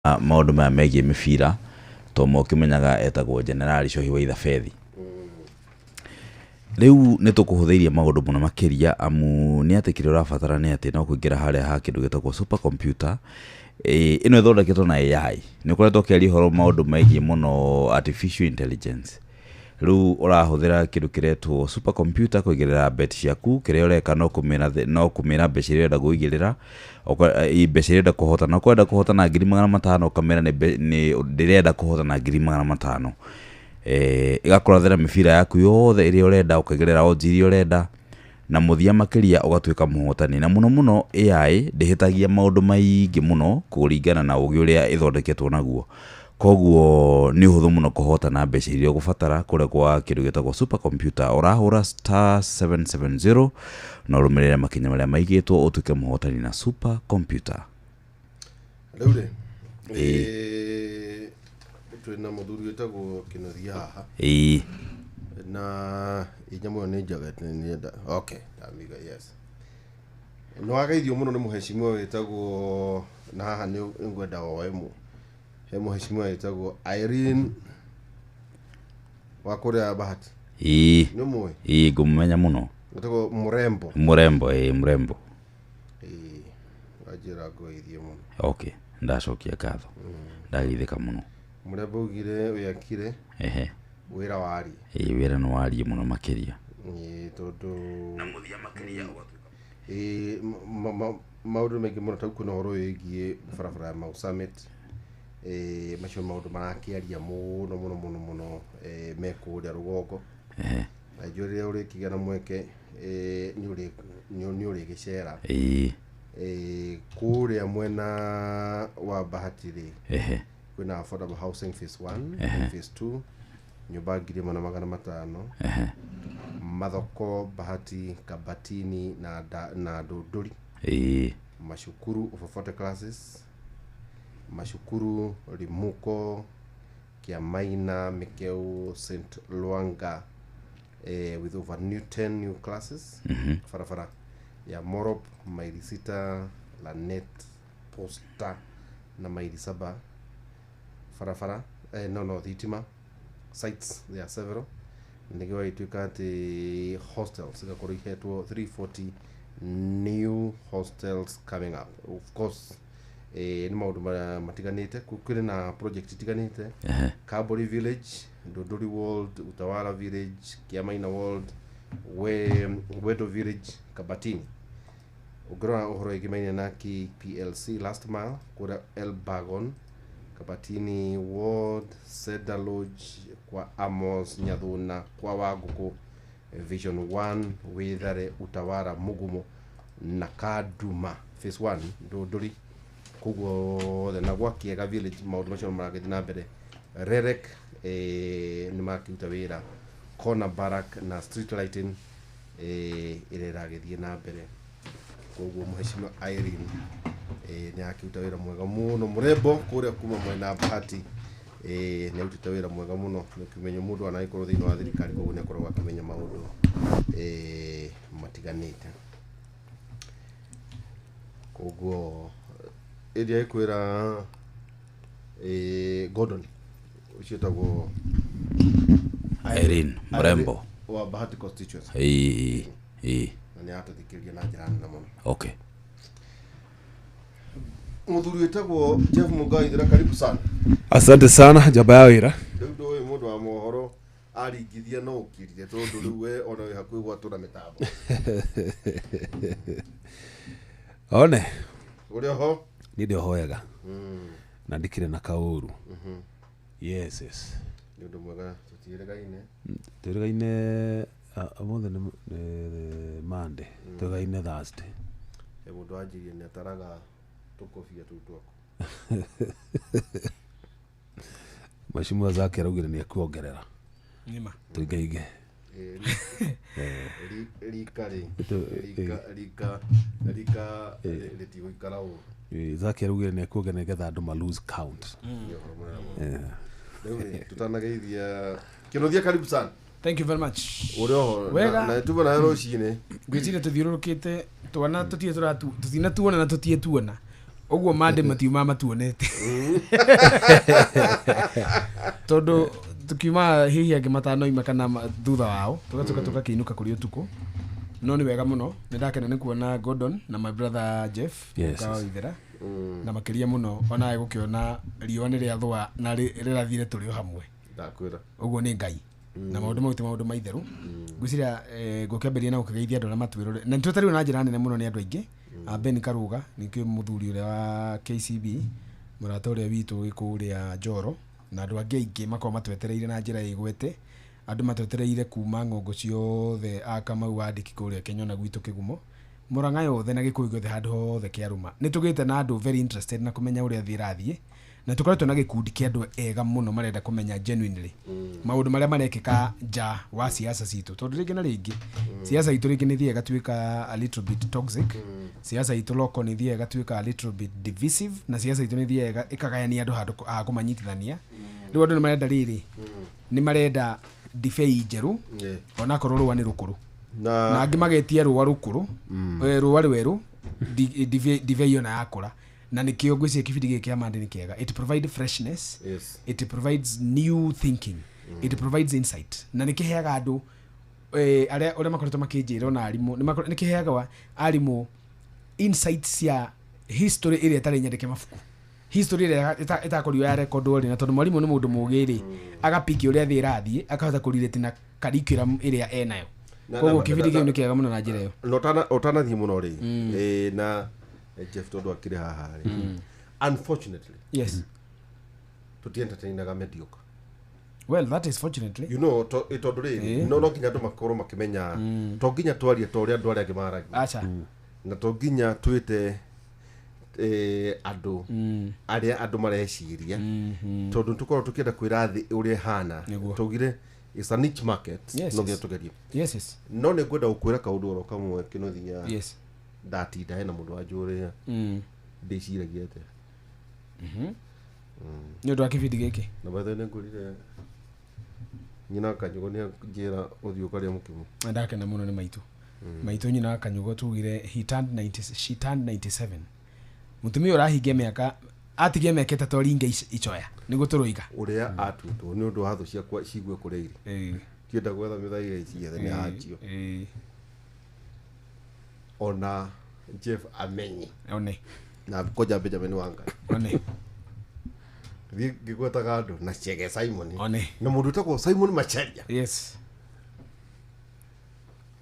Maũndũ maya megiĩ mĩbira, to ma ũkĩmenyaga etagwo Jenerali Cohi wa Ithabethi. Rĩu nĩ tũkũhũthĩirie maũndũ mũno makĩria amu nĩ atĩ kĩrĩa ũrabatara nĩ atĩ no kũingĩra harĩa ha kĩndũ gĩtagwo super computer, ĩno ĩthondeketwo na AI. Nĩ ũkoretwo ũkĩaria ũhoro maũndũ megiĩ mũno artificial intelligence. Rĩu ũrahũthĩra kĩndũ kĩretwo super computer kũigĩrĩra bet ciaku, kĩrĩa ũreka no kũmĩra no kũmĩra mbeca iria ũrenda kũigĩrĩra, mbeca iria ũrenda kũhotana. Okorwo ũrenda kũhotana 500,000 ũkamĩra nĩ ndĩrenda kũhotana 500,000. Ĩgakũrathĩra mĩbira yaku yothe ĩrĩa ũrenda, ũkaigĩrĩra odds iria ũrenda, na mũthia makĩria ũgatuĩka mũhotani. Na mũno mũno AI ndĩhĩtagia maũndũ maingĩ mũno kũringana na ũgĩ ũrĩa ĩthondeketwo naguo. Koguo nĩ ũhũthũ mũno kũhotana mbeca iria ũgũbatara kũrĩa kwa kĩndũ gĩtagwo super computer. Ũrahũra star 770 na ũrũmĩrĩre makinya marĩa maigĩtwo ũtuĩke mũhotani na super computer. Rĩu rĩ, twĩna mũthuri wĩtagwo Kĩnuthia haha. Na nyamũ ĩyo nĩ njega, nĩ okay, ndamiga, yes. Nĩ wageithio mũno nĩ mũhecimiwa wĩtagwo, na haha nĩ ngwenda woe mũ he mũhecimiwa wĩtagwo Irene wa kũrĩa Bahati. Nĩ ũmũĩ? Ĩĩ, ngũmũmenya mũno. Wĩtagwo Mũrembo. Mũrembo, ĩĩ, Mũrembo. Ĩĩ, wanjĩra ngũgeithie mũno. Okay, ndacokia ngatho. Ndageithĩka mũno. Mũrembo augire wĩakire. Wĩra warie. Ĩĩ, wĩra nĩ warie mũno makĩria. Ĩĩ, tondũ Na mũthia makĩria ũgatuĩka. Ĩĩ, maũndũ maingĩ mũno, ta kwĩna ũhoro wĩgiĩ barabara ya Mau Summit. Ĩĩ, macio maũndũ marakĩaria mũno mũno mũno mũno, me kũrĩa rũgongo. Na njũĩ rĩrĩa ũrĩkĩgĩa na mweke, nĩ ũrĩgĩcera. Kũrĩa mwena wa Bahati rĩ, kwĩna affordable housing phase 1, phase 2, nyũmba 1,500. Mathoko, Bahati, Kabatini na na Ndũndũri. Macukuru over 40 classes. Macukuru Rimuko, Kiamaina, Mikeu, St. Luanga, with over new 10 new classes. Barabara ya Morop, maili 6, Lanet, Posta na maili 7. Barabara, no, thitima sites, there are several. Nĩguo ituĩka atĩ hostels igakorwo ihetwo 340 new hostels coming up. Of course, nĩ maũndũ matiganĩte, kũrĩ na project itiganĩte. Kabori Village, Ndũndũri Ward, Utawala Village, Kiamaina Ward, Wedo Village, Kabatini. Ũngĩrora ũhoro wĩgiĩ na KPLC Last Mile, kũrĩa Elbagon, Kabatini Ward, Cedar Lodge, kwa Amos Nyathuna, kwa Wangũkũ, Vision 1, Wĩthare, Utawala, Mugumo na Kaduma Phase 1, Ndũndũri, koguo othe na gwa Kĩega Village maũndũ macio maragĩthiĩ na mbere. Rerek, nĩ makĩruta wĩra Corner Barrack na street lighting, ĩrĩa ĩragĩthiĩ na mbere. Koguo mũhecimiwa Irene, nĩ akĩruta wĩra mwega mũno. Mũrembo kũrĩa kuma mwena Bahati, nĩ arutĩte wĩra mwega mũno. Nĩ ũkĩmenya mũndũ anagĩkorwo thĩinĩ wa thirikari, koguo nĩ akoragwo akĩmenya maũndũ, matiganĩte. Koguo ĩrĩa ĩkwĩra, Gordon ũcio wĩtagwo Irene Mrembo wa Bahati constituency. Ĩĩ, ĩĩ. Na nĩ atũthikĩrĩria na njĩra nene mũno. Mũthuri wĩtagwo Jeff Mugai, thĩra, karibu sana. Asante sana, njamba ya wĩra. Rĩu ndũĩ mũndũ wa mohoro aringithia no ũkirire, tondũ rĩu we ona wĩ hakuhĩ gwatũra mĩtambo. One. Ũrĩ oho? Niĩ ndĩ oho wega na ndikĩrĩ na kaũru. Yes. Nĩ ũndũ mwega tũtiĩrĩgaine. Twĩrĩgaine ũmũthĩ nĩ Monday, twĩrĩgaine Thursday. He mũndũ wanjirie nĩ ataraga tũkobia tũu twaku. Mheshimiwa Zaki araugire nĩ ekuongerera. Nĩma. Tũingaingĩ. Rika rĩ, rika rika rika rĩtigũikara ũũ. Zaki araugire nĩ ekuongerera nĩgetha andũ ma lose count. Nĩ ũhoro mũnene mũno. Rĩu rĩ, tutanageithia Kĩnuthia, karibu sana. Thank you very much. Ũrĩ oho? Wega. Na tuma nawe rũcinĩ. Ngwĩciria tũthiũrũrũkĩte twana tũtirĩ tũratu tũtinatuona na tũtiĩ tuona. Ũguo mande matiuma matuonete. Tondũ tukiuma hihi angĩ matanoima kana thutha wao tũgatuĩka tũgakĩinũka kũrĩ ũtukũ. No nĩ wega mũno, nĩ ndakena nĩ kuona Gordon na my brother Jeff. Yes, Ũkawa Ithera. Na makĩria mũno onawe gũkĩona riũa nĩ rĩathũa na rĩrathire tũrĩ o hamwe. Ndakwĩra. Ũguo nĩ Ngai. Na maũndũ mau ti maũndũ maitherũ. Ngwĩciria ngũkĩambĩrĩria na gũkĩgeithia andũ arĩa matwĩrore. Na nĩtwetereirwo na njĩra nene mũno nĩ andũ aingĩ. Ben Karuga nĩkĩo mũthuri ũrĩa wa KCB, mũrata ũrĩa witũ wĩ kũrĩa Njoro, na andũ angĩ aingĩ makoragwo matwetereire na njĩra ĩgwete. Andũ matwetereire kuma ng'ongo ciothe a Kamau wa Ndiki kũrĩa Kenya na gwitũ Kĩgumo, Murang'a yothe na Gĩkũyũ gĩothe handũ hothe kĩarũma. Nĩ tũgĩte na andũ very interested na kũmenya ũrĩa thĩ ĩrathiĩ, na tũkoretwo na gĩkundi kĩa andũ ega mũno marenda kũmenya genuinely maũndũ marĩa marekĩka nja wa siasa citũ, tondũ rĩngĩ na rĩngĩ siasa itũ rĩngĩ nĩ ĩthiaga ĩgatuĩka a little bit toxic, siasa itũ local nĩ ĩthiaga ĩgatuĩka a little bit divisive, na siasa itũ nĩ ĩthiaga ĩkagayania andũ handũ ha kũmanyitithania. Rĩu andũ nĩ marenda rĩrĩ, nĩ marenda ndibei njerũ, onakorwo rũa nĩ rũkũrũ, na angĩ magetia rũa rũkũrũ, rũa rwerũ, ndibei ona yakũra. Na nĩkĩo ngwĩciria kĩbindi gĩkĩ kĩa Monday nĩ kĩega. It provides freshness. Yes. It provides new thinking. It provides insight. Na nĩkĩheaga andũ arĩa ũrĩa makoretwo makĩnjĩra ona arimũ, nĩkĩheaga arimũ insights cia history ĩrĩa ĩtarĩ nyandĩke mabuku, history ĩrĩa ĩtakorirwo ya rekondwo rĩ, na tondũ mwarimũ nĩ mũndũ mũũgĩ rĩ, agapiki ũrĩa thĩ ĩrathiĩ, akahota kũrelate na curriculum ĩrĩa enayo. Koguo kĩbindi kĩu nĩ kĩega mũno na njĩra ĩyo. No ũtanathiĩ mũno rĩ, na Jeff tondũ akĩrĩ haha rĩ, unfortunately, yes, tũtientertainaga mediocre. Well, that is fortunately. You know, tondũ rĩ, no nginya andũ makorwo makĩmenya, to nginya twarie ta ũrĩa andũ arĩa angĩ maragia. Acha. Na to nginya twĩte andũ arĩa andũ mareciria, tondũ tũkorwo tũkĩenda kwĩra thĩ ũrĩa ĩhana. Tũgire it's a niche market, no nginya tũgerie. Yes, yes. No nĩ ngwenda gũkwĩra kaũndũ oro kamwe Kĩnuthia. Yes. Ndatinda hena mũndũ wanjũrĩra ndĩciragia atĩa. Nĩ ũndũ wa kĩbindi gĩkĩ. Na by the way nĩngũrire nyina Kanyugo nĩ anjĩra ũthiĩ ũkarĩa mũkimo. Ndakena mũno nĩ maitũ. Maitũ nyina Kanyugo tugire he turned 90, she turned 97. Mũtumia ũrahingia mĩaka, atigie mĩaka ĩtatũ aringe icoya nĩguo tũroiga. Ũrĩa atuĩtwo nĩ ũndũ wa thũ ciakwa cigue kũrĩa irĩ. Ndienda gwetha mĩthaiga iciethe nĩ hanjio. Ona Jeff amenye. One. Na koja Benjamin Wanga. One. Thiĩ ngĩgwetaga andũ na Chege Simon. One. Na mũndũ ũtagwo Simon Macharia. Yes.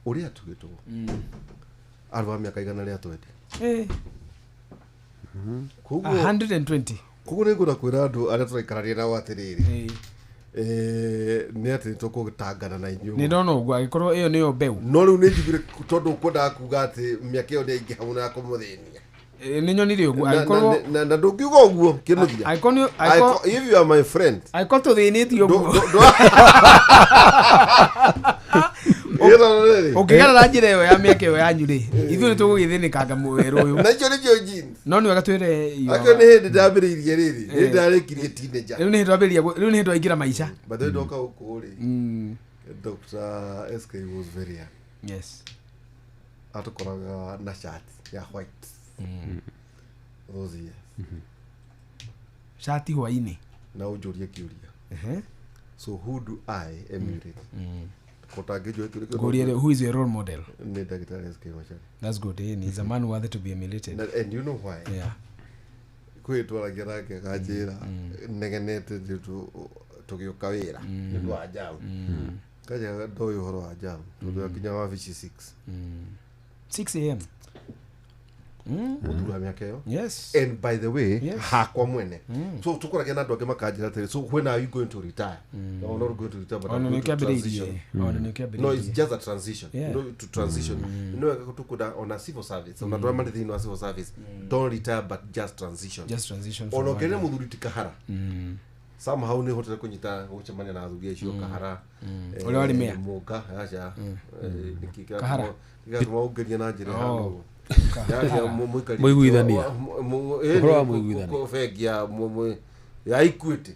Ũrĩa atuĩtwo. Arĩ wa mĩaka 120. Koguo 120. Koguo nĩ ngwenda kwĩra andũ arĩa tũraikarania nao atĩrĩrĩ. Nĩ atĩ tũkũtangana na inyuĩ. Nĩ ndona ũguo angĩkorwo ĩyo nĩyo mbeũ. No rĩu nĩ njugire tondũ kwendaga kuga atĩ mĩaka ĩyo nĩ yaingĩha mũno ya kũmũthĩnia. Nĩ nyonire ũguo angĩkorwo na ndũngiuga ũguo Kĩnuthia. Angĩkorwo if you are my friend. Angĩkorwo tũthĩnĩtio ũguo. Ũngĩgera na njĩra ĩyo ya mĩaka ĩyo yanyu rĩ, ithuĩ nĩ tũgũgĩthĩnĩkanga werũ ũyũ. Na icio nĩcio jeans. No nĩ wega twĩre Akĩo nĩ hĩndĩ ndambĩrĩirie rĩrĩ, hĩndĩ ndarĩkirie teenager. Rĩu nĩ hĩndĩ wambĩrĩria, rĩu nĩ hĩndĩ waingĩra maica. By the way ndoka gũkũ rĩ, Dr. SK was very young. Yes. Atũkoraga na shirt ya white. Those years. Shati hwainĩ. Na ũnjũrie kĩũria. So who do I emulate? Ngũrie who is your role model? Nĩ Dr. SK Macharia. That's good. He's a man worthy to be emulated. And you know why? Yeah. Kwĩ twaragia nake akanjĩra negenete tũgĩũka wĩra nĩ ũndũ wa jam. Kanjĩra ndoĩ ũhoro wa jam tondũ akinya wabici 6. 6 a.m. Mũthuri wa mĩaka ĩyo. Yes. And by the way, yes, hakwa mwene. So tũkoragia na andũ angĩ makanjĩra atĩrĩ, so when are you going to retire? No, I'm not going to retire, but I'm going to transition. No, it's just a transition. Yeah. You know, to transition. You know, tukuda on a civil service. Ona andũ arĩa marĩ thĩinĩ wa civil service, don't retire but just transition. Just transition. Ona ũngĩrĩa mũthuri ti Kahara. Somehow nĩ hotete kũnyita gũcemania na athuri acio Kahara. Ũrĩa warĩ mayor. Mũnga, aca. Nĩkĩ Kahara. kĩratũma ũngerie na njĩra ĩhana ũguo. Mũiguithania. Ũhoro wa mũiguithania. Bengi ya Equity.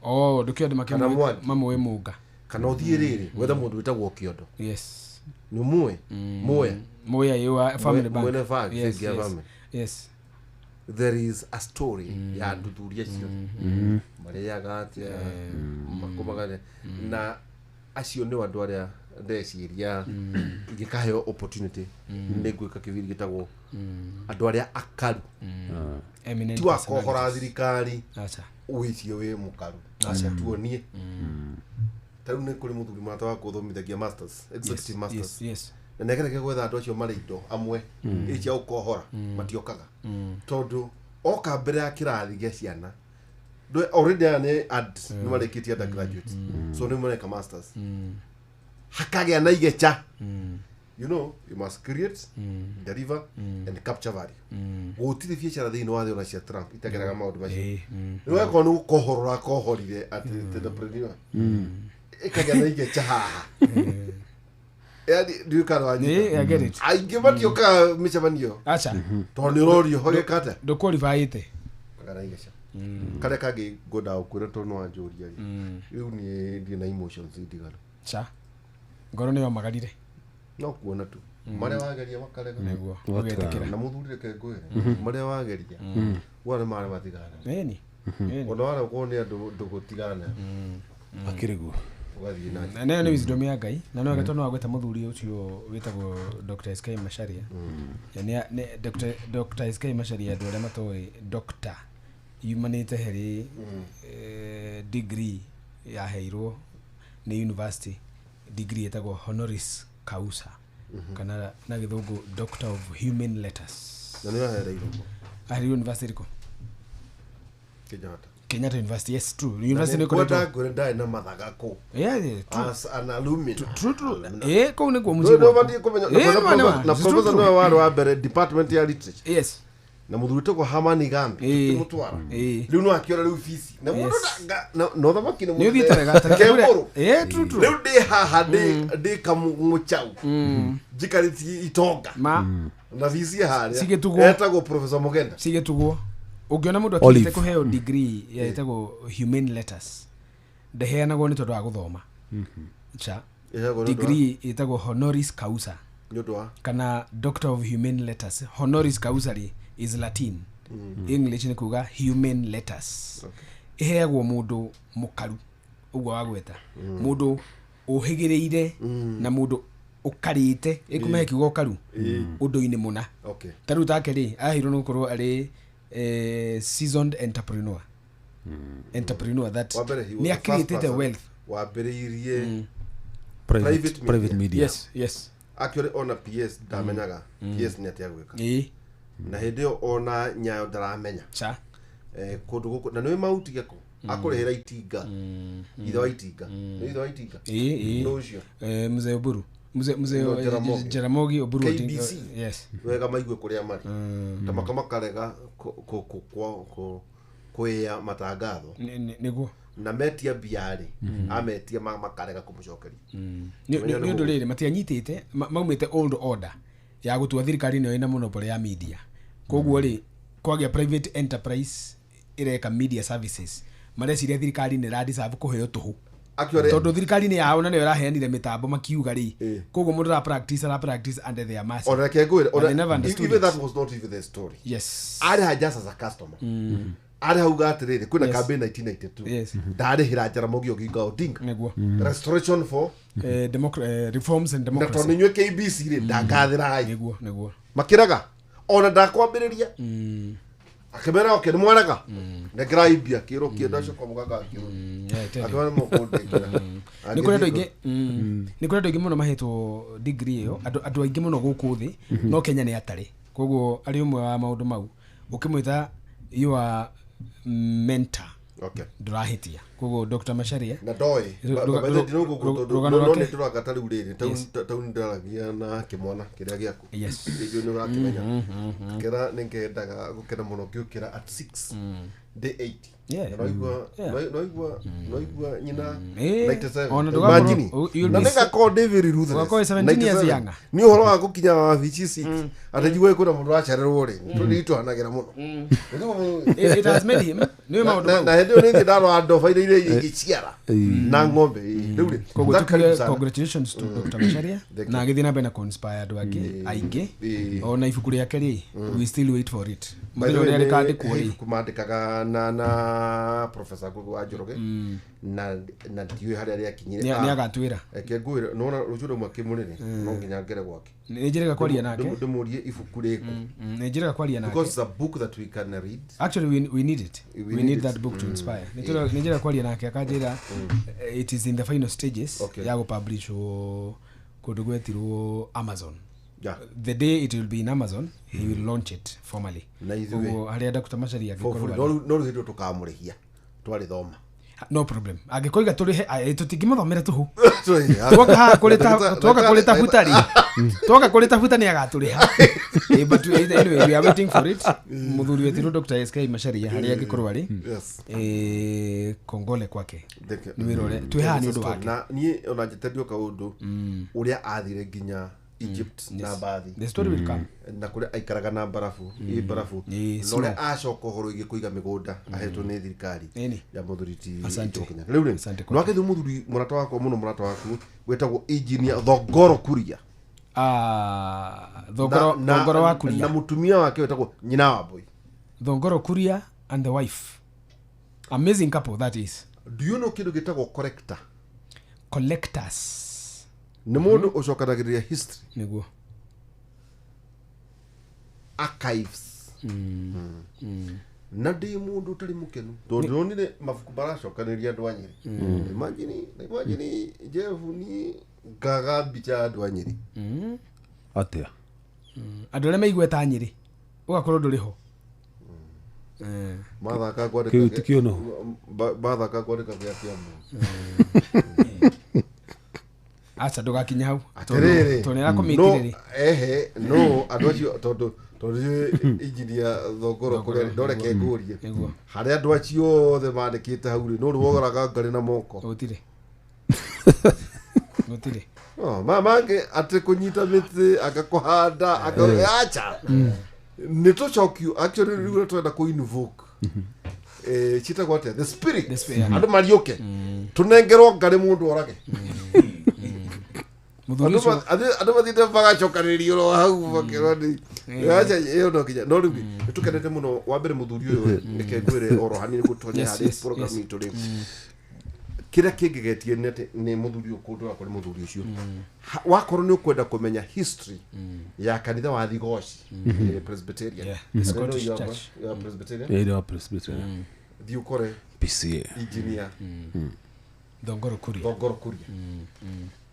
Oh, ndũkĩo andũ mamũĩ Mũnga. Kana ũthiĩ rĩrĩ, wethe mũndũ wĩtagwo Kĩondo. Yes. Nĩ ũmũĩ? Mũya. Mũya ĩ wa Family Bank. Mwene bengi ya Family. Yes. There is a story ya nduthuri acio marĩaga atĩa, makomaga, na acio nĩ andũ arĩa ndeciria ingĩkaheo opportunity nĩ ngwĩka kĩbindi gĩtagwo andũ arĩa akaru. Eminent Ti wakohora personalities. thirikari Aca. wĩcio wĩ mũkaru, tuonie. Ta rĩu nĩ kũrĩ mũthuri mũrata wa kũthomithagia masters, executive masters, Yes, yes. na nĩageragia gwetha andũ acio marĩ indo amwe ĩ cia gũkohora, matiokaga tondũ oka mbere ya kĩrathi gĩa ciana. Already aya nĩ ad nĩ marĩkĩtie undergraduate, so nĩ mareka masters, hakagĩa na igecha. You know, you must create, deliver and capture value. Gũtirĩ biacara thĩinĩ wa thĩ ona cia Trump itageraga maũndũ macio. Nĩ wakorwo nĩ gũkohorora akohorire atĩ entrepreneur ĩkagĩa na igecha haha, yani ndiũĩ kana wanyita. I get it. Aingĩ matiũkaga mĩcemanio Aca. tondũ nĩ ũrorio hogeka atĩa. Ndũqualifyĩte. Kagĩa na igecha. Karĩa kangĩ ngwendaga gũkwĩra tondũ nĩ wanjũria rĩ, rĩu niĩ ndirĩ na emotions ndiganu. Ca. Ngoro nĩyo magarire. No kuona tu marĩa wageria makarega. Nĩguo. What? Ũgetĩkĩra. Na mũthuri, reke ngwĩre, marĩa wageria wona nĩ marĩa matigana. Ĩni. Ĩni. Ona waregwo nĩ andũ ndũgũtigana. Akĩrĩ guo. Ũgathiĩ na Na nayo nĩ wisdom ya Ngai, na no wega tondũ wagweta mũthuri ũcio wĩtagwo Dr. SK Macharia. Ya Dr. SK Macharia, andũ arĩa matoĩ, doctor yumanĩte harĩ degree yaheirwo nĩ university, degree ĩtagwo honoris causa, kana na gĩthũngũ doctor of human letters. Na nĩ wahereirwo Arĩ university ĩrĩkũ? Kenyatta. Kenyatta University, yes, true. University nĩ ngwenda ĩkoretwo ngwĩre ndarĩ na mathaga kũu Yeah, true. as an alumni. True. Kũu nĩkuo mũciĩ Nĩ gwakwa. ũbatiĩ kũmenya Nĩ ma, na it's professor true. nĩwe warĩ wa mbere department ya literature Yes. na mũthuri wĩtagwo Hamani Gambi tũkĩmũtwara. Rĩu no akĩora rĩu bici na mũndũ na ũthamaki nĩ Nĩ ũthiĩte wega ta Kembũrũ. True, true. Rĩu ndĩ haha ndĩ kamũchau njikarĩtie itonga Ma na bici harĩa Cigĩtugwo. etagwo Professor Mugenda. Cigĩtugwo. Ũngĩona mũndũ akĩte Olive. kũheo degree ya ĩtagwo humane letters, ndĩheanagwo nĩ tondũ wa gũthoma. Cha. Ĩheagwo nĩ ũndũ wa- Degree ĩtagwo honoris causa nĩ ũndũ wa kana doctor of humane letters. Honoris causa rĩ is Latin. English nĩ kuga humane letters. Ĩheagwo mũndũ mũkaru ũguo wagweta, mũndũ ũhĩgĩrĩire na mũndũ ũkarĩte, ĩkũmehe kiugo ũkaru ũndũ-inĩ mũna. Okay. Ta rĩu take rĩ, aheirwo nĩ gũkorwo arĩ seasoned entrepreneur, entrepreneur that Wa mbere, he was nĩ the first accreated person wealth. Wambĩrĩirie private Private private media. Yes. Actually ona PS ndamenyaga PS nĩ atĩa gwĩka. Na hĩndĩ ĩyo ona Nyayo ndaramenya. Cha. Kũndũ gũkũ na nĩwe mauti gĩko akũrĩhĩra itinga, ithe wa itinga, nĩ ithe wa itinga. Ĩĩ. Nĩ ũcio. Mzee Oburu, mzee No, Jaramogi. Jaramogi Oburu Odinga. KBC. Yes. Wega maigue kũrĩa marĩ ta maka makarega kwĩa matangatho. Nĩguo. Na metia mbiarĩ ametia makarega kũmũcokeria. Nĩ ũndũ rĩrĩ matianyitĩte maumĩte old order ya gũtua thirikari nĩyo ĩna monopoly ya media. Koguo rĩ, kwagĩa private enterprise ĩreka media services, mareciria thirikari nĩ ĩradeserve kũheo tũhũ Actually tondũ thirikari nĩ yao na nĩyo ĩraheanire mĩtambo makiuga rĩ. Koguo mũndũ ara practice, ara practice under their mercy. Ona reke ngwĩre, But they never understood even it. that was not even the story. Arĩ ha just as a customer, arĩ hauga atĩrĩrĩ, kwĩna campaign 1992, ndarĩhĩra Jaramogi Oginga Odinga Nĩguo. restoration for Reforms and na tondũ democracy. inyuĩ KBC rĩ ndangathĩrai. Nĩguo. Makĩrega ona ndakwambĩrĩria akĩmera oke nĩ mwarega nengerai mbia kĩrwo kĩenda coka mũganga akĩrwo Yeah, I tell you. akĩmera mũkũndengera. Nĩ kũrĩ andũ aingĩ, nĩ kũrĩ andũ aingĩ mũno mahetwo degree ĩyo, andũ aingĩ mũno gũkũ thĩ, no Kenya nĩ atarĩ. Koguo arĩ ũmwe wa maũndũ mau ũkĩmwĩta your mentor, Okay. ndũrahĩtia. Koguo Dr. Macharia Na ndoĩ Rũgano no rwake? nĩ tũraka ta rĩu rĩrĩ ta rĩu ndĩraragia na kĩmwana kĩrĩa gĩaku. Rĩngĩ nĩ ũrakĩmenya kĩra nĩ ngendaga gũkena mũno ngĩũkĩra at 6. Ndĩ 80. Yeah. Na noigua noigua nyina Eh, 97. ona ndũgakorwo- Imagine. you'll Na be nĩgakorwo ndĩ very ruthless. Ũgakorwo 17 years 97. younger. Nĩ ũhoro wa gũkinya wabici 6 atĩ njigue kwĩna mũndũ wacererwo rĩ tũnitũhanagĩra mũno. It has made him nĩ maũndũ Na mau. na hĩndĩ ĩyo nĩngĩ ndarora ndoba iria iria ingĩciara na ng'ombe rĩu rĩ Koguo that tukiuge karibu sana. congratulations to Dr. Macharia Thank na agĩthiĩ na mbere na conspire andũ angĩ aingĩ. Ĩĩ. Ona ibuku rĩake rĩ, we still wait for it. By the Mũthenya way, ũrĩa nĩ- rĩkandĩkwo he rĩ. ibuku mandĩkaga na professor Ngugi wa Njoroge na ndiũĩ harĩa rĩakinyire. Nĩ agatwĩra. Reke ngwĩre, nĩwona rũciũ rũmwe kĩmũrĩrĩ no nginya ngere gwake. Nĩ njĩrĩga kwaria nake. Ndĩmũrie ibuku rĩkũ. Nĩ njĩrĩga kwaria nake. Because it's a book that we can read. Actually, we need it. We We need need it. that book to inspire. Nĩ njĩra kwaria nake akanjĩra it is in the final stages ya gũpublishwo kũndũ gwetirwo Amazon. The day it will be in Amazon, he will launch it formally. Na ithuĩ- Koguo harĩa Dr. Macharia For angĩkorwo free. arĩ. No rĩu hĩndĩ ĩyo tũkamũrĩhia twarĩthoma. No problem, angĩkoiga tũrĩhe, tũtingĩmũthomera tũhũ. Twoka haha kũrĩ twoka kũrĩ tabuta rĩ, twoka kũrĩ tabuta nĩ agatũrĩha. But anyway, we are waiting for it. Mũthuri wetirwo Dr. SK Macharia harĩa angĩkorwo arĩ. Kongole kwake. Thank you. Nĩ wĩra ũrĩa twĩ haha nĩ ũndũ wake. Na niĩ ona njĩtĩrio kaũndũ ũrĩa athire nginya Egypt na mbathi. The story will come. Na kũrĩa aikaraga na mbarabu ĩ mbarabu Ĩ, na ũrĩa acoka ũhoro wĩgiĩ kũiga mĩgũnda ahetwo nĩ thirikari Ĩni. ya mũthuri ti Asante. Jomo Kenyatta. Rĩu rĩ Asante no akĩthiĩ mũthuri mũrata wakwa mũno, mũrata waku wĩtagwo engineer Thongoro Kuria. Ah, Thongoro. Thongoro wa na Kuria. Mũtumia wake wĩtagwo nyina wa Mbui. Thongoro Kuria and the wife, amazing couple that is. Do you know kĩndũ gĩtagwo collector? Collectors. Nĩ mũndũ ũcokanagĩrĩria history, Nĩguo. archives. Na ndĩ mũndũ ũtarĩ mũkenu tondũ ndĩronire mabuku maracokanĩria andũ a Nyĩrĩ. Imagine, imagine, Jeff, niĩ ngaga mbica ya andũ a Nyĩrĩ. Atia? Andũ arĩa maigueta Nyĩrĩ ũgakorwo ndũrĩ ho. Mathaka kwandĩka Kĩu ti kĩũnũhu. Mathaka kwandĩka gĩa Kĩambu. Aca, ndũgakinya hau. Atĩrĩrĩ, tondũ nĩ no arakomĩtire rĩ. Ehe, no andũ acio tondũ injinia Thongoro kũrĩa ndoreke ngũrie Nĩguo. harĩa andũ acio othe mandĩkĩte hau rĩ, no rĩ wogoraga ngarĩ na moko. Gũtirĩ, gũtirĩ. Oh, ma mangĩ atĩ kũnyita mĩtĩ anga kũhanda anga acha nĩ tũcokio. Actually, rĩu ũrĩa twenda kũ invoke citagwo atĩa, the spirit. The spirit, yeah. Andũ mariũke tũnengerwo ngarĩ mũndũ orage. Mũthuri Andũ ũcio. andũ mathiĩte magacokanĩrĩrio oro hau makerwo nĩ acha ĩyo no nginya. No rĩu nĩ tũkenete mũno. Wa mbere mũthuri ũyũ, reke ngwĩre oro hanini gũtonya harĩ program itũ rĩ, kĩrĩa kĩngegetie nĩ atĩ nĩ mũthuri ũyũ kũndwara kũrĩ mũthuri ũcio. Wakorwo nĩ ũkwenda kũmenya history ya kanitha wa Thigoci, Presbyterian. Yeah, the I don't know Scottish you are Church. you are Presbyterian. Ĩrĩ wa Presbyterian. Thiĩ ũkore PCA. Engineer Thongoro Kuria. Thongoro Kuria.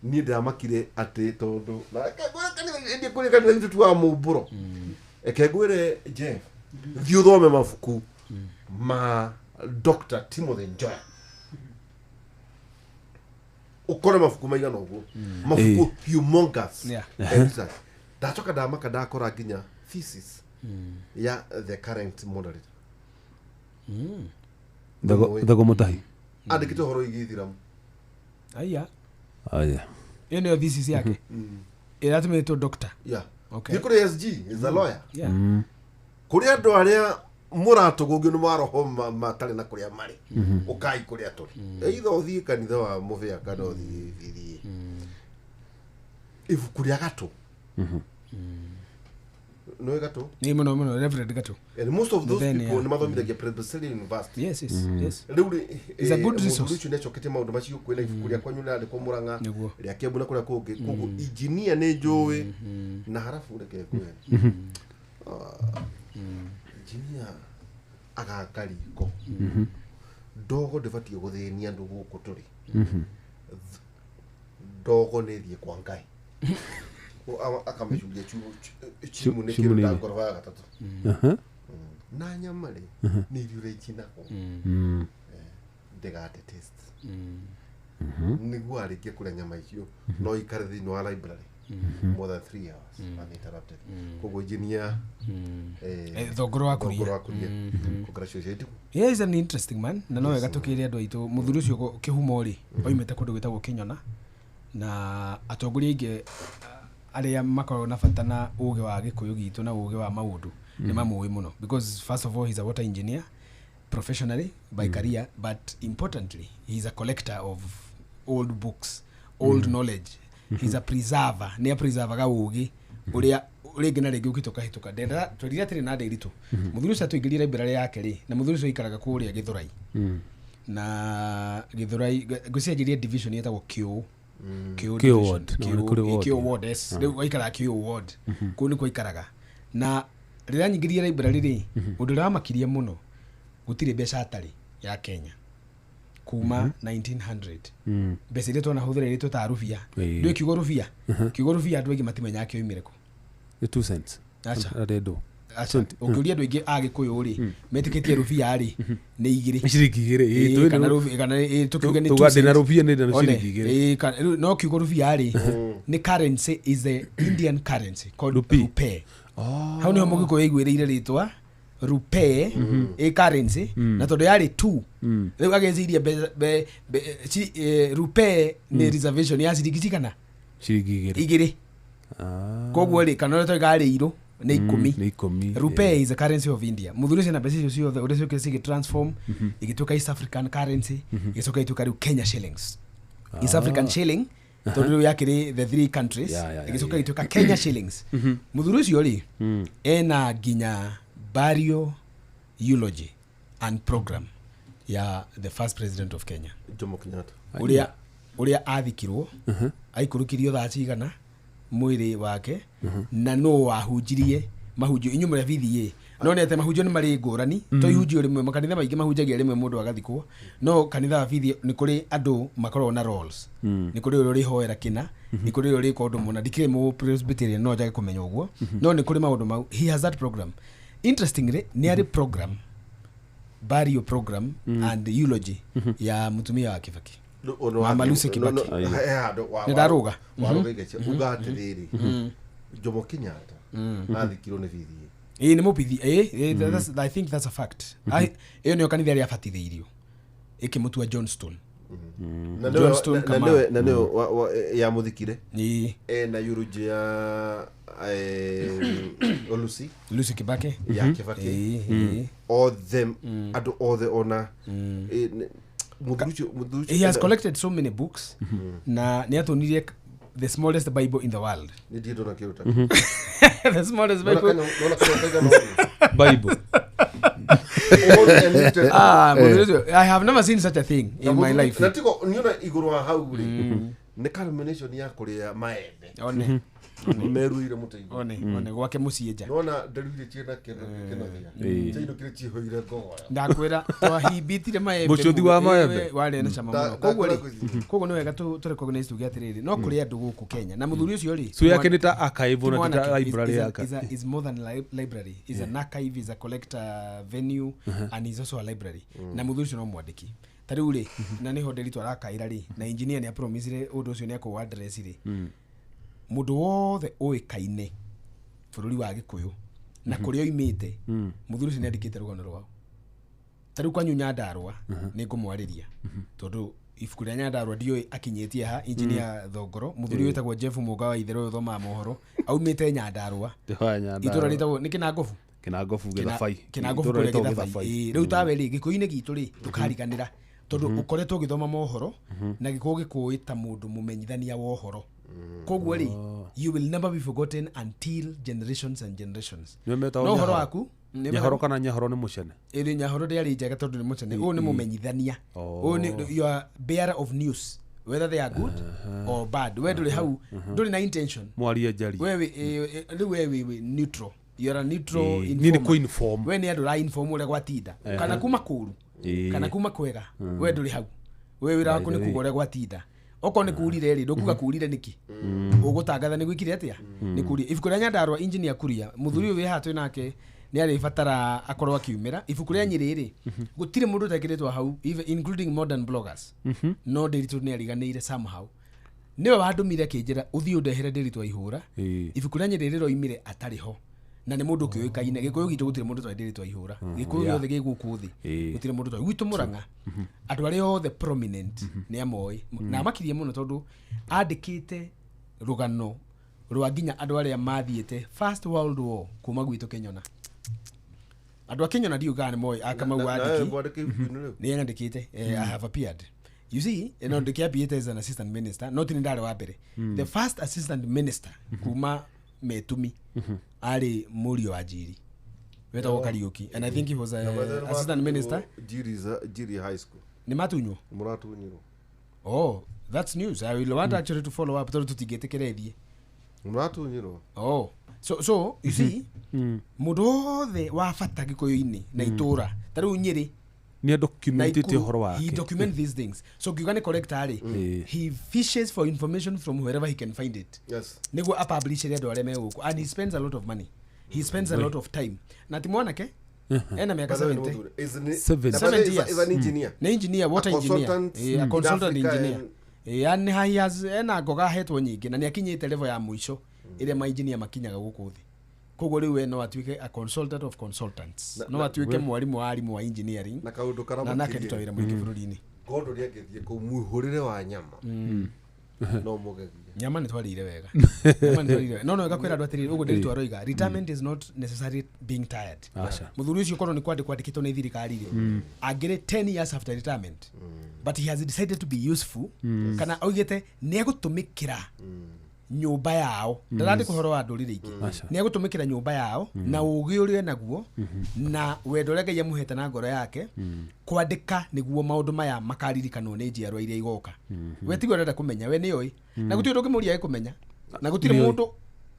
Niĩ ndamakire atĩ tondũ na reke ngwĩre kanitha ĩndĩ kũrĩ kanitha itũ tuaga mũmbũro. Reke ngwĩre, Jeff, thiĩ ũthome mabuku ma Dr. Timothy Njoya, ũkore mabuku maigana ũguo, mabuku humongous. Exact. Ndacoka ndamaka ndakora nginya thesis ya the current moderator. Thago Mũtahi. Andĩkĩte ũhoro wĩgiĩ ithiramu. Aya. Aya. Ĩyo nĩyo thesis yake ĩratũmĩtwo doctor. Yeah. Okay. Thiĩ kũrĩ SG is a lawyer. Kũrĩ andũ arĩa mũratũgũgio nĩ maroho matarĩ na kũrĩa marĩ, ũkai kũrĩa tũrĩ, either ũthiĩ kanitha wa mũbĩa kana ũthiĩ thiĩ ibuku rĩa gatũ. Nĩũĩ gatũ? Nĩ mũno mũno, Reverend Gatũ. And most of those Then, people yeah. nĩ mathomithagia Presbyterian University. Yes. Rĩu rĩ, It's a good resource. mũthuri ũcio nĩacoketie maũndũ macio. Kwĩna ibuku rĩa kwanyu rĩrandĩkwo Mũrang'a, Nĩguo. rĩa Kĩambu na kũrĩa kũngĩ. Koguo injinia nĩ njũĩ na harabu reke ngwĩre. Ah, injinia agaka riko, ndogo ndĩbatiĩ gũthĩnia andũ gũkũ tũrĩ. Ndogo nĩ thiĩ kwa Ngai. Akamĩcuria chimu nĩ kĩndũ Chimu-inĩ. ta ngoroba ya gatatũ na nyama rĩ nĩ irio iria icinagwo ndĩgate taste. Nĩguo arĩkie kũrĩa nyama icio no ikare thĩinĩ wa library. More than 3 hours uninterrupted. Koguo engineer Thongoro wa Kuria. Thongoro wa Kuria. Congratulations. Yeah, is an interesting man. Na no wega tukire andu aitu muthuri ucio kihumo ri oimite kundu gwitagwo Kinyona na atongoria aingi aria makoragwo na bata na uge wa Gikuyu gitu na uge wa maundu ni mamui muno, because first of all he's a water engineer professionally by career, but importantly he's a collector of old books, old knowledge. He's a preserver, ni a preserver ga ugi uria ringi na ringi ukitoka hituka ndenda twirire atiri na ndiritu muthuri ucio atuingirire library yake ri na muthuri ucio aikaraga kuria Githurai na Githurai ngwicianjirie division yetagwo Q Q ward, Q ward, yes, riu aikaraga Q ward kuu nikuo aikaraga. Na riria nyingirire library ri undu uria wamakirie muno gutire mbeca atari ya Kenya kuma 1900 mbeca iria twanahuthira iria twetaga rubia. Ndũĩ kiugo rubia, kiugo rubia andũ aingĩ matimenyaga kĩoimire kũ. Nĩ 2 cents. Aca. Aredo. Aca. Ũngĩũria andũ aingĩ a Gĩkũyũ rĩ metĩkĩtie rubia rĩ nĩ igĩrĩ. Ciringi igĩrĩ. Kana rubia kana tũkiuge nĩ 2 cents. Ndĩna rubia nĩ ndĩna ciringi igĩrĩ. No kiugo rubia rĩ nĩ currency, is the Indian currency called rupee. Hau nĩho Mũgĩkũyũ aiguĩrĩire rĩtwa rupee a currency, na tondu yari 2 riu ageciria rupee ni reservation ya ciringi cigana ciringi igiri koguo ri kana uria twaiga iru ni 10. Rupee is a currency of India. Muthuri ucio na mbeca icio ciothe uria ciokire cigi transform igituika East African currency, igicoka ituika riu Kenya shillings. East African shilling tondu riu yakiri the three countries igicoka ituika Kenya shillings. Muthuri ucio ri ena nginya burial eulogy and program ya the first president of Kenya Jomo Kenyatta, uria athikirwo aikurukirio thaa cigana mwiri wake na no wahunjirie mahunjio inyu muria BDA no ni ate mahunjio ni mari ngurani to ihunjio rimwe makanitha maingi mahunjagia rimwe mundu agathikwo no kanitha wa BDA ni kuri andu makoragwo na roles ni kuri uria urihoera kina ni kuri uria urika undu muna ndikiri mu Presbyterian no njage kumenya uguo no ni kuri maundu mau. He has that program. Interestingly ni ari program burial program and eulogy ya mutumia wa Kibaki Mama Lucy Kibaki. Ni ndaruga waruga uga atiriri Jomo Kenyatta athikirwo ni BDA. Ni mupithi that's, I think that's a fact. Iyo niyo kanitha ria batithĩirio ikimutua Johnston. Johnston Kamau na niyo ya muthikire na eulogy ya Lucy Kibaki ya Kibaki all them andu othe ona he has collected so many books na ni atonirie the smallest Bible in the world. Ni ndiro na kiruta the smallest Bible Bible. I have never seen such a thing in my life. Na tiko niona iguru wa hau ri ni culmination ya kuria maembe one meruire muti iguru one gwake muciĩ nja nona nderuire ciena kenothia chaino kire cihoire ngogoya ndakwira twahimbitire maembe mucuthi wa maembe wale na cama muno koguo ri koguo ni wega tu recognize tuge atiriri no kuri andu guku Kenya na muthuri ucio ri so yake ni ta archive na ta library yake is more than library, is an archive, is a collector venue and is also a library. Na muthuri ucio no mwandiki ta riu ri na niho ndiri twarakaira ri na engineer ni apromisire undu ucio ni akũ address ri mundu wothe uikaine bururi wa Gikuyu na kuria oimite muthuri ucio ni andikite rugano rwao. Ta riu kwanyu Nyandarua ni ngumwariria tondu ibuku ria Nyandarua ndiũĩ akinyitie ha engineer Thongoro muthuri witagwo Jeff Muga wa Itherũ uthomaga mohoro aumite Nyandarua itura ritagwo ni Kinangobu Kinangobu Githabai Kinangobu kuria Githabai. Riu tawe ri Gikuyu-inĩ gitũ ri ndukariganĩra tondu ukoretwo ugithoma mohoro na Gikuyu gikuĩ ta mundu mumenyithania wa uhoro koguo ri you will never be forgotten until generations and generations. No uhoro waku Nyahoro kana Nyahoro ni mucene iri Nyahoro ndiari njega tondu ni mucene uyu ni mumenyithania uyu ni you are bearer of news whether they are good or bad. We nduri hau nduri na intention mwarie njari we riu we neutral, you are a neutral informer. Ni ku inform we ni andu ra inform uria gwatinda kana kuma kuru kana kuma kwega we nduri hau we wira waku ni kuga uria gwatinda okorwo ni kurire ri ndukuga kurire niki ugutangatha ni gwikire atia ni kuria. Ibuku ria Nyandarua engineer Kuria muthuri uyu wi haha twi nake ni aribatara akorwo akiumira ibuku ria Nyeri ri gutire mundu utekiritwo hau even including modern bloggers no ndiritu ni ariganire somehow Niwe wandũmire akĩnjĩra ũthiĩ ũndehere Ndĩritũ Waihũra. Ibuku rĩa Nyĩrĩ rĩroimire atarĩ ho. Na nĩ mũndũ ũkĩũĩkaine. Gĩkũyũ gitũ gũtirĩ mũndũ ũtoĩ Ndĩritũ Waihũra. Gĩkũyũ gĩothe gĩ gũkũ thĩ. Gũtirĩ mũndũ ũtoĩ. Gwitũ Mũrang'a andũ arĩa othe prominent nĩ amoĩ. Na amakirie mũno tondũ andĩkĩte rũgano rwa nginya andũ arĩa mathiĩte First World War kuma gwitũ Kĩnyona. Andũ a Kĩnyona ndiũĩ kana nĩ moĩ a Kamau Wandĩki. Nĩ anyandĩkĩte. I have appeared. You see, no ndĩkĩambiĩte as an assistant minister, no ti nĩ ndarĩ wa mbere. The first assistant minister kuma Metumi arĩ mũriũ wa Njiri wetagwo Kariũki, and I think he was a assistant minister. Njiri High School. Nĩ matunywo? Mũratunyirwo. Oh, that's news. I will want actually to follow up tondũ tũtingĩtĩkĩra ĩthiĩ. Mũratunyirwo. Oh, so you see, mũndũ wothe wa bata Gĩkũyũ-inĩ na itũra ta rĩu Nyĩrĩ nĩ documentĩte ũhoro wake. He document these things. So ngiuga nĩ correct arĩ, he fishes for information from wherever he can find it. Yes. Nĩguo apublishere andũ arĩa me gũkũ, and he spends a lot of money. He spends a lot of time. Na ti mwanake ena miaka 70. 70 years. Is an engineer. Nĩ engineer, water engineer. A consultant engineer. And he has ena ngoga ahetwo nyingĩ na nĩ akinyĩte level ya mũico ĩrĩa ma engineer makinyaga gũkũ thĩ. Koguo rĩu we no atuĩke a consultant of consultants. No atuĩke mwarimũ wa arimũ wa engineering. Na kaũndũ karĩa na nake ruta wĩra mũingĩ bũrũri-inĩ. Gondo rĩangĩthiĩ kũu mũihũrĩre wa nyama. No mũgegie. Nyama nĩ twarĩire wega. Nyama nĩ twarĩire wega. No wega kwĩra andũ atĩrĩrĩ, ũguo Ndĩritũ aroiga, retirement is not necessarily being tired. Mũthuri ũcio korwo nĩ kwandĩkwo andĩkĩtwo nĩ thirikari rĩ, angĩrĩ 10 years after retirement, but he has decided to be useful, kana oigĩte nĩ egũtũmĩkĩra nyũmba yao. Ndarandĩka ũhoro wa ndũrĩrĩ ingĩ. Nĩ egũtũmĩkĩra nyũmba yao na ũgĩ ũrĩa enaguo na wendo ũrĩa Ngai amũhete na ngoro yake kwandĩka nĩguo maũndũ maya makaririkanwo nĩ njiarwa iria igoka. We tiguo arenda kũmenya, we nĩoĩ. Na gũtirĩ ũndũ ũngĩmũria ekũmenya. Na gũtirĩ mũndũ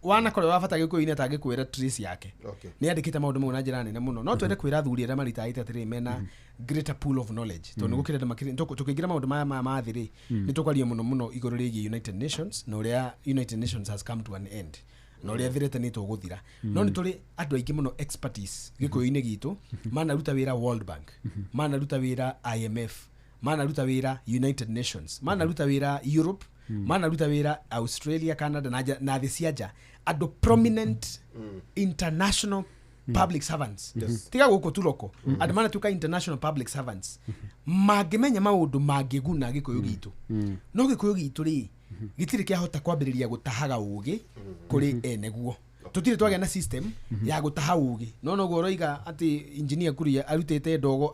wanakorwo wa bata Gĩkũyũ-inĩ atangĩkwĩra trace yake. Nĩ andĩkĩte maũndũ mau na njĩra nene mũno. No twende kwĩra athuri arĩa maritaĩte atĩrĩrĩ mena greater pool of knowledge. Tondũ nĩ gũkĩrĩ andũ makĩrĩ tũkĩingĩra maũndũ maya ma thĩ rĩ, nĩ tũkwaria mũno mũno igũrũ rĩgiĩ United Nations na ũrĩa United Nations has come to an end. Na ũrĩa thirete nĩ tũgũthira. No nĩ tũrĩ andũ aingĩ mũno expertise Gĩkũyũ-inĩ gitũ manaruta wĩra World Bank, manaruta wĩra IMF, manaruta wĩra United Nations, manaruta wĩra Europe, manaruta wĩra Australia, Canada na thĩ cia nja. Andũ prominent international public servants. Tiga gũkũ tu loko. Andũ manatuĩka international public servants. Mangĩmenya maũndũ mangĩguna Gĩkũyũ gitũ. No Gĩkũyũ gitũ rĩ, gĩtirĩ kĩahota kwambĩrĩria gũtahaga ũgĩ kũrĩ eneguo. Tũtirĩ twagĩa na system ya gũtaha ũgĩ. No noguo ũroiga atĩ engineer Kuria arutĩte ndogo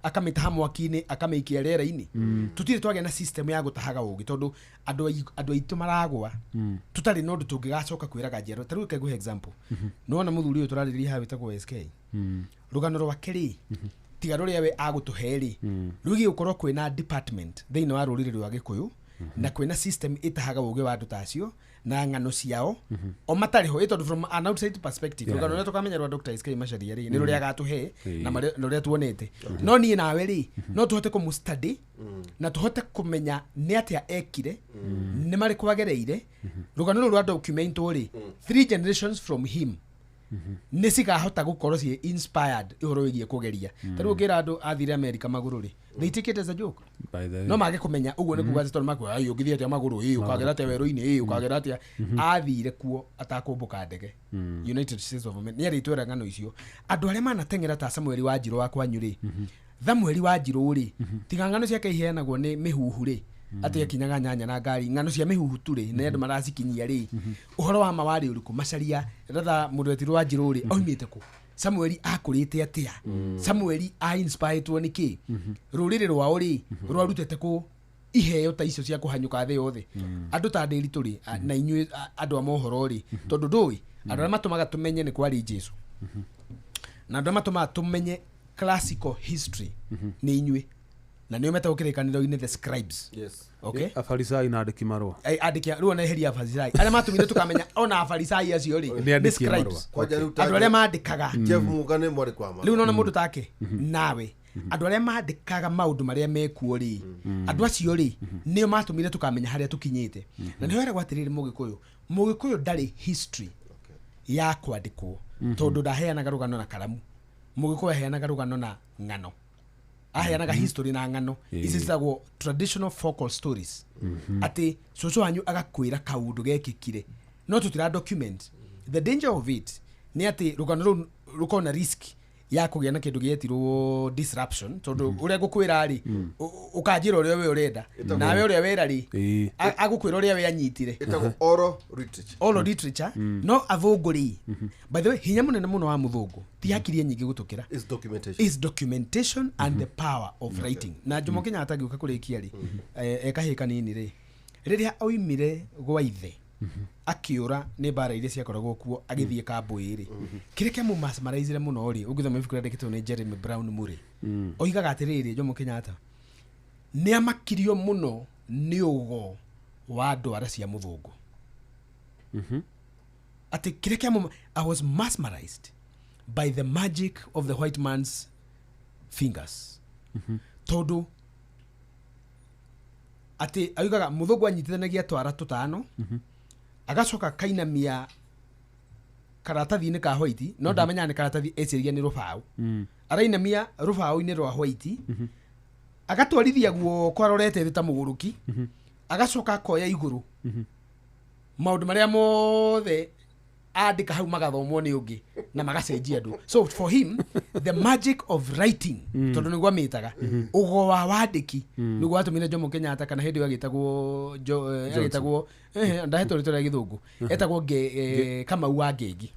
akamĩtaha mwaki-inĩ akamĩikia rĩera-inĩ. Tũtirĩ twagĩa na system ya gũtahaga ũgĩ tondũ andũ aitũ maragwa tũtarĩ na ũndũ tũngĩgacoka kwĩraga njiarwa. Ta rĩu reke ngũhe example. Nĩwona mũthuri ũyũ tũrarĩrĩria haha wĩtagwo SK. Rũgano rwake rĩ, tiga rũrĩa we agũtũhe rĩ, rwĩgiĩ gũkorwo kwĩna department thĩinĩ wa rũrĩrĩ rwa Gĩkũyũ na kwĩna system ĩtahaga ũgĩ wa andũ ta acio na ng'ano ciao o matarĩ ho, tondũ from an outside perspective rũgano rũrĩa tũkamenya rwa Dr. SK Macharia rĩ nĩ rũrĩa agatũhe na rũrĩa tuonete. No niĩ nawe rĩ no tũhote kũmũ-study na tũhote kũmenya nĩ atĩa ekire, nĩ marĩkũ agereire. Rũgano rũrũ rwa documentwo rĩ, 3 generations from him nĩ cikahota gũkorwo ciĩ inspired ũhoro wĩgiĩ kũgeria. Ta rĩu ũngĩra andũ athire America magũrũ rĩ, they take it as a joke. No mage kũmenya ũguo nĩ kuga atĩ tondũ makuoya ĩ ũngĩthiĩ atĩa magũrũ, ĩ ũkagera atĩa werũ-inĩ, ĩ ũkagera atĩa. Athire kuo atakũmbũka ndege United States of America. Nĩ arĩtwĩra ng'ano icio. Andũ arĩa manateng'era ta Samuel Wanjirũ wa kwanyu rĩ, Samuel Wanjirũ rĩ, tiga ng'ano ciake iheanagwo nĩ mĩhuhu rĩ, atĩ akinyaga nyanya na ngari, ng'ano cia mĩhuhu tu rĩ, nĩ andũ maracikinyia rĩ, ũhoro wa ma warĩ ũrĩkũ? Macharia ratha mũndũ wetirwo Wanjirũ rĩ, aumĩte kũ? Samuel akũrĩte atĩa? Samuel a-inspiredwo nĩ kĩ? Rũrĩrĩ rwao rĩ, rwarutĩte kũ iheo ta icio cia kũhanyũka thĩ yothe? Andũ ta Ndĩritũ rĩ, na inyuĩ andũ a mohoro rĩ, tondũ ndũĩ andũ arĩa matũmaga tũmenye nĩ kwarĩ Jesũ, na andũ arĩa matũmaga tũmenye classical history nĩ inyuĩ, na nĩo metagwo kĩrĩkanĩro-inĩ the scribes. Yes. Okay? Afarisai na andĩki marũa. Andĩki rĩu ona eheria afarisai arĩa matũmire tũkamenya ona afarisai acio rĩ nĩ scribes. Andũ arĩa mandĩkaga. Jeff Mugane mwarĩ kwa ma. Rĩu nona mũndũ take nawe andũ arĩa mandĩkaga maũndũ marĩa mekuo rĩ, andũ acio rĩ nĩo matũmire tũkamenya harĩa tũkinyĩte. Na nĩho heragwo atĩrĩrĩ, Mũgĩkũyũ ndarĩ history ya kwandĩkwo tondũ ndaheanaga rũgano na karamu. Mũgĩkũyũ aheanaga rũgano na ng'ano. Aheanaga history na ng'ano ici citagwo traditional folk stories, atĩ cũcũ wanyu agakwĩra kaũndũ gekĩkire no tũtira document. The danger of it nĩ atĩ rũgano rũu rũkorwo na risk ya kũgĩa na kĩndũ gĩetirwo disruption, tondũ ũrĩa ngũkwĩra rĩ, ũkanjĩra ũrĩa we ũrenda, nawe ũrĩa wera rĩ, agũkwĩra ũrĩa we anyitire. Ĩtagwo oral literature. Oral literature. No athũngũ rĩ, by the way, hinya mũnene mũno wa mũthũngũ ti hakiri nyingĩ gũtũkĩra, is documentation. Is documentation and the power of writing. Na Jomo Kenyatta agĩũka kũrĩkia rĩ, ekahĩ kanini rĩ, rĩrĩa oimire gwa ithe akĩũra nĩ mbara iria ciakoragwo kuo agĩthiĩ kambũĩ rĩ, kĩrĩa kĩamũmesmerizire mũno rĩ, ũngĩthoma ibuku rĩandĩkĩtwo nĩ Jeremy Brown Murray, oigaga atĩrĩrĩ, Jomo Kenyatta nĩ amakirio mũno nĩ ũgo wa ndwara cia mũthũngũ, atĩ kĩrĩa kĩamũ, I was mesmerized by the magic of the white man's fingers, tondũ atĩ augaga mũthũngũ anyitithanagia twara tũtano, agacoka kainamia karatathi-inĩ ka white, no ndamenyaga nĩ karatathi, eciragia nĩ rũbaũ, arainamia rũbaũ-inĩ rwa white, agatwarithia guoko arorete thĩ ta mũgũrũki, agacoka akoya igũrũ maũndũ marĩa mothe andĩka hau magathomwo nĩ ũngĩ na magacenjia andũ. So for him the magic of writing, tondũ nĩguo amĩtaga ũgo wa wandĩki, nĩguo watũmire Jomo Kenyatta, kana hĩndĩ ĩyo agĩtagwo agĩtagwo, ndahetwo rĩtwa rĩa gĩthũngũ, etagwo Kamau wa Ngengi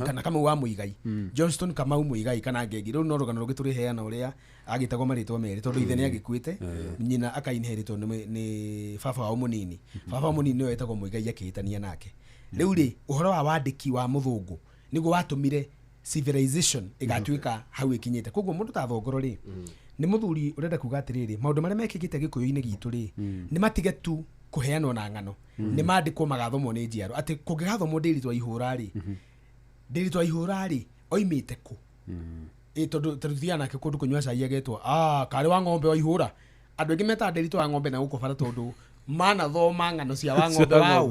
kana Kamau wa Muigai, Johnston Kamau Muigai kana Ngengi. Rĩu no rũgano rũngĩ tũrĩheana ũrĩa agĩtagwo marĩtwa merĩ, tondũ ithe nĩ agĩkuĩte, nyina akainheritwo nĩ baba wao mũnini. Baba wao mũnini nĩwe etagwo Muigai akĩhĩtania nake. Rĩu rĩ, ũhoro wa wandĩki wa mũthũngũ nĩguo watũmire civilization ĩgatuĩka hau ĩkinyĩte. Koguo mũndũ ta Thongoro rĩ, nĩ mũthuri ũrenda kuga atĩrĩrĩ, maũndũ marĩa mekĩkĩte gĩkũyũ-inĩ gitũ rĩ, nĩ matige tu kũheanwo na ng'ano, nĩ mandĩkwo magathomwo nĩ njiaro, atĩ kũngĩgathomwo Ndĩritũ wa Ihũra rĩ, Ndĩritũ wa Ihũra rĩ oimĩte kũ? Ĩ tondũ tũthiaga nake kũndũ kũnyua cai agetwo karĩ wa ng'ombe wa Ihũra. Andũ aingĩ metaga Ndĩritũ wa ng'ombe na gũkũ bara tondũ manathoma ng'ano cia wa ng'ombe wao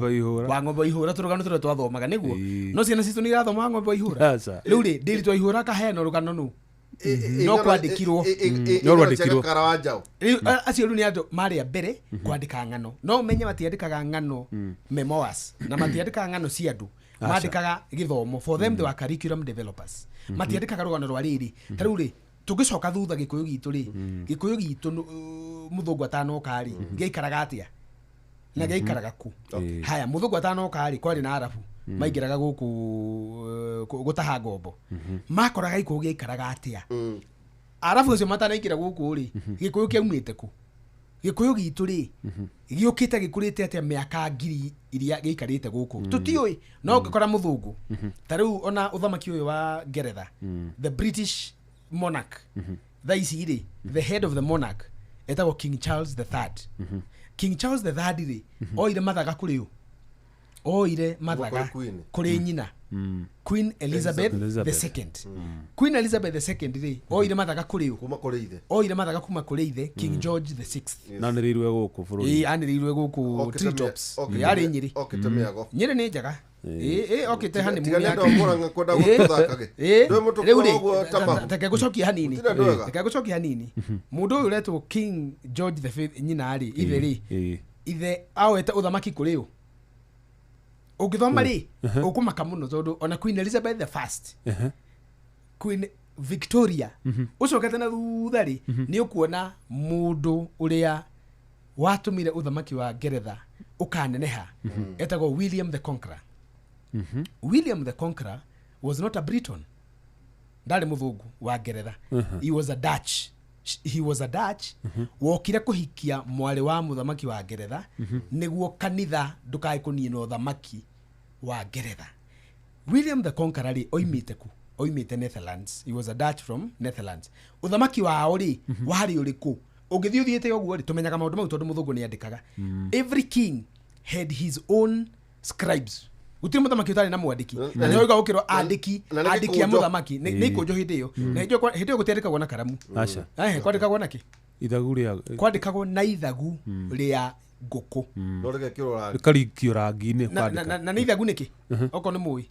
wa ng'ombe wa Ihũra, tũrũgano tũrĩa twathomaga nĩguo, no ciana citũ nĩ irathoma wa ng'ombe wa Ihũra. Rĩu rĩ, Ndĩritũ wa Ihũra akaheana rũgano nũ no kwandĩkirwo, no rwandĩkirwo Kara wa njaũ. Rĩu acio rĩu nĩ andũ marĩ a mbere kwandĩka ng'ano. No ũmenye matiandĩkaga ng'ano memoirs, na matiandĩkaga ng'ano cia andũ, mandĩkaga gĩthomo. For them they were curriculum developers. Matiandĩkaga rũgano rwa rĩrĩ. Ta rĩu rĩ, tũngĩcoka thutha gĩkũyũ gitũ rĩ, gĩkũyũ gitũ mũthũngũ atanoka rĩ, gĩaikaraga atĩa na gĩaikaraga kũ? Haya, mũthũngũ atanoka rĩ, kwarĩ na Arabu maingĩraga gũkũ gũtaha ngombo, makoraga gĩkũyũ gĩaikaraga atĩa? Arabu acio matanaingĩra gũkũ rĩ, gĩkũyũ kĩaumĩte kũ? Gĩkũyũ gitũ rĩ, gĩũkĩte gĩkũrĩte atĩa mĩaka ngiri iria gĩikarĩte gũkũ? Tũtiũĩ. No ũngĩkora mũthũngũ ta rĩu ona ũthamaki ũyũ wa Ngeretha, the British monarch thaa ici rĩ, the head of the monarch etagwo King Charles the Third. King Charles the Third rĩ, oire mathaga kũrĩ ũ? Oire mathaga kũrĩ nyina Queen Elizabeth the Second. Queen Elizabeth the Second rĩ, oire mathaga kũrĩ ũ? Kuma kũrĩ ithe. Oire mathaga kuma kũrĩ ithe King George the Sixth. Na anĩrĩirwe gũkũ bũrũri. Ĩĩ, anĩrĩirwe gũkũ Treetops. Yarĩ Nyĩrĩ. Okĩte mĩago. Nyĩrĩ nĩ njega. Ĩĩ, okĩte honeymoon Tiga nĩ yake. andũ a Murang'a kwenda gũtũthakage. Ndũĩ mũtũkũra ũguo ta mahu. Reke ngũcokie hanini. Gũtirĩ andũ ega. Reke ngũcokie hanini. Mũndũ ũyũ ũretwo King George the Fifth nyina rĩ, ithe rĩ, ithe aoete ũthamaki kũrĩ ũ? Ũngĩthoma rĩ, ũkũmaka mũno tondũ ona Queen Elizabeth the First, Queen Victoria, ũcokete na thutha rĩ, nĩ ũkuona mũndũ ũrĩa watũmire ũthamaki wa Ngeretha ũkaneneha, etagwo William the Conqueror. William the Conqueror was not a Briton. Ndarĩ mũthũngũ wa Ngeretha. He was a Dutch. He was a Dutch. Wokire kũhikia mwarĩ wa mũthamaki wa Ngeretha nĩguo kanitha ndũkae kũnina ũthamaki wa Ngeretha. William the Conqueror rĩ, oimĩte kũ? Oimĩte Netherlands. He was a Dutch from Netherlands. Ũthamaki wao rĩ, warĩ ũrĩkũ? Ũngĩthiĩ ũthiĩte ũguo rĩ, tũmenyaga maũndũ mau tondũ mũthũngũ nĩ andĩkaga. Every king had his own scribes. Gũtirĩ mũthamaki ũtarĩ na mwandĩki. Na nĩ oiga gũkĩrwo andĩki, andĩki a mũthamaki. Nĩ ikũnjo hĩndĩ ĩyo. Na hĩndĩ ĩyo gũtiandĩkagwo na karamu. Aca. Kwandĩkagwo na kĩ? Ithagu rĩa Kwandĩkagwo na ithagu rĩa ngũkũ. No rĩgekĩrwo rangi. Rĩkarikio rangi-inĩ kwandĩka. Na nĩ ithagu nĩkĩ? Okorwo nĩ mũĩ.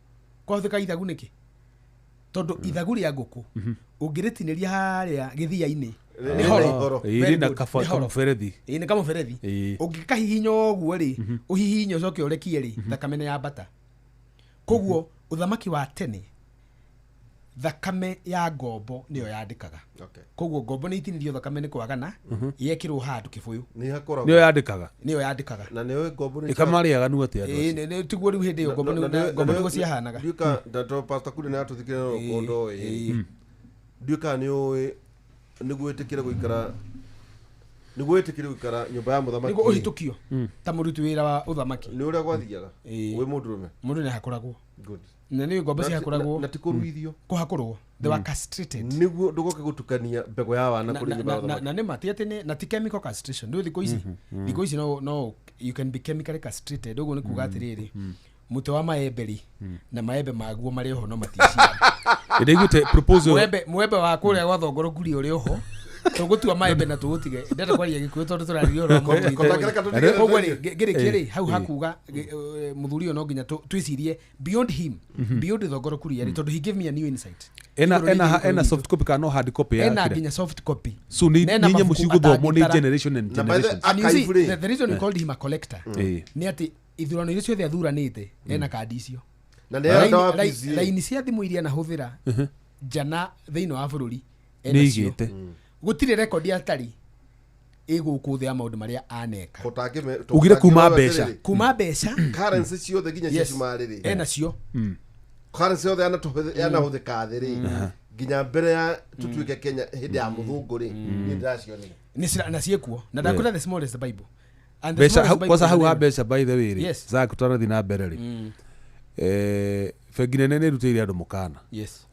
Kwahũthĩka ithagu nĩkĩ? Tondũ ithagu rĩa ngũkũ ũngĩrĩtinĩria harĩa gĩthia-inĩ Nĩ horo. Ĩĩ, Very na good. kaba Nĩ horo. kamũberethi. Ĩĩ, nĩ kamũberethi. Ĩĩ. Ũngĩkahihinya ũguo rĩ, ũhihinye ũcoke ũrekie rĩ, thakame nĩ yambata. Koguo ũthamaki wa tene thakame ya ngombo nĩyo yandĩkaga. Okay. Koguo ngombo nĩ itinirio thakame nĩ kwagana, yekĩrwo handũ kĩbũyũ, Nĩ hakoragwo. Nĩyo yandĩkaga. Nĩyo yandĩkaga. Na nĩ ngombo nĩ Ĩkamarĩaga nu atĩa andũ Ĩĩ, acio? tiguo rĩu hĩndĩ ĩyo ngombo ngombo nĩguo ciahanaga. Ndiũka ndato Pastor Kuria nĩ atũthikire no kondo ĩ. Ndiũka nĩ ũĩ nĩguo wĩtĩkĩre gũikara, nĩguo wĩtĩkĩre gũikara nyũmba ya mũthamaki. Nĩguo ũhĩtũkio ta mũruti wĩra wa ũthamaki. Nĩ ũrĩa gwathiaga. Wĩ mũndũrũme. Mũndũ nĩ ahakũragwo. Good. Na nĩ ngombo ciahakũragwo. Na ti kũruithio. Kũhakũrwo. They were castrated. Nĩguo ndũgoke gũtukania mbegũ ya wana kũrĩ nyũmba ya mũthamaki. Na nĩ ma ti atĩ nĩ na ti chemical castration. Ndũĩ thikũ ici, thikũ ici no you can be chemically castrated. Ũguo nĩ kuga atĩrĩrĩ, mũtĩ wa maembe rĩ, na maembe maguo marĩ oho no maticiara. Ndĩiguĩte proposal. Mwembe wa kũrĩa gwa Thongoro Kuria ũrĩ oho, tũgũtua maembe na tũgũtige. Ndĩrenda kwaria Gĩkũyũ tondũ tũraririe ũhoro wa mũthuri. Koguo rĩ, ngĩrĩkie rĩ, hau hakuga mũthuri ũyũ no nginya twĩcirie beyond him, beyond Thongoro Kuria rĩ, tondũ he gave me a new insight. Ena soft copy kana no hard copy ya Ena kĩrĩa? nginya soft copy. So nĩ Na ena nyamũ mabuku cigũthomwo nĩ atangĩtara. generation and Na by the- generations. And you see, Archive rĩ. the reason we called him a collector nĩ atĩ ithurano iria ciothe athuranĩte ena kandi icio. Na nĩ arenda wa PCA. Raini cia thimũ iria anahũthĩra njana thĩinĩ wa bũrũri ena Nĩ cio. igĩte. Gũtirĩ rekondi atarĩ ĩgũkũ thĩ ya maũndũ marĩa aneka. Ugire kuma mbeca. Kuma mbeca. Currency ciothe nginya cia Yes. cumarĩ rĩ. Ena cio. Currency yothe yanahũthĩka thĩ rĩ, nginya mbere ya tũtuĩke Kenya hĩndĩ ya mũthũngũ rĩ, niĩ ndĩracionire. Nĩ na ciĩkuo. Na ndakwĩra the smallest Bible. And the Mbeca smallest Bible kwanza hau ha nĩ- mbeca by the way rĩ, Yes. Zack tũtanathiĩ na mbere rĩ, bengi nene nĩ ĩrutĩire andũ mũkana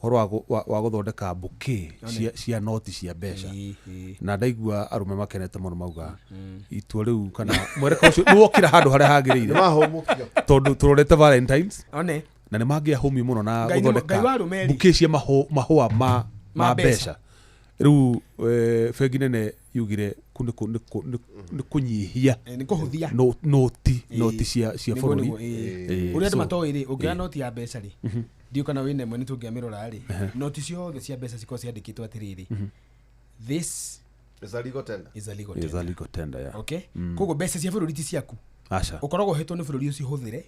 ũhoro wa gũthondeka bouquet cia noti cia mbeca. Na ndaigua arũme makenete mũno mauga itua rĩu kana mwerekeo ũcio nĩ wokĩra handũ harĩa hagĩrĩire. Nĩ mahũmũkio. Tondũ tũrorete Valentines. One. Na nĩ mangĩahũmio mũno na Ngai gũthondeka Ngai wa arũme rĩ. bouquet cia mahũa ma Ma mbeca. Rĩu bengi nene yugire kũ nĩ kũnyihia Nĩ kũhũthia. noti cia bũrũri. Ũrĩa andũ matoĩ rĩ, ũngĩoya noti ya mbeca rĩ, ndiũ kana wĩna ĩmwe nĩ tũngĩamĩrora rĩ, noti ciothe cia mbeca cikoragwo ciandĩkĩtwo atĩrĩrĩ, this Is a legal tender. is a legal Is a tender. legal tender, yeah. Okay? Koguo mbeca cia bũrũri ti ciaku. Aca. Ũkoragwo ũhetwo nĩ bũrũri ũcihũthĩre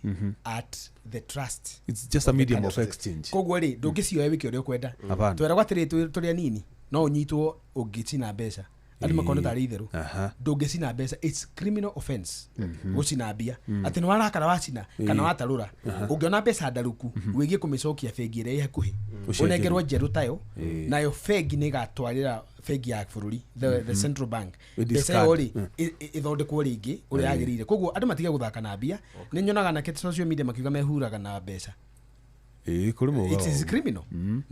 at the trust. It's just a medium of exchange. Koguo rĩ, ndũngĩcioya wĩke ũrĩa ũkwenda. Hapana. Tweragwo atĩrĩ tũrĩ anini, no ũnyitwo ũngĩcina mbeca. Andũ makona tarĩ itherũ. Ndũngĩcina mbeca, it's criminal offense gũcina mbia. Atĩ nĩ warakara wacina kana watarũra. Ũngĩona mbeca ndarũku, wĩgie kũmĩcokia bengi ĩrĩa ĩ hakuhĩ. Ũnengerwo njerũ tayo, nayo bengi nĩ ĩgatwarĩra bengi ya bũrũri, the central bank. Ĩ Mbeca discard. ĩyo rĩ, ĩthondekwo rĩngĩ ũrĩa yagĩrĩire. Koguo andũ matige gũthaka na mbia. Nĩ nyonaga anake social media makiuga mehuraga na mbeca. Ĩĩ, kũrĩ maugaga It is ũguo. criminal.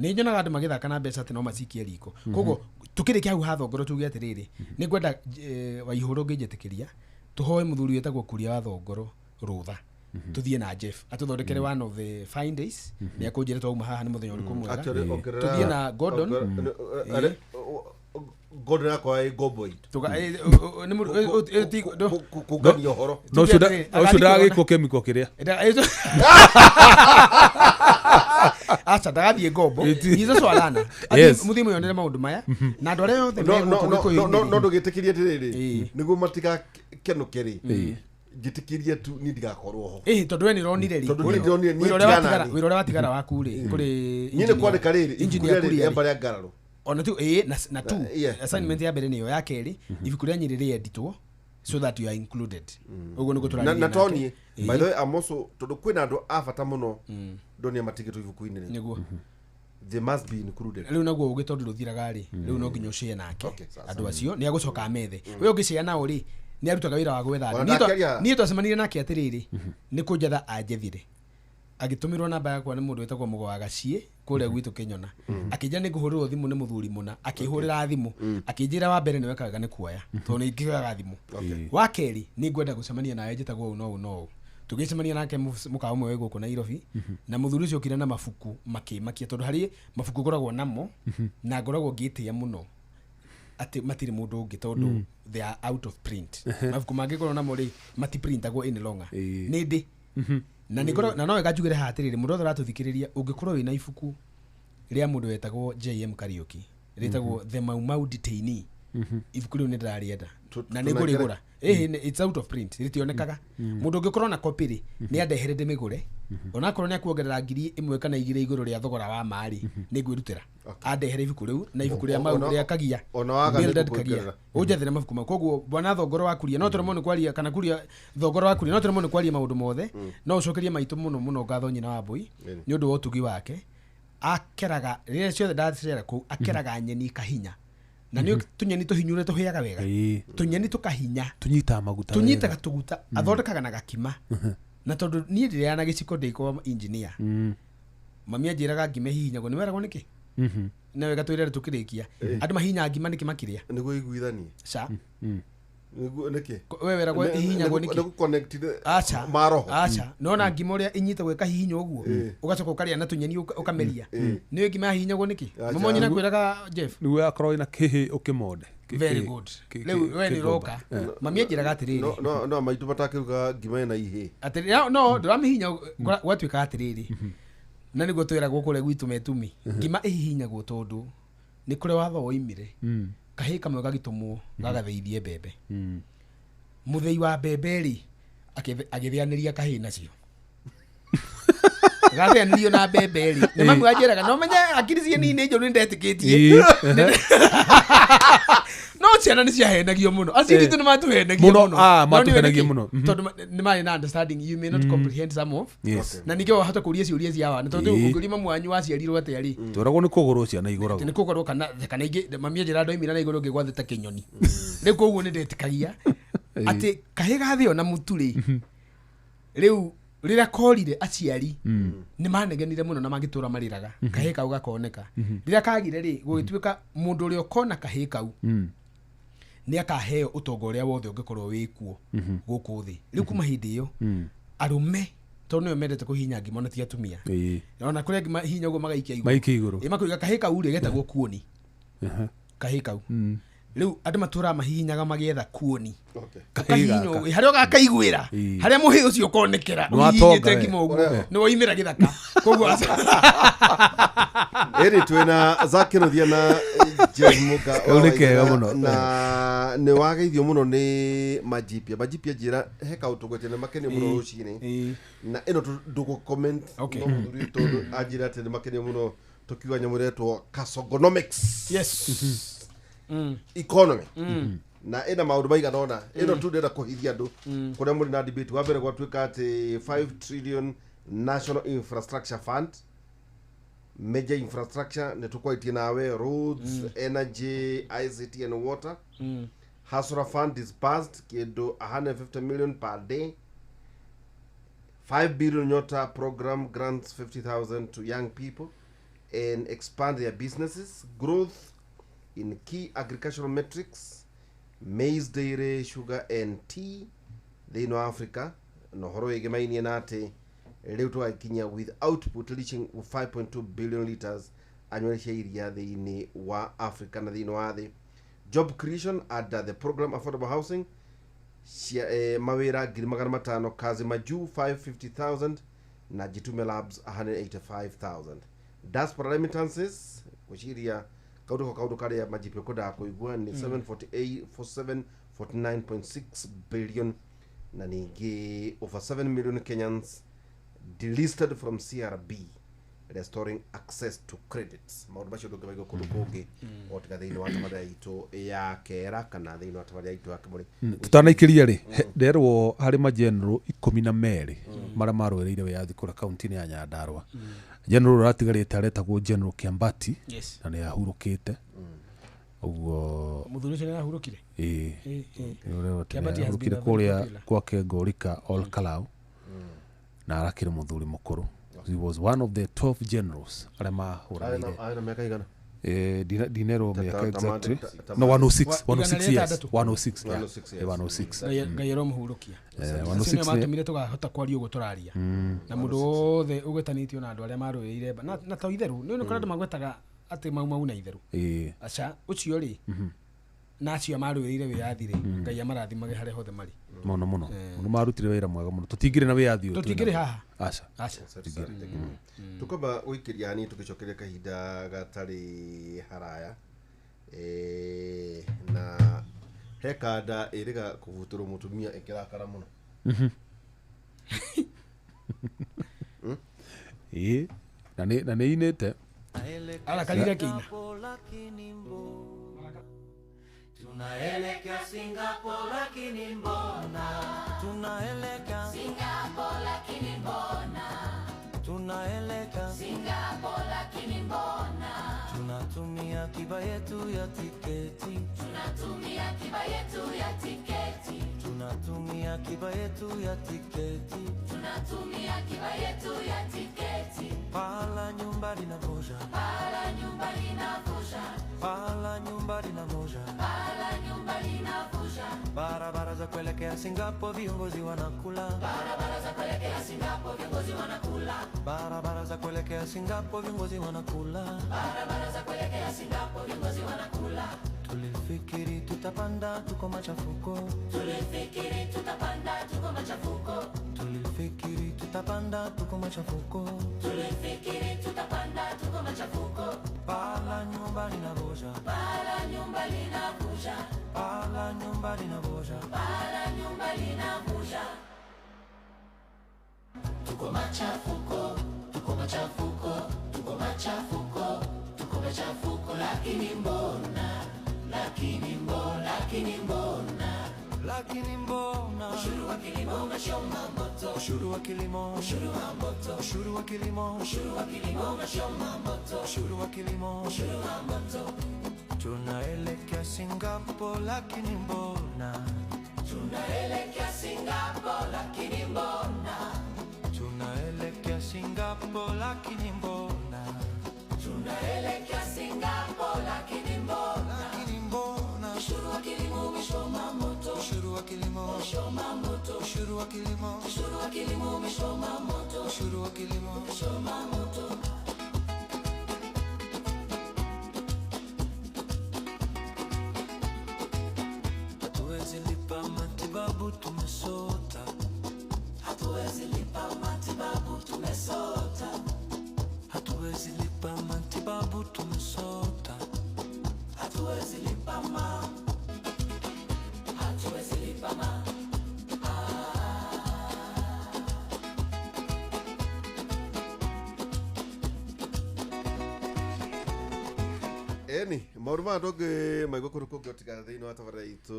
Nĩ nyonaga andũ magĩthaka na mbeca atĩ no macikie riko. Koguo tũkĩrĩkia hau ha Thongoro tuge atĩrĩrĩ, nĩ ngwenda Waihũrũ ũngĩnjĩtĩkĩria tũhoe mũthuri wĩtagwo Kuria wa Thongoro rũtha. Tũthiĩ na Jeff atũthondekere one of the fine days. Nĩ akũnjĩra twauma haha nĩ mũthenya ũrĩkũ mwega. Actually, ongerera- Tũthiĩ na Gordon. Gordon akwa ĩ ngombo itũ. Nĩ mũndũ- Kũngania ũhoro. No ũcio Tuge atĩrĩrĩ, ũcio agathiĩ ndagagĩkwo kemiko kĩrĩa. Aca ndagathiĩ ngombo. Ĩti- He's also a learner. Yes. Mũthiĩ mwĩyonere maũndũ maya. Na andũ arĩa othe No, me no, gũkũ no, Gĩkũyũ-inĩ no, rĩ. no ndũgĩtĩkĩrie atĩrĩrĩ, Ĩĩ. nĩguo matigakenũke rĩ, njĩtĩkĩrie tu niĩ ndigakorwo ho. Ĩĩ, tondũ we nĩ ũronire rĩ. Tondũ niĩ ndĩronire, niĩ Wĩra ũrĩa ndigana watigara- niĩ. wĩra ũrĩa watigara waku rĩ, kũrĩ Niĩ nĩ engineer- kwandĩka rĩrĩ, ibuku engineer rĩrĩ Kuria rĩa rĩ. mbarĩ ya ngararo. Ona tu, ĩĩ, na tu, Yeah. assignment ya mbere nĩyo ya kerĩ, ibuku rĩa Nyĩrĩ rĩenditwo so that you are included. Ũguo nĩguo tũrarĩria Na nake. toniĩ, Ĩĩ. by the way, I'm also, tondũ kwĩna andũ a bata mũno ndonire matigĩtwo ibuku-inĩ rĩ. Nĩguo. They must be included. Rĩu naguo ũgĩ tondũ rũthiraga rĩ, rĩu no nginya ũcĩe nake. Okay, sawa, Andũ acio nĩ agũcoka amethe. We ũngĩcĩa nao rĩ, nĩ arutaga wĩra wa gwetha andũ. Ona ndakĩaria- Niĩ twacemanirie nake atĩrĩrĩ, nĩ kũnjetha anjethire. Agĩtũmĩrwo namba yakwa nĩ mũndũ wĩtagwo Mũgo wa Gaciĩ kũrĩa gwitũ Kĩnyona. Akĩnjĩra nĩ ngũhũrĩrwo thimũ nĩ mũthuri mũna, akĩhũrĩra thimũ, akĩnjĩra wa mbere nĩ wekaga nĩ kuoya, tondũ nĩ ingĩoyaga thimũ. Wa kerĩ nĩ ngwenda gũcemania nawe njĩtagwo ũũ na ũũ na ũũ. Tũgĩcemania nake mũkawa ũmwe wĩ gũkũ Nairobi, na mũthuri ũcio okire na mabuku makĩmakia, tondũ harĩ mabuku ngoragwo namo na ngoragwo ngĩtĩĩa mũno atĩ matirĩ mũndũ ũngĩ tondũ they are out of print. Mabuku mangĩkorwo namo rĩ, matiprintagwo any longer. Nĩ ndĩ. Na nĩ ngoragwo- na no wega njugĩre haha atĩrĩrĩ, mũndũ wothe ũratũthikĩrĩria, ũngĩkorwo wĩna ibuku rĩa mũndũ wetagwo JM Kariuki rĩtagwo The Mau Mau Detainee, Ibuku rĩu nĩ ndĩrarĩenda na nĩ ngũrĩgũra. It's out of print, rĩtionekaga. Mũndũ ũngĩkorwo na copy rĩ, nĩ andehere ndĩmĩgũre. Onakorwo nĩ akuongerera 1,000 kana 2 igũrũ rĩa thogora wa ma rĩ, nĩ ngwĩrutĩra. Andehere ibuku rĩu na ibuku rĩa mau rĩa Kagia. Ona waga Bildad nĩ Kagia. ngũkwongerera. Ũnjethere mabuku mau. Koguo bwana Thongoro wa Kuria no tũremwo nĩ kwaria, kana Kuria Thongoro wa Kuria no tũremwo nĩ kwaria maũndũ mothe, no ũcokerie maitũ mũno mũno ngatho nyina wa Mbui nĩ ũndũ wa ũtugi wake. Akeraga rĩrĩa ciothe ndacera kũu, akeraga nyeni kahinya, na nĩ tũnyeni tũhinyure tũhĩaga wega. Tũnyeni tũkahinya. Tunyitaga maguta. Tũnyitaga tũguta, athondekaga na gakima, na tondũ niĩ ndĩrĩaga na gĩciko, ndĩkorwo engineer. Mami anjĩraga ngima ĩhihinyagwo, nĩ weragwo nĩkĩ? Na wega twĩrere tũkĩrĩkia, andũ mahihinyaga ngima nĩkĩ makĩrĩa? Nĩguo iguithanie. Ca. Nĩguo nĩkĩ? We weragwo ĩhihinyagwo nĩkĩ? Nĩ connect Aca. maroho. Aca, nona ngima ũrĩa inyitagwo ĩkahihinywo ũguo, ũgacoka ũkarĩa na tũnyeni ũkameria, nĩyo ngima yahihinyagwo nĩkĩ? Aca. Mama nyina kwĩraga Jeff. Nĩguo yakorwo ĩna kĩhĩ ũkĩmonde. Very good. Rĩu we nĩ ũroka, mami anjĩraga atĩrĩrĩ, No maitũ matakĩruga ngima ĩna ihĩ. Atĩrĩ, no ndũramĩhihinya, gwatuĩka atĩrĩrĩ, na nĩguo twĩragwo kũrĩa gwitũ metumi, ngima ĩhihinyagwo tondũ nĩ kũrĩa watho woimire, kahĩĩ kamwe gagĩtũmwo gagathĩithie mbembe. Mũthĩi wa mbembe rĩ, agĩthĩanĩria kahĩĩ nacio, gathĩanĩrio na mbembe rĩ, nĩ mami wanjĩraga no menye akiri ciĩ nini njũru, nĩ ndetĩkĩtie. No ciana nĩ ciahenagio mũno, acio itũ nĩ matuhenagia Mũno, mũno. ah, No nĩ matuhenagia nĩkĩ? mũno. Tondũ nĩ marĩ na understanding you may not comprehend some of. Na ningĩ wahota kũria ciũria cia wana, tondũ ũngĩũria mamu wanyu waciarirwo atĩa rĩ, Tweragwo nĩ kũgũrwo ciana igũragwo. Nĩ kũgũrwo kana ingĩ mami anjĩra ndoimire na igũrũ ngĩgwa thĩ ta kĩnyoni. Rĩu koguo nĩ ndetĩkagia atĩ kahĩĩ gathĩo na mũtu rĩ, rĩu rĩrĩa korire aciari nĩ manegenire mũno na magĩtũra marĩraga kahĩĩ kau gakoneka. Rĩrĩa kagire rĩ, gũgĩtuĩka mũndũ ũrĩa ũkona kahĩĩ kau nĩ akaheo ũtonga ũrĩa wothe ũngĩkorwo wĩkuo gũkũ thĩ. Rĩu kuma hĩndĩ ĩyo arũme, tondũ nĩo mendete kũhihinya ngima na ti atumia, ona kũrĩa ngima hihinya ũguo magaikia igũrũ. Maikia igũrũ. Ĩ, makoiga kahĩĩ kau rĩ getagwo kuoni. Kahĩĩ kau rĩu andũ matũraga mahihinyaga magĩetha kuoni. Kahĩĩ Ũkahihinya gaka. ũguo, harĩa ũgakaiguĩra, harĩa mũhĩ ũcio ũkonekera Nĩ watonga ũhihinyĩte we. ngima ũguo, nĩ woimĩra gĩthaka koguo. Ĩrĩ twĩna Zakĩrũthia na Jeff Muga. Kau nĩ kega mũno. Na nĩ wageithio mũno nĩ Majipia. Majipia, njĩra he kaũndũ tũgwetire nĩ makenio mũno rũcinĩ, na ĩno ndũgũ comment. No mũthuri tondũ anjĩra atĩ nĩ makenio mũno tũkiuga nyamũ ĩretwo Kasogonomics economy, na ĩna maũndũ maigana ũna. Ĩno tu ndĩrenda kũhithia andũ kũrĩa mũrĩ na debate. Wa mbere, gwatuĩka atĩ 5 trillion national infrastructure fund, major infrastructure nĩ tũkwaitie nawe, roads, energy, ICT and water. Hustler Fund disbursed kĩndũ 150 million per day. 5 billion Nyota program grants 50,000 to young people and expand their businesses. Growth in key agricultural metrics, maize, dairy, sugar and tea thĩinĩ wa Africa, na ũhoro wĩgĩmainie na atĩ rĩu tũgakinya with output reaching 5.2 billion liters annually cia iria thĩinĩ wa Africa na thĩinĩ wa thĩ. Job creation under the program, affordable housing cia mawĩra 500,000, Kazi Majuu 550,000 na Jitume Labs 185,000. Diaspora remittances, gwĩciria kaũndũ karĩa Majipio kwendaga kũigua nĩ 748 749.6 billion, na ningĩ over 7 million Kenyans delisted from CRB, restoring access to credits. Maũndũ macio ndũngĩmaigua kũndũ kũngĩ o tiga thĩinĩ wa tabarĩra itũ ya kera kana thĩinĩ wa tabarĩra itũ ya Kĩmũrĩ. Tutanaikĩria rĩ, nderwo harĩ mageneral 12 marĩa marũĩrĩire wĩyathi kũrĩa kaunti-inĩ ya Nyandarua, general ũrĩa ũratigarĩte aretagwo General Kiambati. Na nĩ ahurũkĩte ũguo. Mũthuri ũcio nĩ arahurũkire. Ĩĩ. Ũrĩa Kiambati has been ahurũkire a very kũrĩa popular. gwake Ngorika Ol Kalou, na arakĩrĩ mũthuri mũkũrũ. He was one of the 12 generals arĩa mahũranĩire. Arĩ na mĩaka igana? Ndinerwo mĩaka exactly. No, 106. Igana 106 rĩa years. ĩtandatũ. 106, yeah. 106 years. 106. Ngai aromũhurũkia. Acio 106 nĩo matũmire tũkahota kwaria ũguo tũraria, na mũndũ wothe ũgwetanĩtio na andũ arĩa marũĩrĩire na to itherũ nĩ kũrĩ andũ magwetaga atĩ mau mau na itherũ. Aca, ũcio rĩ, na acio marũĩrĩire wĩyathi rĩ, Ngai amarathimage harĩa hothe marĩ. Mũno mũno mũno, marutire wĩra mwega mũno. Tũtingĩrĩ na wĩyathi ũyũ twĩ Tũtingĩrĩ naguo. haha. Aca. Aca. Tũkwamba gũikĩria hanini, tũgĩcokeria kahinda gatarĩ haraya. Na he kanda ĩrĩga kũbutũrwo mũtumia ĩkĩrakara mũno. Ĩĩ na nĩ inĩte arakarire kĩina. Tunaelekea Singapore lakini mbona, tunaelekea Singapore lakini mbona, tunaelekea Singapore lakini mbona, tunatumia akiba yetu ya tiketi, tunatumia akiba yetu ya tiketi, tunatumia akiba yetu ya tiketi, tunatumia akiba yetu ya tiketi. Pala nyumba linavuja, pala nyumba linavuja, pala nyumba linavuja, pala nyumba linavuja. Barabara za kuelekea Singapore viongozi wanakula, barabara za kuelekea Singapore viongozi wanakula, barabara za kuelekea Singapore viongozi wanakula, barabara za kuelekea Singapore viongozi wanakula. Tulifikiri tutapanda tuko machafuko, tulifikiri tutapanda tuko machafuko, tulifikiri tutapanda tuko machafuko, tulifikiri tutapanda tuko machafuko. Pala nyumba linavuja, pala nyumba linavuja, pala nyumba linavuja, pala nyumba linavuja. Tuko machafuko, tuko machafuko, tuko machafuko, tuko machafuko, lakini mbona, lakini mbona, lakini mbona, lakini mbona. Ushuru wa kilimo unachoma moto, ushuru wa kilimo, ushuru wa moto, ushuru wa kilimo, ushuru wa kilimo unachoma moto, ushuru wa kilimo, ushuru wa moto. Tunaelekea Singapore lakini mbona, tunaelekea Singapore lakini mbona, tunaelekea Singapore lakini mbona, tunaelekea Singapore lakini mbona, lakini mbona. Ushuru wa kilimo umechoma moto, ushuru wa kilimo umechoma moto, ushuru wa kilimo, ushuru wa kilimo umechoma moto, ushuru wa kilimo umechoma moto. Hatuwezi lipa matibabu tumesota, hatuwezi lipa matibabu tumesota, hatuwezi lipa matibabu tumesota, hatuwezi lipa ma, hatuwezi lipa ma. Eni maũndũ maya ndũngĩ maigua kũndũ kũngĩ tiga thĩinĩ wa tabarĩra itũ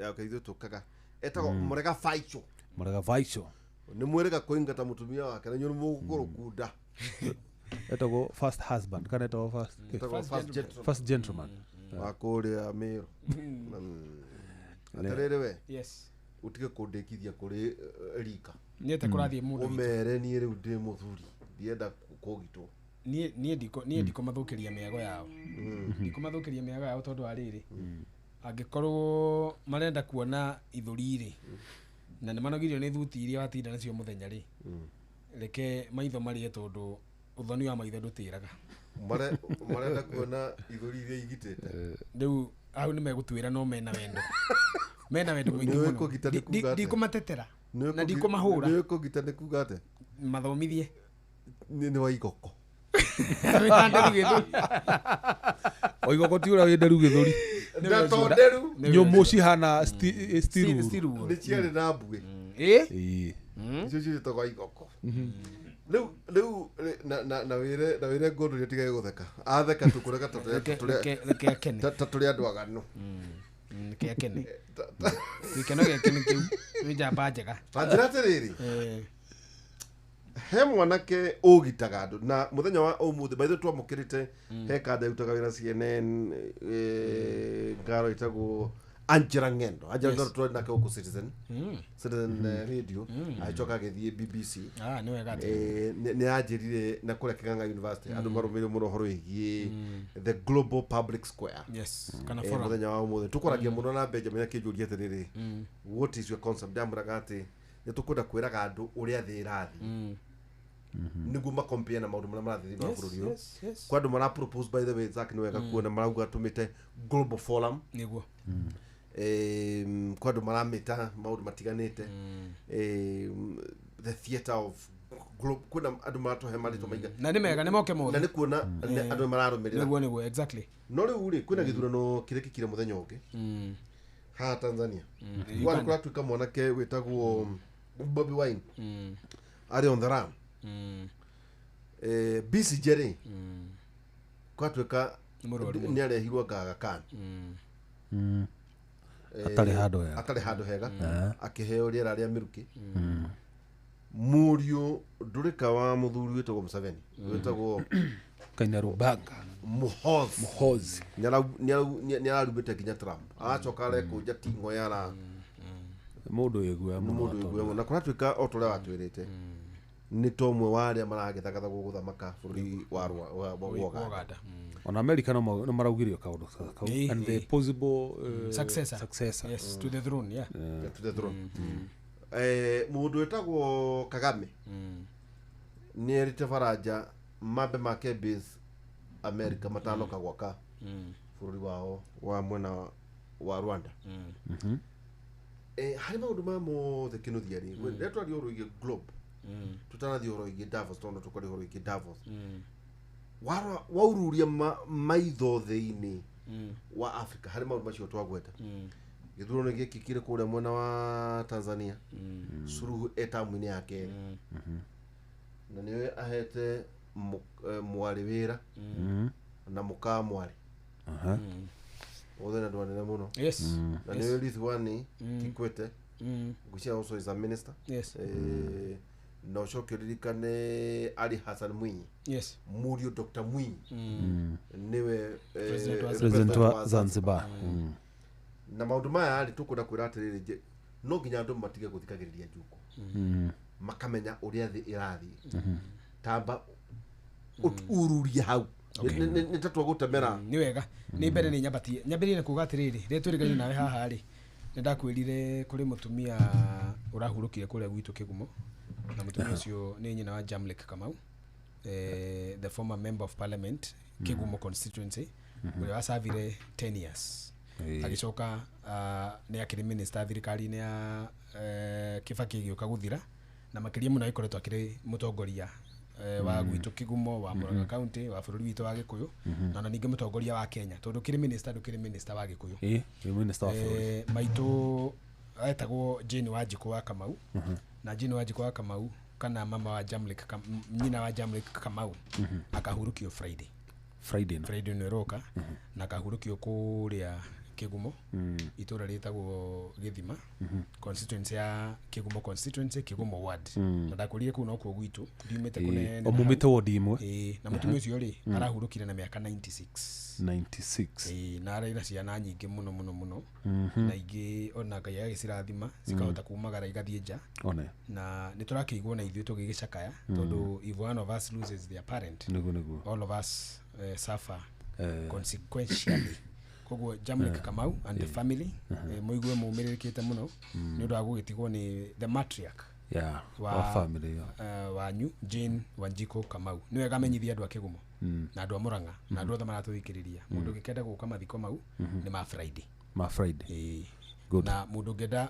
ya ũkĩ ithuĩ tũkaga etagwo Mũrega Baicho. Mũrega Baicho nĩ mwĩrĩga kũingata mũtumia wake na inyuĩ mũgũkũrũ kunda. Etagwo first husband kana etagwo first gentleman wa kũrĩa Mĩrũ. Atĩrĩrĩ we, yes, ũtige kũndĩkithia kũrĩ rika. Niĩ te kũrathiĩ mũndũ ũmere niĩ rĩu ndĩ mũthuri ndienda kũgitwo. Niĩ ndikũmathũkĩria mĩago yao, ndikũmathũkĩria mĩago yao tondũ wa rĩrĩ, angĩkorwo marenda kuona ithũri rĩ, na nĩ manogirio nĩ thuti iria watinda nacio mũthenya rĩ, reke maitho marĩe tondũ ũthoni wa maitho ndũtĩraga. Marenda kuona ithũri iria igitĩte rĩu hau nĩ megũtuĩra no mena wendo, mena wendo mũingĩ mũno. Ndikũmatetera na ndikũmahũra. Nĩ kũgita nĩ kuga atĩa? Mathomithie nĩ wa igoko. Oigoko ti ũrĩa wĩ nderu gĩthũri. Na to nderu nyũmũ cihana stiru nĩ ciarĩ na mbuĩ. Ĩĩ icio ciĩtagwo igoko. Rĩu na wĩre ngũndũria atige gũtheka, atheka tũkũreka ta tũrĩ andũ aganu. Reke akene, gĩkeno gĩake nĩ kĩu, nĩ njamba njega. Ta njĩra atĩrĩrĩ, he mwanake ũgitaga andũ na mũthenya wa ũmũthĩ by the way twamũkĩrĩte he kanda ĩrutaga wĩra CNN ngaro ĩtagwo Angela Ng'endo. Angela Ng'endo twarĩ nake gũkũ Citizen Radio, agĩcoka agĩthiĩ BBC. Nĩ wega atĩ Nĩ anjĩrire na kũrĩa Kĩng'ang'a University andũ marũmĩrĩire mũno ũhoro wĩgiĩ the Global Public Square. Yes, kana forum. Mũthenya wa ũmũthĩ tũkwaragia mũno na Benjamin akĩnjũria atĩrĩrĩ, what is your concept? Ndamwĩraga atĩ nĩ tũkwenda kwĩraga andũ ũrĩa thĩ ĩrathiĩ nĩguo makompare na maũndũ marĩa marathiĩ thĩinĩ wa bũrũri ũyũ. Kwa andũ mara propose by the way Zack nĩ wega kuona marauga tũmĩte Global Forum nĩguo kwa andũ maramĩta maũndũ matiganĩte, the theatre of Kwĩna andũ maratũhe marĩtwa maingĩ. Na nĩ mega, nĩ moke Na mothe. nĩ kuona andũ mararũmĩrĩra. Nĩguo, exactly. No rĩu rĩ, kwĩna gĩthurano kĩrekĩkire mũthenya ũngĩ haha Tanzania. Kwarĩ kũratuĩka mwanake wĩtagwo Bobi Wine arĩ on the run. BCJ rĩ, kwatuĩka Nĩ mũrwaru. Nĩ arehirwo Aga Khan. Atarĩ handũ hega. Atarĩ handũ hega, akĩheo rĩera rĩa mĩrukĩ. Mũriũ ndũrĩka wa mũthuri wĩtagwo Museveni, wĩtagwo Kainerugaba. Muhoozi. Muhoozi. Nĩararumĩte nginya Trump, aracoka arekũnja tingo yara. Mũndũ wĩ guoya Nĩ mũno. mũndũ wĩ guoya mũno, na kũratuĩka o ta ũrĩa watwĩrĩte, nĩ ta ũmwe wa arĩa maragĩthagathagwo gũthamaka bũrũri wa Uganda. Uganda. Ona America no maraugirio kaũndũ ta kau and the possible Successor. Successor. Yes, to the throne, yeah. To the throne. Mũndũ wĩtagwo Kagame nĩ erĩte Baranja mambe make base America matanoka gwaka bũrũri wao wa mwena wa Rwanda. Harĩ maũndũ ma mothe kĩnuthia rĩ, rĩrĩa twaria ũhoro wĩgiĩ globe, tũtanathiĩ ũhoro wĩgiĩ Davos, tondũ tũkwaria ũhoro wĩgiĩ Davos, waururia maitho thĩinĩ wa Africa harĩ maũndũ macio twagweta, gĩthurano gĩekĩkire kũrĩa mwena wa Tanzania, Suluhu e tamu-inĩ ya kerĩ, na nĩwe ahete mwarĩ wĩra na mũka mwarĩ othe na andũ anene mũno. Na nĩwe Ridhiwani Kikwete, ngwĩciria also is a minister. Na ũcoke ũririkane Ali Hassan Mwinyi, mũriũ Dr. Mwinyi, nĩwe President wa President wa Zanzibar. Na maũndũ maya rĩ, tũkwenda kwĩra atĩrĩrĩ, no nginya andũ matige gũthikagĩrĩria njuko, makamenya ũrĩa thĩ ĩrathiĩ. Tamba ururie hau. Nĩ ta twagũtemera. Nĩ wega, nĩ mbere nĩ nyambatie nyambĩrĩrie na kuga atĩrĩrĩ, rĩrĩa twĩrĩgaine nawe haha rĩ, nĩ ndakwĩrire kũrĩ mũtumia ũrahurũkire kũrĩa gwitũ Kĩgumo, na mũtumia ũcio nĩ nyina wa Jamlek Kamau, the former member of parliament, Kĩgumo constituency, ũrĩa wacavire 10 years, agĩcoka nĩ akĩrĩ minister thirikari-inĩ ya Kibaki ĩgĩũka gũthira, na makĩria mũno agĩkoretwo akĩrĩ mũtongoria wa gwitũ Kĩgumo, wa Murang'a County, wa bũrũri witũ wa Gĩkũyũ, na ona ningĩ mũtongoria wa Kenya, tondũ ũkĩrĩ minister ndũkĩrĩ minister wa Gĩkũyũ. Ĩ nĩ minister wa bũrũri. Maitũ etagwo Jane Wanjikũ wa Kamau, na Jane Wanjikũ wa Kamau, kana mama wa Jamlek, nyina wa Jamlek Kamau, akahurũkio Friday. Friday no. Friday ĩno ĩroka, na akahurũkio kũrĩa Kĩgumo, itũra rĩtagwo Gĩthima, constituency ya Kĩgumo constituency, Kĩgumo ward, na ndakwĩrire kũu nokuo gwitũ, ndiumĩte kũnene na O mumĩte hau. wodi ĩmwe. Ĩĩ, na mũtumia ũcio rĩ, arahurũkire na mĩaka 96. 96. Ĩĩ, na araira ciana nyingĩ mũno mũno mũno, na ingĩ ona Ngai agĩcirathima cikahota kumagara igathiĩ nja. One. Na nĩ tũrakĩigwo na ithuĩ tũgĩgĩcakaya, tondũ if one of us loses their parent, Nĩguo. all of us suffer consequentially. Koguo Jamlek Kamau and the family, mũigue mũmĩrĩrĩkĩte mũno nĩ ũndũ wa gũgĩtigwo nĩ the matriarch wa family ĩyo. Wanyu Jane Wanjikũ Kamau. Nĩ wega amenyithie andũ a Kĩgumo na andũ a Murang'a na andũ othe maratũthikĩrĩria, mũndũ ũngĩkenda gũka mathiko mau nĩ ma Friday. Ma Friday. Ĩĩ. Good. Na mũndũ ũngĩenda,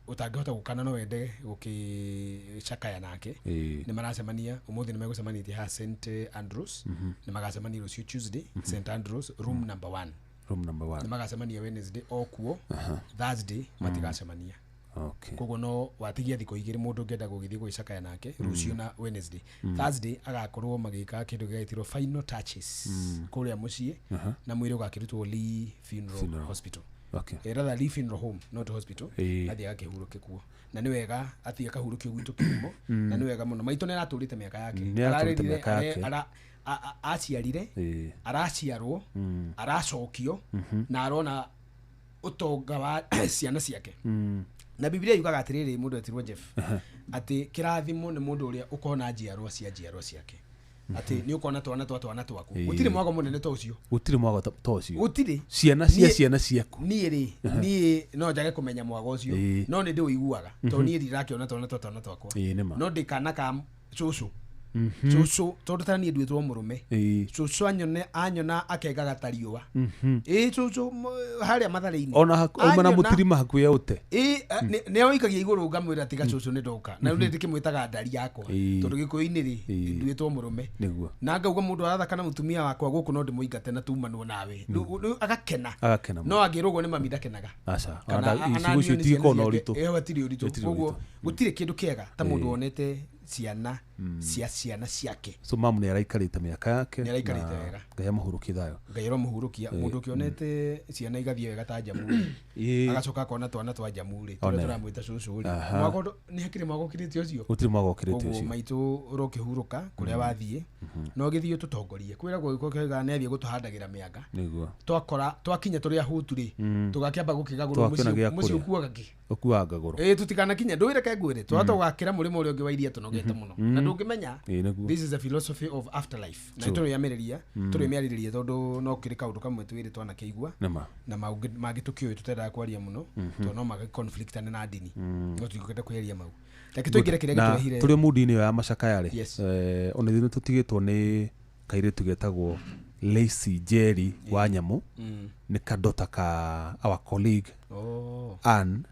ũtangĩhota gũka na no wende gũkĩcakaya nake, nĩ maracemania ũmũthĩ, nĩ megũcemanĩtie haha St Andrews, nĩ magacemania rũciũ Tuesday, St Andrews, room number 1. Room number Nĩ 1. magacemania Wednesday o kuo, Thursday matigacemania. Koguo no watigia thikũ igĩrĩ mũndũ ũngĩenda gũgĩthiĩ gũgĩcakaya nake, rũciũ na Wednesday. Thursday agakorwo magĩka kĩndũ gĩgaitirwo final touches kũrĩa mũciĩ, na mwĩrĩ ũgakĩrutwo Lee Funeral Funeral. Hospital. Okay. Rather Lee Funeral Home, not hospital. Athiĩ agakĩhurũke kuo, na nĩ wega athiĩ akahurũkio gwitũ Kĩgumo, na nĩ wega mũno, maitũ nĩ aratũrĩte mĩaka yake. Nĩ aratũrĩte Ararĩrire- mĩaka yake. aciarire, araciarwo, aracokio, na arona ũtonga wa ciana ciake. Na Bibilia yugaga atĩrĩrĩ, mũndũ etirwo Jeff, atĩ kĩrathimo nĩ mũndũ ũrĩa ũkona njiarwa cia njiarwa ciake, atĩ nĩ ũkona twana twa twana twaku. Gũtirĩ mwago mũnene ta ũcio. Gũtirĩ mwago ta ũcio. Gũtirĩ. Ciana cia ciana ciaku. Niĩ rĩ, niĩ no njage kũmenya mwago ũcio, no nĩ ndĩũiguaga, tondũ niĩ ndirakĩona twana twa twana twakwa. Ĩĩ, nĩ ma. No ndĩ kana ka cũcũ. Cucu tondu ta niĩ nduĩtwo mũrũme. Cucu anyona akengaga ta riũa. Ĩĩ cucu harĩa matharĩ-inĩ. Ona auma na mũtirima hakuhĩ aũte. Ĩĩ nĩ oikagia igũrũ ngamwĩra tiga cucu nĩ ndoka. Na rĩu ndĩkĩmwĩtaga ndari yakwa. Tondu gĩkũyũ-inĩ rĩ nduĩtwo mũrũme. Nĩguo. Na ngauga mũndũ arathaka na mũtumia wakwa gũkũ no ndĩmũingate na tumanwo nawe. Rĩu agakena. Agakena. No angĩrũgwo nĩ mami ndakenaga. Aca. Ona icigo icio itikoragwo na ũritũ. Ĩyo hatirĩ ũritũ. Koguo gũtirĩ kĩndũ kĩega ta mũndũ wonete ciana cia ciana ciake. So mamu nĩ araikarĩte mĩaka yake. Nĩ araikarĩte wega. Ngai amũhurũkie thayũ. Ngai aromũhurũkia. Mũndũ ũkĩonete ciana igathiĩ wega ta Jamhuri. Agacoka akona twana twa Jamhuri. Tũrĩa tũramwĩta cũcũ rĩ. Mwaka nĩ hakĩrĩ mwaka ũkĩrĩte ũcio. Gũtirĩ mwaka ũkĩrĩte ũcio. Koguo maitũ ũrokĩhurũka kũrĩa wathiĩ. No gĩthiĩ ũtũtongorie. Kwĩragwo gĩko kĩoigaga nĩ athiĩ gũtũhandagĩra mĩanga. Nĩguo. Twakora twakinya tũrĩ ahũtu rĩ. Tũgakĩamba gũkĩgagũrwo mũciĩ ũkuaga kĩ? Ũkuaga ngagũrũ. Ĩĩ tũtikanakinye ndũire ke ngwĩre. Twahota gũgakĩra mũrĩmo ũrĩa ũngĩ wa iria tũnogete mũno. Na ndũngĩmenya. This is a philosophy of afterlife. Na tũrĩamĩrĩria, tũrĩmĩarĩrĩria tondũ no kĩrĩ kaũndũ kamwe twĩrĩ twanakĩigua. Na mangĩ tũkĩũĩ tũtendaga kwaria mũno tondũ no mage conflict na ndini. No tũtingĩenda kwĩyaria mau. Reke tũingĩre kĩrĩa gĩtũrehire. Tũrĩ mood-inĩ ĩyo ya macakaya rĩ. Ona ithuĩ nĩtũtigĩtwo nĩ kairĩtu getagwo Lacey Jerry wa Nyamũ. Nĩ kadota ka our colleague Ann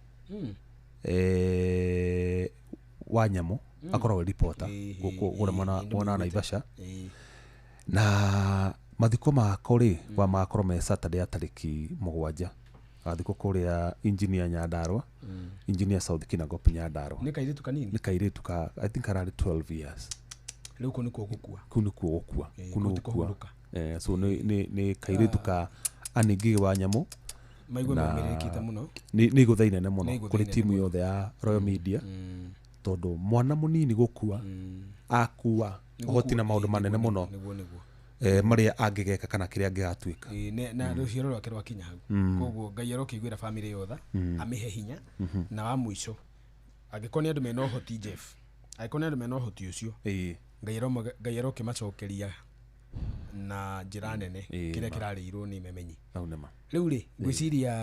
wa Nyamũ. Akoragwo reporter gũkũ mwena Naivasha. Na mathiko mako rĩ wa magakorwo me Saturday ya tarĩki 7. Agathikwo kũrĩa Engineer Nyandarua. Engineer South Kinangop Nyandarua. Nĩ kairĩtu kanini? Nĩ kairĩtu ka I think kararĩ 12 years. Rĩu kũu nĩkuo gũkua. Kũu nĩkuo gũkua. Kũu nĩkuo gũkua. So nĩ kairĩtu ka Ann Ngigĩ wa Nyamũ. Maigue mamĩrĩkĩte mũno. Nĩ igũtha inene mũno kũrĩ timu yothe ya Royal Media. Tondũ mwana mũnini gũkua akua ũhoti na maũndũ manene mũno. Marĩa angĩgeka kana kĩrĩa angĩgatuĩka. Na rũciaro rwake rwakinya hau. Koguo Ngai arokĩiguĩra family yothe amĩhe hinya na wa mũico angĩkorwo nĩ andũ mena ũhoti Jeff, angĩkorwo nĩ andũ mena ũhoti ũcio Ngai arokĩmacokeria na njĩra nene kĩrĩa kĩrarĩirwo nĩ memenyi. Rĩu rĩ ngwĩciria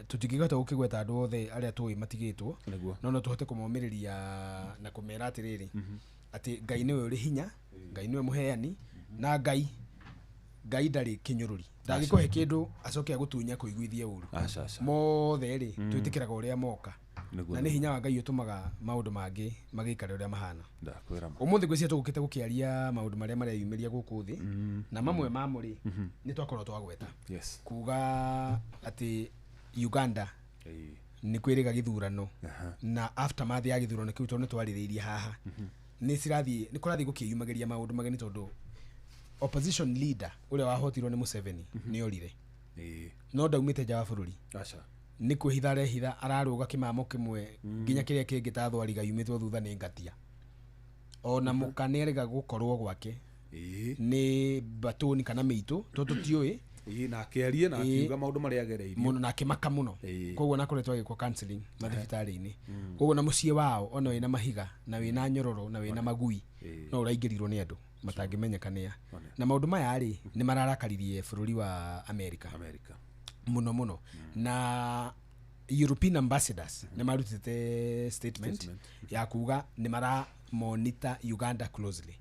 tũtingĩhota gũkĩgweta andũ othe arĩa tũĩ matigĩtwo no no tũhote kũmomĩrĩria na kũmera atĩrĩrĩ atĩ Ngai nĩwe ũrĩ hinya, Ngai nĩwe mũheani na Ngai ndarĩ kĩnyũrũri. Ndangĩkũhe kĩndũ acoke agũtunya kũiguithie ũru. Mothe rĩ twĩtĩkĩraga ũrĩa moka. Na nĩ hinya wa Ngai ũtũmaga maũndũ mangĩ magĩikare ũrĩa mahana. Ũmũthĩ ngwĩciria tũgũkĩte gũkĩaria maũndũ marĩa mareyumĩria gũkũ thĩ na mamwe mamo rĩ nĩ twakorwo twagweta. Kuga atĩ Uganda nĩ kwĩrĩga gĩthurano na aftermath ya gĩthurano kĩu tondũ nĩ twarĩrĩirie haha. Nĩ cirathiĩ nĩ kũrathiĩ gũkĩyumagĩria maũndũ mageni tondũ opposition leader ũrĩa wahotirwo nĩ Museveni nĩ orire. No ndaumĩte nja wa bũrũri. Nĩ kwĩhitha arehitha ararũga kĩmamo kĩmwe nginya kĩrĩa kĩngĩ ta thwariga yumĩtwo thutha nĩ ngatia. Ona mũka nĩ arega gũkorwo gwake nĩ batoni kana mĩitũ tondũ tũtiũĩ. Na akĩaria na akiuga maũndũ marĩa agereirie mũno na akĩmaka mũno. Koguo na akoretwo agĩkwo counseling mathibitarĩ-inĩ. Koguo na mũciĩ wao ona wĩna mahiga na wĩna nyororo na wĩna magui no ũraingĩrirwo nĩ andũ matangĩmenyeka nĩa. Na maũndũ maya rĩ nĩ mararakaririe bũrũri wa America mũno mũno. Na European ambassadors nĩ marutĩte statement ya kuga nĩ mara monitor Uganda closely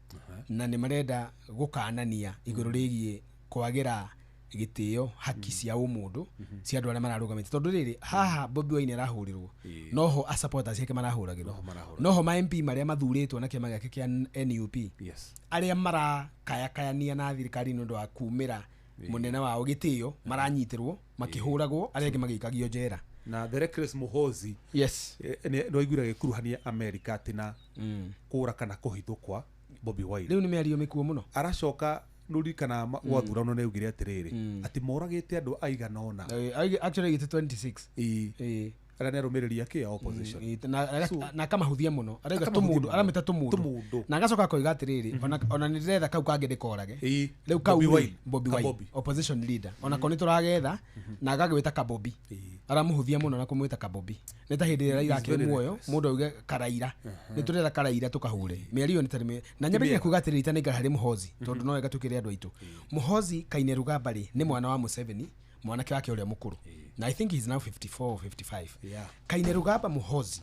na nĩ marenda gũkanania igũrũ rĩgiĩ kwagĩra gĩtĩo haki cia ũmũndũ cia andũ arĩa mararũgamĩte tondũ rĩrĩ haha Bobi Wine arahũrĩrwo noho a supporters ciake marahũragĩrwo noho ma MP marĩa mathurĩtwo na kĩama gĩake kĩa NUP arĩa marakayakayania na thirikari nĩ ũndũ wa kumĩra mũnene wao gĩtĩo maranyitĩrwo makĩhũragwo arĩa angĩ magĩikagio njera. Na the reckless Muhoozi yes nĩ waiguire gĩkuruhania America atĩ na kũra kana kũhithwo kwa Bobi Wine. Rĩu nĩ mĩario mĩkuo mũno. Aracoka nũririkana gwathurano nĩ augire atĩrĩrĩ atĩ moragĩte andũ aigana ũna. Actually gĩte 26. Arĩa nĩ arũmĩrĩri ake a opposition. Na akamahũthia mũno. Arauga tũmũndũ, aramĩta tũmũndũ. Na agacoka akoiga atĩrĩrĩ ona nĩ ndĩretha kau kangĩ ndĩkorage. Rĩu kau Bobi Wine opposition leader ona ko nĩ tũragetha na agagwĩta Kabobi. Aramũhũthia mũno na kũmwĩta Kabobi. Nĩ ta hĩndĩ ĩrĩa Raila akĩrĩ muoyo mũndũ auge Karaira. Nĩ tũretha Karaira tũkahũre. Mĩario nĩ tarĩ na nyambĩrĩria kuga atĩrĩrĩ itanaingĩra harĩ Muhoozi tondũ no wega tũkĩre andũ aitũ. Muhoozi Kainerugaba rĩ nĩ mwana wa Museveni mwanake wake ũrĩa mũkũrũ. Na I think he's now 54 or 55. Kainerugaba Muhoozi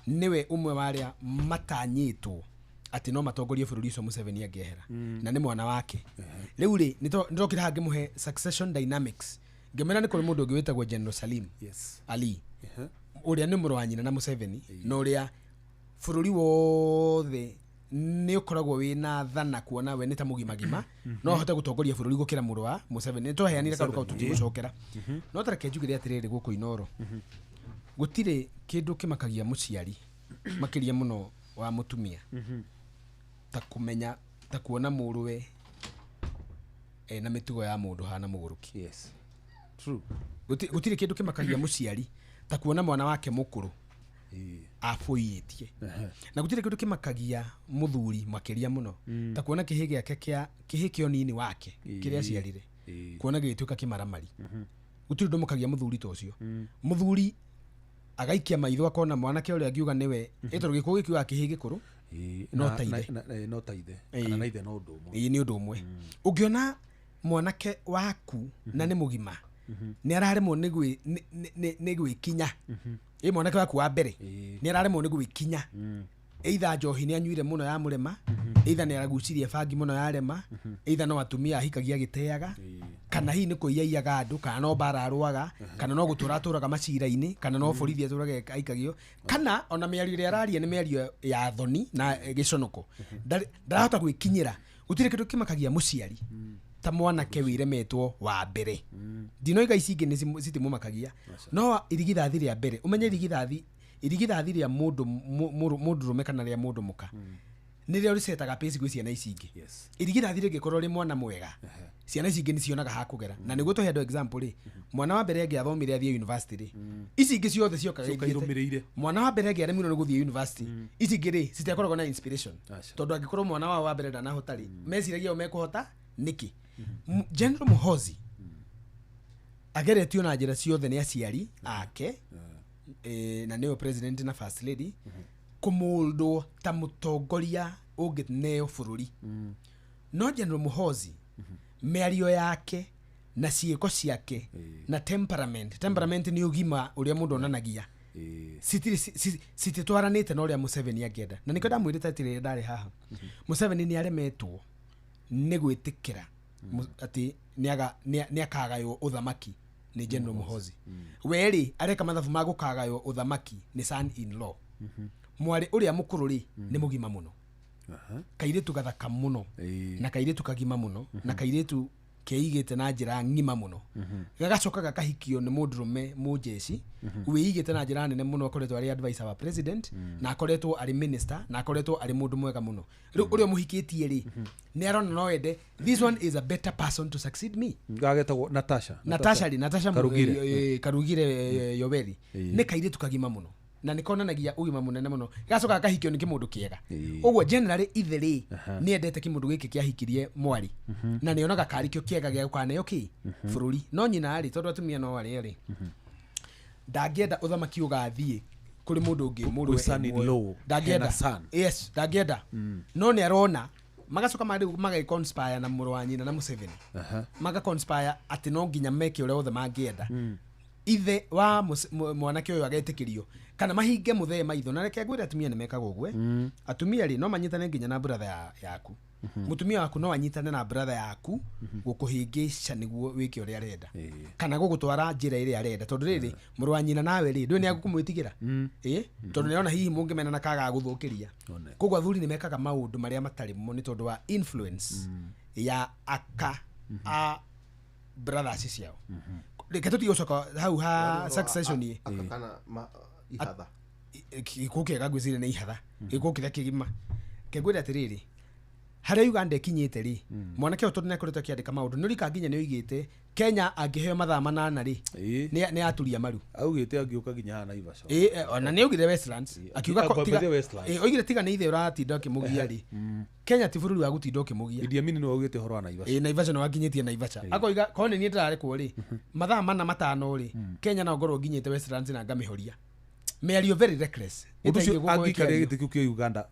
niwe umwe wa arĩa matanyĩtwo Atĩ no matongorie bũrũri ũcio Museveni angĩehera na nĩ mwana wake. Rĩu rĩ nĩndokire haha ngĩmũhe succession dynamics, ngĩmwĩra nĩ kũrĩ mũndũ ũngĩ wĩtagwo General Salim Ali ũrĩa nĩ mũrũ wa nyina na Museveni, na ũrĩa bũrũri wothe nĩ ũkoragwo wĩna thana kuona we nĩ ta mũgimagima no ahote gũtongoria bũrũri gũkĩra mũrũ wa Museveni. Nĩ twaheanire kaũndũ kau tũtigũcokera, no ta reke njugire atĩrĩrĩ, gũkũ Inooro gũtirĩ kĩndũ kĩmakagia mũciari makĩria mũno wa mũtumia ta kũmenya ta kuona mũrũwe ena mĩtugo ya mũndũ hana mũgũrũki. Yes. True. Gũtirĩ kĩndũ kĩmakagia mũciari ta kuona mwana wake mũkũrũ abũiyĩtie, na gũtirĩ kĩndũ kĩmakagia mũthuri makĩria mũno ta kuona kĩhĩ gĩake kĩa kĩhĩ kĩa ũnini wake kĩrĩa aciarire kuona gĩgĩtuĩka kĩmaramari. Gũtirĩ ũndũ mũkagia mũthuri ta ũcio. Mũthuri agaikia maitho akona mwanake ũrĩa angiuga nĩwe, ĩ tondũ gĩkũyũ gĩkiugaga kĩhĩ gĩkũrũ no ta ithe. No ta ithe kana na ithe no ũndũ ũmwe. Ĩĩ nĩ ũndũ ũmwe. Ũngĩona mwanake waku na nĩ mũgima nĩ araremwo nĩ gwĩkinya, ĩ mwanake waku wa mbere nĩ araremwo nĩ gwĩkinya, either njohi nĩ anyuire mũno ya mũrema, either nĩ aragucirie bangi mũno yarema, either no atumia ahikagia agĩteaga, kana hihi nĩ kũiyaiyaga andũ, kana no mbara arũaga, kana no gũtũra atũraga macira-inĩ, kana no borithi atũraga aikagio, kana ona mĩario ĩrĩa araria nĩ mĩario ya thoni na gĩconoko, ndarahota gwĩkinyĩra. Gũtirĩ kĩndũ kĩmakagia mũciari ta mwanake wĩremetwo wa mbere. Ndinoiga ici ingĩ nĩ citimũmakagia, no irigithathi rĩa mbere, ũmenye irigithathi rĩa mũndũ mũndũrũme kana rĩa mũndũ mũka nĩrĩo rĩcetaga pace gwĩ ciana ici ingĩ. Irigithathi rĩngĩkorwo rĩ mwana mwega, ciana ici ingĩ nĩcionaga ha kũgera. Na nĩguo tũhe andũ example rĩ, mwana wa mbere angĩathomire athiĩ university rĩ, ici ingĩ ciothe ciokaga ithiĩte. Mwana wa mbere angĩaremirwo nĩ gũthiĩ university, ici ingĩ rĩ citiakoragwo na inspiration, tondũ angĩkorwo mwana wao wa mbere ndanahota rĩ, meciragia o mekũhota nĩkĩ. General Muhoozi ageretio na njĩra ciothe nĩ aciari ake, na nĩwe president na first lady, kũmũndwo ta mũtongoria ũngĩneo bũrũri. No General Muhoozi mĩario yake na ciĩko ciake na temperament nĩ ũgima ũrĩa mũndũ onanagia, cititwaranĩte na ũrĩa Museveni angĩenda. Na nĩkĩo ndamwĩrĩte atĩrĩrĩ ndarĩ haha, Museveni nĩ aremetwo nĩ gwĩtĩkĩra atĩ nĩ akagaywo ũthamaki nĩ General Muhoozi. We rĩ areka mathabu ma gũkagaywo ũthamaki nĩ son in law. Mwarĩ ũrĩa mũkũrũ rĩ nĩ mũgima mũno, kairĩtu gathaka mũno, na kairĩtu kagima mũno, na kairĩtu keigĩte na njĩra ng'ima mũno, gagacoka gakahikio nĩ mũndũrũme mũnjeci wĩigĩte na njĩra nene mũno, akoretwo arĩ advisor wa president, na akoretwo arĩ minister, na akoretwo arĩ mũndũ mwega mũno. Rĩu ũrĩa mũhikĩtie rĩ nĩ arona no ende, this one is a better person to succeed me. Gagetagwo Natasha. Natasha rĩ, Natasha Karugire Yoweri nĩ kairĩtu kagima mũno na nĩ konanagia ũgima mũnene mũno, gacoka gakahikio nĩ kĩmũndũ kĩega. Ũguo generally ithe rĩ nĩ endete kĩmũndũ gĩkĩ kĩahikirie mwarĩ, na nĩ onaga karĩ kĩo kĩega gĩa gũkaneo kĩ bũrũri. No nyina rĩ, tondũ atumia no arĩa rĩ, ndangĩenda ũthamaki ũgathiĩ kũrĩ mũndũ ũngĩ mũrũwe, ndangĩenda. Yes, ndangĩenda. No nĩ arona magacoka magaconspire na mũrũ wa nyina na Museveni, magaconspire atĩ no nginya meke ũrĩa wothe mangĩenda ithe wa mwanake ũyũ agetĩkĩrio kana mahinge mũthee maitho. Na reke ngwĩre atumia nĩ mekaga ũguo. Atumia rĩ no manyitane nginya na brother yaku. Mũtumia waku no anyitane na brother yaku gũkũhĩngĩca nĩguo wĩke ũrĩa arenda, kana gũgũtwara njĩra ĩrĩa arenda, tondũ rĩrĩ mũrũ wa nyina nawe rĩ ndũĩ nĩ agũkũmwĩtigĩra, tondũ nĩarona hihi mũngĩmenana kaga gũthũkĩria. Koguo athuri nĩ mekaga maũndũ marĩa matarĩ mo nĩ tondũ wa influence ya aka a brothers ciao. Reke tũtige gũcoka hau ha succession ĩ kana ihatha gĩkũ kĩega ngwĩciria nĩ ihatha gĩkũ kĩrĩa kĩgima. Kengwĩre atĩrĩrĩ, harĩa Uganda ĩkinyĩte rĩ, mwanake ũyũ tondũ nĩakoretwo akĩandĩka maũndũ, nĩ ũrika nginya nĩ oigĩte Kenya angĩheo mathaa 8 rĩ nĩ aturia maru. Augĩte angĩũka nginya haha Naivasha. Ona nĩ augire Westlands, akiuga oigire tiga nĩ ithe ũratinda ũkĩmũgia rĩ, Kenya ti bũrũri wa gũtinda ũkĩmũgia. Idi Amin nĩwe augĩte ũhoro wa Naivasha. Naivasha nĩ wakinyĩtie Naivasha. Akoiga korwo nĩ niĩ ndĩrarekwo rĩ, mathaa 4 5 rĩ, Kenya no ngorwo nginyĩte Westlands na ngamĩhoria. Mĩario very reckless. Ũndũ ũcio angĩikarĩra gĩtĩ kĩu kĩa Uganda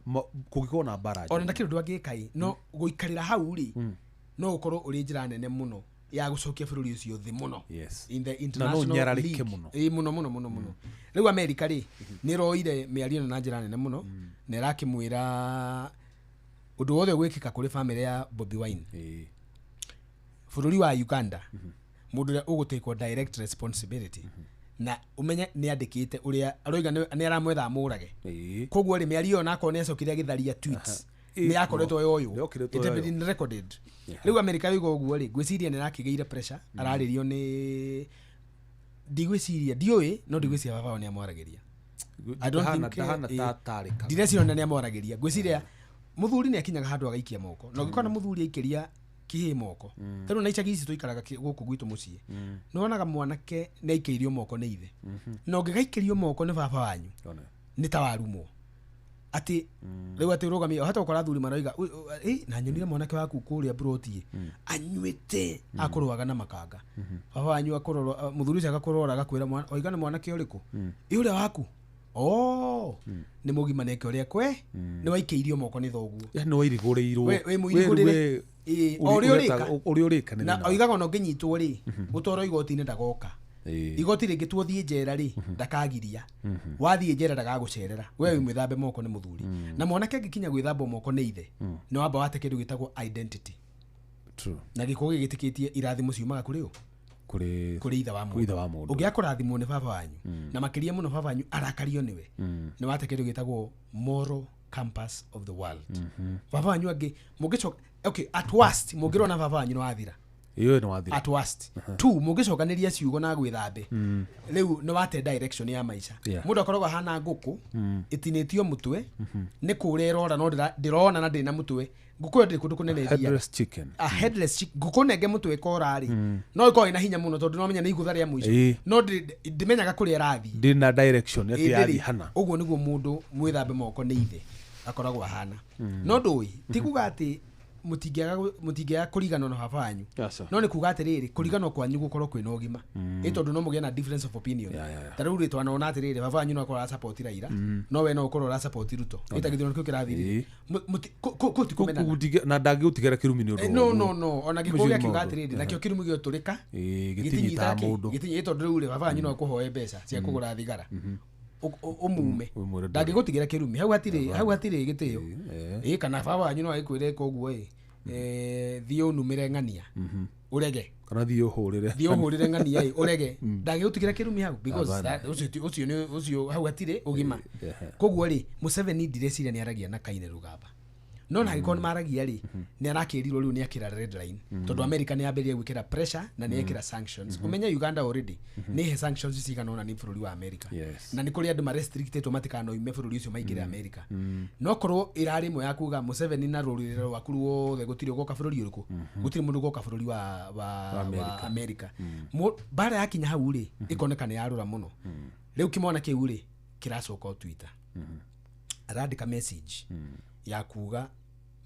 kũngĩkorwo na mbara ona ndakĩrĩ ũndũ angĩka ĩ, no gũikarĩra hau rĩ no ũkorwo ũrĩ njĩra nene mũno ya gũcokia bũrũri ũcio thĩ mũno. In the international league. Mũno mũno mũno mũno. Rĩu America rĩ nĩ ĩroire mĩario ĩno na njĩra nene mũno, na ĩrakĩmwĩra Ũndũ wothe gwĩkĩka kũrĩ family ya Bobi Wine. Bũrũri wa Uganda mũndũ ũrĩa ũgũtekwo direct responsibility na umenye nĩ andĩkĩte ũrĩa aroiga nĩ aramwetha amũrage. Koguo rĩ mĩario onakorwo nĩ acokire agĩtharia tweets nĩ akoretwo yoyo it had been recorded. Rĩu America yoiga ũguo rĩ ngwĩciria nĩ arakĩgĩire pressure ararĩrio nĩ ndigwĩciria ndiũĩ no ndigwĩciria baba wao nĩ amwaragĩria. I don't think ndireciria nĩ amwaragĩria ngwĩciria muthuri nĩ akinyaga handũ agaikia moko na ũngĩkona muthuri aikĩria kĩhĩ moko tarĩu na icagi ici tũikaraga gũkũ gwitũ mũciĩ nĩ wonaga mwanake nĩ aikĩirio moko nĩ ithe na ũngĩgaikĩrio moko nĩ baba wanyu nĩ ta warumwo atĩ rĩu atĩ ũrũgamie hata ũkora athuri maroiga na nyonire mwanake waku kũrĩa broti anyuĩte akũrũaga na makanga baba wanyu akũrora mũthuri ũcio agakũrora agakwĩra oiga nĩ mwanake ũrĩkũ ĩ ũrĩa waku nĩ mũgima neke ũrĩa kwe nĩ waikĩirio moko nĩ thoguo nĩ wairigũrĩirwo wĩ mũirigũrĩre ũrĩa ũrĩka na oigaga ona ũngĩnyitwo rĩ ũtwarwo igoti-inĩ ndagoka igoti rĩngĩ tuothiĩ njera rĩ ndakagiria wathiĩ njera ndagagũcerera we wĩ mwĩthambe moko nĩ mũthuri na mwanake angĩkinya gwĩthambwo moko nĩ ithe nĩ wamba wate kĩndũ gĩtagwo identity. True. Na gĩkũyũ gĩgĩtĩkĩtie irathimo ciumaga kũrĩ ũ kũrĩ ithe wa mũndũ ũngĩaga kũrathimwo nĩ baba wanyu na makĩria mũno baba wanyu arakario nĩwe nĩ wate kĩndũ gĩtagwo moral compass of the world. Baba wanyu angĩ mũngĩcoka okay at worst mũngĩrona baba wanyu nĩ wathira iyo nĩ wathira at worst. Two mũngĩcokanĩria ciugo na gwĩthambe rĩu nĩ wate direction ya maica. Mũndũ akoragwo ahana ngũkũ ĩtinĩtio mũtwe nĩ kũrĩa ĩrora no ndĩrona na ndĩrĩ na mũtwe ngũkũ ĩyo ndĩrĩ kũndũ kũnene ĩthiaga. Headless chicken. A headless chicken ngũkũ nenge mũtwe ĩkora rĩ no ĩkorwo ĩna hinya mũno tondũ no menya nĩ igũtha rĩa mũico no ndĩmenyaga kũrĩa ĩrathiĩ ndĩrĩ na direction atĩ yathiĩ hana. Ũguo nĩguo mũndũ mwĩthambe moko nĩ ithe akoragwo ahana. No ndũĩ ti kuga atĩ mũtingĩaga kũriganwo na baba wanyu no nĩ kuga atĩrĩrĩ kũriganwo kwanyu gũkorwo kwĩna ũgima ĩ tondũ no mũgĩe na difference of opinion. Ta rĩu rĩ twanona atĩrĩrĩ baba wanyu no akorwo arasupport Raila no we no ũkorwo ũrasupport Ruto ĩ ta gĩthurano kĩu kĩrathirire kũu ti kũmenana na ndangĩgũtigĩra kĩrumi nĩ ũndũ no ona gĩkũyũ gĩakiuga atĩrĩrĩ nakĩo kĩrumi gĩotũrĩka gĩtinyitaga mũndũ gĩtinyi tondũ rĩu rĩ baba wanyu no akũhoe mbeca cia kũgũra thigara umume ndangĩgũtigĩra kĩrumi hau hatirĩ gĩtĩo ĩ kana baba wanyu no agĩkwĩre koguo ĩ thiĩ ũnumĩre ng'ania ũrege kana thiĩ ũhũrĩre ng'ania ĩ ũrege ndangĩgũtigĩra kĩrumi hau because ũcio nĩ ũcio hau hatirĩ ũgima. Koguo rĩ Museveni ndireciria nĩ aragia na Kaine Rugaba no na angĩkorwo nĩ maragia rĩ nĩ arakĩrirwo rĩu nĩ akĩra red line tondũ America nĩ yambĩrĩria gwĩkĩra pressure na nĩ yekĩra sanctions. Ũmenye Uganda already nĩ he sanctions cigana ũna nĩ bũrũri wa America na nĩ kũrĩ andũ marestrictĩtwo matikanoime bũrũri ũcio maingĩre America no korwo ĩrarĩ ĩmwe ya kuga Museveni na rũrĩrĩ rwaku ruothe gũtirĩ ũgoka bũrũri ũrĩkũ gũtirĩ mũndũ ũgoka bũrũri wa America. Mbara yakinya hau rĩ ĩkoneka nĩ yarũra mũno rĩu kĩmwana kĩu rĩ kĩracoka o Twitter arandĩka message ya kuga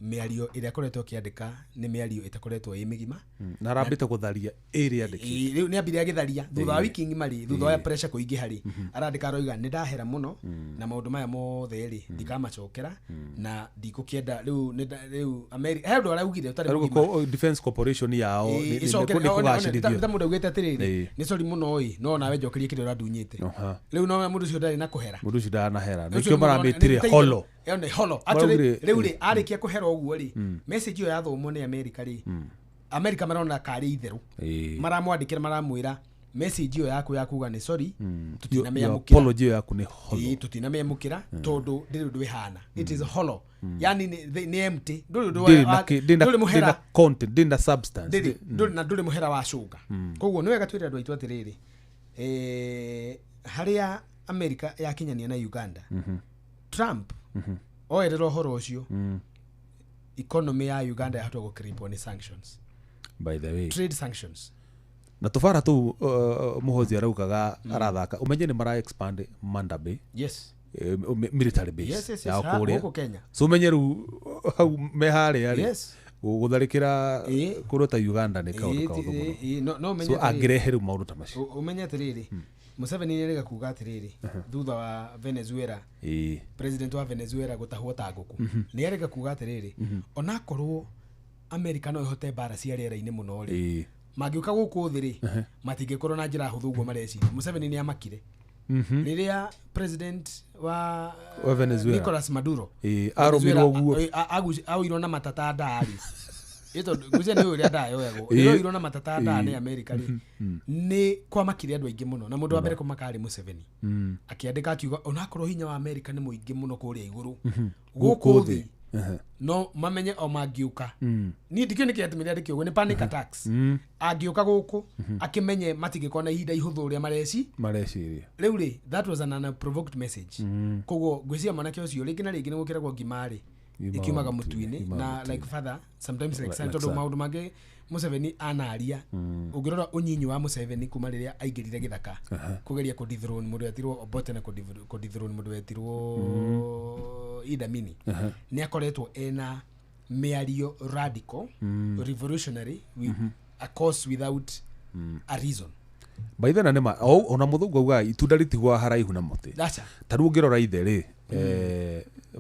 mĩario ĩrĩa akoretwo akĩandĩka nĩ mĩario ĩtakoretwo ĩ mĩgima na arambĩte gũtharia ĩrĩa andĩkĩte rĩu nĩ ambire agĩtharia thutha wa wiki ng'ima rĩ thutha wa pressure kũingĩha rĩ arandĩka aroiga nĩ ndahera mũno na maũndũ maya mothe rĩ ndikamacokera na ndikũkĩenda rĩu rĩu America he ũndũ araugire ũtarĩ mũgima Defense Corporation yao nĩ kũgacĩrithio ta mũndũ augĩte atĩrĩrĩ nĩ sorry mũno ĩ no nawe njokerie kĩrĩa ũrandunyĩte rĩu no mũndũ ũcio ndarĩ na kũhera mũndũ ũcio ndanahera nĩkĩo maramĩtire holo ĩyo nĩ holo actually rĩu rĩ arĩkia kũhera ũguo rĩ message ĩyo yathomwo nĩ America rĩ America marona karĩ itherũ maramwandĩkĩra maramwĩra message ĩyo yaku ya kuga nĩ sorry tũtinamĩamũkĩra apology ĩyo yaku nĩ hollow tũtinamĩamũkĩra tondũ ndĩrĩ ũndũ ĩhana it is hollow yani nĩ empty ndũrĩ ũndũ ndũrĩ mũhera content ndĩrĩ na substance ndũrĩ na ndũrĩ mũhera wa cũga koguo nĩ wega twĩre andũ aitũ atĩrĩrĩ harĩa America yakinyania na Uganda Trump oerera ũhoro ũcio economy ya Uganda yahota gũkripwo nĩ sanctions by the way trade sanctions na tũbara tũu Muhozi araugaga arathaka ũmenye nĩ mara expand Manda Bay yes military base yes, ya kũrĩa gũkũ Kenya so ũmenye rĩu hau me harĩa rĩ yes gũtharĩkĩra kũndũ ta Uganda nĩ kaũndũ kaũndũ mũno so angĩrehe rĩu maũndũ ta macio ũmenye atĩrĩrĩ Museveni nĩ arega kuga atĩrĩrĩ thutha wa Venezuela president wa Venezuela gũtahwo ta ngũkũ nĩ arega kuga atĩrĩrĩ onakorwo America no ĩhote mbara cia rĩera-inĩ mũno rĩ mangĩũka gũkũ thĩ rĩ matingĩkorwo na njĩra hũthũ ũguo mareciria Museveni nĩ amakire Rĩrĩa president wa Venezuela Nicolas Maduro arũmirwo guo aoirwo na matata ndari ito ngwĩciria nĩ ũrĩa ndaa yoyagwo rĩrĩa oirwo na matata ndaa nĩ America rĩ nĩ kwamakire andũ aingĩ mũno na mũndũ wa mbere kũmaka arĩ Museveni akĩandĩka akiuga onakorwo hinya wa America nĩ mũingĩ mũno kũrĩa igũrũ gũkũ thĩ no mamenye o mangĩũka niĩ ndikĩũĩ nĩkĩ gĩatũmire andĩke ũguo nĩ panic attacks angĩũka gũkũ akĩmenye matingĩkorwo na ihinda ihũthũ ũrĩa mareciria rĩu rĩ that was an unprovoked message koguo ngwĩciria mwanake ũcio rĩngĩ na rĩngĩ nĩ gũkĩragwo ngima rĩ ikiumaga mũtu-inĩ na like father sometimes like son tondũ maũndũ mangĩ Museveni anaria ũngĩrora ũnyinyi wa Museveni kuma rĩrĩa aingĩrire gĩthaka kũgeria kũ dethrone mũndũ wetirwo Obote na kũ dethrone mũndũ wetirwo Idi Amin nĩ akoretwo ena mĩario radical revolutionary with a cause without a reason by then nĩ ona mũthũngũ augaga itunda rĩtigwaga haraihu na mũtĩ ta rĩu ũngĩrora ithe rĩ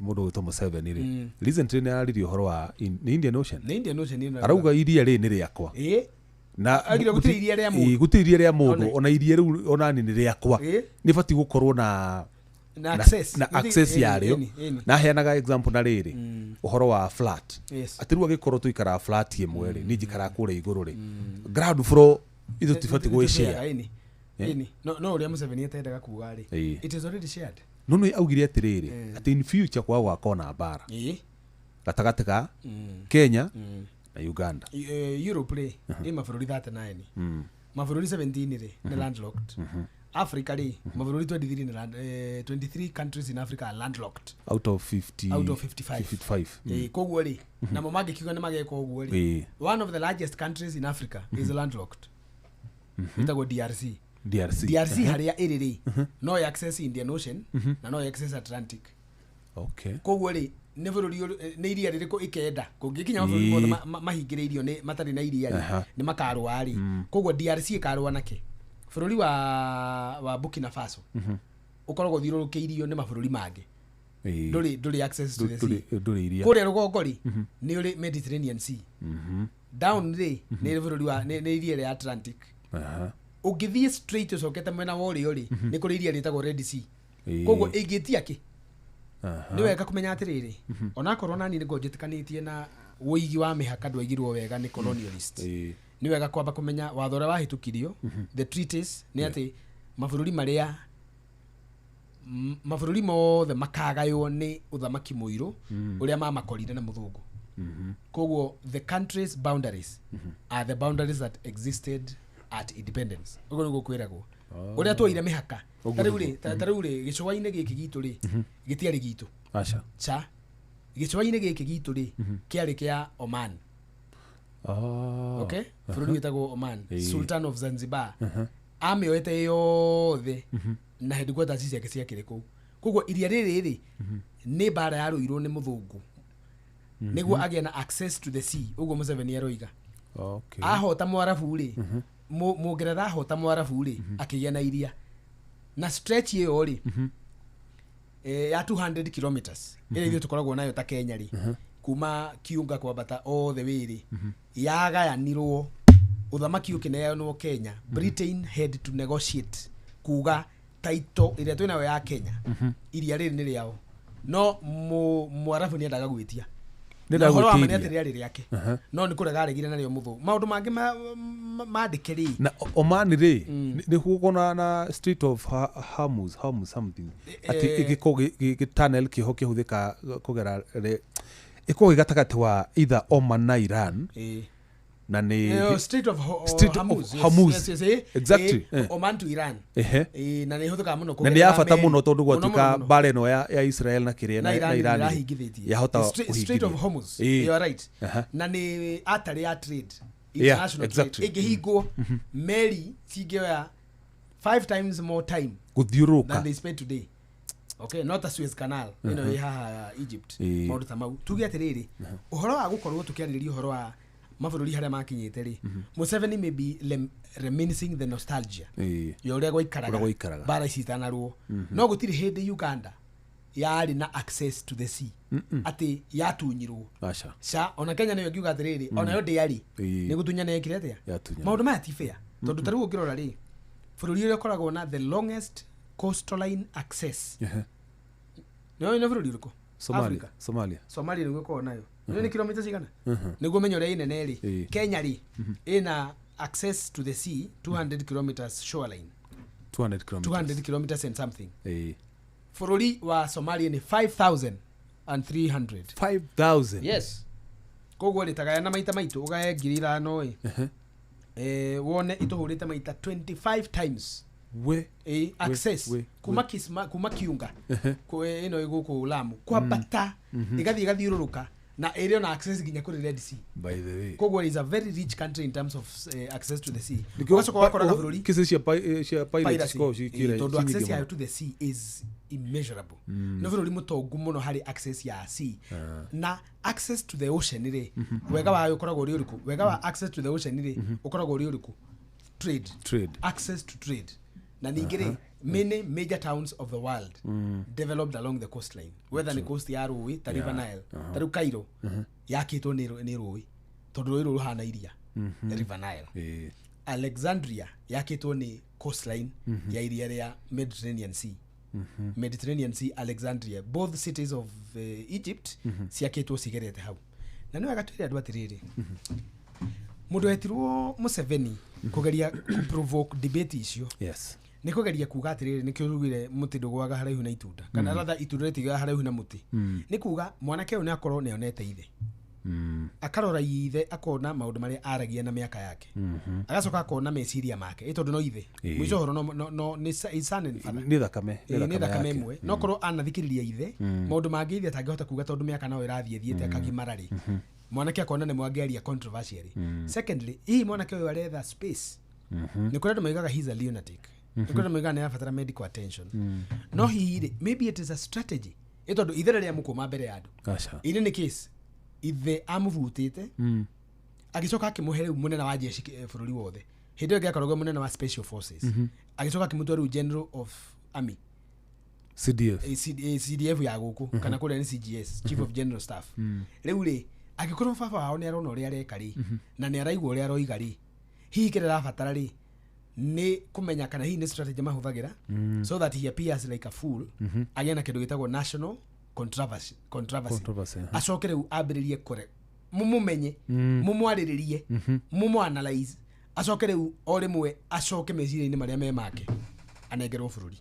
mũndũ ũgwĩtwo Museveni rĩ recently nĩ araririe ũhoro wa nĩ Indian Ocean nĩ Indian Ocean arauga iria rĩ nĩ rĩakwa na gũtirĩ iria rĩa mũndũ gũtirĩ iria rĩa mũndũ ona iria rĩu onani nĩ rĩakwa nĩ batiĩ gũkorwo na access yarĩo na heanaga example na rĩrĩ ũhoro wa flat atĩ rĩu angĩkorwo tũikaraga flat ĩmwe rĩ niĩ njikaraga kũrĩa igũrũ rĩ ground floor ithuĩ tũtibatiĩ gwĩshare no ũrĩa Museveni atendaga kuga rĩ it is already shared no nĩ augire atĩrĩrĩ atĩ in future kwaga gwakorwo na mbara gatagatĩ ka Kenya na Uganda Europe rĩ ĩ mabũrũri 39 mabũrũri 17 rĩ nĩ landlocked Africa rĩ mabũrũri 23 nĩ 23 countries in Africa are landlocked out of 50 out of 55 koguo rĩ namo mangĩkiuga nĩ mageka ũguo rĩ one of the largest countries in Africa is landlocked ĩtagwo DRC DRC harĩa ĩrĩ rĩ no access Indian Ocean na no access Atlantic okay koguo rĩ nĩ bũrũri nĩ iria rĩrĩkũ ĩkenda kũngĩkinya mabũrũri mothe mahingĩrĩirio nĩ matarĩ na iria rĩ nĩ makarũa rĩ koguo DRC ĩkarũa nakĩ bũrũri wa Burkina Faso ũkoragwo ũthiũrũrũkĩirio nĩ mabũrũri mangĩ ndũrĩ access to the sea kũrĩa rũgongo rĩ nĩ ũrĩ Mediterranean Sea down rĩ nĩ bũrũri wa nĩ iria rĩa Atlantic ũngĩthiĩ straight ũcokete mwena wa ũrĩo rĩ nĩ kũrĩ iria rĩtagwo Red Sea koguo ĩngĩtia kĩ nĩ wega kũmenya atĩrĩrĩ onakorwo nani nĩ njĩtĩkanĩtie na ũigi wa mĩhaka ndwaigirwo wega nĩ colonialist nĩ wega kwamba kũmenya watho ũrĩa wahĩtũkirio the treaties nĩ atĩ mabũrũri marĩa mabũrũri mothe makagaywo nĩ ũthamaki mũirũ ũrĩa mamakorire na mũthũngũ koguo the country's boundaries are the boundaries that existed at independence ũguo nĩguo kwĩragwo ũrĩa twoire mĩhaka ta rĩu rĩ gĩcũa-inĩ gĩkĩ gitũ rĩ gĩtiarĩ gitũ aca cha gĩcũa-inĩ gĩkĩ gitũ rĩ kĩarĩ kĩa Oman okay bũrũri wĩtagwo Oman Sultan of Zanzibar amĩoete yothe na headquarters ciake ciakĩrĩ kũu koguo iria rĩrĩ rĩ nĩ mbara yarũirwo nĩ mũthũngũ nĩguo agĩe na access to the sea ũguo Museveni aroiga ahota mwarabu rĩ mũngeretha ahota mwarabu rĩ akĩgĩa na iria na stretch ĩyo rĩ ya 200 kilometers ĩrĩa ithuĩ tũkoragwo nayo ta Kenya rĩ kuma Kiunga kwambata all the way rĩ yagayanirwo ũthamaki ũkĩneanwo Kenya Britain had to negotiate kuga title ĩrĩa twĩnayo ya Kenya iria rĩrĩ nĩ rĩao no mwarabu nĩ endaga gwĩtia ũhoro wa ma nĩ atĩ rĩarĩ rĩake no nĩ kũrega aregire narĩo mũthũngũ maũndũ mangĩ mandĩke rĩ na Oman rĩ nĩ gũkorwo na Strait of Hormuz something atĩ ĩgĩkorwo gĩ tunnel kĩho kĩhũthĩka kũgera ĩkorwo ĩ gatagatĩ wa either Oman na Iran na nĩ Strait of Hormuz exactly Oman to Iran na nĩ ĩhũthĩkaga mũno na nĩ ya bata mũno tondũ gwatuĩka mbara ĩno ya Israel na kĩrĩa na Iran yahota kũhingithia Strait of Hormuz you are right na nĩ artery ya trade international trade ĩngĩhingwo meri cingĩoya 5 times more time gũthiũrũrũka than they spend today okay not a Suez Canal ĩno ĩ haha Egypt maũndũ ta mau tuge atĩrĩrĩ ũhoro wa gũkorwo tũkĩarĩrĩria ũhoro wa mabũrũri harĩa makinyĩte rĩ Museveni may be reminiscing the nostalgia ya ũrĩa gwaikaraga mbara ici itanarũo no gũtirĩ hĩndĩ Uganda yarĩ na access to the sea atĩ yatunyirwo ca ona Kenya nĩyo ĩngiuga atĩrĩrĩ onayo ndĩarĩ nĩ gũtunyana yekire atĩa maũndũ maya ti fair tondũ ta rĩu ũngĩrora rĩ bũrũri ũrĩa ũkoragwo na the longest coastline access. Nĩ bũrũri ũrĩkũ? Somalia. Somalia. Somalia nĩguo ĩkoragwo nayo. Nĩ kilomita cigana? Nĩguo menye ũrĩa inene rĩ. Kenya rĩ ĩna access to the sea 200 kilometers shoreline. 200 kilometers. 200 kilometers and something. Bũrũri wa Somalia nĩ 5,300. 5,000. Yes. Koguo rĩ tagayana na maita maitũ ũgaye 5,000 ĩ. Wone itũhũrĩte maita 25 times. We access kuma Kisma kuma Kiunga ĩno ĩgũkũ Lamu kwambata ĩgathiĩ ĩgathiũrũrũka na ĩrĩ na access nginya kũrĩ Red Sea. By the way, koguo is a very rich country in terms of access to the sea. Ũgacoka wakoraga bũrũri kesi cia pirates ko cikire tondũ access yayo to the sea is immeasurable. Nĩ bũrũri mũtongu mũno harĩ access ya sea. Na access to the ocean rĩ wega wayo ũkoragwo ũrĩ ũrĩkũ? Wega wa access to the ocean rĩ ũkoragwo ũrĩ ũrĩkũ? Trade. Access to trade. Na ningĩ rĩ many major towns of the world developed along the coastline, whether nĩ coast ya rũĩ ta River Nile, ta rĩu Cairo yakĩtwo nĩ rũĩ tondũ rũĩ rũu rũhana iria, River Nile. Alexandria yakĩtwo nĩ coastline ya iria rĩa Mediterranean Sea. Mediterranean Sea, Alexandria, both cities of Egypt ciakĩtwo cigerete hau. Na nĩ wega twĩre andũ atĩrĩrĩ, mũndũ wetirwo Museveni kũgeria provoke debate icio. Yes. Nĩ kũgeria kuga atĩrĩrĩ nĩkĩo rugire mũtĩ ndũgũaga haraihu na itunda kana rather itunda rĩtigũaga haraihu na mũtĩ. Nĩ kuga mwanake ũyũ nĩ akorwo nĩ onete ithe. Akarora ithe akona maũndũ marĩa aragia na mĩaka yake. Agacoka akona meciria make ĩ tondũ no ithe. Mũico ũhoro no nĩ son and father. Nĩ thakame. Nĩ thakame ĩmwe. No korwo anathikĩrĩria ithe maũndũ mangĩ ithe atangĩhota kuga tondũ mĩaka no ĩrathiĩ thiĩte akagimara rĩ. Mwanake akona nĩ mwangĩaria controversially. Secondly, hihi mwanake ũyũ aretha space. Nĩ kũrĩ andũ moigaga he's a lunatic. Nĩ kũrĩ andũ moigaga nĩ arabatara medical attention. No hihi rĩ maybe it is a strategy. Ĩ tondũ ithe rĩrĩa mũkũma mbere ya andũ. In any case, ithe amũbutĩte agĩcoka akĩmũhe rĩu mũnene wa jeshi bũrũri wothe. Hĩndĩ ĩyo ĩngĩ akoragwo mũnene wa special forces. Agĩcoka akĩmũtua rĩu general of army. CDF. CDF ya gũkũ kana kũrĩa nĩ CGS, Chief of General Staff. Rĩu rĩ angĩkorwo baba wao nĩ arona ũrĩa areka rĩ na nĩ araigua ũrĩa aroiga rĩ hihi kĩrĩa arabatara rĩ nĩ kũmenya kana hihi nĩ strategy mahũthagĩra so that he appears like a fool. Agĩe na kĩndũ gĩtagwo national controversy. Acoke rĩu ambĩrĩrie kũre mũmũmenye mũmwarĩrĩrie mũmũ-analyze acoke rĩu o rĩmwe acoke meciria-inĩ marĩa me make anengerwo bũrũri.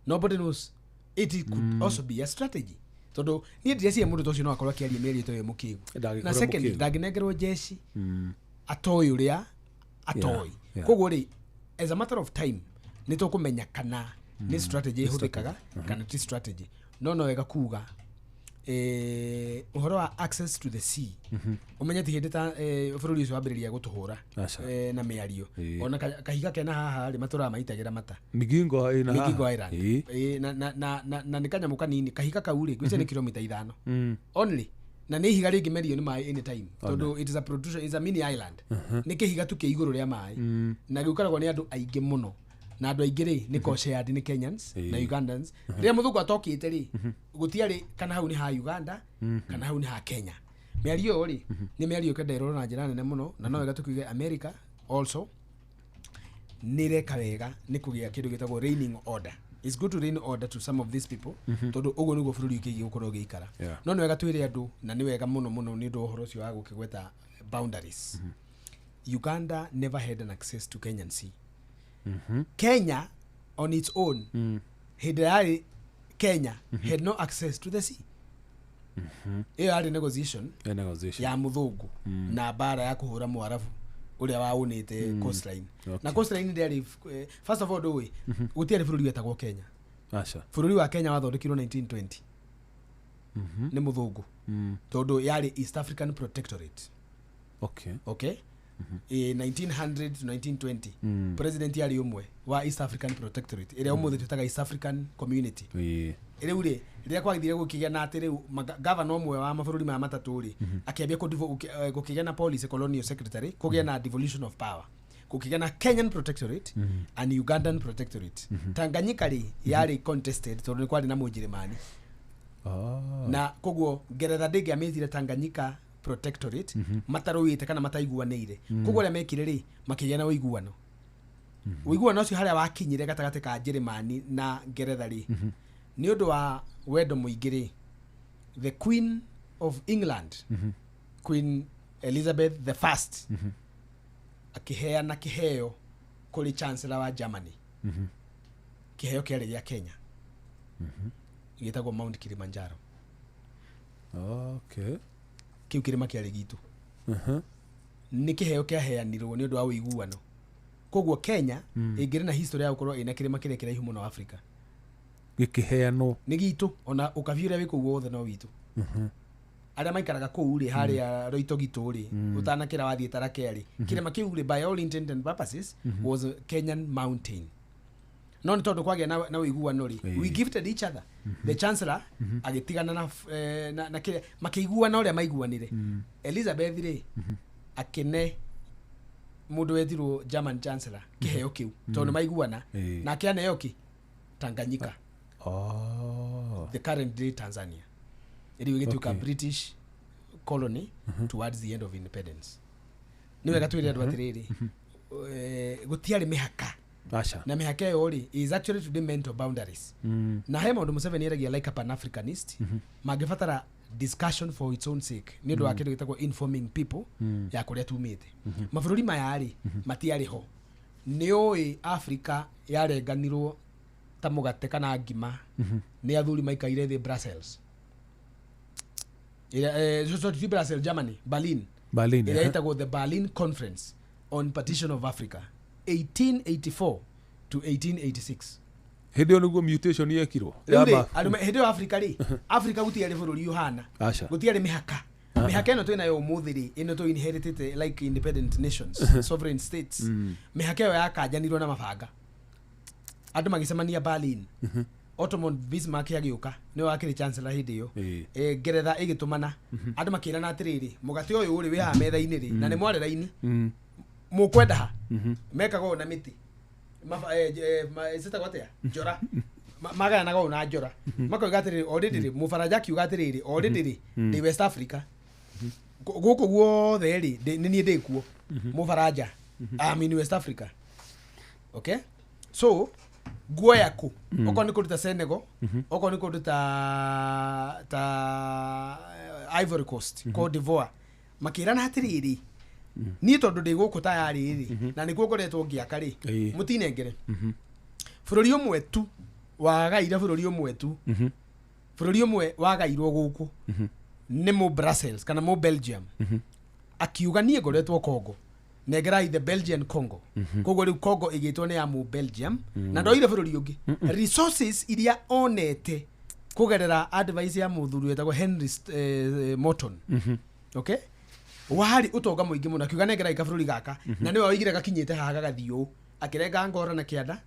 Nobody knows, it could also be a strategy tondũ niĩ ndĩreciria mũndũ ta ũcio no akorwo akĩaria mĩario ta ĩyo mũkĩgu. Na second, ndangĩnengerwo jeshi atoĩ ũrĩa atoĩ. Koguo rĩ as a matter of time nĩ tũkũmenya kana nĩ strategy ĩhũthĩkaga kana ti strategy. No no wega kuga ũhoro wa access to the sea ũmenye ti hĩndĩ ta bũrũri ũcio wambĩrĩria gũtũhũra na mĩario ona kahiga kena haha rĩ matũraga maitagĩra mata Migingo ĩna Migingo Island na nĩ kanyamũ kanini kahiga kau rĩ gwĩcia nĩ kilomita 5 only na nĩ ihiga rĩngĩ merio nĩ maĩ anytime tondũ it is a protrusion, is a mini island. Nĩ kĩhiga tu kĩ igũrũ rĩa maĩ na gĩũkaragwo nĩ andũ aingĩ mũno na andũ aingĩ rĩ nĩ co-shared nĩ Kenyans na Ugandans. Rĩrĩa mũthũngũ atokĩte rĩ gũtiarĩ kana hau nĩ ha Uganda kana hau nĩ ha Kenya. Mĩario ĩyo rĩ nĩ mĩario ĩkenda ĩrorwo na njĩra nene mũno na no wega tũkiuge America also nĩ ĩreka wega nĩ kũgĩa kĩndũ gĩtagwo reigning order. It's good to reign order to some of these people tondũ ũguo nĩguo bũrũri ũkĩgiĩ gũkorwo ũgĩikara. No nĩ wega twĩre andũ na nĩ wega mũno mũno nĩ ũndũ wa ũhoro ũcio wa gũkĩgweta boundaries. Uganda never had an access to Kenyan sea. Kenya on its own hĩndĩ yarĩ Kenya had no access to the sea. Ĩyo yarĩ negotiation ya mũthũngũ na mbara ya kũhũra mwarabu ũrĩa waũnĩte coastline. Na coastline ndĩarĩ first of all ndũĩ gũtiarĩ bũrũri wetagwo Kenya. Bũrũri wa Kenya wathondekirwo 1920 nĩ mũthũngũ tondũ yarĩ East African Protectorate. Okay. 1900 to 1920 president yarĩ ũmwe wa East African Protectorate ĩrĩa ũmũthĩ twĩtaga East African Community. Rĩu rĩ rĩrĩa kwagĩthire gũkĩgĩa na atĩ rĩu governor ũmwe wa mabũrũri maya matatũ rĩ akĩambia gũkĩgĩa na policy colonial secretary kũgĩa na devolution of power gũkĩgĩa na Kenyan Protectorate and Ugandan Protectorate. Tanganyika rĩ yarĩ contested tondũ nĩ kwarĩ na Mũnjĩrĩmani. Na koguo Ngeretha ndĩngĩamĩtire Tanganyika Protectorate matarũĩte kana mataiguanĩire. Koguo arĩa mekire rĩ makĩgĩa na ũiguano. Ũiguano ũcio harĩa wakinyire gatagatĩ ka Njĩrĩmani na Ngeretha rĩ, nĩ ũndũ wa wendo mũingĩ rĩ, the Queen of England, Queen Elizabeth the First, akĩheana kĩheo kũrĩ Chancellor wa Germany. Kĩheo kĩarĩ gĩa Kenya, gĩtagwo Mount Kilimanjaro. Okay. Kĩu kĩrĩma kĩarĩ gitũ. Nĩ kĩheo kĩaheanirwo nĩ ũndũ wa ũiguano. Koguo Kenya ĩngĩrĩ na history ya gũkorwo ĩna kĩrĩma kĩrĩa kĩraihu mũno Africa. Gĩkĩheanwo. Nĩ gitũ, ona ũkabi ũrĩa wĩ kũu wothe no witũ. Arĩa maikaraga kũu rĩ, harĩa Roitogito rĩ, ũtanakĩra wathiĩ Tarakea rĩ, kĩrĩma kĩu rĩ, by all intent and purposes was a Kenyan mountain. No nĩ tondũ kwagĩa na ũiguano rĩ, we gifted each other. The Chancellor agĩtigana na, na kĩrĩa makĩiguana ũrĩa maiguanire. Elizabeth rĩ, akĩne mũndũ wetirwo German Chancellor kĩheo kĩu tondũ nĩ maiguana. Nake aneo kĩ Tanganyika. Oh. The current day Tanzania. Rĩu ĩgĩtuĩka British colony towards the end of independence. Nĩ wega twĩre andũ atĩrĩrĩ, gũtiarĩ mĩhaka. Aca. Na mĩhaka ĩyo rĩ, is actually today mental boundaries. Na he maũndũ Museveni eragia like a pan-Africanist, mangĩbatara discussion for its own sake nĩ ũndũ wa kĩndũ gĩtagwo informing people ya kũrĩa tumĩte. Mabũrũri maya rĩ, matiarĩ ho. Nĩ ũĩ Africa yarenganirwo ta mũgate kana ngima nĩ athuri maikaire thĩ Brussels. Ĩrĩa, sorry, ti Brussels, Germany, Berlin. Berlin. Ĩrĩa ĩtagwo the Berlin Conference on Partition of Africa, 1884 to 1886. Hĩndĩ ĩyo nĩguo mutation yekirwo. Rĩu rĩ, arũme hĩndĩ ĩyo Africa rĩ, Africa gũtiarĩ bũrũri ũhana. Aca. Gũtiarĩ mĩhaka. Mĩhaka ĩno twĩnayo ũmũthĩ rĩ, ĩno tũ inheritĩte like independent nations, sovereign states. Mĩhaka ĩyo yakanjanirwo na mabanga. Andũ magĩcemania Berlin. Ottoman Bismarck agĩũka, nĩwe wakĩrĩ chancellor hĩndĩ ĩyo. Ngeretha ĩgĩtũmana. Andũ makĩrana atĩrĩrĩ, mũgate ũyũ rĩ wĩ haha metha-inĩ rĩ, na nĩ mware raini. Mũkwenda ha? Mekaga ũũ na mĩtĩ. Cĩtagwo atĩa? Njora. Magayanaga ũũ na njora. Makoiga atĩrĩrĩ, already rĩ, Mũbaranja akiuga atĩrĩrĩ, already rĩ, ndĩ West Africa. Gũkũ guothe rĩ, nĩ niĩ ndĩ kuo. Mũbaranja. I'm in West Africa. Okay? So, guoya kũ? Okorwo nĩ kũndũ ta Senegal, okorwo nĩ kũndũ ta Ivory Coast, Cote d'Ivoire. Makĩrana atĩrĩrĩ, niĩ tondũ ndĩ gũkũ tayarĩ rĩ, na nĩkuo ngoretwo ngĩaka rĩ, mũtinengere. Bũrũri ũmwe tu wagaire bũrũri ũmwe tu. Bũrũri ũmwe wagairwo gũkũ nĩ mũ Brussels kana mũ Belgium. Akiuga niĩ ngoretwo Congo, nengerai the Belgian Congo. Koguo rĩu Congo ĩgĩtwo nĩ ya mũ Belgium, na ndoire bũrũri ũngĩ. Resources iria onete kũgerera advice ya mũthuri wetagwo Henry Morton. Okay? Warĩ ũtonga mũingĩ mũno, akiuga nengerai kabũrũri gaka, na nĩwe oigire gakinyĩte haha gagathiĩ ũũ. Akĩrenga Angola na kĩanda,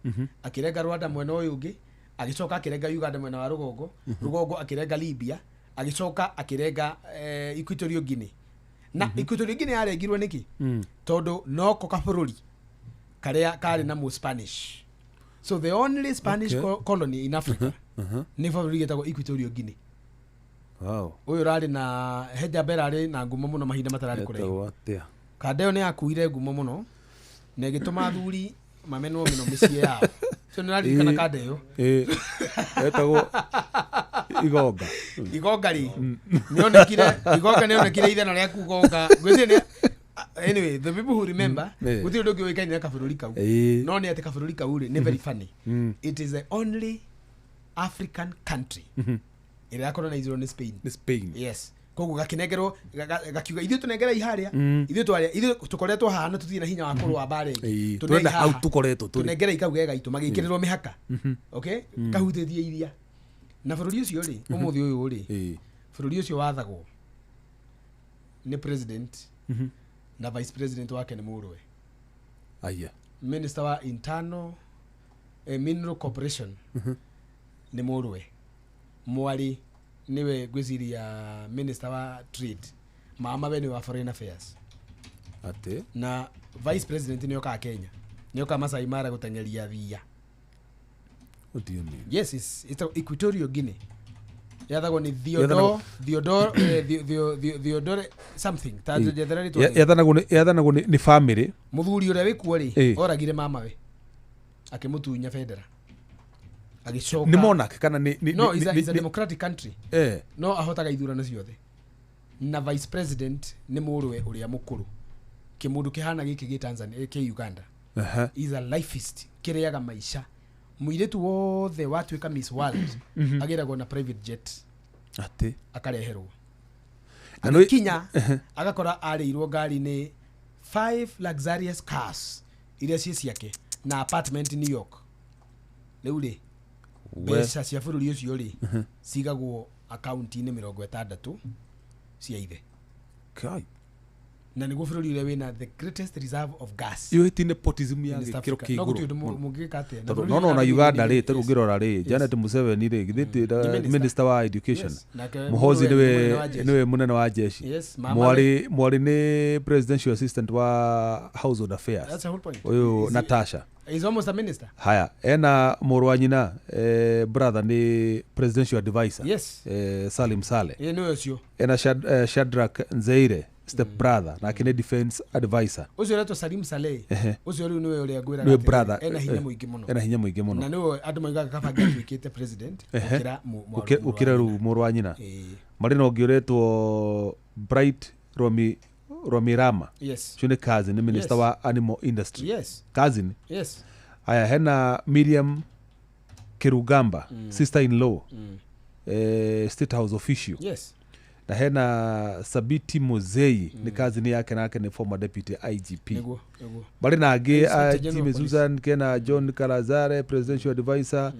akĩrenga Rwanda mwena ũyũ ũngĩ, agĩcoka akĩrenga Uganda mwena wa rũgongo, rũgongo akĩrenga Libya, agĩcoka akĩrenga Equatorial Guinea. Na Equatorial Guinea yarengirwo nĩkĩ? Tondũ noko kabũrũri karĩa karĩ na mũ Spanish. So the only Spanish colony in Africa nĩ bũrũri gĩtagwo Equatorial Guinea. Wow. Ũyũ ũrarĩ na Hejambe ararĩ na ngumo mũno mahinda matararĩ kũraihu. Etagwo atĩa? Kanda ĩyo nĩ yakuire ngumo mũno na ĩgĩtũma athuri mamenwo mũno mĩciĩ yao. So nĩ ũraririkana kanda ĩyo? Etagwo Igonga. Igonga rĩ, nĩonekire, Igonga nĩonekire ithano rĩa kugonga. Ngwĩciria nĩ, anyway, the people who remember, gũtirĩ ũndũ ũngĩ ũĩkaine na kabũrũri kau. No nĩ atĩ kabũrũri kau rĩ, nĩ very funny. It is the only African country ĩrĩa yacolonizirwo nĩ Spain. Nĩ Spain. Yes. Koguo gakĩnengerwo, gakiuga ithuĩ tũnengerei harĩa, ithuĩ twarĩa, ithuĩ tũkoretwo haha na tũtirĩ na hinya wa kũrũa mbara ĩngĩ. Tũnengerei Twenda hau haha. tũkoretwo tũrĩ. Tũnengerei kau ge gaitũ, magĩkĩrĩrwo mĩhaka. Okay? Kahutĩtie iria. Na bũrũri ũcio rĩ, ũmũthĩ ũyũ rĩ, bũrũri ũcio wathagwo nĩ president na vice president wake nĩ mũrũwe. Aya. Minister wa internal Mineral Corporation nĩ mũrũwe. Mwarĩ nĩwe ngwĩciria minister wa trade, mama we nĩ wa foreign affairs. Atĩ? Na vice president nĩ okaga Kenya, nĩ okaga Masai Mara gũteng'eria thia. What do you mean? Yes, it's Equatorial Guinea. Yathagwo nĩ Yathanagwo- Theodore, Theodore something. Ta njethera rĩtwa rĩu. Yathanagwo nĩ family. Mũthuri ũrĩa wĩkuo rĩ, oragire mama we. Akĩmũtunya bendera, agĩcoka. Nĩ monarch kana nĩ No, is a democratic country. No ahotaga ithurano ciothe, na vice president nĩ mũrũwe ũrĩa mũkũrũ, kĩmũndũ kĩhana gĩkĩ gĩ Tanzania, kĩ Uganda. Is a lifeist, kĩrĩaga maica. Mũirĩtu wothe watuĩka Miss World agĩragwo na private jet. Atĩ? Akareherwo. Na nĩ- Akinya agakora arĩirwo ngari nĩ five luxurious cars iria ciĩ ciake na apartment New York. Rĩu rĩ, mbeca cia bũrũri ũcio rĩ, cigagwo akaunti-inĩ 60 cia ithe. Kai. Na nĩguo bũrũri ũrĩa wĩna the greatest reserve of gas Ĩyo ĩti nepotism ya in East gĩkĩro Africa. kĩa No igũrũ gũtirĩ ũndũ mũno. mũngĩka atĩa. Na Tondũ bũrũri no no ũrĩa na wĩna Uganda rĩ, yes. tarĩu ũngĩrora rĩ, Janet Museveni rĩ, githĩ ti Nĩ minister. minister wa education? Yes. Nake Muhozi mũrũwe nĩ mũnene wa nĩwe jeshi. nĩwe mũnene wa jeshi. Yes, mama. Mwarĩ nĩ presidential assistant wa household affairs. That's the whole point. Ũyũ Natasha. He's almost a minister. Haya, ena mũrũ wa nyina, brother nĩ presidential advisor. Salim Saleh. Ĩ, nĩwe ũcio. Ena Shadrack Nzeire, step brother, nake nĩ defense advisor. Ũcio ũretwo Salim Saleh, ũcio rĩu nĩwe ũrĩa ngwĩraga Nĩwe atĩrĩrĩ, brother, ena hinya mũingĩ mũno. Ena hinya mũingĩ mũno. Na nĩwe andũ moigaga kaba angĩatuĩkĩte president gũkĩra mũrũ wa Gũkĩra nyina. rĩu mũrũ wa nyina. Ĩĩ. Marĩ na ũngĩ ũretwo Bright Romirama. Ũcio nĩ cousin, nĩ minister wa animal industry. Cousin. Haya, hena Miriam Kirugamba, sister in law, state house official. Na hena Sabiti Mozei, nĩ cousin yake, nake nĩ former deputy IGP. Nĩguo nĩguo. Marĩ na angĩ Inspector a General Jimmy of Police. Susan, kena John Kalazare, presidential advisor,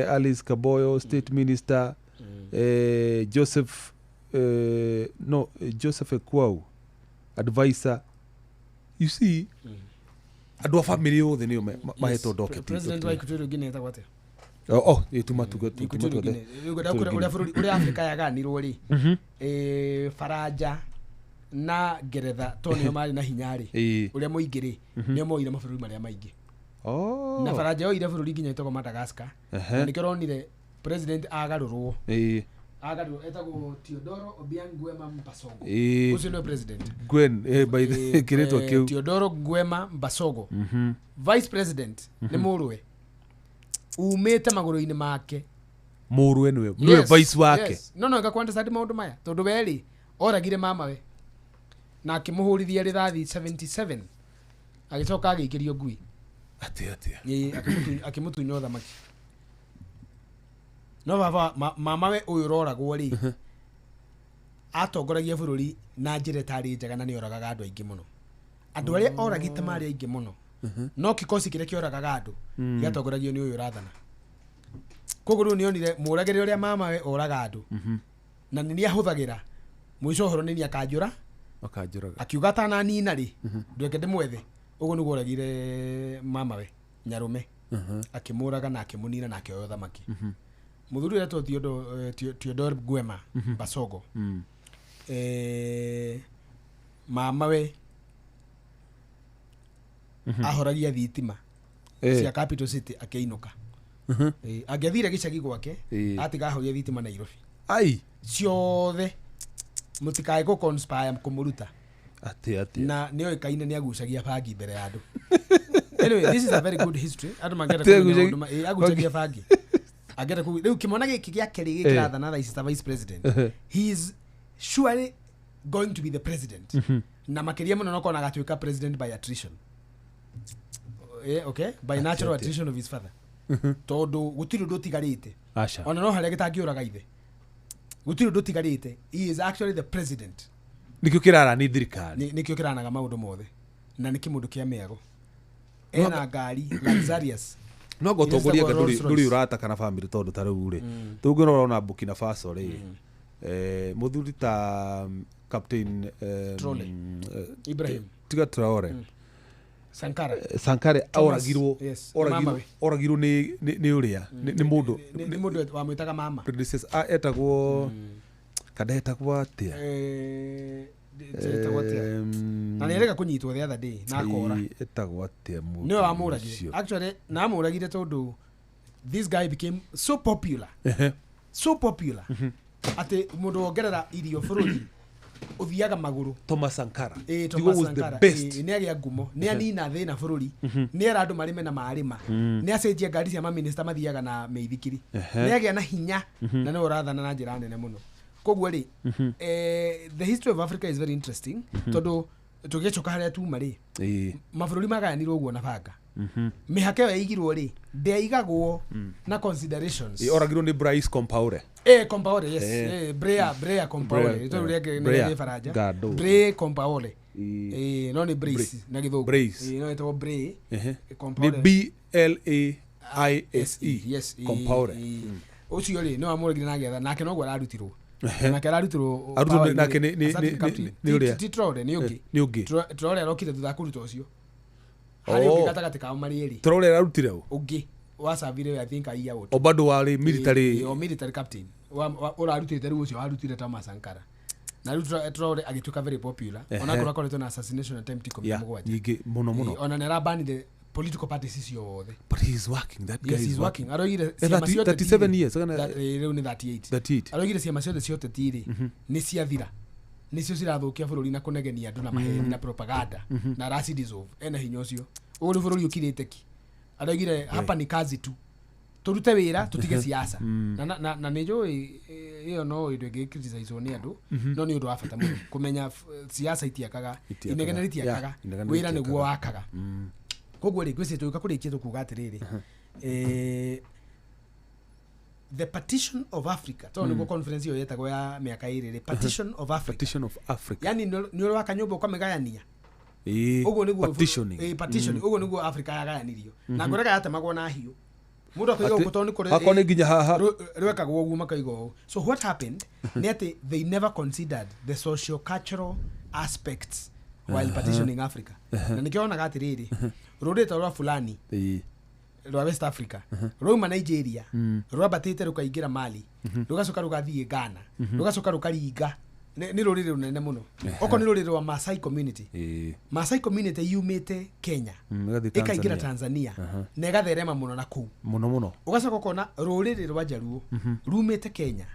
Alice Kaboyo, state minister, Joseph, no, Joseph Ekwau, advisor. You see, andũ a family othe nĩo mahetwo docket. President wa Equatorial Guinea etagwo atĩa? Oh, tuma tuge tuma Equatorial tuge. Guinea. Rĩu ngwenda kwĩra ũrĩa bũrũri ũrĩa Afrika yaganirwo rĩ, Faranja na Ngeretha to nĩo marĩ na hinya rĩ, ũrĩa mũingĩ rĩ, nĩo moire mabũrũri marĩa maingĩ. Na Faranja yoire bũrũri nginya ĩtagwo Madagascar. Na nĩkĩo ũronire president agarũrwo, agarũrwo, etagwo Teodoro Obiang Nguema Mbasogo. Ũcio nĩwe president. Gwen, by the kĩrĩtwa kĩu. Teodoro Nguema Mbasogo. Vice president nĩ mũrũwe umĩte magũrũ-inĩ make. Mũrũwe nĩwe vice wake? Yes. No no ngakwandestand maũndũ maya tondũ we rĩ, oragire mamawe na akĩmũhũrithia rĩthathi 77, agĩcoka agĩikĩrio ngui. Atĩ atĩa? Ĩĩ, akĩmũtunya ũthamaki. No baba mamawe ũyũ ũroragwo rĩ, atongoragia bũrũri na njĩra ĩtarĩ njega na nĩ oragaga andũ aingĩ mũno. Andũ arĩa oragĩte marĩ aingĩ mũno, no kikosi kĩrĩa kĩoragaga andũ gĩatongoragio nĩ ũyũ ũrathana. Koguo rĩu nĩonire mũragĩre ũrĩa mamawe oraga andũ na nĩ ahũthagĩra mũico ũhoro nĩ akanjũra. Makanjũraga. Akiuga atananina rĩ, ndweke ndĩmwethe. Ũguo nĩguo oragire mamawe nyarũme, akĩmũraga na akĩmũnina na akĩoya ũthamaki. Mũthuri ũretwo Theodore Nguema Basogo, mamawe ahoragia thitima cia Capital City akĩinũka. Angĩathire gĩcagi gwake, atiga ahoria thitima Nairobi Ai. ciothe, mũtikae kũ conspire kũmũruta. Atĩ atĩa? Na nĩ oĩkaine nĩ agucagia bangi mbere ya andũ. Anyway, this is a very good history. Andũ mangĩenda Atĩ kũmenya maũndũ agucagia bangi angĩenda rĩu kĩmwana gĩkĩ gĩa kerĩ gĩkĩrathana thaa ici ta vice president, he is surely going to be the president, na makĩria mũno no kona agatuĩka president by attrition, okay, by natural attrition of his father, tondũ gũtirĩ ũndũ ũtigarĩte. Aca. Ona no harĩa gĩtangĩũraga ithe, gũtirĩ ũndũ ũtigarĩte. He is actually the president. Nĩkĩo kĩrarani thirikari. Nĩkĩo kĩranaga maũndũ mothe, na nĩ kĩmũndũ kĩa mĩago, ena ngari luxurious. No anga ũtongoria Iria anga ciĩtagwo ndũrĩ Rolls ndũrĩ Royce. ũrata kana bamĩrĩ, tondũ ta rĩu rĩ, tũngĩrora ona Burkina Faso rĩ, mũthuri ta captain Traore. Ibrahim. Tiga Traore. Sankara. Sankare. Thomas, Oragirwo. Yes, Oragirwo. mamawe. Oragirwo nĩ ũrĩa nĩ mũndũ Nĩ mũndũ wamwĩtaga mama. Predecessor, etagwo kada etagwo atĩa? Etagwo atĩa? Na nĩ erega kũnyitwo the other day na akora. Ĩ, etagwo atĩa mũndũ Nĩwe wamũragire. ũcio? Actually, na amũragire tondũ this guy became so popular, so popular atĩ mũndũ wongerera irio bũrũri. Ũthiaga magũrũ. Thomas Sankara. Ĩĩ, He Thomas was the Sankara. best. Ĩĩ, nĩ agĩa ngumo, nĩ anina thĩna bũrũri, nĩ era andũ marĩme na marĩma, nĩ acenjia ngari cia maminista mathiaga na mĩithikiri, nĩ agĩa na hinya na nĩwe ũrathana na njĩra nene mũno. Koguo rĩ, the history of Africa is very interesting, tondũ tũgĩcoka harĩa tuma rĩ, mabũrũri magayanirwo ũguo na banga. Mĩhaka ĩyo yaigirwo rĩ, ndĩaigagwo na considerations. Oragirwo nĩ Blaise Compaore. Compaore, yes. Brea, Brea Compaore. Rĩtwa rĩu rĩake nĩ Brea rĩa Faranja. Gado. Brea Compaore. No nĩ Brace na gĩthũngũ. Brace. No ĩtagwo Brea. Nĩ Compaore. Blaise. Yes. Compaore. Ũcio rĩ, nĩ wamũragire na agĩatha nake noguo ararutirwo. Nake ararutirwo Arutirwo power-inĩ nake rĩ, assertive captain. nĩ ũrĩa? Ti Traore, nĩ ũngĩ. Nĩ ũngĩ. Traore arokire thutha wa kũruta ũcio. Harĩ ũngĩ gatagatĩ kao marĩ erĩ. Traore ararutire ũ? Ũngĩ wacabire, I think, a year or two. O bado warĩ military. O military captain ũrarutĩte rĩu ũcio warutire Thomas Sankara, na rĩu Traore agĩtuĩka very popular, ona korwo akoretwo na assassination attempt 17. Nyingĩ mũno mũno. Ona nĩ arabanire political parties ciothe. But he is working, that guy. Yes, Is he's working. Aroigire ciama ciothe 37 tirĩ. years, Rĩu nĩ 38. 38. Aroigire ciama ciothe cia ũteti rĩ, nĩ ciathira, nĩcio cirathũkia bũrũri na kũnegenia andũ na maheni na propaganda, na aracidissolve. Ena hinya ũcio. Ũguo nĩ bũrũri ũkirĩte ki. Aroigire hapa ni kazi tu, tũrute wĩra, tũtige siasa. Na nĩ njũĩ ĩyo no ĩndũ ĩngĩ criticizwo nĩ andũ, no nĩ ũndũ wa bata mũno kũmenya siasa itiakaga. Itiakaga. Inegene rĩtiakaga. Yeah, inegene Wĩra nĩguo rĩtiakaga. Wakaga. Koguo rĩ, ngwĩciria tũgĩũka kũrĩkia tũkuga atĩrĩrĩ, the partition of Africa, tondũ nĩguo conference ĩyo yetagwo ya mĩaka 2 rĩ, partition of Africa. Partition of Africa. Yani nĩ ũrĩ waka nyũmba ũkamĩgayania. Ũguo nĩguo Partitioning. Partition. Ũguo nĩguo Africa yagayanirio, na ngwĩraga yatemagwo na hiũ, mũndũ akaiga Atĩ- ũguo tondũ nĩ kũrĩ Hakorwo nĩ nginya haha. Rwekagwo ũguo, makaiga ũũ. So what happened nĩ atĩ they never considered the socio cultural aspects while partitioning Africa, na nĩkĩo wonaga atĩrĩrĩ, rũrĩrĩ ta rwa Fulani rwa West Africa rwauma Nigeria, rwambatĩte rũkaingĩra Mali, rũgacoka rũgathiĩ Ghana, rũgacoka rũkaringa. Nĩ rũrĩrĩ rũnene mũno. Okorwo nĩ rũrĩrĩ rwa Masai community, Masai community yumĩte Kenya, ĩgathiĩ ĩkaingĩra Tanzania. Tanzania na ĩgatherema mũno na kũu. Mũno mũno. Ũgacoka ũkona rũrĩrĩ rwa Jaruo rumĩte Kenya,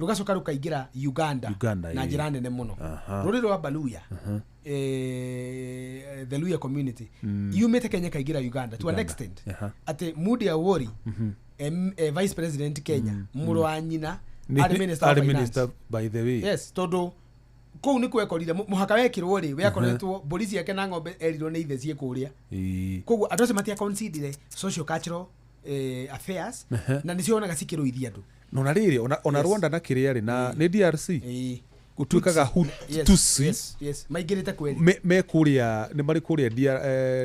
rũgacoka rũkaingĩra Uganda, Uganda, na njĩra nene mũno. Rũrĩrĩ rwa Baluya, the Luya community, yumĩte Kenya ĩkaingĩra Uganda to an Uganda. extent atĩ Mudi Awori, vice president Kenya, mũrũ wa nyina arĩ minister of Arĩ finance. minister, by the way. Yes, tondũ kũu nĩ kwekorire mũhaka wekĩrwo rĩ, wekoretwo mbũri ciake na ng'ombe erirwo nĩ ithe ciĩ kũrĩa. Koguo andũ acio matiaconsiderire social cultural affairs, na nĩcio wonaga cikĩrũithia andũ. No na rĩrĩ, ona Rwanda na kĩrĩa rĩ, na nĩ DRC gũtuĩkaga Yes, Tutsi. yes, maingĩrĩte kweli. Me kũrĩa, nĩ marĩ kũrĩa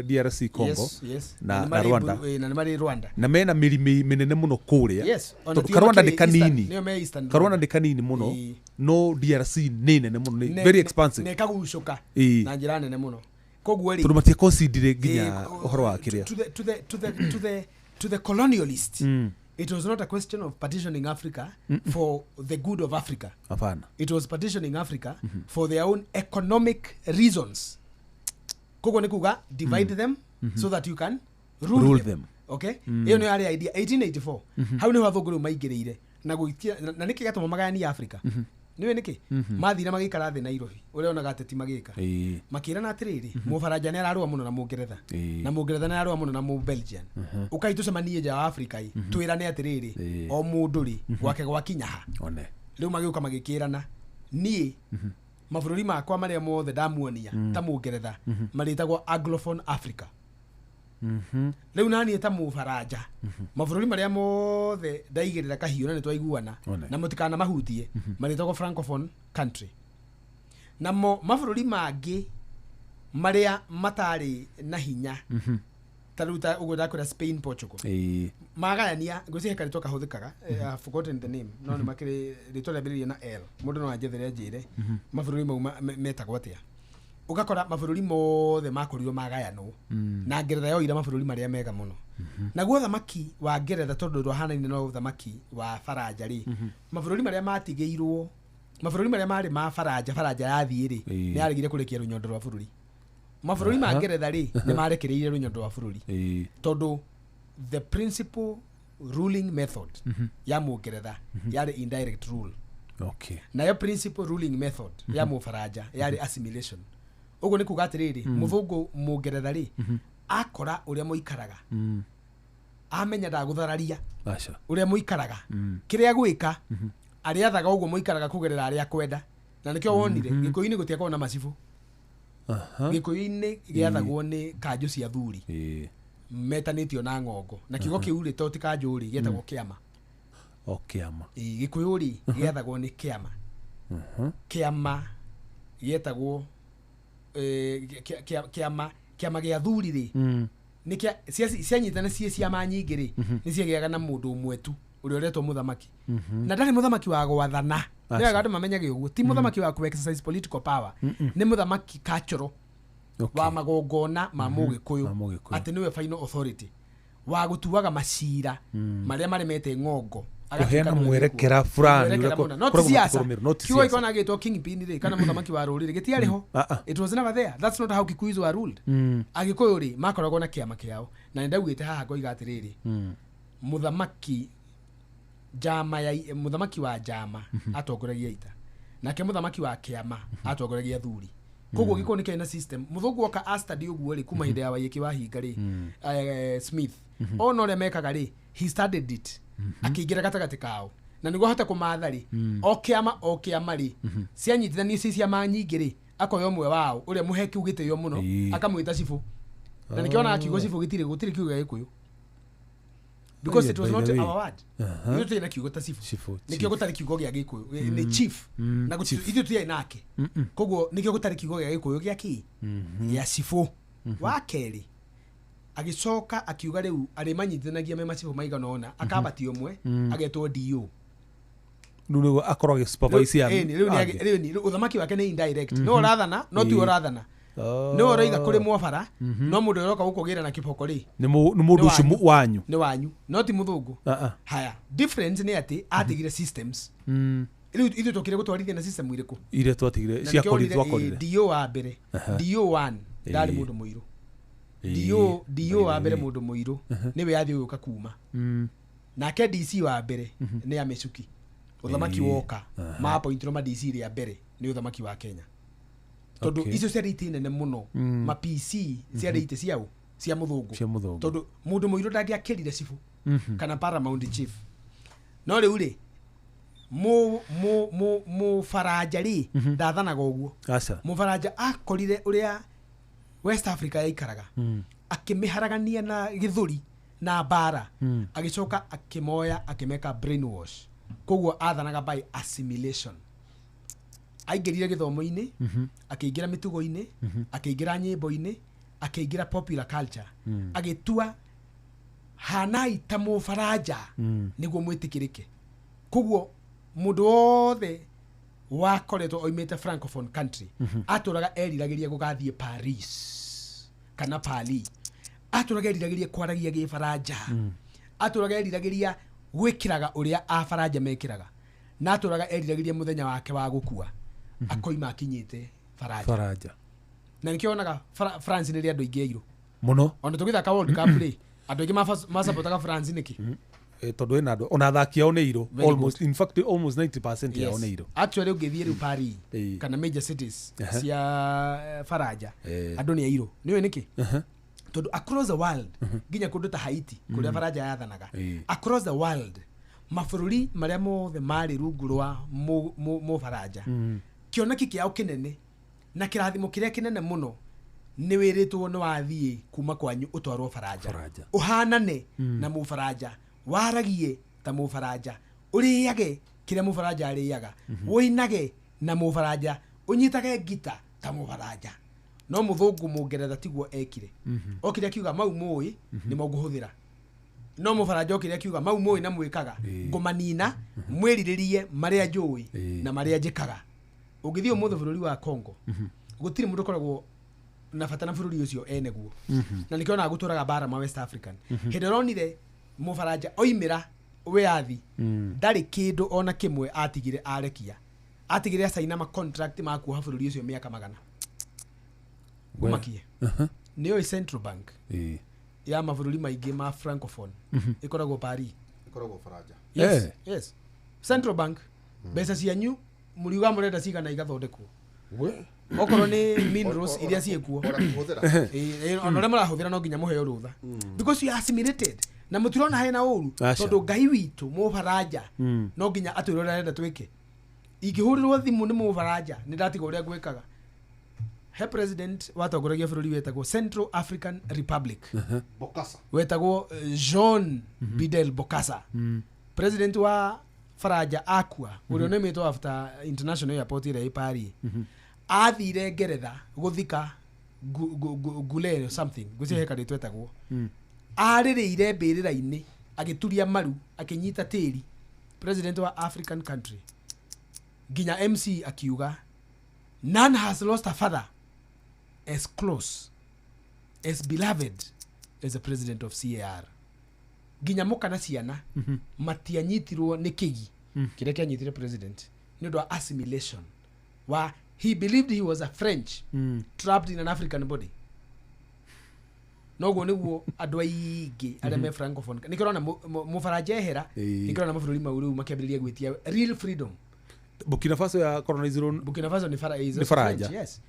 DRC Congo Yes. na nĩ na marĩ Rwanda. Na nĩ marĩ Rwanda. Na mena mĩri mĩnene mũno kũrĩa. Yes, ona Tondũ tio Karwanda makĩrĩ nĩ kanini. Nĩo me Eastern Karwanda Rwanda. nĩ kanini mũno, no DRC nĩ nene mũno, nĩ very expansive. Na ĩkagucũka na njĩra nene mũno. Koguo rĩ, Tondũ matiaconsiderire nginya ũhoro wa kĩrĩa. To the colonialist, it was not a question of partitioning Africa for the good of Africa. Hapana. It was partitioning Africa for their own economic reasons. Koguo nĩ kuga divide them so that you can rule, Rule them. them. Okay, ĩyo nĩyo yarĩ idea 1884. Hau nĩho athũngũ rĩu maingĩrĩire na gwĩtia na nĩkĩ gĩatũma magayanie Africa? Nĩũĩ nĩkĩ mathire magĩikara thĩ Nairobi, ũrĩa onaga ateti magĩka? Makĩrana atĩrĩrĩ, mũbaranja nĩ ararũa mũno na mũngeretha, na mũngeretha nĩ ararũa mũno na mũbelgian. Ũkai tũcemanie nja wa Africa ĩ, twĩrane atĩrĩrĩ, o mũndũ rĩ, gwake gwakinya ha. One. Rĩu magĩũka magĩkĩrana, niĩ mabũrũri makwa marĩa mothe ndamuonia ta mũngeretha marĩtagwo Anglophone Africa. Rĩu naniĩ ta mũbaranja, mabũrũri marĩa mothe ndaigĩrĩra kahiũ na nĩ twaiguana One. na mũtikana mahutie, marĩtagwo Francophone country. Namo mabũrũri mangĩ marĩa matarĩ na hinya, ta rĩu ta ũguo ndakwĩra, Spain, Portugal, magayania. Ngwĩciria he karĩtwa kahũthĩkaga, I've forgotten the name, no nĩ makĩrĩ rĩtwa rĩambĩrĩria na L. Mũndũ no anjethere anjĩre mabũrũri mau metagwo atĩa. Ũgakora mabũrũri mothe makorirwo magayanwo, na Ngeretha yoire mabũrũri marĩa mega mũno. Naguo thamaki wa Ngeretha, tondũ ndwahanaine na ũthamaki wa Baranja rĩ, mabũrũri marĩa matigĩirwo, mabũrũri marĩa marĩ ma Baranja, Baranja yathiĩ rĩ, nĩ yaregire kũrekia rũnyondo rwa bũrũri. Mabũrũri ma Ngeretha rĩ, nĩ marekereirie rũnyondo rwa bũrũri, tondũ the principal ruling method ya mũngeretha yarĩ indirect rule. Okay. Nayo principal ruling method ya Mũfaranja yarĩ assimilation. Ũguo nĩ kuga atĩrĩrĩ, mũthũngũ Mũngeretha rĩ, akora ũrĩa mũikaraga, amenya ndagũthararia Aca. ũrĩa mũikaraga, kĩrĩa gwĩka arĩathaga ũguo mũikaraga kũgerera arĩa akwenda. Na nĩkĩo wonire Gĩkũyũ-inĩ gũtiakoragwo na macibũ. Gĩkũyũ-inĩ gĩathagwo nĩ kanjũ cia thuri metanĩtio na ng'ongo, na kiugo kĩu rĩ to ti kanjũ rĩ, gĩetagwo kĩama. O kĩama. Gĩkũyũ rĩ gĩathagwo nĩ kĩama. Kĩama gĩetagwo kĩama gĩa thuri rĩ, nĩ kĩa cianyitana ciĩ ciama nyingĩ rĩ, nĩ ciagĩaga na mũndũ ũmwe tu ũrĩa ũretwo mũthamaki. Na ndarĩ mũthamaki wa gwathana. Nĩ wega andũ mamenyage ũguo, ti mũthamaki wa ku exercise political power, nĩ mũthamaki cultural wa magongona ma Mũgĩkũyũ, atĩ nĩwe final authority wa gũtuaga macira marĩa maremete ng'ongo, kũheana mwerekera fulani ũrĩa no ti siasa. Kiugo gĩkona gĩtwo kingpin rĩ, kana mũthamaki wa rũrĩrĩ gĩtiarĩ ho. It was never there. That's not how Kikuyus were ruled. Agĩkũyũ rĩ makoragwo na kĩama kĩao, na nĩndaugĩte haha ngoiga atĩrĩrĩ, mũthamaki njama ya mũthamaki wa njama atongoragia ita, nake mũthamaki wa kĩama atongoragia thuri. Koguo gĩkũyũ nĩ kĩarĩ na system. Mũthũngũ oka a study ũguo rĩ, kuma hĩndĩ ya Waiyaki wa Hinga rĩ, Smith ona ũrĩa mekaga rĩ, he studied it, akĩingĩra gatagatĩ kao, na nĩguo ahote kũmatha rĩ, o kĩama rĩ, cianyitithanio ci ciama nyingĩ rĩ, akoya ũmwe wao ũrĩa mũhe kĩu gĩtĩo mũno, akamwĩta cibũ. Na nĩkĩo onaga kiugo cibũ gũtirĩ kiugo gĩa Gĩkũyũ, because it was not our word. Ithuĩ tũtirĩ na kiugo ta cibũ, nĩkĩo gũtarĩ kiugo gĩa Gĩkũyũ, nĩ chief, na ithuĩ tũtiarĩ nake. Koguo nĩkĩo gũtarĩ kiugo gĩa Gĩkũyũ gĩa kĩ gĩa cibũ. Wa kerĩ agĩcoka akiuga rĩu arĩ manyitithanagia me macibũ maigana ũna, akambatia ũmwe agetwo DO. Rĩu nĩguo akorwo agĩ supervise rĩu ũthamaki wake nĩ indirect, no ũrathana no tiwe ũrathana, no ũroiga kũrĩ mwabara, no mũndũ ũroka gũkũgĩra na kĩboko rĩ, nĩ mũndũ ũcio wanyu, nĩ wanyu, no ti mũthũngũ. Haya, difference nĩ atĩ atigire systems. Rĩu ithuĩ tũkire gũtwarithia na system irĩkũ iria twatigire ciakorire. DO wa mbere, DO1 ndarĩ mũndũ mũirũ. DO wa mbere mũndũ mũirũ nĩwe athiĩ gũka kuma. Nake DC wa mbere nĩ Amecuki. Ũthamaki woka ma appointirwo ma DC rĩa mbere nĩ ũthamaki wa Kenya, tondũ icio ciarĩ itĩ nene mũno, ma PC ciarĩ itĩ ciao cia mũthũngũ, tondũ mũndũ mũirũ ndangĩakĩrire cibũ kana paramount chief. No rĩu rĩ, Mũfaranja rĩ ndathanaga ũguo. Mũfaranja akorire ũrĩa West Africa yaikaraga, akĩmĩharagania na gĩthũri na mbara, agĩcoka akĩmoya akĩmeka brainwash. Koguo athanaga by assimilation. Aingĩrire gĩthomo-inĩ, akĩingĩra mĩtugo-inĩ, akĩingĩra nyĩmbo-inĩ, akĩingĩra popular culture, agĩtua hanai ta Mũfaranja nĩguo mwĩtĩkĩrĩke. Koguo mũndũ wothe wakoretwo oimĩte francophone country atũraga eriragĩria gũgathiĩ Paris kana Paris, atũraga eriragĩria kwaragia Gĩfaranja, atũraga eriragĩria gwĩkĩraga ũrĩa Afaranja mekĩraga, na atũraga eriragĩria mũthenya wake wa gũkua akoima akinyĩte Faranja. Na nĩkĩo wonaga France nĩ rĩ andũ aingĩ airũ mũno. Ona tũgĩthaka World Cup rĩ, andũ aingĩ masapotaga France nĩkĩ? Tondũ ĩna andũ ona athaki ao nĩ airũ, almost, in fact almost 90% yao nĩ airũ. Actually ũngĩthiĩ rĩu Paris kana major cities cia Faranja, andũ nĩ airũ. Nĩũĩ nĩkĩ? Tondũ across the world, nginya kũndũ ta Haiti kũrĩa Faranja yathanaga, across the world mabũrũri marĩa mothe marĩ rungu rwa Mũfaranja, kĩoneki kĩao kĩnene na kĩrathimo kĩrĩa kĩnene mũno nĩ wĩrĩtwo nĩ wathiĩ kuma kwanyu ũtwarwo Faranja, ũhanane na Mũfaranja, waragie ta Mũfaranja, ũrĩage kĩrĩa Mũfaranja arĩaga, ũinage na Mũfaranja, ũnyitage ngita ta Mũfaranja. No mũthũngũ Mũngeretha tiguo ekire. Okire akiuga mau mũĩ nĩmo ngũhũthĩra, no Mũfaranja okire akiuga mau mũĩ na mwĩkaga ngũmanina, mwĩrirĩrie marĩa njũĩ na marĩa njĩkaga. Ũngĩthiĩ ũmũthĩ bũrũri wa Congo, gũtirĩ mũndũ ũkoragwo na bata na bũrũri ũcio eneguo. Na nĩkĩo onaga gũtũraga mbara ma West African. Hĩndĩ ũronire Mũfaranja oimĩra wĩyathi, ndarĩ kĩndũ ona kĩmwe atigire arekia. Atigire acaina ma contract ma kuoha bũrũri ũcio mĩaka 100. Ũmakie. Nĩũĩ Central Bank ya mabũrũri maingĩ ma francophone ĩkoragwo Paris, ĩkoragwo Faranja. Yes, yes. Central Bank Mbeca cianyu mũriuga mũrenda cigana igathondekwo. Okorwo nĩ minerals iria ciĩkuo. Ona kũhũthĩra. Ona ũrĩa mũrahũthĩra no nginya mũheo rũtha. Because you are assimilated. Na mũtirona hena ũru Aca. tondũ Ngai witũ mũbaranja no nginya atwĩre ũrĩa arenda twĩke. Ingĩhũrĩrwo thimũ nĩ mũbaranja nĩ ndatiga ũrĩa ngwĩkaga. He president watongoragia bũrũri wetagwo Central African Republic. Bokassa. Wetagwo Jean Bidel Bokassa. President wa Faranja akua ũrĩa ũnĩmĩtwo after international airport ĩrĩa ĩ Paris. Athire Ngeretha gũthika Gule or something ngwĩciria he karĩtwa etagwo. Arĩrĩire mbĩrĩra-inĩ agĩturia maru akĩnyita tĩri president wa African country nginya MC akiuga none has lost a father as close as beloved as the president of CAR. Nginya mũka na ciana matianyitirwo nĩ kĩgi kĩrĩa kĩanyitire president nĩ ũndũ wa assimilation wa he believed he was a French trapped in an African body. Noguo nĩguo andũ aingĩ arĩa me francophone nĩkĩo ũrona mũbaranja ehera Ĩĩ. nĩkĩo ũrona mabũrũri mau rĩu makĩambĩrĩria gwĩtia real freedom. Burkina Faso ya colonizirwo Burkina Faso nĩ is Nĩ also Faranja. French, yes.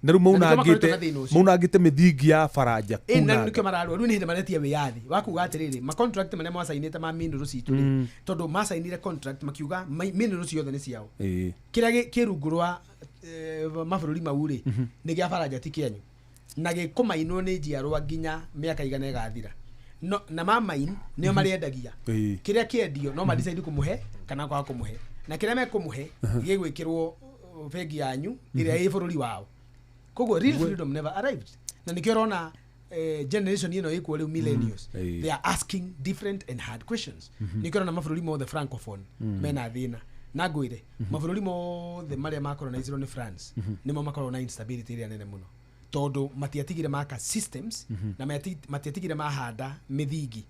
Na rĩu Na nĩkĩo makoretwo na thĩna ũcio. maunangĩte mĩthingi ya Faranja Ĩ, na rĩu kunanga. nĩkĩo mararũa rĩu nĩ hĩndĩ maretia wĩyathi wa kuga atĩrĩrĩ ma contract marĩa macainĩte ma minerals citũ rĩ tondũ macainire contract makiuga minerals ciothe nĩ ciao. Ĩĩ. Kĩrĩa kĩ rungu rwa mabũrũri mau rĩ nĩ gĩa Faranja ti kĩanyu na gĩkũmainwo nĩ njiarwa nginya mĩaka igana ĩgathira. No, na mamain nĩo marĩendagia. Ĩĩ. Kĩrĩa kĩendio no madecide kũmũhe kana kwaga kũmũhe na kĩrĩa mekũmũhe gĩgwĩkĩrwo bengi yanyu ĩrĩa ĩ bũrũri wao. Koguo real freedom never arrived. Na nĩkĩo ũrona generation ĩno ĩkuo rĩu millennials Ĩĩ. they are asking different and hard questions. Nĩkĩo ũrona mabũrũri mothe francophone mena thĩna. Na ngwĩre mabũrũri mothe marĩa macolonizirwo nĩ France nĩmo makoragwo na instability ĩrĩa nene mũno tondũ matiatigire maka systems na matiatigire mahanda mĩthingi.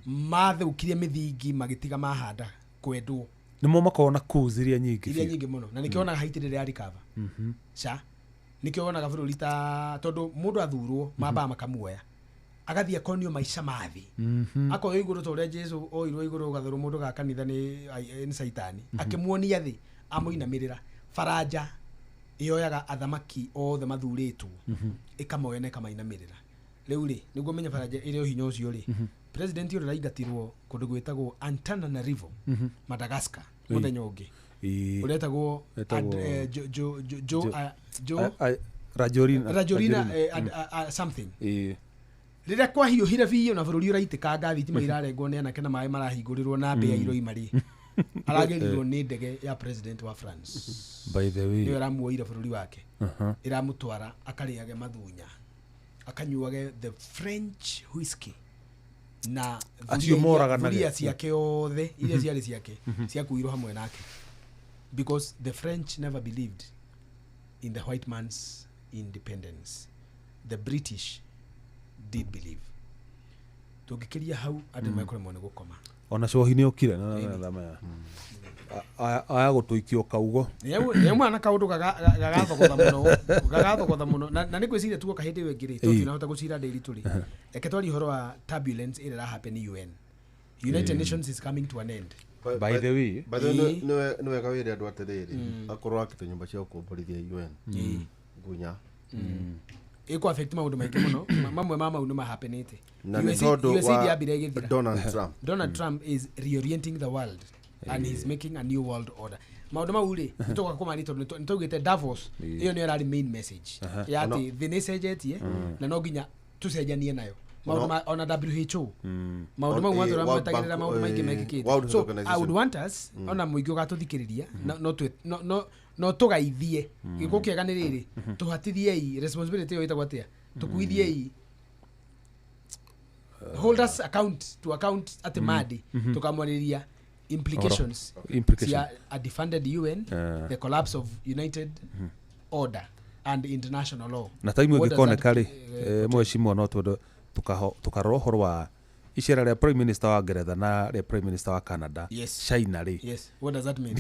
Mathũkirie mĩthingi magĩtiga mahanda kwendwo. Nĩmo makoragwo na coups iria nyingĩ iria biũ. nyingĩ mũno na nĩkĩo wonaga Haiti rĩrĩa recover. Ca nĩkĩo wonaga bũrũri ta tondũ mũndũ athurwo mambaga makamuoya agathiĩ akonio maica ma thĩ. Akoywo igũrũ ta ũrĩa Jesu oirwo igũrũ ũgathũrwo mũndũ ga kanitha nĩ Caitani akĩmuonia thĩ amũinamĩrĩra. Faranja ĩyoyaga athamaki othe mathurĩtwo ĩkamoya na ĩkamainamĩrĩra. Rĩu rĩ nĩguo menye Faranja ĩrĩ ũhinya ũcio rĩ president ũrĩa ũraingatirwo kũndũ gwĩtagwo Antananarivo Madagascar mũthenya ũngĩ. Ĩĩ. Ũretagwo Etagwo Joe Rajorina. Rajorina something. Ĩĩ. Rĩrĩa kwahiũhire biũ na bũrũri ũraitĩkanga thitima irarengwo nĩ anake na maĩ marahingũrĩrwo na mbĩa iroima rĩ aragĩrirwo nĩ ndege ya president wa France. By the way. Nĩyo ĩramuoire bũrũri wake. Ĩramũtwara akarĩage mathunya akanyuage the French whiskey na Acio moraganage. thuria ciake othe iria ciarĩ ciake ciakuirwo hamwe nake because the French never believed in the white man's independence. The British did believe. Tũngĩkĩria hau andũ nĩmekũremwo nĩ gũkoma. Ona cohi nĩ okire na thama ya aya gũtũikio kaugo. Nĩ mwana kaũndũ gagathogotha mũno gagathogotha mũno na nĩ ngwĩciria tuoka hĩndĩ ĩyo ĩngĩ rĩ tondũ tunahota gũcira ndĩri tũrĩ reke twarie ũhoro wa turbulence ĩrĩa ĩrahappen UN. United Nations is coming to an end. By the way, By the way, nĩ wega wĩre andũ atĩrĩrĩ akorwo akĩte nyũmba cia gũkomborithia UN Gunya ĩkũ affect maũndũ maingĩ mũno mamwe ma mau nĩ mahapenĩte. Na nĩ tondũ USAID wa yambire ĩgĩthira. Donald Trump. Donald Trump is reorienting the world and he's making a new world order. Maũndũ mau rĩ nĩtũgoka kũmaria tondũ nĩtwaugĩte Davos ĩyo nĩyo ĩrarĩ main message ya atĩ thĩ nĩĩcenjetie na no nginya tũcenjanie nayo. Maũndũ ma ona WHO maũndũ mau matũra World metagĩrĩra Bank, maũndũ maingĩ mekĩkĩte. World Health So I Organization. would want us ona mũingĩ ũgatũthikĩrĩria no tũgaithie gĩko kĩega nĩ rĩrĩ tũhatithiei responsibility ĩyo ĩtagwo atĩa tũkuithiei hold us account to account atĩ madi tũkamwarĩria implications Implication. cia a defunded UN, the collapse of united order and international law. Na taimu What does ĩngĩkoneka that, rĩ mweshimwa no twende tũkarora ũhoro wa icera rĩa prime minister wa Ngeretha na rĩa prime minister wa Canada Yes. China rĩ Yes. What does that mean?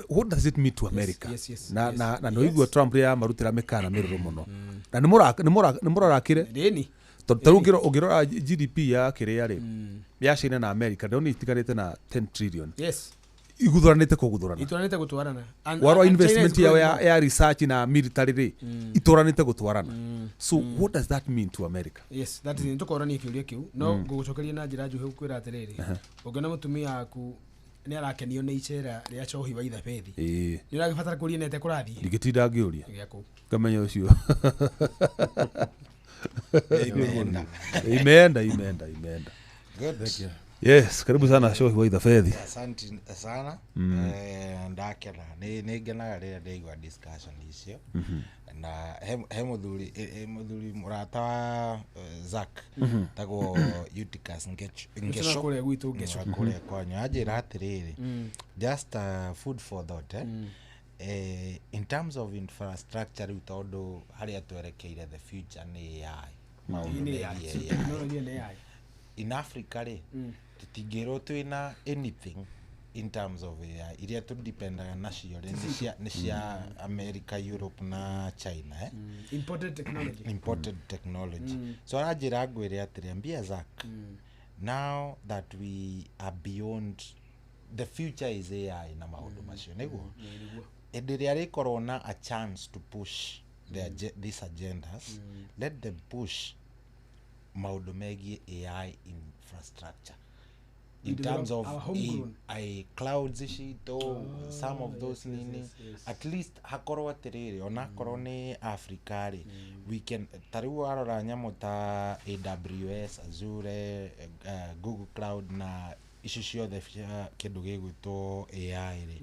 What does it mean to America? Yes, yes, na yes. na na Yes. nĩũigua Trump rĩrĩa amarutĩra mĩkana mĩrũrũ mũno na nĩmũrarakire Ndĩni. tondũ ta rĩu ũngĩrora GDP ya kĩrĩa rĩ ya China na America ndĩrona itiganĩte na 10 trillion. Yes. Iguthuranĩte kũguthũrana. Itwaranĩte gũtwarana. Warwa And China is investment yao growing ya, more. ya research na military rĩ, itwaranĩte gũtwarana. So what does that mean to America? Yes, that is, nĩtũkorania kĩũria kĩu, no ngũgũcokeria na njĩra njuhĩ gũkwĩra atĩrĩrĩ, ũngĩona mũtumia waku nĩ arakenio nĩ icera rĩa cohi wa ithabethi, nĩ ũragĩbatara kũria nete kũrathiĩ. Ndingĩtinda ngĩũria. Gĩa kũu. Ngamenya ũcio. Imeenda. Imeenda, imeenda, imeenda. Good. Yes, karibu sana Shohi wa Ithabethi. Asante sana. Ndakena, nĩ ngenaga rĩrĩa ndaigua discussion icio. Na he mũthuri, he mũthuri mũrata wa Zack, tagwo Eutychus Ngesho. Ũcio kũrĩa gwitũ Ngesho. Wa kũrĩa kwanyu, anjĩra atĩrĩrĩ, just food for thought, eh? In terms of infrastructure rĩu, tondũ harĩa twerekeire the future nĩ AI, maũndũ Nĩ AI. megiĩ AI. Technology nĩ AI. In Africa rĩ, tũtingĩrwo twĩna anything in terms of AI. Iria tũdipendaga nacio rĩ, nĩ cia America, Europe na China, eh? Imported technology. Imported technology. So aranjĩra ngwĩre atĩrĩ, ambia Zack, now that we are beyond, the future is AI na maũndũ macio, nĩguo hĩndĩ ĩrĩa rĩkorwo na a chance to push these agendas, let them push maũndũ megiĩ AI infrastructure We in develop terms of our homegrown. clouds citũ, some of those nini. At least hakorwo atĩrĩrĩ, onakorwo nĩ Africa rĩ, we can, ta rĩu warora nyamũ ta AWS, Azure, Google Cloud na icio ciothe cia kĩndũ gĩgwĩtwo AI rĩ,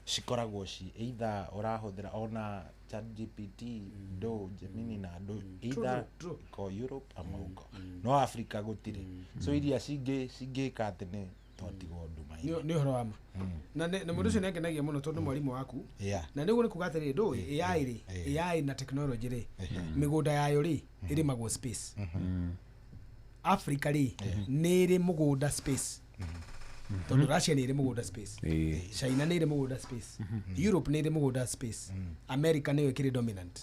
cikoragwo ci either ũrahũthĩra ona ChatGPT, do Gemini na do either True, true. ko Europe ama huko, no Africa gũtirĩ. So iria cingĩka atĩ nĩ twatigwo nduma-inĩ. Nĩ ũhoro wa ma, na mũndũ ũcio nĩ angenagia mũno tondũ mwarimũ waku. Na nĩguo nĩ kuga atĩrĩrĩ, ndũĩ AI rĩ, AI na technology rĩ, mĩgũnda yayo rĩ ĩrĩmagwo space. Africa rĩ nĩ ĩrĩ mũgũnda space, tondũ Russia nĩ ĩrĩ mũgũnda space, China nĩ ĩrĩ mũgũnda space, Europe nĩ ĩrĩ mũgũnda space, America nĩyo ĩkĩrĩ dominant.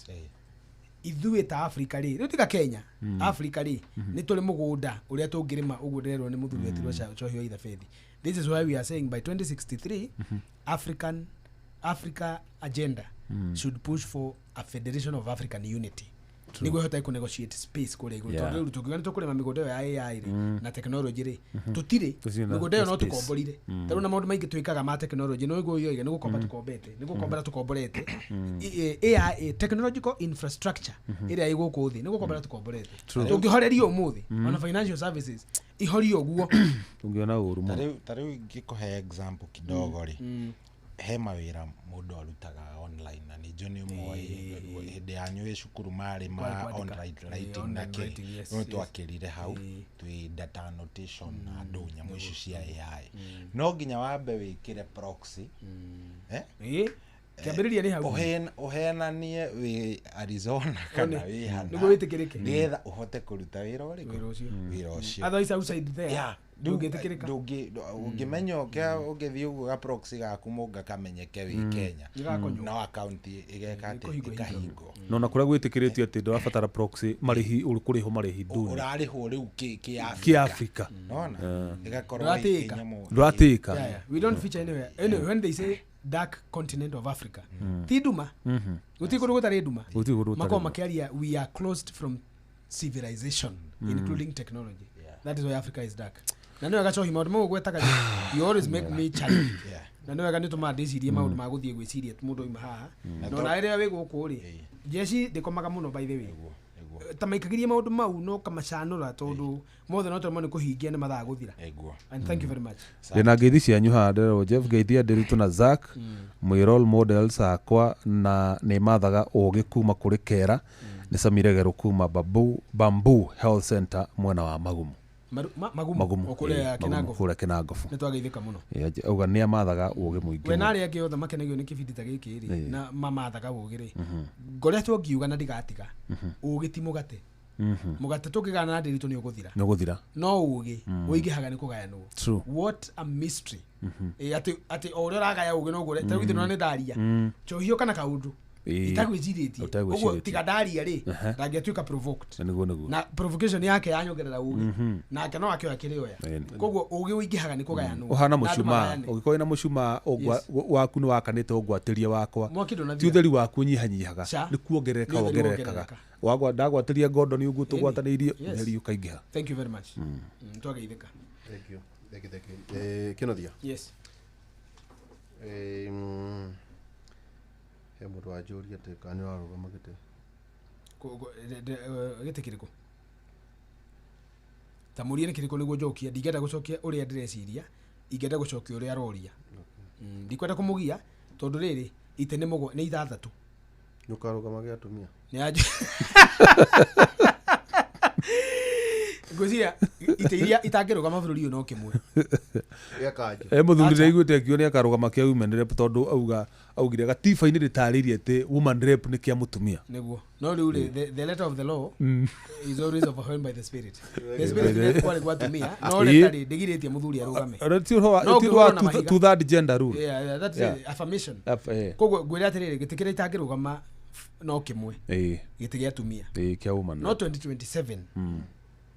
Ithuĩ ta Africa rĩ, rĩu tiga Kenya, Africa rĩ nĩ tũrĩ mũgũnda ũrĩa tũngĩrĩma ũguo ndĩrerwo nĩ mũthuri wetirwo Cohi wa Ithabethi. This is why we are saying by 2063 Africa agenda should push for a federation of African unity nĩguo ĩhote kũ negotiate space kũrĩa igũrũ. Tondũ rĩu tũngiuga nĩ tũkũrĩma mĩgũnda ĩyo ya AI rĩ na technology rĩ, tũtirĩ. Tũtirĩ na Mĩgũnda ĩyo no space. tũkomborire. Tarĩu na maũndũ maingĩ twĩkaga ma technology, no ĩguo yoiga nĩ gũkomba tũkombete, nĩ gũkombera tũkomborete. AI, technological infrastructure ĩrĩa ĩ gũkũ thĩ nĩ gũkombera tũkomborete. Tũngĩhorerio ũmũthĩ, ona financial services ihorio ũguo. Ũngĩona ũru Ta mũno. rĩu ngĩkũhe example kidogo rĩ, he mawĩra mũndũ arutaga online, na nĩ njũ nĩ ũmoĩ hĩndĩ yanyu ĩ cukuru marĩ ma Kwarĩ kwandĩka. online writing Online na kĩ. writing, yes, No twakĩrire hau twĩ data annotation na andũ nyamũ icio cia AI, no nginya wambe wĩkĩre proxy, eh? Ĩ, kĩambĩrĩria nĩ hau. Ũhenanie wĩ Arizona kana wĩ hana Nĩguo wĩtĩkĩrĩke. Nĩgetha ũhote kũruta wĩra ũrĩkũ? Wĩra ũcio. Wĩra ũcio. Otherwise outside there ndũngĩtĩkĩrĩka. Ũngĩmenya ũkĩa ũngĩthiĩ ũguo ga proxy gaku mũnga kamenyeke wĩ Kenya, Gĩgakonywo. no account ĩgeka atĩ? Ĩkũhingwo. Ĩkahingwo. No na kũrĩa gwĩtĩkĩrĩtio atĩ ndũrabatara proxy, marĩhi ũkũrĩhwo marĩhi nduni. Ũrarĩhwo rĩu kĩ Kĩ Africa. Nona ĩgakorwo Ndũratĩĩka. ĩ nyamũ. Ndũratĩĩka. Yeah. We don't feature anywhere. Anyway, when they say dark continent of Africa, ti nduma, gũtirĩ kũndũ gũtarĩ nduma. Gũtirĩ kũndũ gũtarĩ Makoragwo nduma. makĩaria we are closed from civilization, including technology. That is why Africa is dark. Na nĩ wega Cohi, maũndũ mau ũgwetaga, you always make me challenge. Na nĩ wega nĩ tũmaga ndĩcirie maũndũ ma gũthiĩ gwĩciria mũndũ oima haha, na ona rĩrĩa wĩ gũkũ rĩ, jeshi ndĩkomaga mũno, by the way. Ta maikagirie maũndũ mau no kamacanũra, tondũ mothe no tũremwo nĩ kũhingia nĩ mathaa gũthira. And thank you very much. Ndĩna ngeithi cianyu haha, ndĩrerwo Jeff ngeithia Ndĩritũ na Zack, mwĩ role models akwa na nĩ mathaga ũgĩ kuma kũrĩ kera. Nĩ Samiregerũ kuma Bamboo Health Center mwena wa Magumu. Magumu. Magumu. O kũrĩa Ĩ, Magumu. Kĩnangobu. Kũrĩa Kĩnangobu. Nĩ twageithĩka mũno. Ĩ, auga nĩ amathaga ũgĩ mũingĩ We na mũno. arĩa angĩ othe makenagio nĩ kĩbindi ta gĩkĩ rĩ na mamathaga ũgĩ rĩ, ngoretwo ngiuga na ndigatiga, ũgĩ ti mũgate. Mũgate tũngĩgana na Ndĩritũ nĩ ũgũthira. Nĩ ũgũthira. No ũgĩ ũingĩhaga nĩ kũgayanwo. What a mystery. Ĩ, atĩ o ũrĩa ũragaya ũgĩ noguo, ta rĩu ithĩ nĩ ndaria njohio kana kaũndũ. Itagwĩcirĩtie. Ũguo tiga ndaria rĩ, ndangĩatuĩka provoked. Nĩguo. Na provocation yake yanyongerera ũgĩ. Nake no akĩoya kĩrĩoya. Koguo ũgĩ ũingĩhaga nĩ kũgayanwo. Ũhana mũcumaa, ũngĩkorwo wĩna mũcumaa waku nĩ wakanĩte ũngwatĩrie wakwa. Ti ũtheri waku ũnyihanyihaga, nĩ kuongerereka wongererekaga. Wagwa ndagwatĩria ngondo nĩ ũguo tũgwatanĩirie ũtheri ũkaingĩha. Thank you very much. Twageithĩka. Thank you. Thank you, thank you. Kĩnothia. Yes. He mũndũ wanjũria atĩ kana nĩ ũrarũgama gĩtĩ. Gĩtĩ kĩrĩkũ? Ta mũrie nĩ kĩrĩkũ nĩguo njokie. Ndingĩenda gũcokia ũrĩa ndĩreciria, ingĩenda gũcokia ũrĩa aroria. Ndikwenda kũmũgia tondũ rĩrĩ itĩ nĩ nĩ ithathatũ. Nĩ ũkarũgama gĩa atumia? Nĩ ngwĩciria itĩ iria itangĩrũgama bũrũri ũyũ no kĩmwe. Gĩa kanjũ. Mũthuri nĩaiguĩte akiuga nĩakarũgama kĩa women rep tondũ augire gatiba-inĩ rĩtarĩirie atĩ woman rep nĩ kĩa mũtumia. Nĩguo. No rĩu rĩ, the letter of the law is always overwhelmed by the spirit. The spirit nĩ kwarĩ gwa atumia, no letter rĩ ndĩgirĩtie mũthuri arũgame. Ti ũhoro wa two third gender rule. Yeah, that's affirmation. Koguo ngwĩre atĩrĩrĩ, gĩtĩ kĩrĩa itangĩrũgama no kĩmwe. Gĩtĩ gĩa atumia. Kĩa woman. No 2027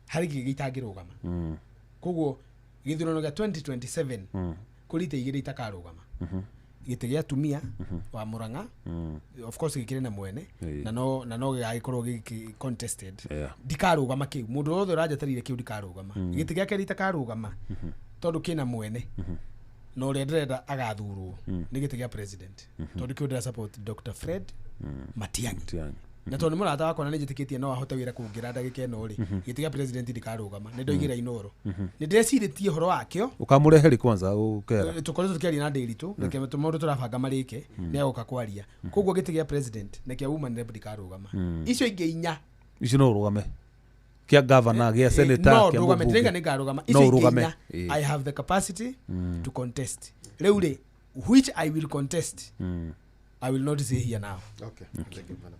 harĩ gĩgĩ itangĩrũgama. Koguo gĩthurano gĩa 2027 kũrĩ itĩ igĩrĩ itakarũgama. Gĩtĩ gĩa atumia wa Murang'a, of course gĩkĩrĩ na mwene, na no gĩgagĩkorwo gĩkĩ contested. Ndikarũgama kĩu. Mũndũ wothe ũranjetereire kĩu ndikarũgama. Gĩtĩ gĩa kerĩ itakarũgama tondũ kĩna mwene na ũrĩa ndĩrenda agathurwo nĩ gĩtĩ gĩa president. Tondũ kĩu ndĩra support Dr. Fred Matiang'i. Na tondũ nĩ mũrata wakwa na nĩ njĩtĩkĩtie no ahote wĩra kũngĩra ndagĩka ĩno rĩ, gĩtĩ gĩa president ndikarũgama. Nĩ ndoigĩra Inooro. Nĩ ndĩrecirĩtie ũhoro wakĩo. Ũkamũrehe rĩ kwanza ũkera? Tũkoretwo tũkĩaria na Ndĩritũ, reke maũndũ tũrabanga marĩke, nĩ agoka kwaria. Koguo gĩtĩ gĩa president na kĩa woman rep ndikarũgama. Icio ingĩ inya. Icio no ũrũgame. Kĩa governor, gĩa senator, no kĩa ndũgame, mũmbunge. ndĩrauga nĩ ngarũgama. Icio ingĩ inya, I have the capacity to contest. Rĩu rĩ, which I will contest, I will not say here now. Okay. Thank you, madam.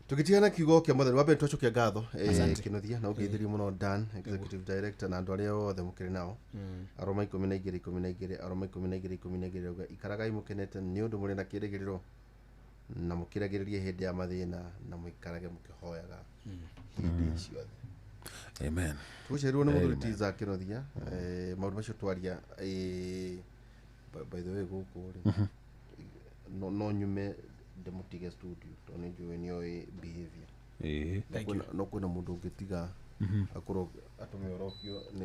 Tũgĩtigana kiugo kĩa mwathani wa mbere twacokia ngatho Kĩnuthia na ũgeithĩrio mũno Dan executive director na andũ arĩa othe mũkĩrĩ nao. Aroma 12 12 Aroma 12 12 rauga ikaragai mũkenete nĩ ũndũ mũrĩ na kĩrĩgĩrĩro na mũkĩragĩrĩrie hĩndĩ ya mathĩna na mũikarage mũkĩhoyaga hĩndĩ ciothe. Amen. Tũgũcerirwo nĩ mũthuri Tiza Kĩnuthia. Maũndũ macio twaria by the way gũkũ rĩ no nyume ndĩmũtige studio tondũ nĩ njũĩ nĩoĩ behavior. No kwĩna mũndũ ũngĩtiga akorwo atũme orokio nĩ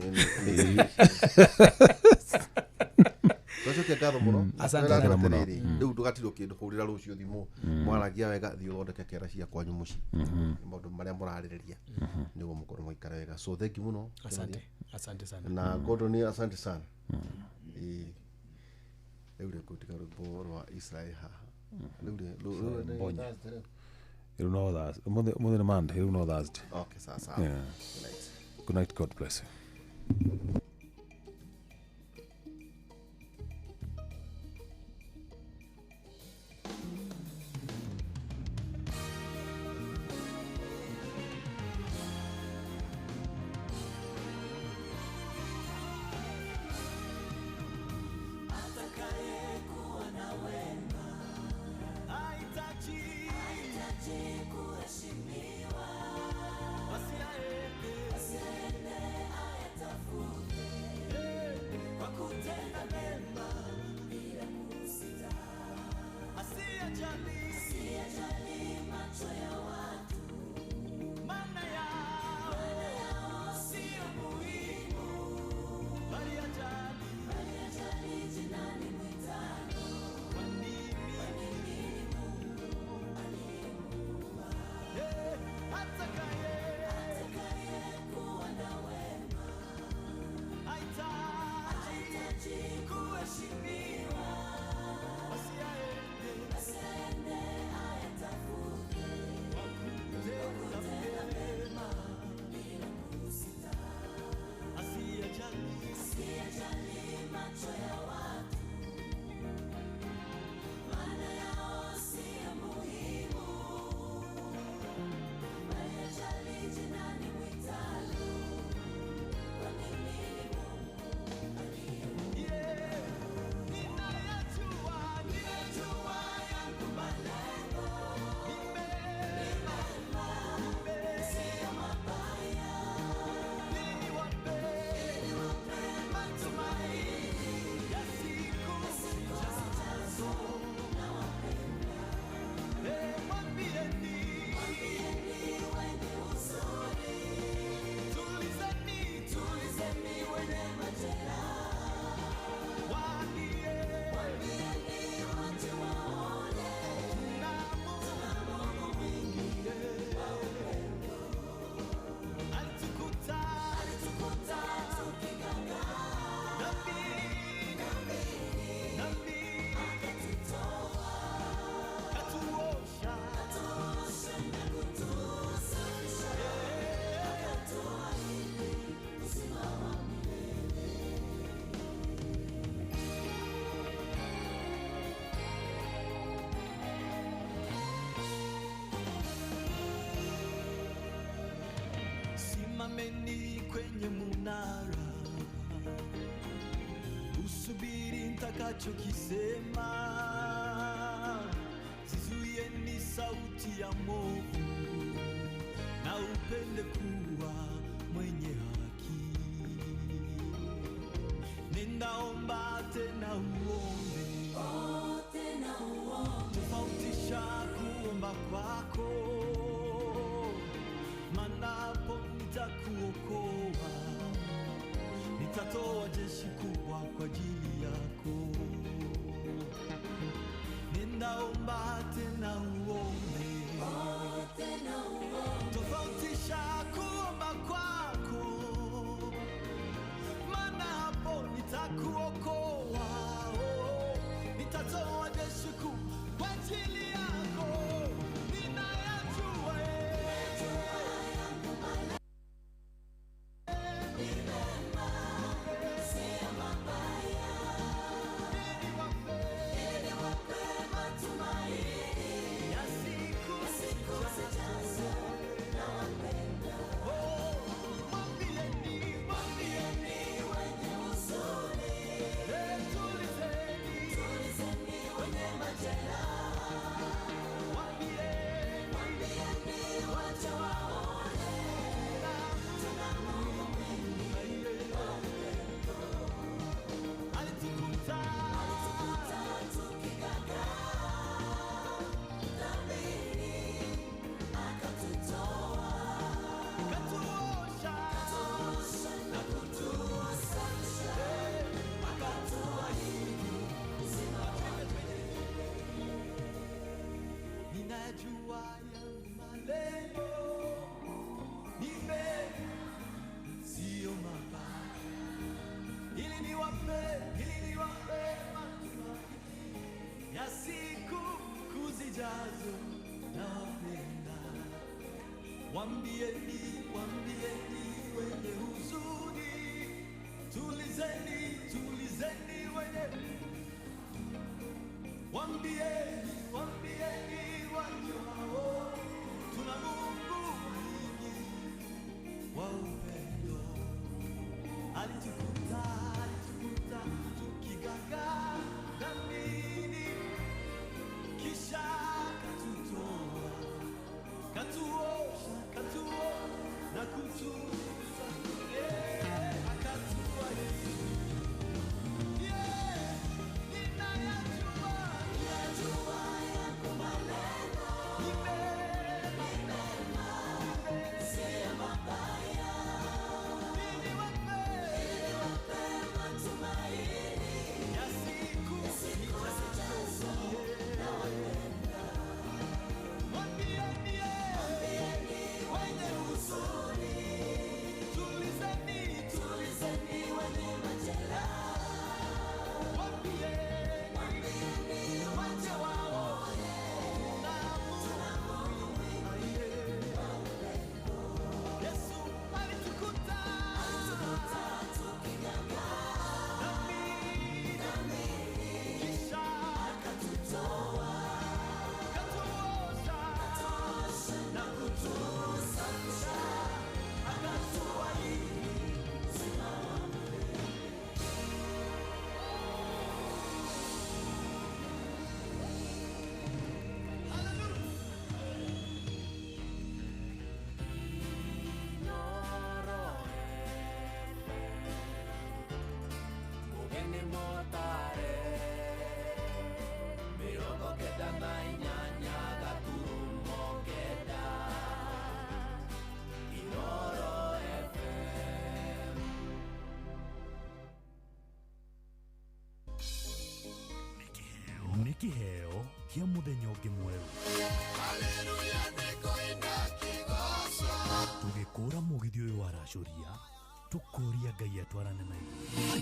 twacokia ngatho mũno. Asante sana mũno. Rĩu ndũgatirwo kĩndũ hũrĩra rũciũ thimũ mwaragia wega thiĩ ũthondeke kera cia kwanyu mũciĩ maũndũ marĩa mũrarĩrĩria nĩguo mũkorwo mũgĩikara wega. So thank you mũno. Asante. Asante sana. Na Gordon asante sana. Rĩu rĩ ngũtiga rwĩmbo rwa Israel haha. Rĩu no Thursday. Mũthĩ nĩ Monday, rĩu no Thursday. Okay, sawa sawa. Yeah. Good night. Good night, God bless you. Kuheshimiwa, asiende ayatafute. Simameni kwenye munara, usubiri nitakachokisema. Zizuieni sauti ya mwovu, na upende kuwa mwenye haki. Ninaomba tena uombe, oh, tena uombe. Tofautisha kuomba kwako, maana hapo nitakuokoa, nitatoa jeshi kubwa kwa ajili yako. Ninaomba tena uombe, oh, tena uombe. Tofautisha kuomba kwako, maana hapo nitakuokoa, oh, nitatoa jeshi kubwa kwa ajili yako. Ninayajua ya siku Zijazo nawapenda. Oh, mwambieni, mwambieni Wenye huzuni, eh, tulizeni, tulizeni wenye majeraha. mwambieni Mwambieni wache waone, tuna Mungu mwingi wa upendo. alitukuta Alitukuta tukigagaa dhambini, akatutoa, katuosha katuosha na kutusafisha, akatuahidi uzima wa Ninajua yangu malengo ni mema, sio mabaya, ili niwape matumaini ya siku kuzijazo. Nawapenda, waambieni, waambieni wenye huzuni, tulizeni, tulizeni wenye, waambieni, waambieni wajuao, tuna Mungu mwingi wa upendo. Alitukuta, alitukuta tukigagaa dhambini, kisha katutoa, katuosha, katuo na kutusa, yeah, akatuahidi. Yeah, ninayajua Najua yako malengo ni mema, ni mema, sio mabaya, ili niwape ili wape matumaini ya siku ya siku zijazo. Nawapenda, Mwambieni, mwambieni wenye huzuni, tulizeni, tulizeni wenye majeraha. mwambieni Mwambieni wache waone, tuna Mungu mwingi wa upendo. Yesu alitukuta Alitukuta tukigagaa dhambini, dhambini, kisha akatutoa, katuosha katuosha na kutusafisha, akatuahidi uzima wa milele. Mugeni motare 98 gaturumo kenda Inoro FM. Nĩ kĩheo kĩa mũthenya ũngĩ mwerũ. Tũgĩkũra mũgithi ũyũ waracũria, tũkũria Ngai atwarane na ithuĩ.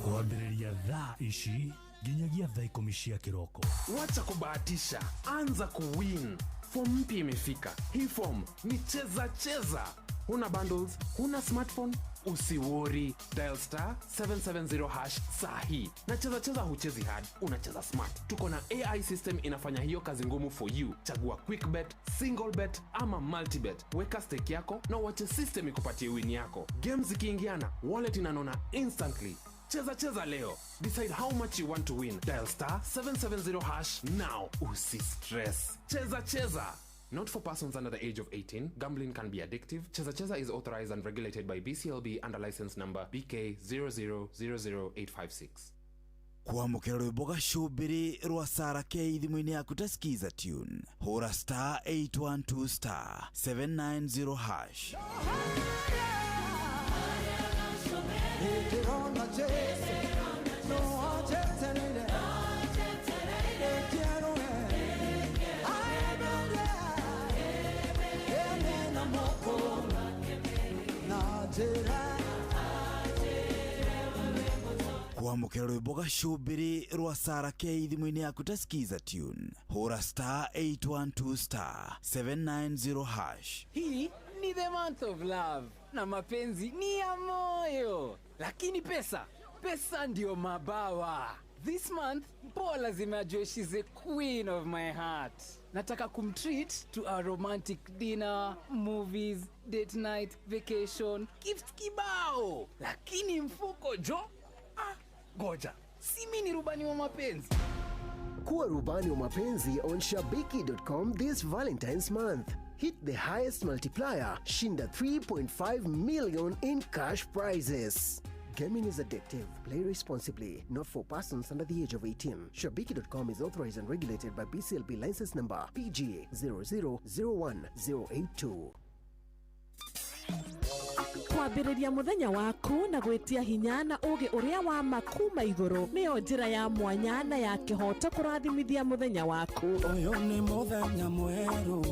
Kwambĩrĩria thaa ici nginyagia thaa 10 cia kĩroko. Wacha kubahatisha, anza kuwin. Form mpya imefika. Hii form ni cheza cheza. Huna bundles, huna smartphone? Usiworry, dial star 770 hash sahi. Na cheza cheza huchezi hard, unacheza smart. Tuko na AI system inafanya hiyo kazi ngumu for you. Chagua quick bet, single bet ama multi bet. Weka stake yako na uache system ikupatie win yako. Games zikiingiana, wallet inanona instantly. Cheza cheza leo. Decide how much you want to win. Dial star 770 hash now. Usi stress. Cheza cheza. Not for persons under the age of 18. Gambling can be addictive. Cheza Cheza is authorized and regulated by BCLB under license number BK 0000856. Kwamũkĩra rwĩmbo gacũmbĩrĩ rwa Sara K thimũ-inĩ yaku ta skiza tune, hũra star 812 star 790 hash. Kwamũkĩra rwĩmbo gacũmbĩrĩ rwa Sara K thimũ-inĩ yaku ta skiza tune, hũra star 812 star 790 hash. Hii ni the month of love na mapenzi ni ya moyo, lakini pesa, pesa ndio mabawa. This month Paul lazima ajue she's the queen of my heart. Nataka kumtreat to a romantic dinner, movies, date night, vacation, gifts kibao. Lakini mfuko jo, goja, si mimi ni rubani wa mapenzi. Kuwa rubani wa mapenzi on shabiki.com this Valentine's month. Hit the highest multiplier, shinda 3.5 million in cash prizes. Gaming is addictive. Play responsibly. Not for persons under the age of 18. Shabiki.com is authorized and regulated by BCLB license number PG 0001082. Kwambĩrĩria mũthenya waku na gwĩtia hinya na ũgĩ ũrĩa wa makuma igũrũ nĩyo njĩra ya mwanya na ya kĩhoto kũrathimithia mũthenya waku. Ũyũ nĩ mũthenya mwerũ,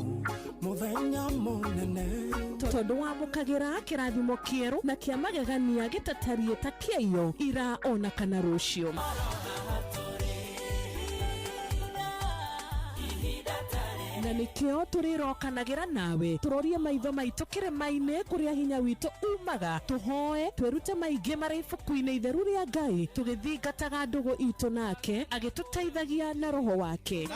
mũthenya mũnene, tondũ wamũkagĩra kĩrathimo kĩerũ na kĩa magegania gĩtatariĩ ta kĩaiyo ira ona kana rũciũ. Na nikio tũrĩrokanagĩra nawe tũrorie maitho maitũ kĩrĩma-inĩ kũrĩa hinya witũ umaga, tũhoe twĩrute maingĩ marĩ ibuku-inĩ itheru rĩa Ngai tũgĩthingataga ndũgũ itũ nake agĩtũteithagia na roho wake.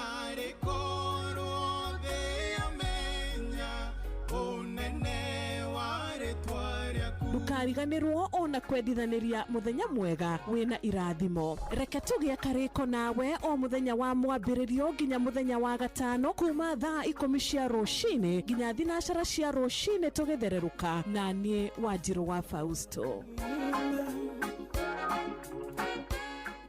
Ndũkariganĩrwo ona kwendithanĩria mũthenya mwega wĩna irathimo. Reke tũgĩe karĩko nawe o mũthenya wa mwambĩrĩrio nginya mũthenya wa gatano kuma thaa 10 cia rũcinĩ nginya 9 cia rũcinĩ tũgĩthererũka na niĩ Wanjirũ wa Fausto.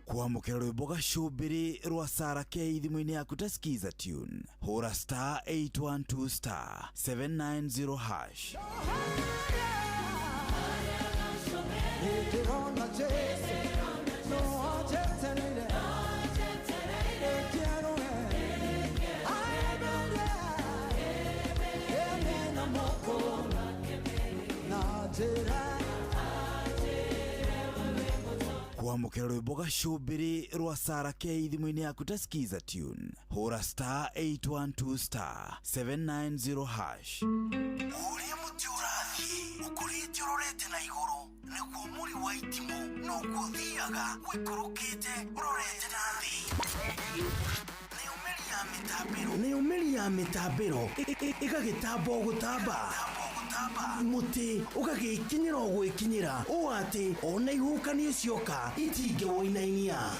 Kwamũkĩra rwĩmbo gacũmbĩrĩ rwa Sara K thimũ-inĩ yaku ta skiza tune, hũra star 812 star 790 hash. Kwamũkĩra rwĩmbo gacũmbĩrĩ rwa Sara K thimũ-inĩ yaku ta skiza tune, hũra star 812 star 790 hash. Ũrĩa mũtĩ ũrathiĩ ũkũrĩte ũrorete na igũrũ nĩguo mũri wa itimũ noguo ũthiaga wĩikũrũkĩte ũrorete na thĩ. Nayo mĩri ya mĩtambĩro ĩgagĩtamba o gũtamba, mũtĩ ũgagĩkinyĩra o gwĩkinyĩra ũũ atĩ ona ihuhũkanio cioka itingĩwũinainia.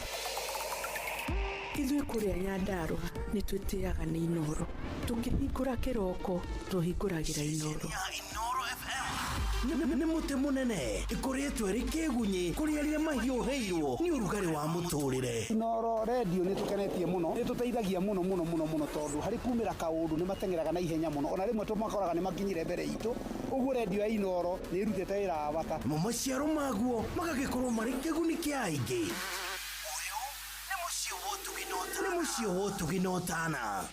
Ithuĩ kũrĩa Nyandarũa nĩ twĩtĩaga nĩ Inooro. Tũkĩhingũra kĩroko tũhingũragĩra Inooro. Nĩ mũtĩ mũnene ĩkũrĩtwo ĩrĩ kĩgunyĩ kũrĩ arĩa mahiũhĩirwo nĩ ũrugarĩ wa mũtũrĩre. Inooro redio nĩ tũkenetie mũno, nĩ tũteithagia mũno mũno mũno mũno tondũ harĩ kumĩra kaũndũ nĩ mateng'eraga na ihenya mũno, ona rĩmwe tũmakoraga nĩ makinyire mbere itũ. Ũguo redio ya Inooro nĩ ĩrutĩte wĩra wa bata. Namo maciaro maguo magagĩkorwo marĩ kĩguni kĩa aingĩ. Ũyũ nĩ mũciĩ wa ũtugi na ũtana.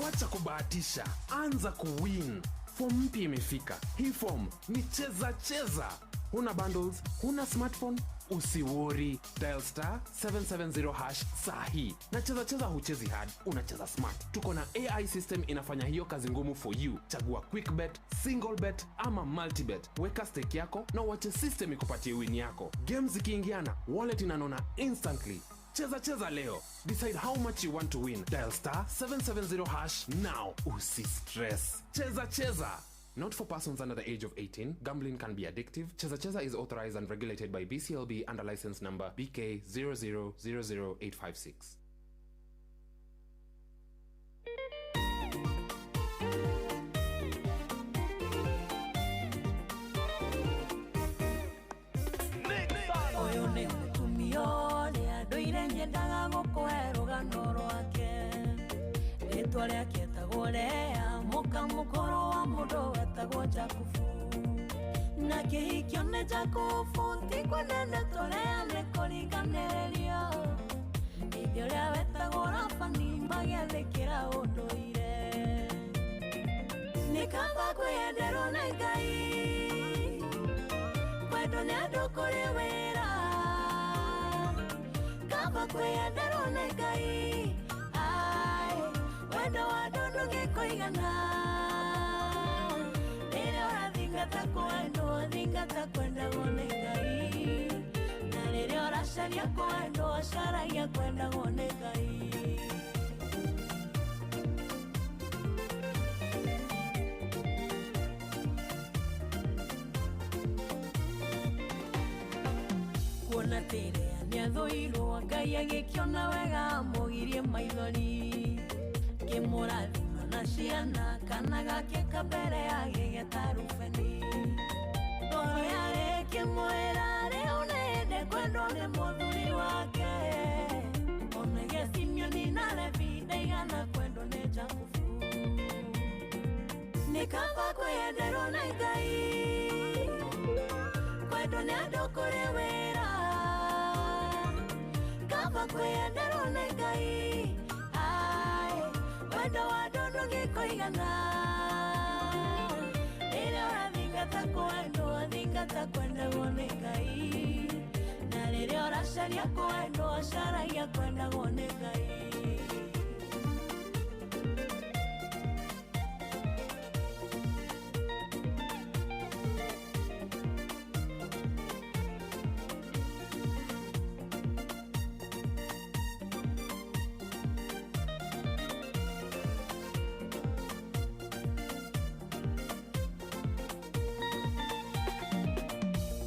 Wacha kubahatisha, anza kuwin. Form mpya imefika. Hii form ni cheza cheza. Huna bundles, huna smartphone? Usiwori, dial star 770 hash sahi. Na cheza cheza huchezi hard, unacheza smart. Tuko na AI system inafanya hiyo kazi ngumu for you. Chagua quick bet, single bet ama multi bet. Weka stake yako na uache system ikupatie win yako. Games zikiingiana, wallet inanona instantly. Cheza cheza leo. Decide how much you want to win. Dial star 770 hash now. Usi stress. Cheza cheza. Not for persons under the age of 18. Gambling can be addictive. Cheza Cheza is authorized and regulated by BCLB under license number BK 0000856. Ũyũ nĩ mũtumia ũrĩa ndũire nyendaga gũkũhe rũgano rwake. Rĩtwa rĩake etagwo Lea, mũka mũkũrũ wa mũndũ wetagwo Jakubu. Na kĩhikio nĩ Jakubu, ti kwenene tũrĩa nĩ kũringanĩrĩrio. Ithe ũrĩa wetagwo Labani magĩathĩkĩra ũndũire. Nĩ kaba kwĩyenderwo nĩ Ngai, kwendwo nĩ andũ kũrĩ wĩra. Kaba kwĩyenderwo nĩ Ngai, ai, wendo wa andũ ndũngĩkũigana. Rĩrĩa ũrathingata kwendwo, thingata kwendagwo nĩ Ngai. Na rĩrĩa ũracaria kwendwo, caragia kwendagwo nĩ Ngai. Kuona atĩ Lea nĩathũirwo, Ngai agĩkĩona wega amũgirie maithori. Kĩmũrathima na ciana, kana gake kambere agĩgeta Rubeni. Ngoro yarĩ ĩkĩmwĩra rĩu nĩhĩndĩ kwendwo nĩ mũthuri wake. Onage Simeoni na Levi ndaigana kwendwo nĩ Jakubu. Nĩ kaba kwĩyenderwo nĩ Ngai, kwendwo nĩ andũ kũrĩ wĩra. Kaba kwĩyenderwo nĩ Ngai, ai, wendo wa andũ ndũngĩkũigana. Rĩrĩa ũrathingata kwendwo, thingata kwendagwo nĩ Ngai. Na rĩrĩa ũracaria kwendwo, caragia kwendagwo nĩ Ngai.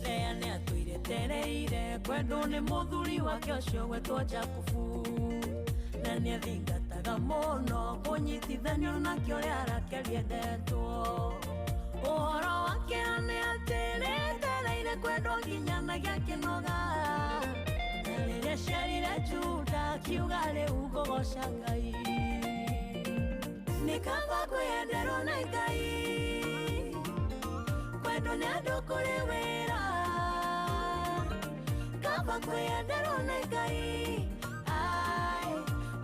Lea nĩatũire tereire kwendwo nĩ mũthuri wake ũcio gwetwo Jakubu. Na nĩathingataga mũno kũnyitithanio nake ũrĩa Rakeli endetwo. Ũhoro wake nĩ atĩ nĩetereire kwendwo nginya gĩakĩnoga. Na rĩrĩa aciarire Juda akiuga rĩu ngũgoca Ngai. Nĩ kaba kwĩyenderwo nĩ Ngai, kwendwo nĩ andũ kũrĩ wĩra. Kaba kwĩyenderwo nĩ Ngai, ai,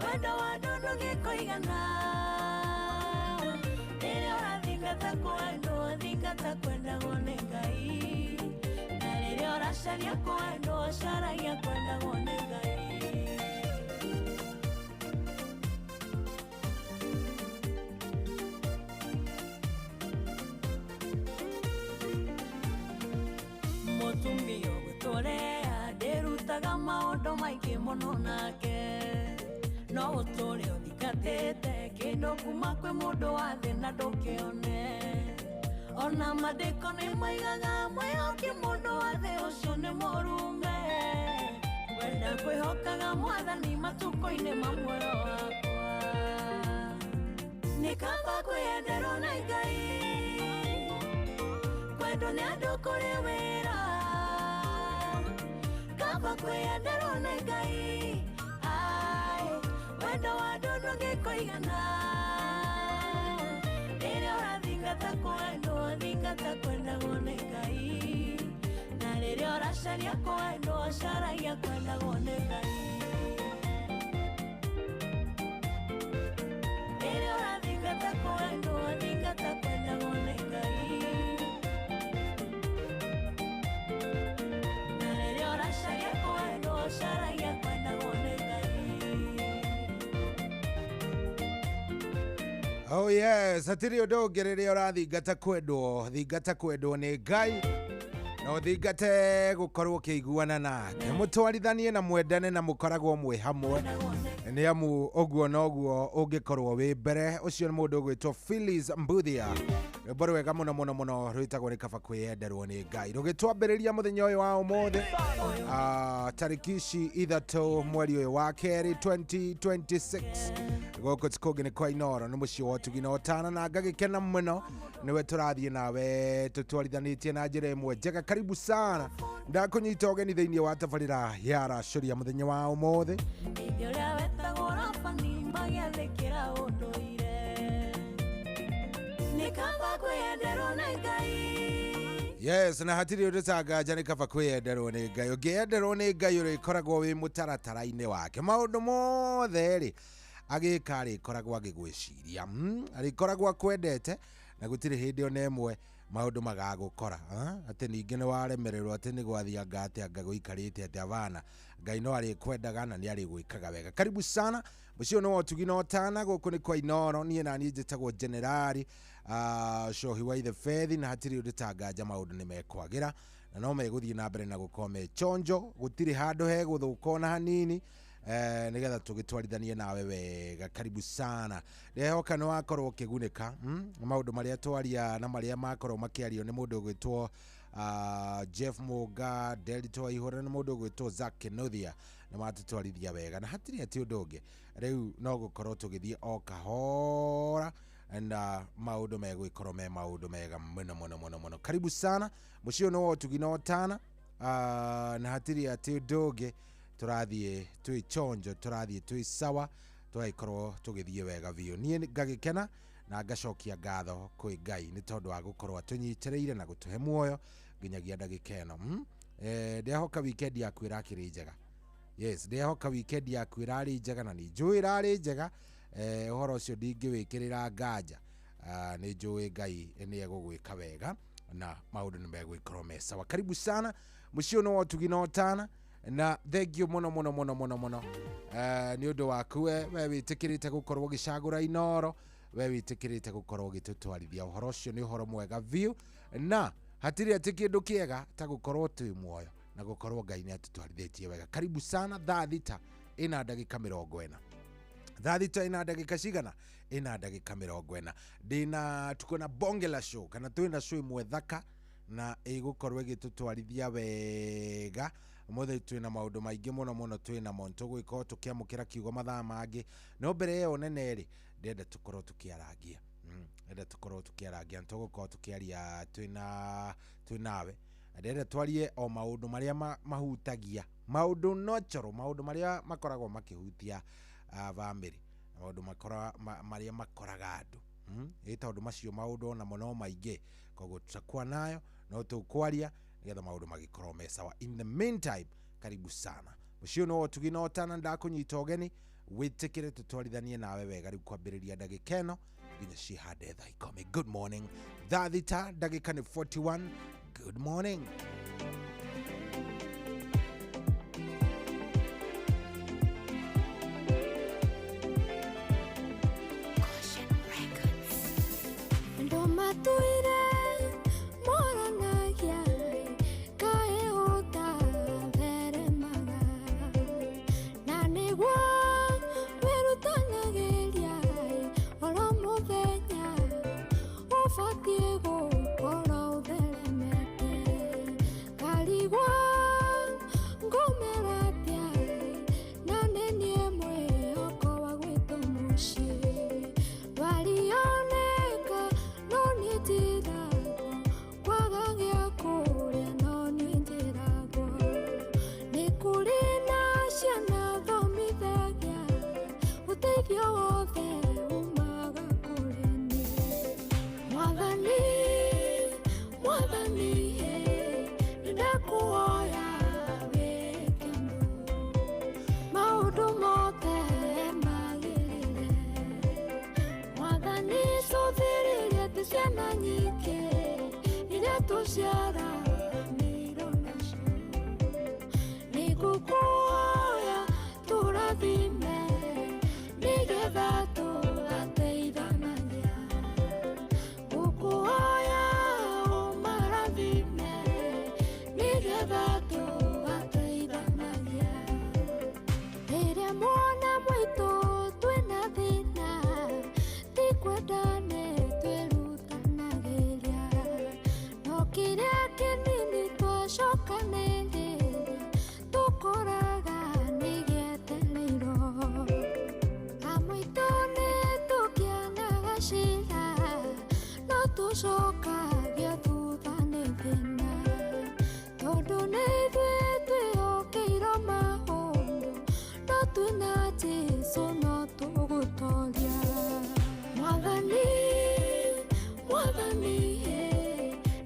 wendo wa andũ ndũngĩkũigana. Rĩrĩa ũrathingata kwendwo, thingata kwendagwo nĩ Ngai. Na rĩrĩa ũracaria kwendwo, caragia kwendagwo nĩ Ngai. Mũtumia ũgwĩtwo Lea ndĩrutaga maũndũ maingĩ mũno nake. No ũtũre ũthingatĩte kĩndũ kuma kwĩ mũndũ wa thĩ na ndũkĩone. Ona maandĩko nĩ maigaga mwĩhoke mũndũ wa thĩ ũcio nĩ mũrume. Wenda kwĩhokaga Mwathani matukũ-inĩ ma muoyo wakwa. Nĩ kaba kwĩyenderwo nĩ Ngai, kwendwo nĩ andũ kũrĩ wĩra. Kaba kwĩyenderwo nĩ Ngai, ai, wendo wa andũ ndũngĩkũigana. Rĩrĩa ũrathingata kwendwo, thingata kwendagwo nĩ Ngai. Na rĩrĩa ũracaria kwendwo, caragia kwendagwo nĩ Ngai. Rĩrĩa ũrathingata kwendwo, thingata kwendagwo nĩ Ngai. Na rĩrĩa ũracaria Oh yes, hatirĩ ũndũ ũngĩ rĩrĩa ũrathingata kwendwo, thingata kwendwo nĩ Ngai na ũthingate gũkorwo ũkĩiguana nake, mũtwarithanie na mwendane na mũkoragwo mwĩ hamwe, nĩ amu ũguo noguo ũngĩkorwo wĩ mbere. Ũcio nĩ mũndũ ũgwĩtwo Phyllis Mbuthia, rwĩmbo rwega mũno mũno mũno rwĩtagwo nĩ kaba kwĩyenderwo nĩ Ngai, rũgĩtwambĩrĩria mũthenya ũyũ wa ũmũthĩ, tarĩki ici 3 mweri ũyũ wa kerĩ 2026. Gũkũ ti kũngĩ nĩ kwa Inooro, nĩ mũciĩ wa ũtugi na ũtana, na ngagĩkena mũno nĩwe tũrathiĩ nawe tũtwarithanĩtie na njĩra ĩmwe njega. Karibu sana, ndakũnyita ũgeni thĩinĩ wa tabarĩra ya Aracũria mũthenya wa ũmũthĩ. Ningĩ ũrĩa wetagwo Rabani magĩathĩkĩra ũndũire, nĩ kaba kwĩyenderwo nĩ Ngai. Yes, na hatirĩ ũndũ ta nganja nĩ kaba kwĩyenderwo nĩ Ngai. Ũngĩyenderwo nĩ Ngai ũrĩkoragwo wĩ mũtaratara-inĩ wake, maũndũ mothe rĩ agĩka arĩkoragwo agĩgwĩciria, arĩkoragwo akwendete na gũtirĩ hĩndĩ ona ĩmwe maũndũ magagũkora, atĩ ningĩ nĩ waremererwo atĩ nĩ gwathianga atĩ anga gũikarĩte atĩ abana. Ngai no arĩkwendaga na nĩ arĩgwĩkaga wega. Karibu sana, mũciĩ ũyũ nĩ wa ũtugi na ũtana, gũkũ nĩ kwa Inooro. Niĩ na niĩ njĩtagwo Generali Cohi wa Ithe Bethi, na hatirĩ ũndũ ta nganja maũndũ nĩ mekwagĩra na no megũthiĩ na mbere na gũkorwo me chonjo, gũtirĩ handũ hegũthũka ona hanini, nĩgetha tũgĩtwarithanie nawe wega. Karibu sana, ndehoka nĩ wakorwo ũkĩgunĩka maũndũ marĩa twaria na marĩa makorwo makĩario nĩ mũndũ ũgwĩtwo Jeff Muga, Delito Waihũra, na mũndũ ũgwĩtwo Zack Kinuthia, nĩ matũtwarithia wega na hatirĩ atĩ ũndũ ũngĩ. Rĩu no gũkorwo tũgĩthiĩ o kahora na maũndũ megũgĩkorwo me maũndũ mega mũno mũno mũno mũno. Karibu sana, mũciĩ ũyũ nĩ wa ũtugi na ũtana, na hatirĩ atĩ ũndũ ũngĩ, tũrathiĩ twĩ chonjo, tũrathiĩ twĩ sawa, tũgagĩkorwo tũgĩthiĩ wega biũ. Niĩ ngagĩkena na ngacokia ngatho kwĩ Ngai nĩ tondũ wa gũkorwo atũnyitĩrĩire na gũtũhe muoyo nginyagia ndagĩka ĩno. Ndehoka weekend yaku ĩrakĩrĩ njega. Yes, ndehoka weekend yaku ĩrarĩ njega na nĩ njũĩ ĩrarĩ njega. Ũhoro ũcio ndingĩwĩkĩrĩra nganja, nĩ njũĩ Ngai nĩ egũgwĩka wega na maũndũ nĩ megũgĩkorwo me sawa. Karibu sana, mũciĩ ũyũ nĩ wa ũtugi na ũtana, na thank you mũno mũno mũno mũno mũno nĩ ũndũ waku we wĩtĩkĩrĩte gũkorwo ũgĩcagũra Inooro, we wĩtĩkĩrĩte gũkorwo ũgĩtũtwarithia. Ũhoro ũcio nĩ ũhoro mwega biũ, na hatirĩ atĩ kĩndũ kĩega ta gũkorwo twĩ muoyo na gũkorwo Ngai nĩ atũtwarithĩtie wega. Karibu sana, thaa 6 ĩna ndagĩka 40, thaa 6 ĩna ndagĩka cigana? Ĩna ndagĩka 40. Ndĩna tuko na bonge la show, kana twĩna show ĩmwe thaka na ĩgũkorwo ĩgĩtũtwarithia wega. Ũmũthĩ twĩna maũndũ maingĩ mũno mũno, twĩna mo tũgũgĩkorwo tũkĩamũkĩra kiugo mathaa mangĩ, no mbere ĩyo nene rĩ, ndĩrenda tũkorwo tũkĩarangia, ndĩrenda tũkorwo tũkĩarangia, nĩ tũgũkorwo tũkĩaria twĩnawe, ndĩrenda twarie o maũndũ marĩa mahutagia maũndũ natural, maũndũ marĩa makoragwo makĩhutia bamĩrĩ, maũndũ marĩa makoraga andũ, ĩ tondũ macio maũndũ onamo no maingĩ, koguo tutakuwa nayo no tũkwaria nĩgetha maũndũ magĩkorwo me sawa. In the meantime, karibu sana, mũciĩ ũyũ nĩ wa ũtugi na ũtana, ndakũnyita ũgeni wĩtĩkĩre tũtwarithanie nawe wega rĩu kwambĩrĩria ndagĩka ĩno nginya cihande thaa 10. Good morning, thaa 6 ndagĩka nĩ 41. Good morning. Nikukuoya tũrathime nĩgetha tũgateithanagia. Tũcokagia thutha nĩ thĩna tondũ nĩ ithuĩ twĩhokeirwo maũndũ no twĩna Jesũ no tũgũtoria. Mwathani, Mwathani,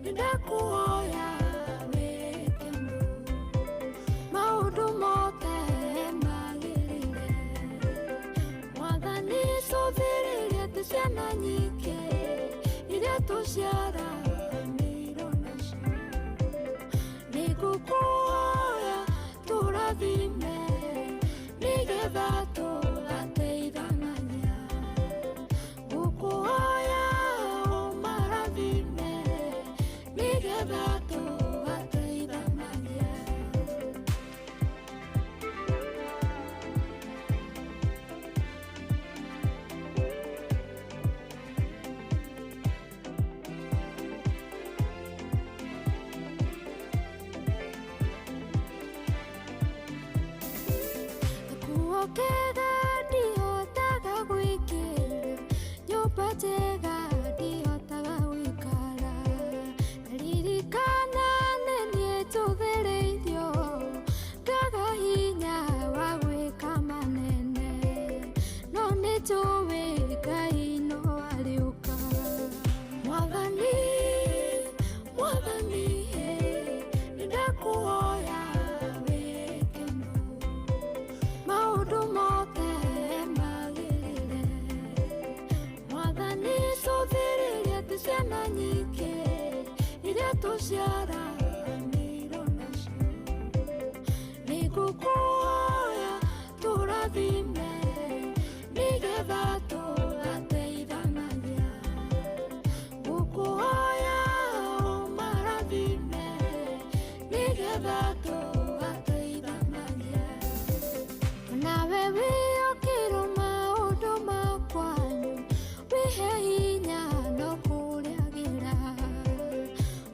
nĩndakũhoya wĩke ũndũ maũndũ mothe magĩrĩre. Mwathani, cũthĩrĩria atĩ ciana nyingĩ iria tũciaranĩirwo nacio. Nĩngũkũhoya tũrathime nĩgetha tũgateithanagia. Ngũkũhoya ũmarathime nĩgetha tũgateithanagia. Gakuo kega ndihotaga gwĩkĩra, nyũmba njega ndihotaga gũikara. Ndaririkanana nĩ niĩ njũthĩrĩirio, ngaga hinya wa gwĩka manene. No nĩ njũĩ Ngai no arĩũka. Mwathani, Mwathani, nĩndakũhoya wĩke ũndũ maũndũ mothe magĩrĩre. Mwathani, cũthĩrĩria atĩ ciana nyingĩ iria tũciaranĩirwo nacio. Nĩngũkũhoya tũrathime nĩgetha tũgateithanagia. Ngũkũhoya ũmarathime nĩgetha tũgateithanagia. Nawe wĩyokĩrwo maũndũ ma kwanyu, wĩhe hinya no kũrĩagĩra.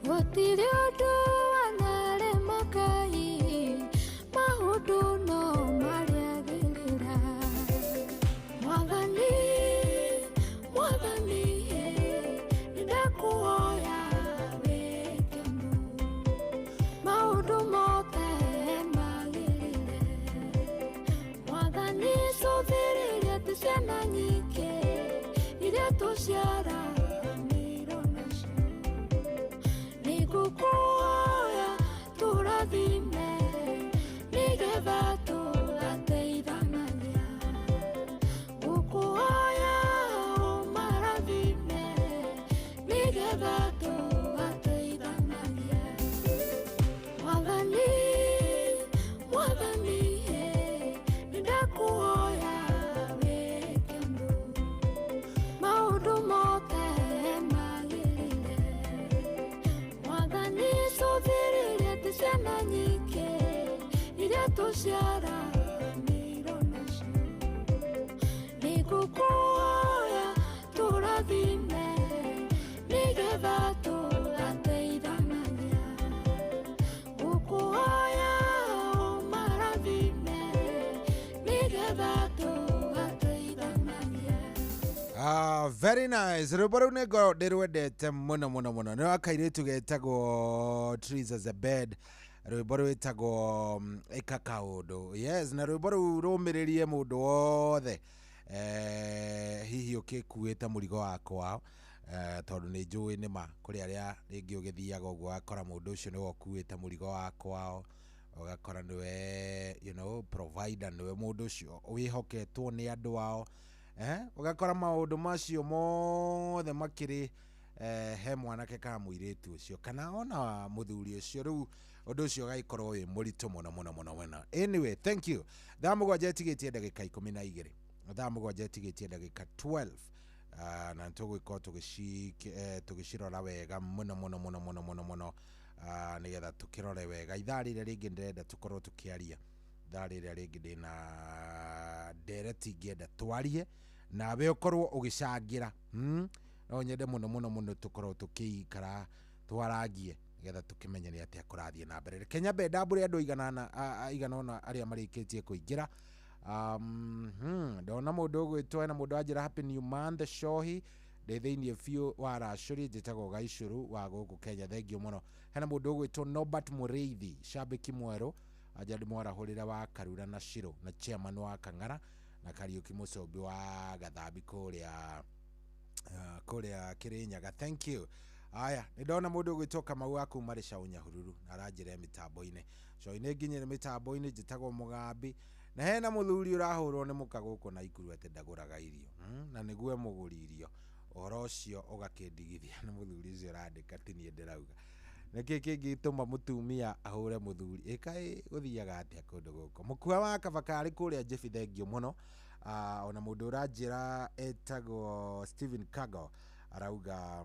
Gũtirĩ ũndũ wanarema Ngai, maũndũ no marĩagĩrĩra. Mwathani, Mwathani, nĩndakũhoya wĩke ũndũ maũndũ mothe magĩrĩre. Mwathani, cũthĩrĩria atĩ ciana nyingĩ iria tũciaranĩirwo nacio. Nĩngũkũhoya tũrathime nĩgetha tũgateithanagia. Ngũkũhoya ũmarathime nĩgetha tũgateithanagia. Mwathani, Mwathani, nĩndakũhoya wĩke ũndũ maũndũ mothe magĩrĩre. Mwathani, cũthĩrĩria atĩ ciana nyingĩ iria tũciaranĩirwo nacio. Nĩngũkũhoya tũrathime nĩgetha tũgateithanagia. Ngũkũhoya ũmarathime nĩgetha tũgateithanagia. Ah, very nice. Rwĩmbo rũu nĩ ngoragwo ndĩrwendete mũno mũno mũno. Nĩ wa kairĩtu getagwo Teresa Zebed. Rwĩmbo rwĩtagwo Ĩka Kaũndũ. Yes, na rwĩmbo rũu rũmĩrĩrie mũndũ wothe hihi ũgĩkuĩte mũrigo wa kwao tondũ nĩ njũĩ nĩma kũrĩ arĩa rĩngĩ ũgĩthiaga ũguo ũgakora mũndũ ũcio nĩwe ũkuĩte mũrigo wa kwao, ũgakora nĩwe you know, provider, nĩwe mũndũ ũcio wĩhoketwo nĩ andũ ao. Ũgakora maũndũ macio mothe makĩrĩ he mwanake kana mũirĩtu ũcio kana ona mũthuri ũcio. Rĩu ũndũ ũcio ũgagĩkorwo wĩ mũritũ mũno mũno mũno mũno. Anyway, thank you. Thaa 7 ĩtigĩtie ndagĩka 12, thaa 7 ĩtigĩtie ndagĩka 12. Na nĩtũgũgĩkorwo tũgĩcirora wega mũno mũno mũno mũno mũno mũno, nĩgetha tũkĩrore wega. Ithaa rĩrĩa rĩngĩ ndĩrenda tũkorwo tũkĩaria, ithaa rĩrĩa rĩngĩ ndĩna ndereti ingĩenda twarie nawe ũkorwo ũgĩcangĩra. No nyende mũno mũno mũno tũkorwo tũkĩikara twarangie nĩgetha tũkĩmenye nĩ atĩa kũrathiĩ na mbere. Reke nyambe ndambũre andũ aigana ũna arĩa marĩkĩtie kũingĩra. Ndona mũndũ ũgwĩtwo, hena mũndũ wanjĩra happy new month Shohi. Ndĩ thĩiniĩ biũ wa racũri, njĩtagwo Gaicũru wa gũkũ Kenya. Thengiũ mũno. Hena mũndũ ũgwĩtwo Norbert Mũrĩithi, shabiki mwerũ, anja ndĩmwarahũrĩre wa Karura na Shiro na chairman wa Kang'ara na Kariũki Mũcũmbi wa Gathambi kũrĩa kũrĩa Kĩrĩnyaga. Thank you. Aya, nĩ ndona mũndũ ũgwĩtwo Kamau wa kuma Rĩcaũ Nyahururu na aranjĩra mĩtambo-inĩ. Coinĩ nginyĩre mĩtambo-inĩ, njĩtagwo Mũgambi, na hena mũthuri ũrahũrwo nĩ mũka gũkũ Naikuru atĩ ndagũraga irio, na nĩguo mũgũri irio. Ũhoro ũcio ũgakĩndigithia nĩ mũthuri ũcio ũrandĩka, ti niĩ ndĩrauga. Nĩkĩ kĩngĩtũma mũtumia ahũre mũthuri? Ĩkaĩ gũthiaga atĩa kũndũ gũkũ? Mũkua wa Kabaka arĩ kũrĩa Njebi, thengiũ mũno. Ona mũndũ ũranjĩra etagwo Stephen Kago arauga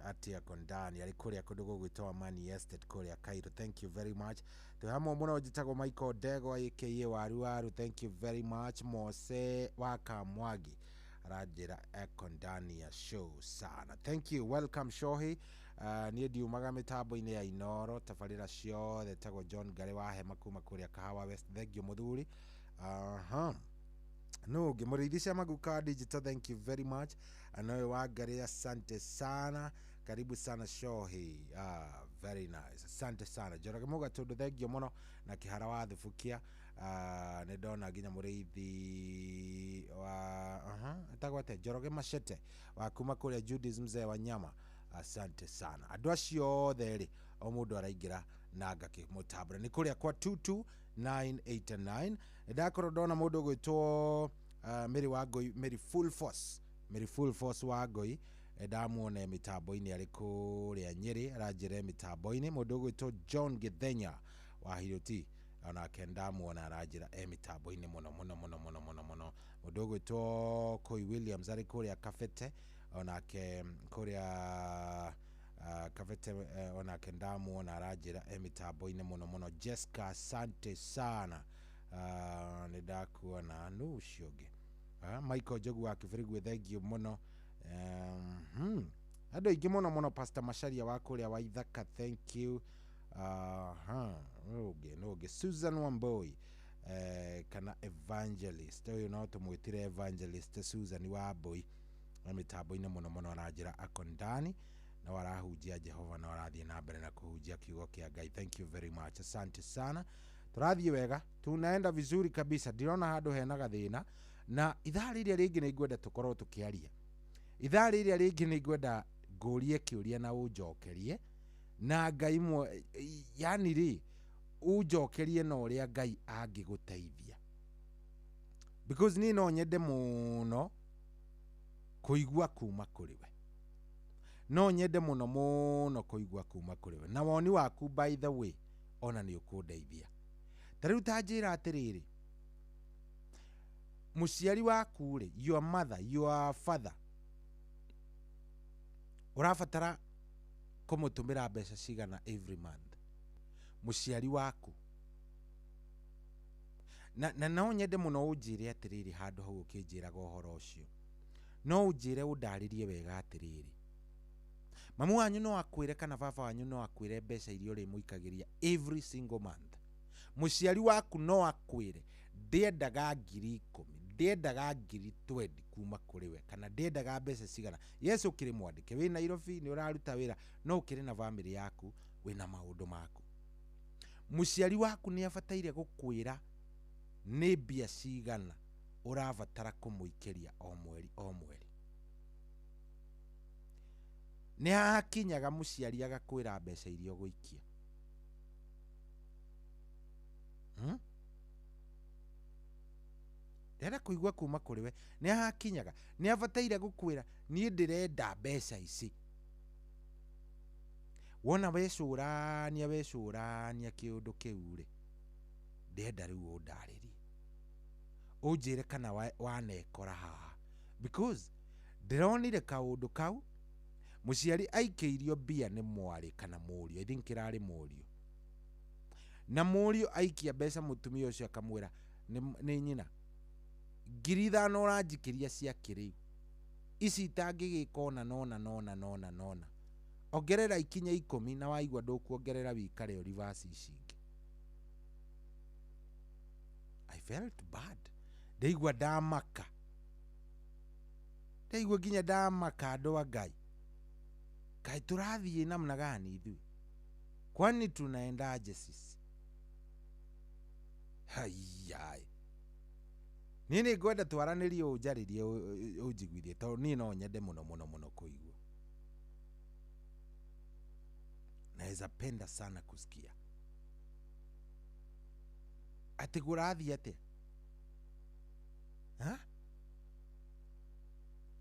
atia kondani arĩ kũrĩa kũndũ gũgwĩtwo Amani Estate kũrĩa Cairo. Thank you very much. Twĩ hamwe mũno. Njĩtagwo Michael Ndegwa aka Waru Waru. Thank you very much. Mose wa Kamwagi aranjĩra eko ndani ya show sana. Thank you. Welcome Shohi. Niĩ ndiumaga mĩtambo-inĩ ya Inoro tabarĩra ciothe. Tagwo John Ngare wa Hema kuma kũrĩa Kahawa West. Thank you mũthuri. Aha, no ũngĩ mũrĩithi cia Maguka Digital, thank you very much. Anoe wa Ngare, asante sana, karibu sana Shohi. Ah, very nice, asante sana. Njoroge Mũgatũndũ, thank you mũno, na Kĩhara wa Thubukia. Nĩ ndona nginya mũrĩithi wa aha etagwo atĩa, Njoroge Machete wa kuma kũrĩa Judas mzee wa nyama, asante sana. Andũ acio othe rĩ, o mũndũ araingĩra na ngakĩmũtambũra nĩ kũrĩa kwa 22989. Ndakorwo ndona mũndũ ũgwĩtwo Mary wa Ngoi, Mary full force, Mary full force wa Ngoi, ndamuona mĩtambo-inĩ arĩ kũrĩa Nyĩrĩ, aranjĩra mĩtambo-inĩ. Mũndũ ũgwĩtwo John Gĩthenya wa Hiroti, onake ndamuona aranjĩra e mĩtambo-inĩ mũno mũno mũno mũno mũno mũno. Mũndũ ũgwĩtwo Koi Williams arĩ kũrĩa Kabete, onake kũrĩa Kabete, onake ndamuona aranjĩra e mĩtambo-inĩ mũno mũno. Jessica, asante sana. Nĩ ndakuona. Nũ ũcio ũngĩ? Michael Njogu wa Kĩbĩrĩgwe, thank you mũno. Andũ aingĩ mũno mũno. Pastor Macharia wa kũrĩa wa Ithaka, thank you. Nũ ũngĩ? Nũ ũngĩ? Susan Wamboi, kana evangelist ũyũ no tũmwĩtire evangelist Susan Wamboi, na mĩtambo-inĩ mũno mũno, aranjĩra ako ndani no arahunjia Jehova no arathiĩ na mbere na kũhunjia kiugo kĩa Ngai. Thank you very much, asante sana. Tũrathiĩ wega, tunaenda vizuri kabisa, ndirona handũ hena gathĩna. Na ithaa rĩrĩa rĩngĩ nĩ ngwenda tũkorwo tũkĩaria. Ithaa rĩrĩa rĩngĩ nĩ ngwenda ngũrie kĩũria na ũnjokerie na Ngai mwe, yani rĩ, ũnjokerie na ũrĩa Ngai angĩgũteithia, because niĩ no nyende mũno kũigua kuma kũrĩ we, no nyende mũno mũno kũigua kuma kũrĩ we na woni waku. By the way, ona nĩ ũkũndeithia. Ta rĩu ta njĩra atĩrĩrĩ, mũciari waku rĩ, your mother, your father, ũrabatara kũmũtũmĩra mbeca cigana every month, mũciari waku? Na no nyende mũno ũnjĩre atĩrĩrĩ, handũ hau ũkĩnjĩraga ũhoro ũcio, no ũnjĩre ũndarĩrie wega atĩrĩrĩ, mamu wanyu no akwĩre kana baba wanyu no akwĩre mbeca iria ũrĩmũikagĩria every single month? Mũciari waku no akwĩre, ndĩendaga 10,000, ndĩendaga 20,000 kuma kũrĩ we, kana ndĩendaga mbeca cigana? Yes, ũkĩrĩ mwandĩke wĩ Nairobi, nĩ ũraruta wĩra, no ũkĩrĩ na bamĩrĩ yaku, wĩna maũndũ maku. Mũciari waku nĩ abataire gũkwĩra nĩ mbia cigana ũrabatara kũmũikĩria o mweri o mweri? Nĩ hakinyaga mũciari agakwĩra mbeca iria ũgũikia, Ndĩrenda kũigua kuma kũrĩ we, nĩ hakinyaga nĩ abataire gũkwĩra, niĩ ndĩrenda mbeca ici? Wona wecũrania wecũrania kĩũndũ kĩu rĩ, ndĩrenda rĩu ũndarĩrie, ũnjĩre kana wanekora haha, because ndĩronire kaũndũ kau, mũciari aikĩirio mbia nĩ mwarĩ kana mũriũ, I think kĩrarĩ mũriũ, na mũriũ aikia mbeca, mũtumia ũcio akamwĩra nĩ nyina, 5,000 ũranjikĩria cia kĩrĩu ici itangĩgĩka ona nona nona nona nona, ongerera ikinya 10, na waigua ndũkuongerera wikare o reverse ici ingĩ. I felt bad, ndaigua ndamaka. Ndaigua nginya ndamaka andũ a Ngai. Kaĩ tũrathiĩ namna gani ithuĩ? Kwani tunaendaje sisi? Haiyai. Niĩ nĩ ngwenda twaranĩrie ũnjarĩrie ũnjiguithie tondũ niĩ no nyende mũno mũno mũno kũigua. Naweza penda sana kusikia. Atĩ kũrathiĩ atĩa? Ha?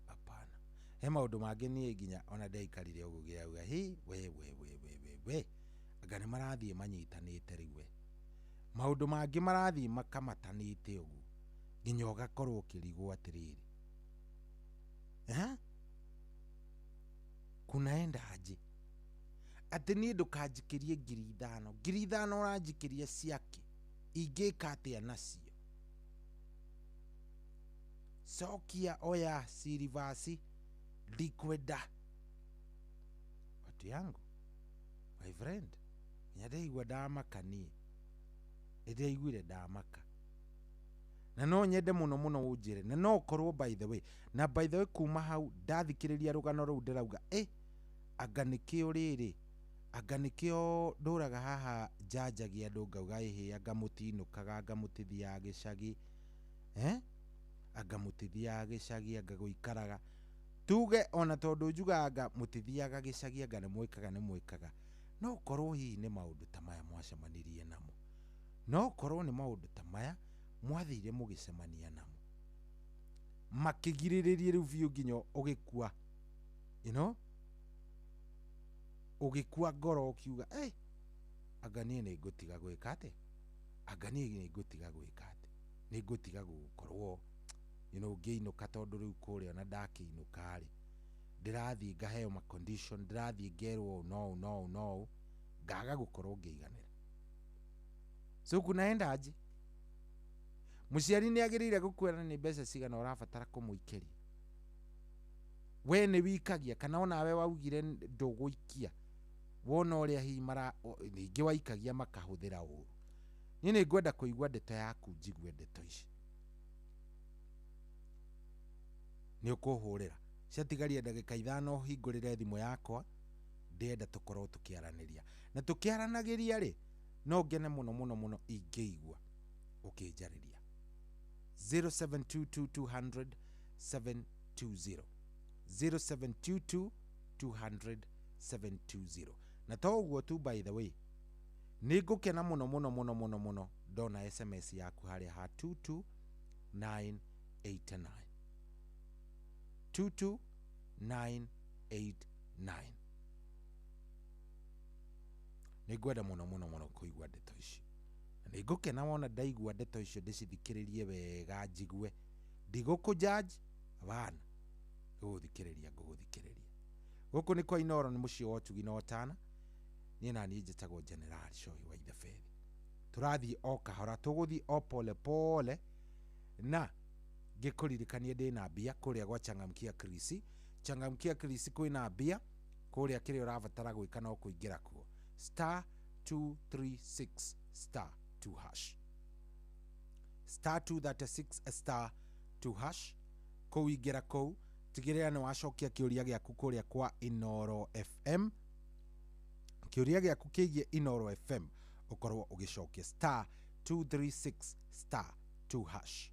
Hapana. He maũndũ mangĩ niĩ nginya ona ndaikarire ũguo ngĩrauga hi we we we we we we anga nĩ marathiĩ manyitanĩte rĩu we. Maũndũ mangĩ marathiĩ makamatanĩte ũguo nginya ũgakorwo ũkĩrigwo atĩrĩrĩ, ha? Kunaenda aje? Atĩ niĩ ndũkanjikĩrie 5,000 5,000 ũranjikĩria ciake ingĩka atĩa nacio? Cokia oya sirivasi ndikwenda. Watu yangu, my friend, nginya ndaigua ndamaka niĩ. Nĩndĩraiguire ndamaka. Na no nyende mũno mũno ũnjĩre, na no ũkorwo by the way, na by the way kuma hau ndathikĩrĩria rũgano rũu ndĩrauga anga nĩkĩo rĩrĩ, anga nĩkĩo ndũraga haha njanjagia andũ ngauga ĩhĩ anga mũtinũkaga, anga mũtithiaga gĩcagi, anga mũtithiaga gĩcagi, anga gũikaraga tuge ona tondũ njugaga anga mũtithiaga gĩcagi, anga nĩ mwĩkaga nĩ mwĩkaga. No ũkorwo hihi nĩ maũndũ ta maya mwacemanirie namo, no ũkorwo nĩ maũndũ ta maya mwathire mũgĩcemania namo makĩgirĩrĩrie rĩu biũ nginya ũgĩkua, you know, ũgĩkua ngoro ũkiuga anga niĩ nĩ ngũtiga gwĩka atĩa, anga niĩ nĩ ngũtiga gwĩka atĩa, nĩ ngũtiga gũkorwo you know ngĩinũka tondũ rĩu kũrĩa ona ndakĩinũka rĩ ndĩrathiĩ ngaheo ma condition, ndĩrathiĩ ngerwo ũũ no ũũ no ũũ no ũũ, ngaga gũkorwo ngĩiganĩra. So kunaenda aje? Mũciari nĩ agĩrĩire gũkwĩra nĩ mbeca cigana ũrabatara kũmũikĩria. We nĩ wikagia kana onawe waugire ndũgũikia, wona ũrĩa hihi mara ningĩ waikagia makahũthĩra ũru. Niĩ nĩ ngwenda kũigua ndeto yaku, njigue ndeto ici. Nĩ ũkũhũrĩra ciatigaria ndagĩka 5 hingũrĩre thimũ yakwa, ndĩrenda tũkorwo tũkĩaranĩria. Na tũkĩaranagĩria rĩ, no ngene mũno mũno mũno ingĩigua ũkĩnjarĩria. 0722 200 720, 0722 200 720. Na to ũguo tu, by the way, nĩ ngũkena mũno mũno mũno mũno mũno ndona SMS yaku harĩa ha 22989, 22989. Nĩ ngwenda mũno mũno mũno kũigua ndeto ici. Na nĩ ngũkena wona ndaigua ndeto icio ndĩcithikĩrĩrie wega njigue. Ndigũkũ judge bana, ngũgũthikĩrĩria ngũgũthikĩrĩria. Gũkũ nĩ kwa Inooro, nĩ mũciĩ wa ũtugi na ũtana. Niĩ na niĩ njĩtagwo General Shohi wa Ithebethi. Tũrathiĩ o kahora, tũgũthiĩ o pole pole, na ngĩkũririkanie ndĩna mbia kũrĩa gwa Changamkia Krisi. Changamkia Krisi kwĩna mbia kũrĩa, kĩrĩa ũrabatara gwĩka no kũingĩra kuo star 236 star 2 hash, star 236 star 2 hash. Kũu ingĩra kũu, tigĩrĩra nĩ wacokia kĩũria gĩaku kũrĩa kwa Inooro FM. Kĩũria gĩaku kĩgiĩ Inooro FM ũkorwo ũgĩcokia star 236 star 2 hash,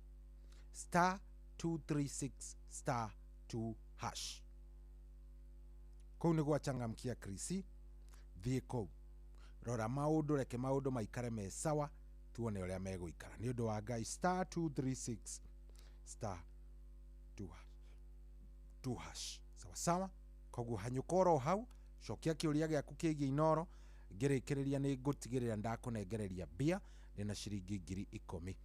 star 236 star 2 hash. Kũu nĩ gwa Changamkia Krisi. Thiĩ kũu, rora maũndũ, reke maũndũ maikare me sawa, tuone ũrĩa megũikara. Nĩ ũndũ wa Ngai, star 236 star 2 hash. Sawa sawa. Koguo hanyũka oro hau, cokia kĩũria gĩaku kĩgiĩ Inooro. Ngĩrĩkĩrĩria nĩ ngũtigĩrĩra ndakũnengereria mbia ndĩna ciringi 10,000,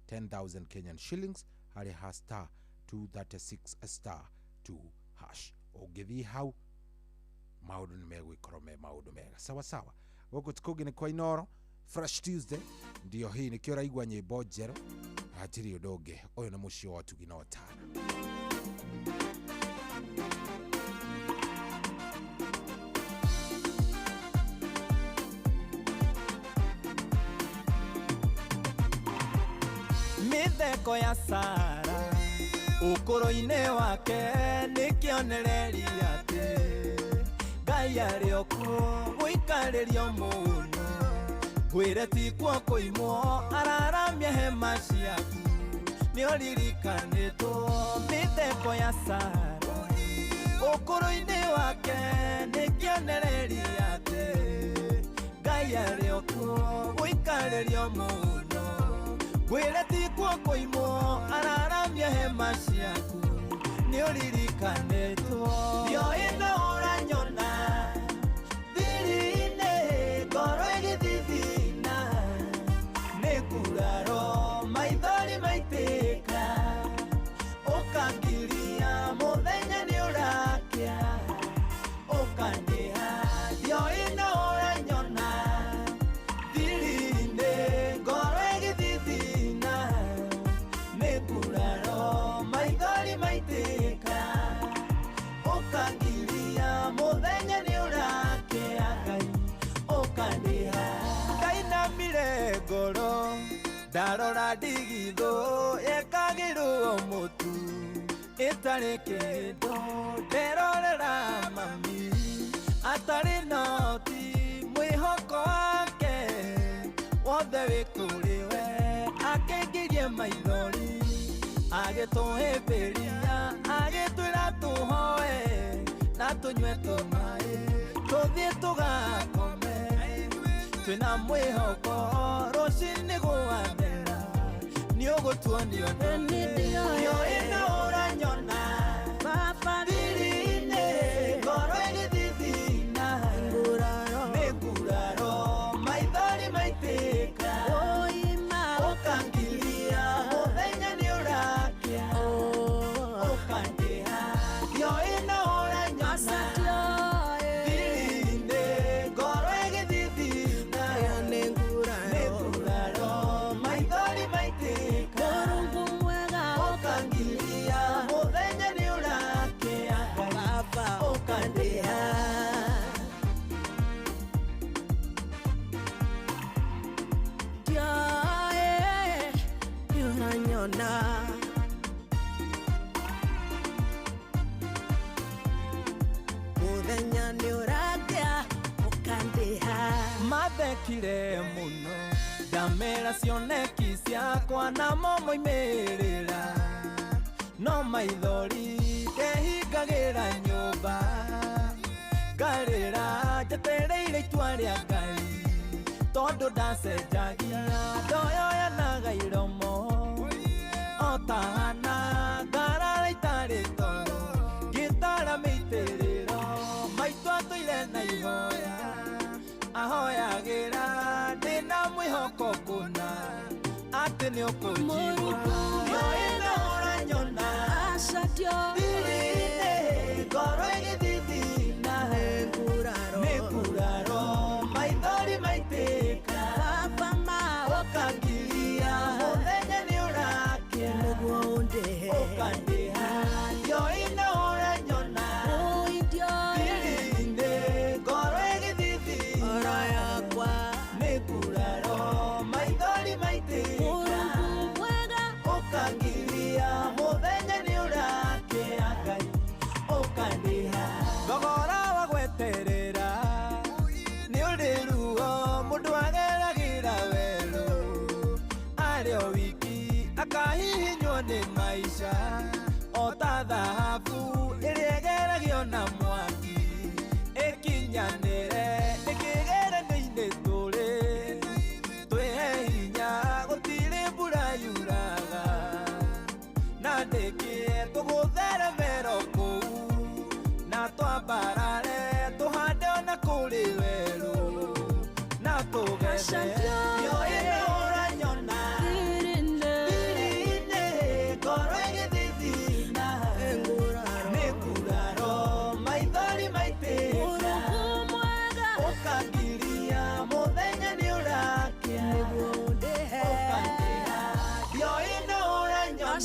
10,000 Kenyan shillings harĩ ha star 236 star 2 hash. Ũngĩthiĩ hau maũndũ nĩ megũgĩkorwo me maũndũ mega. Sawa sawa. Gũkũ ti kũngĩ nĩ kwa Inooro. Fresh Tuesday ndio hii, nĩkĩo ũraigua nyĩmbo njerũ, hatirĩ ũndũ ũngĩ. Ũyũ nĩ mũciĩ wa ũtugi na ũtana. Mĩtheko ya Sara Ũkũrũ-inĩ wake nĩ kĩonereria atĩ Ngai arĩ o kuo gũikarĩrio mũno. Ngwĩre ti kuo kũimwo araramia hema ciaku, nĩũririkanĩtwo mĩtheko ya Sara. Ũkũrũ-inĩ wake nĩ kĩonereria atĩ Ngai arĩ o kuo gũikarĩrio mũno. Ngwĩre ti kuo kũimwo araramia hema ciaku, nĩũririkanĩtwo. Ndioĩ no ũranyona thiri-inĩ, ngoro ĩgĩthithina, nĩ nguraro maithori maitĩka, ũkangiria mũthenya nĩũrakĩa, ũkandĩha. Ndioĩ no ũranyona thiri-inĩ, ngoro ĩgĩthithina, nĩ nguraro maithori maitĩka, ũkangiria mũthenya nĩũrakĩa, Ngai ũkandĩha. Ndainamire ngoro ndarora ndigithũ yekagĩrwo mũtu ĩtarĩ kĩndũ, nderorera mami atarĩ noti, mwĩhoko wake wothe wĩ kũrĩ we, akĩngirie maithori agĩtũhĩmbĩria, agĩtwĩra tũhoe na tũnyue tũmaĩ, tũthiĩ tũgakome twĩna mwĩhoko rũcinĩ gwathera nĩũgũtuonio ndioĩ no ũranyona thiri-inĩ, ngoro ĩgĩthithina, nĩ nguraro maithori maitĩka, ũkangiria mũthenya nĩũrakĩa, ũkandĩha. Ndioĩ no ũranyona thiri-inĩ, ngoro ĩgĩthithina, nĩ nguraro maithori maitĩka, ũkangiria mũthenya nĩũrakĩa, ũkandĩha. Nĩũranyona mũthenya nĩũrakĩa, ũkandĩha. Mathekire mũno ndamera cioneki ciakwa namo moimĩrĩra, no maithori ndehingagĩra nyũmba, ngarĩra njetereire itua rĩa Ngai, tondũ ndacenjagia ndoyoyanaga iromo o ta Hana, ngarara itarĩ toro ngĩtara mĩitĩrĩro, maitũ atũire na ihoya ahoyagĩra ndĩna mwĩhoko kũna atĩ nĩũkũnjigua. Ndioĩ no ũranyona thiri-inĩ, ngoro ĩgĩthithina, nĩ nguraro maithori maitĩka, ũkangiria mũthenya nĩũrakĩa, ũkandĩha. Ndioĩ no ũranyona thiri-inĩ, ngoro ĩgĩthithina, nĩ nguraro maithori maitĩka, ũkangiria mũthenya nĩũrakĩa, Ngai ũkandĩha. Thogora wa gweterera nĩũrĩ ruo, mũndũ ageragĩra werũ arĩ o wiki, akahihinywo nĩ maica o ta thahabu ĩrĩa ĩgeragio na mwaki, ĩkinyanĩre ĩkĩgeranio-inĩ tũrĩ twĩhe hinya, gũtirĩ mbura yuraga na ndĩkĩe tũgũtheremero kũu, na twambarare tũhande ona kũrĩ werũ na tũgethe. Ndioĩ no ũranyona thiri-inĩ, ngoro ĩgĩthithina, nĩ nguraro maithori maitĩka, ũkangiria mũthenya nĩũrakĩa, ũkandĩha. Ndioĩ no ũranyona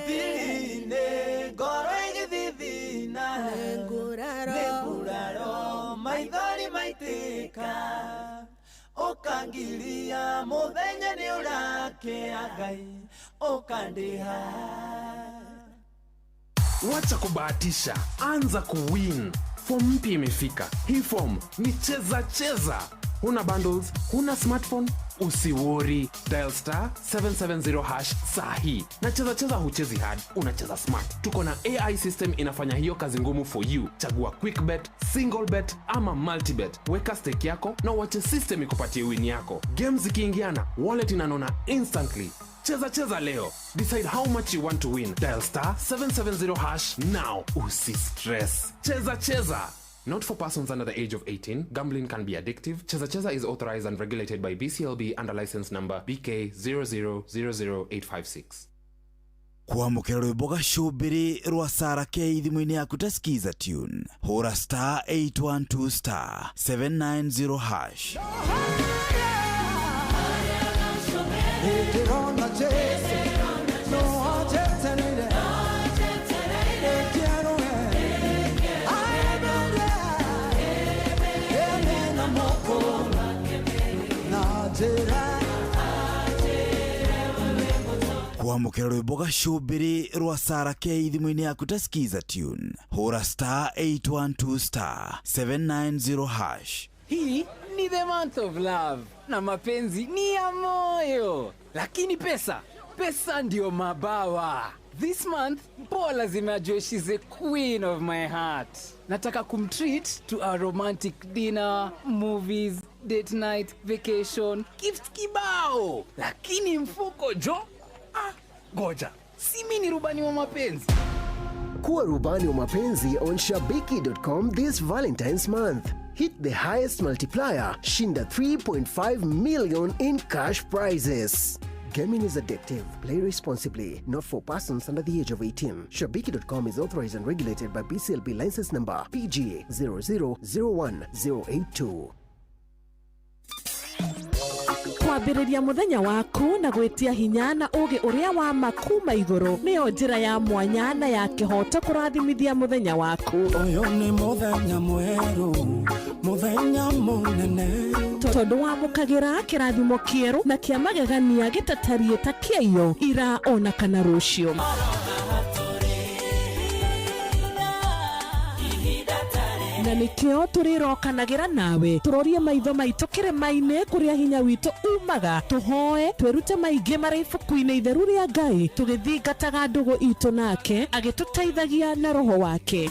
thiri-inĩ, ngoro ĩgĩthithina, nĩ nguraro maithori maitĩka, ũka Ũkangiria mũthenya nĩ ũrakĩa Ngai ũkandĩha. Wacha kubahatisha, anza kuwin. Form mpya imefika. Hii form ni cheza cheza. Huna bundles, huna smartphone, usiwori. Dial star 770 hash sahi. Na cheza cheza huchezi hard, unacheza smart. Tuko na AI system inafanya hiyo kazi ngumu for you. Chagua quick bet, single bet ama multibet. Weka stake yako na uache system ikupatie win yako. Games zikiingiana, wallet inanona instantly. Cheza cheza leo. Decide how much you want to win. Dial star 770 hash now. Usi stress. Cheza cheza. Not for persons under the age of 18. Gambling can be addictive. Cheza Cheza is authorized and regulated by BCLB under license number BK 0000856. Kwamũkĩra rwĩmbo gacũmbĩrĩ rwa Sarah K thimũ-inĩ yaku ta Skiza tune, hũra star 812 star 790 hash. Ndĩrona Jesu no anjetereire Nĩkĩarũe aemere ene moko na njĩra. Kwamũkĩra rwĩmbo gacũmbĩrĩ rwa Sarah K thimũ-inĩ yaku ta Skiza tune, hũra star 812 star 790 hash. Hii ni the month of love na mapenzi ni ya moyo, lakini pesa, pesa ndio mabawa. This month mpoa lazima ajue she's the queen of my heart. Nataka kumtreat to a romantic dinner, movies, date night, vacation, gifts kibao, lakini mfuko jo, goja, si mimi ni rubani wa mapenzi. Kuwa rubani wa mapenzi on shabiki.com this Valentine's month. Hit the highest multiplier, shinda 3.5 million in cash prizes. Gaming is addictive. Play responsibly. Not for persons under the age of 18. Shabiki.com is authorized and regulated by BCLB license number PG 0001082. Kwambĩrĩria mũthenya waku na gwĩtia hinya na ũgĩ ũrĩa wa ma kuma igũrũ nĩyo njĩra ya mwanya na ya kĩhoto kũrathimithia mũthenya waku. Ũyũ nĩ mũthenya mwerũ, mũthenya mũnene, tondũ wamũkagĩra kĩrathimo kĩerũ na kĩa magegania gĩtatariĩ ta kĩaiyo ira ona kana rũciũ. Na nĩkĩo tũrĩrokanagĩra nawe tũrorie maitho maitũ kĩrĩma-inĩ kũrĩa hinya witũ umaga, tũhoe twĩrute maingĩ marĩ ibuku-inĩ itheru rĩa Ngai tũgĩthingataga ndũgũ itũ nake agĩtũteithagia na roho wake.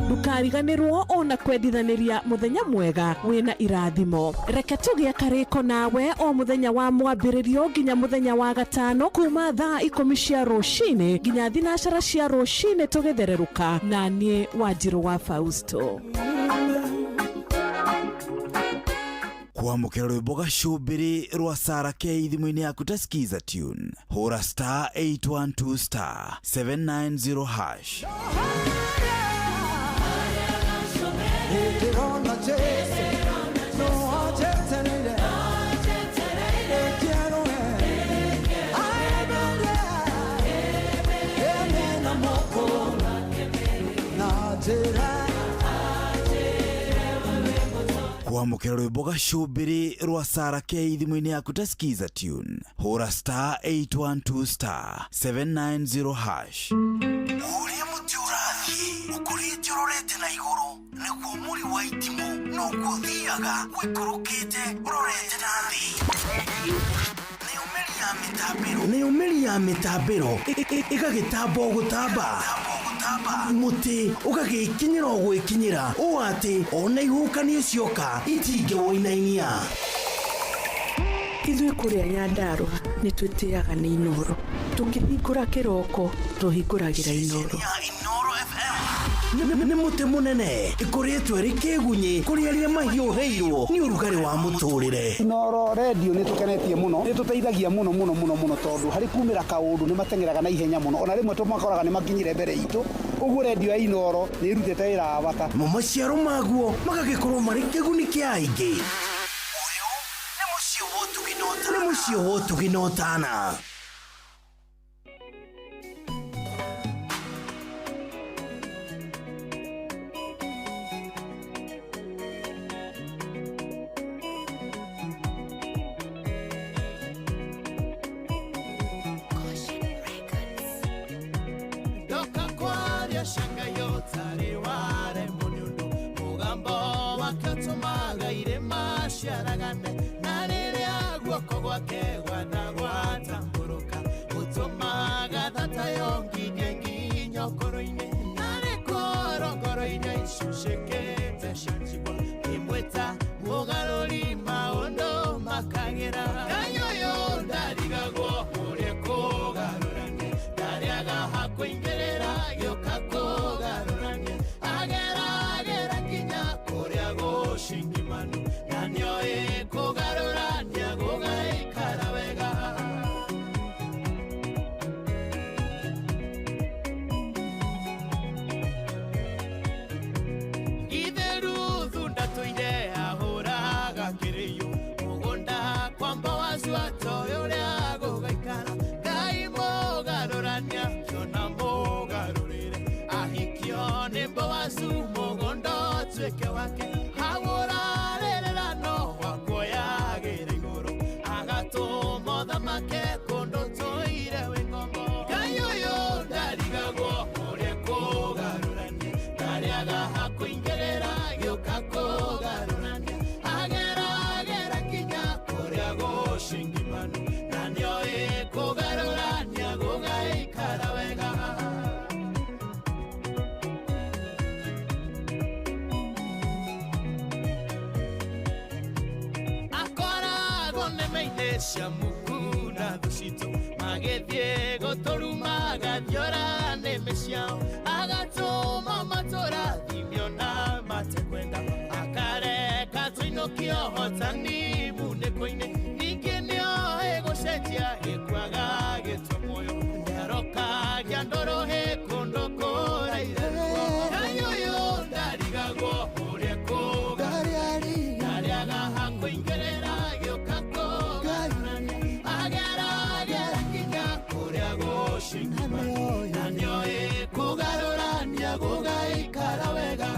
Ndũkariganĩrwo ona kwendithanĩria mũthenya mwega wĩna irathimo. Reke tũgĩe karĩko nawe o mũthenya wa mwambĩrĩrio nginya mũthenya wa gatano kuma thaa 10 cia rũcinĩ nginya 9 cia rũcinĩ tũgĩthererũka na niĩ Wanjirũ wa Fausto. Kwamũkĩra rwĩmbo gacũmbĩrĩ rwa Sarah K thimũ-inĩ yaku ta Skiza tune, hũra star 812 star 790 hash. Ndĩrona Jesu no anjetereire Nĩkĩarũe aemere ene na moko na njĩra. Kwamũkĩra rwĩmbo gacũmbĩrĩ rwa Sarah K thimũ-inĩ yaku ta Skiza tune, hũra star 812 star 790 hash. Ũrĩa mũtĩ ũrathiĩ ũkũrĩte ũrorete na igũrũ nĩguo mũri wa itimũ noguo ũthiaga wĩikũrũkĩte ũrorete na thĩ. Nayo mĩri ya mĩtambĩro ĩgagĩtamba o gũtamba, mũtĩ ũgagĩkinyĩra o gwĩkinyĩra ũũ atĩ ona ihuhũkanio cioka itingĩwũinainia. Ithuĩ kũrĩa Nyandarũa nĩ twĩtĩaga nĩ Inooro. Tũkĩhingũra kĩroko tũhingũragĩra Inooro. Nĩ mũtĩ mũnene ĩkũrĩtwo ĩrĩ kĩgunyĩ kũrĩ arĩa mahiũhĩirwo nĩ ũrugarĩ wa mũtũrĩre. Inooro redio nĩ tũkenetie mũno, nĩ tũteithagia mũno mũno mũno mũno tondũ harĩ kumĩra kaũndũ nĩ mateng'eraga na ihenya mũno, ona rĩmwe tũmakoraga nĩ makinyire mbere itũ. Ũguo redio ya Inooro nĩ ĩrutĩte wĩra wa bata. Mo maciaro maguo magagĩkorwo marĩ kĩguni kĩa aingĩ. Ũyũ nĩ mũciĩ wa ũtugi na ũtana. Atũmaga irĩma ciaragane na rĩrĩa guoko gwake gwatambũrũka gũtũmaga thatayo nginye nginya ngoro-inĩ narĩ korongoro-inĩ icucĩkĩte cia njigua ngĩmwĩta mũgarũri maũndũ makagĩra. Ngai ũyũ ndarigagwo ũrĩa kũgarũrania ndarĩaga hakũingĩrĩra gĩũka kũgarũrania ageragera nginya kũrĩa gũcingimanu na nĩoĩ kũgarũrania gũgaikara wega. Ithe Ruthu ndatũire ahũraga kĩrĩyo mũgũnda kwamba wacu atoĩ ũrĩa gũgaikara. Ngai mũgarũrania kĩona mũgarũrĩre ahikio nĩ Boazu mũgũnda ũtuĩke wake hau ũrarĩrĩra no wakuoyagĩra igũrũ agatũma ũthamake kũndũ tũire wĩ ngombo. Ngai ũyũ ndarigagwo ũrĩa kũgarũrania ndarĩaga hakũingĩrĩra gĩũka kũgarũrania ageragera nginya kũrĩa gũcingimanu na nĩoĩ kũgarũrania gũgaikara wega. Akoragwo nĩme-inĩ cia muku na thũ citũ magĩthiĩ gũtũruma agathiora nĩmĩ ciao agatũma matũrathimio na matekwenda akareka tũinũkio hotani munĩko-inĩ ningĩ nĩoĩ gũcenjia gĩkuaga gĩtwe muoyo nĩarokagia ndũrũhĩ kũndũ kũraihu. Ngai ũyũ ndarigagwo ũrĩa kũgarũrania ndarĩaga hakũingĩrĩra gĩũka kũgarũrania ageragera nginya kũrĩa gũcingimanu na nĩoĩ kũgarũrania gũgaikara wega.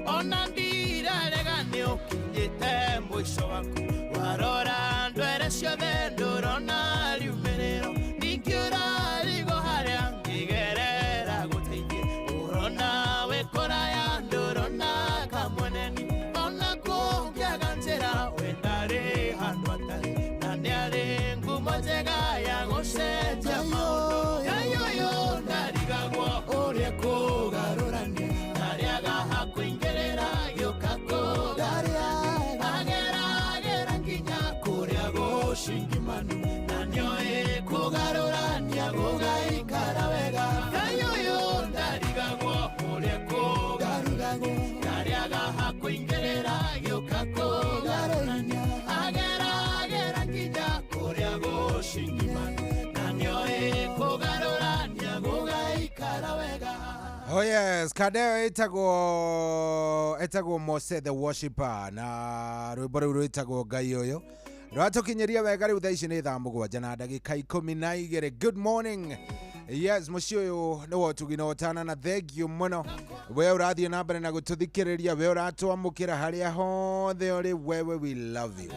Ona ndirarega nĩũkinyĩte mũico waku warora ndwere ciothe ndũrona riumĩrĩro ningĩ ũrarigwo harĩa ngĩgerera gũteithie ũrona wĩ kũraya ndũrona kamweneni ona kũngĩaga njĩra we ndarĩ handũ atarĩ na nĩarĩ ngumo njega ya gũcenjia maũndũ. Ngai ũyũ ndarigagwo ũrĩa kũgarũrania ndarĩaga hakũingĩrĩra gĩũka kũgarũrania ageragera nginya kũrĩa gũcingimanu na nĩoĩ kũgarũrania gũgaikara wega. Ngai ũyũ ndarigagwo ũrĩa kũgarũrania ndarĩaga hakũingĩrĩra gĩũka kũgarũrania ageragera nginya kũrĩa gũcingimanu na nĩoĩ kũgarũrania gũgaikara wega. Oh yes, Kadeo etagwo Mose the Worshipper na rwĩmbo rũu rwĩtagwo Ngai ũyũ rwatũkinyĩria wega rĩu thaa ici nĩ thaa 7 na ndagĩka 12. Good morning. Yes, mũciĩ ũyũ nĩ wa ũtugi na ũtana na thengiũ mũno we ũrathiĩ na mbere na gũtũthikĩrĩria we ũratwamũkĩra harĩa hothe ũrĩ wewe, we love you.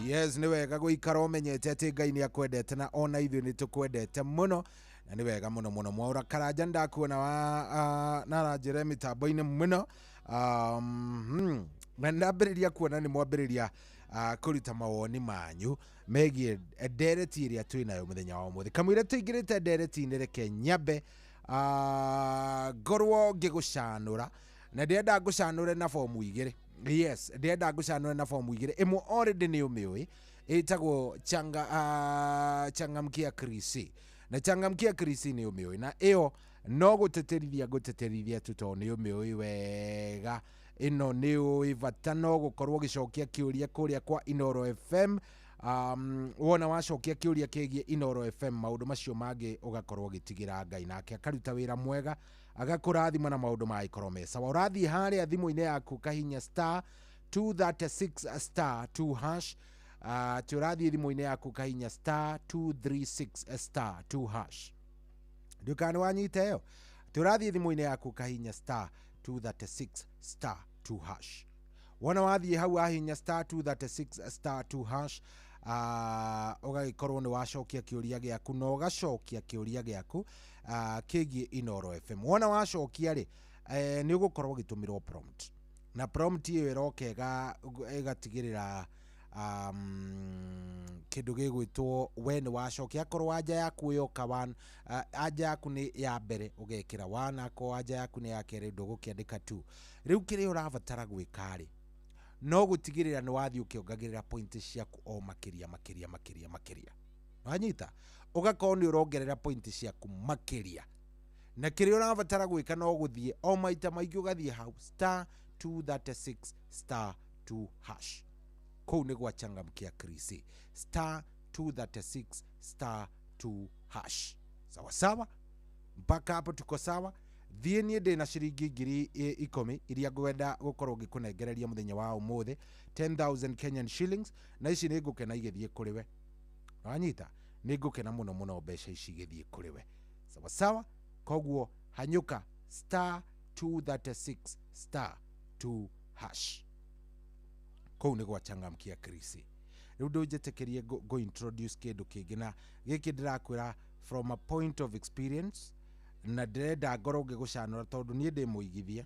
Yes, nĩ wega gũikara ũmenyete atĩ Ngai nĩ akwendete na ona ithuĩ nĩ tũkwendete mũno na nĩ wega mũno mũno. Mwaura Karanja ndakuona wa na aranjĩra mĩtambo-inĩ mũno na ndambĩrĩria kuona nĩ mwambĩrĩria kũruta mawoni manyu megiĩ ndereti ĩrĩa twĩnayo mũthenya wa ũmũthĩ. Kamũira tũingĩrĩte ndereti-inĩ reke nyambe ngorwo ngĩgũcanũra na ndĩrenda ngũcanũre na fomu 2. Yes, ndĩrenda ngũcanũre na fomu 2 ĩmwe already nĩ ũmĩũĩ ĩtagwo changamkia krisi na changamkia krisi nĩ ũmĩũĩ na ĩyo no gũteterithia tu tondũ nĩ ũmĩũĩ wega. Ĩno nĩ ũĩ bata no gũkorwo ũgĩcokia kĩũria kũrĩa kwa Inooro FM. Wona wacokia kĩũria kĩgiĩ Inooro FM maũndũ macio mangĩ ũgakorwo ũgĩtigĩra Ngai nake akaruta wĩra mwega agakũrathima na maũndũ magĩkorwo me sawa. Ũrathiĩ harĩa thimũ-inĩ yaku kahinya star 236 star 2 hash tũrathiĩ thimũ-inĩ yaku kahinya star 236 star 2 hash. Ndukane wanyita ĩyo. Tũrathiĩ thimũ-inĩ yaku kahinya star 236 star 2 hash. Wona wathiĩ hau wahihinya star 236 star 2 hash, ũgagĩkorwo nĩ wacokia kĩũria gĩaku na ũgacokia kĩũria gĩaku kĩgiĩ Inooro FM. Wona wacokia rĩ, nĩ ũgũkorwo ũgĩtũmĩrwo prompt, na prompt ĩyo ĩroka ĩgatigĩrĩra kĩndũ gĩgwĩtwo we nĩ wacokia. Akorwo anja yaku yoka one, anja yaku nĩ ya mbere ũgekĩra one, akorwo anja yaku nĩ ya kerĩ ndũgũkĩandĩka two. Rĩu kĩrĩa ũrabatara gwĩka rĩ, no gũtigĩrĩra nĩ wathiĩ ũkĩongagĩrĩra point ciaku o makĩria makĩria makĩria makĩria. Wanyita, ũgakorwo nĩ ũrongerera point ciaku makĩria, na kĩrĩa ũrabatara gwĩka no gũthiĩ o maita maingĩ ũgathiĩ hau star 236 star 2 hash. Kũu nĩ gwa changamkia Krisi, star 236 star 2 hash. Sawa sawa, mpaka hapo tuko sawa. Thiĩ niĩ ndĩna ciringi 10,000 iria ngwenda gũkorwo ngĩkũnengereria mũthenya wa ũmũthĩ, 10,000 Kenyan shillings, na ici nĩ ngũkena igĩthiĩ kũrĩ we. Wanyita, nĩ ngũkena mũno mũno mbeca ici igĩthiĩ kũrĩ we. Sawa sawa, koguo hanyũka star 236 star 2 hash. Kũu nĩ gwa changamkia Krisi. Rĩu ndũnjĩtĩkĩrie go introduce kĩndũ kĩngĩ, na gĩkĩ ndĩrakwĩra from a point of experience, na ndĩrenda ngorwo ngĩgũcanũra tondũ niĩ ndĩ mũigithia,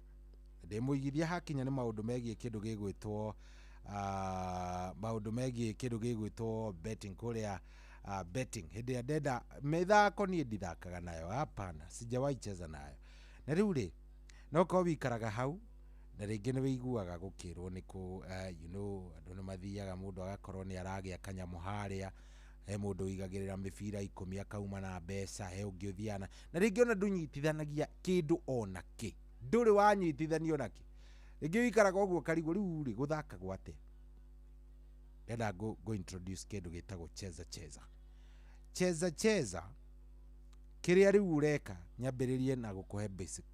ndĩ mũigithia hakinya nĩ maũndũ megiĩ kĩndũ gĩgwĩtwo maũndũ megiĩ kĩndũ gĩgwĩtwo betting kũrĩa, betting hĩndĩ ĩrĩa ndenda mĩthako niĩ ndithakaga nayo, hapana, sijawahi cheza nayo. Na rĩu rĩ, no korwo wĩikaraga hau na rĩngĩ nĩ wĩiguaga gũkĩrwo nĩ kũ you know, andũ nĩ mathiaga mũndũ agakorwo nĩ aragĩa kanyamũ harĩa, he mũndũ ũigagĩrĩra mĩbira 10 akauma na mbeca, he ũngĩ ũthiaga na rĩngĩ ona ndũnyitithanagia kĩndũ ona kĩ, ndũrĩ wanyitithania ona kĩ, rĩngĩ wĩikaraga ũguo ũkarigwo rĩu rĩ gũthakagwo atĩa. Ndĩrenda go introduce kĩndũ gĩtagwo cheza cheza. Cheza cheza kĩrĩa rĩu ũreka, nyambĩrĩrie na gũkũhe basic.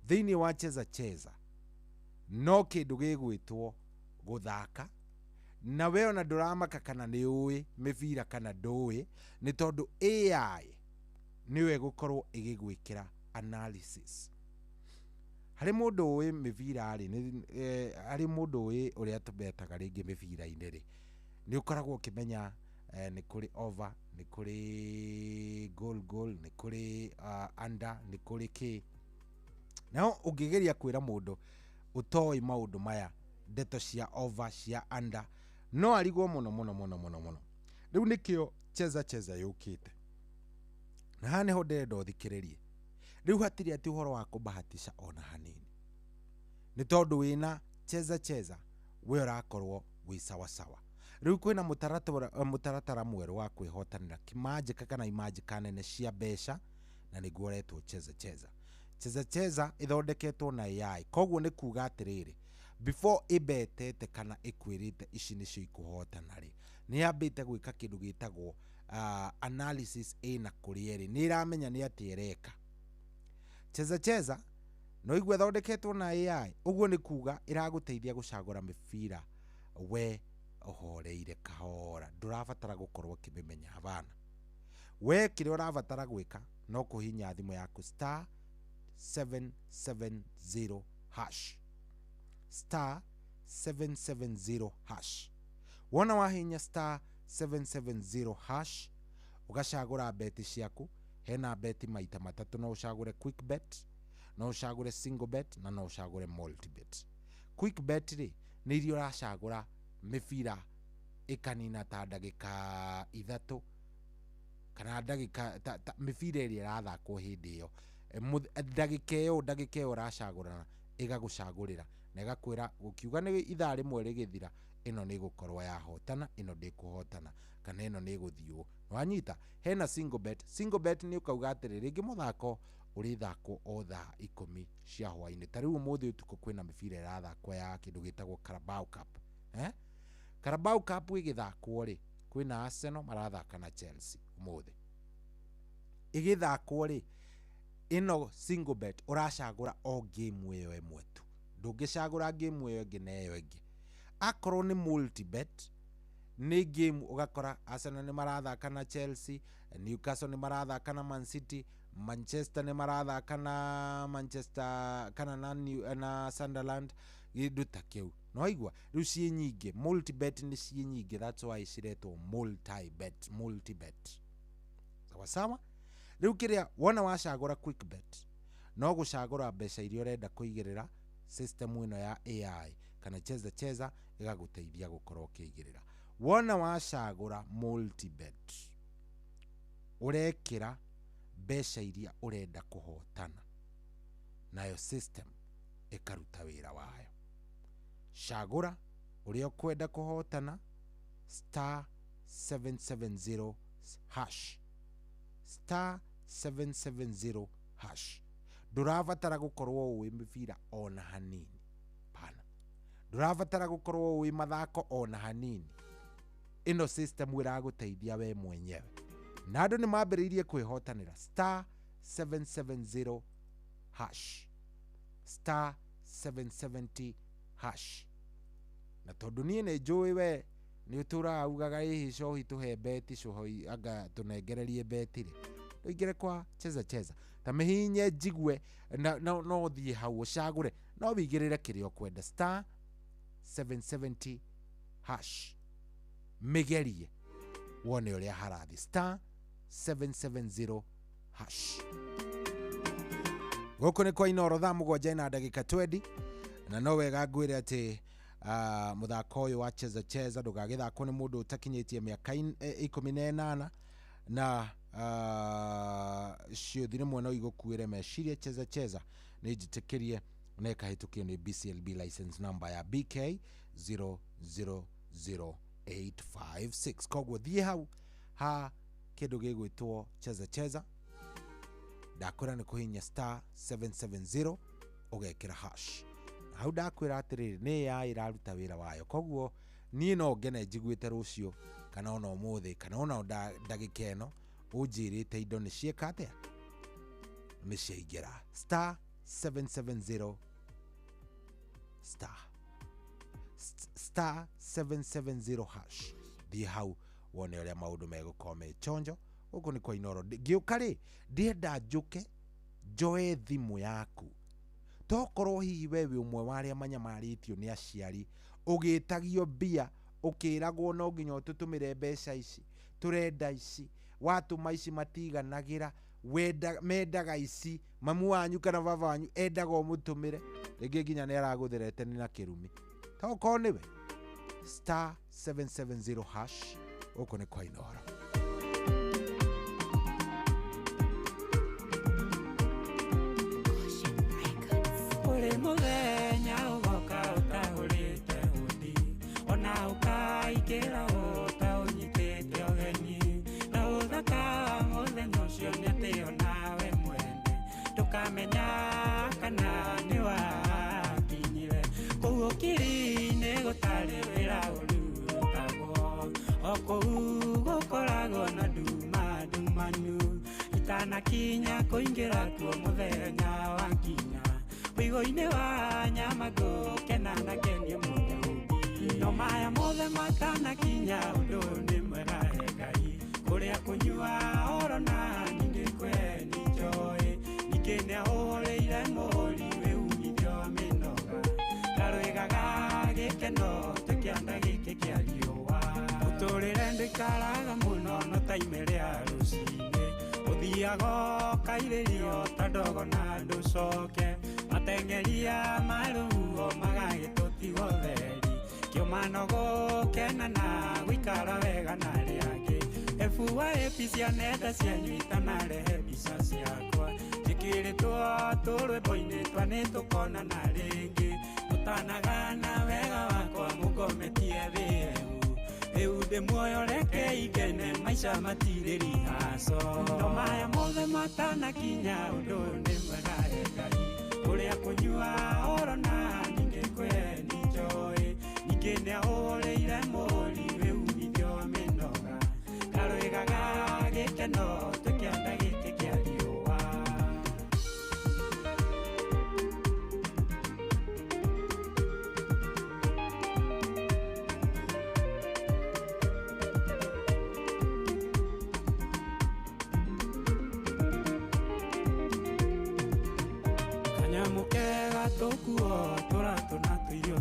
Thĩinĩ wa cheza cheza no kĩndũ gĩgwĩtwo gũthaka, na we ona ndũramaka kana nĩ ũĩ mĩbira kana ndũĩ, nĩ tondũ AI nĩyo ĩgũkorwo ĩgĩgwĩkĩra analysis. Harĩ mũndũ ũĩ mĩbira rĩ, harĩ mũndũ ũĩ ũrĩa tũbetaga rĩngĩ mĩbira-inĩ rĩ, nĩ ũkoragwo ũkĩmenya nĩ kũrĩ over, nĩ kũrĩ goal goal, nĩ kũrĩ under, nĩ kũrĩ kĩ. Nao ũngĩgeria kwĩra mũndũ ũtoĩ maũndũ maya, ndeto cia over cia under, no arigwo mũno mũno mũno mũno mũno. Rĩu nĩkĩo cheza cheza yũkĩte, na haha nĩho ndĩrenda ũthikĩrĩrie. Rĩu hatirĩ atĩ ũhoro wa kũbahatisha ona hanini, nĩ tondũ wĩna cheza cheza we ũrakorwo wĩ sawa sawa. Rĩu kwĩna mũtaratara mwerũ wa kwĩhotanĩra kĩmanjĩka kana imanjĩka nene cia mbeca, na nĩguo ũretwo cheza cheza. Cheza cheza ĩthondeketwo na AI, koguo nĩ kuga atĩrĩrĩ, before ĩbetete kana ĩkwĩrĩte ici nĩcio ikũhotana rĩ, nĩ yambĩte gwĩka kĩndũ gĩtagwo analysis ĩna kũrĩa ĩrĩ, nĩ ĩramenya nĩ atĩa ĩreka. Cheza cheza no igue ĩthondeketwo na AI, ũguo nĩ kuga ĩragũteithia gũcagũra mĩbira we ũhoreire kahora, ndũrabatara gũkorwo ũkĩmĩmenya, hapana. We kĩrĩa ũrabatara gwĩka no kũhihinya thimũ yaku star 770 hash, star 770 hash. Wona wahihinya star 770 hash, ũgacagũra beti ciaku. Hena beti maita matatũ, no ũcagũre quick bet, no ũcagũre single bet, na no ũcagũre multi bet. Quick bet rĩ, nĩ iria ũracagũra mĩbira ĩkanina ta ndagĩka 3 kana ndagĩka mĩbira ĩrĩa ĩrathakwo hĩndĩ ĩyo, ndagĩka ĩyo ũracagũrana ĩgagũcagũrĩra na ĩgakwĩra gũkiuga nĩ ithaa rĩmwe rĩgĩthira, ĩno nĩ ĩgũkorwo yahotana, ĩno ndĩkũhotana, kana ĩno nĩ ĩgũthiĩ ũũ. Wanyita, hena single bet. Single bet nĩ ũkauga atĩrĩ, rĩngĩ mũthako ũrĩthakwo o thaa 10 cia hwaĩ-inĩ. Ta rĩu ũmũthĩ ũtukũ kwĩna mĩbira ĩrathakwo ya kĩndũ gĩtagwo Carabao Cup. Carabao Cup ĩgĩthakwo rĩ, kwĩna Arsenal marathaka na Chelsea ũmũthĩ. Ĩgĩthakwo rĩ, ĩno single bet ũracagũra o game ĩyo ĩmwe tu, ndũngĩcagũra game ĩyo ĩngĩ na ĩyo ĩngĩ. Akorwo nĩ multi bet, nĩ game ũgakora Arsenal nĩ marathaka na Chelsea, Newcastle nĩ marathaka na Man City, Manchester nĩ marathaka na Manchester kana na Sunderland, Gĩndũ ta kĩu. Nĩwaigua? Rĩu ciĩ nyingĩ. Multibet nĩ ciĩ nyingĩ. That's why ciretwo multibet, multibet. Sawa sawa? Rĩu kĩrĩa wona wacagũra quickbet, no gũcagũra mbeca iria ũrenda kũigĩrĩra system ĩno ya AI kana cheza cheza ĩgagũteithia gũkorwo ũkĩigĩrĩra. Wona wacagũra multibet, ũrekĩra mbeca iria ũrenda kũhotana, nayo system ĩkaruta wĩra wayo. Cagũra ũrĩa ũkwenda kũhotana, star 770 hash, star 770 hash. Ndũrabatara gũkorwo ũĩ mĩbira ona hanini, pana. Ndũrabatara gũkorwo ũĩ mathako ona hanini. Ĩno system ĩragũteithia we mwenyewe. Na andũ nĩ mambĩrĩirie kwĩhotanĩra star 770 hash, star 770 hash. Na tondũ niĩ nĩ njũĩ we nĩ ũtũraga ugaga ĩhĩ cohi tũhe beti cohoi anga tũnengererie beti rĩ, ũingĩre kwa cheza cheza ta mĩhinye njigue na no ũthiĩ hau ũcagũre, no wĩigĩrĩre kĩrĩa ũkwenda star 770 hash. Mĩgerie wone ũrĩa harathi, star 770 hash. Gũkũ nĩ kwa Inooro thaa 7 na ndagĩka 20, na no wega ngwĩre atĩ mũthako ũyũ wa cheza cheza ndũgagĩthakwo nĩ mũndũ ũtakinyĩtie mĩaka 18, na ciũthi rĩmwe no igũkuĩre meciria. Cheza cheza nĩ njĩtĩkĩrie na ĩkahĩtũkio nĩ BCLB license number ya BK 000856. Koguo thiĩ hau ha kĩndũ gĩgwĩtwo cheza cheza, ndakwĩra nĩ kũhihinya star 770 ũgekĩra hash. Hau ndakwĩra atĩrĩrĩ, nĩ AI ĩraruta wĩra wayo. Koguo niĩ no ngene njiguĩte rũciũ kana ona ũmũthĩ kana ona ndagĩka ĩno ũnjĩrĩte indo nĩ ciĩka atĩa, nĩ ciaingĩra. Star 770 star star 770 hash. Thiĩ hau wone ũrĩa maũndũ megũkorwo me chonjo. Gũkũ nĩ kwa Inooro. Ngĩũka rĩ, ndĩrenda njũke njoe thimũ yaku. Tokorwo hihi we wĩ ũmwe wa arĩa manyamarĩtio nĩ aciari, ũgĩtagio mbia ũkĩragwo no nginya ũtũtũmĩre mbeca ici, tũrenda ici, watũma ici matiganagĩra, mendaga ici, mamu wanyu kana baba wanyu endaga ũmũtũmĩre, rĩngĩ nginya nĩ aragũtherete na kĩrumi. Tokorwo nĩwe, star 770 hash. Gũkũ nĩ kwa Inooro. Uri muthenya ugoka utahurite undi, ona ukaingĩra ũtaũnyitĩte ũgeni, na ũthaka wa mũthenya ũcio nĩ atĩ onawe mwene ndũkamenya kana nĩ wakinyire. Kũu ũkiri-inĩ gũtarĩ wĩra ũrutagwo, o kũu gũkoragwo na nduma ndumanu, itanakinya kũingĩra kuo mũthenya wakinya. Wĩigũ-inĩ wa nyama ngũkena na ngenie mũndũ, no maya mothe matanakinya ũndũ nĩ mwega he Ngai, kũrĩa kũnyua oro na ningĩ kweni njoĩ, ningĩ nĩahũrĩire mũhũri wĩ umithio wa mĩnoga, ndarwĩgaga gĩkeno twĩ kĩanda gĩkĩ kĩa riũa. Mũtũrĩre ndũikaraga mũno no ta ime rĩa rũcinĩ, ũthiaga ũkairĩrio ta ndogo na ndũcoke, mateng'eria maruo magagĩtũtigwo theri, kĩũmano gũkena na gũikara wega na arĩa angĩ. Ebua ĩpi cia nenda cianyu itanarehe mbica ciakwa, njĩkĩrĩtwo tũrwĩmbo-inĩ twa nĩtũkonana rĩngĩ, mũtanagana wega wakwa mũngometie thĩ hehu, rĩu ndĩ muoyo reke ikene maica matirĩ rihaco. No maya mothe matanakinya ũndũ ũyũ nĩ mwega he Ngai, kũrĩa kũnyua oro na ningĩ kweni njoĩ, ningĩ nĩahũrĩire mũhũri wĩ umithio wa mĩnoga, ndarwĩgaga gĩkeno twĩ kĩanda gĩkĩ kĩa riũa. Kanyamũ kega tũkuo tũratũ na tũirio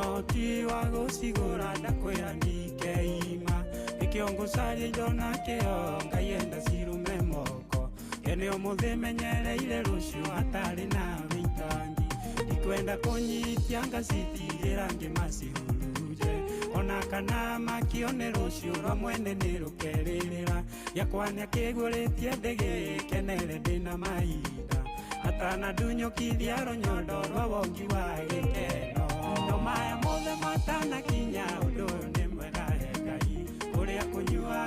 Ũhoti wa gũcigũra ndakwĩra ndikeima. Nĩkĩo ngũcaria indo na kĩo Ngai enda cirume moko. Kene ũmũthĩ menyereire rũciũ hatarĩ na wĩitangi. Ndikwenda kũnyitia ngacitigĩra ngĩmacihurunje. Ona kana makione rũciũ rwa mwene nĩ rũkerĩrĩra. Gĩakwa nĩakĩgũrĩtie ndĩgĩkenere ndĩna mahinda. Atana ndunyũkithia rũnyondo rwa wongi wa gĩkeno. No maya mothe matanakinya ũndũ ũyũ nĩ mwega he Ngai. Kũrĩa kũnyua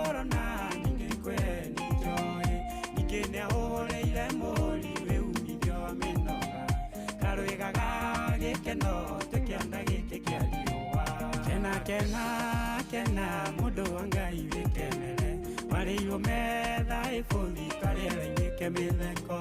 oro na ningĩ kwĩheni njoĩ. Ningĩ nĩahũrĩire mũhũri wĩ umithio wa mĩnoga. Karwĩga ga gĩkeno twĩ kĩanda gĩkĩ kĩa riũa. Kena kena kena mũndũ wa Ngai wĩkenere. Marĩirwo metha ĩbũthi karĩera-inĩ ke mĩtheko.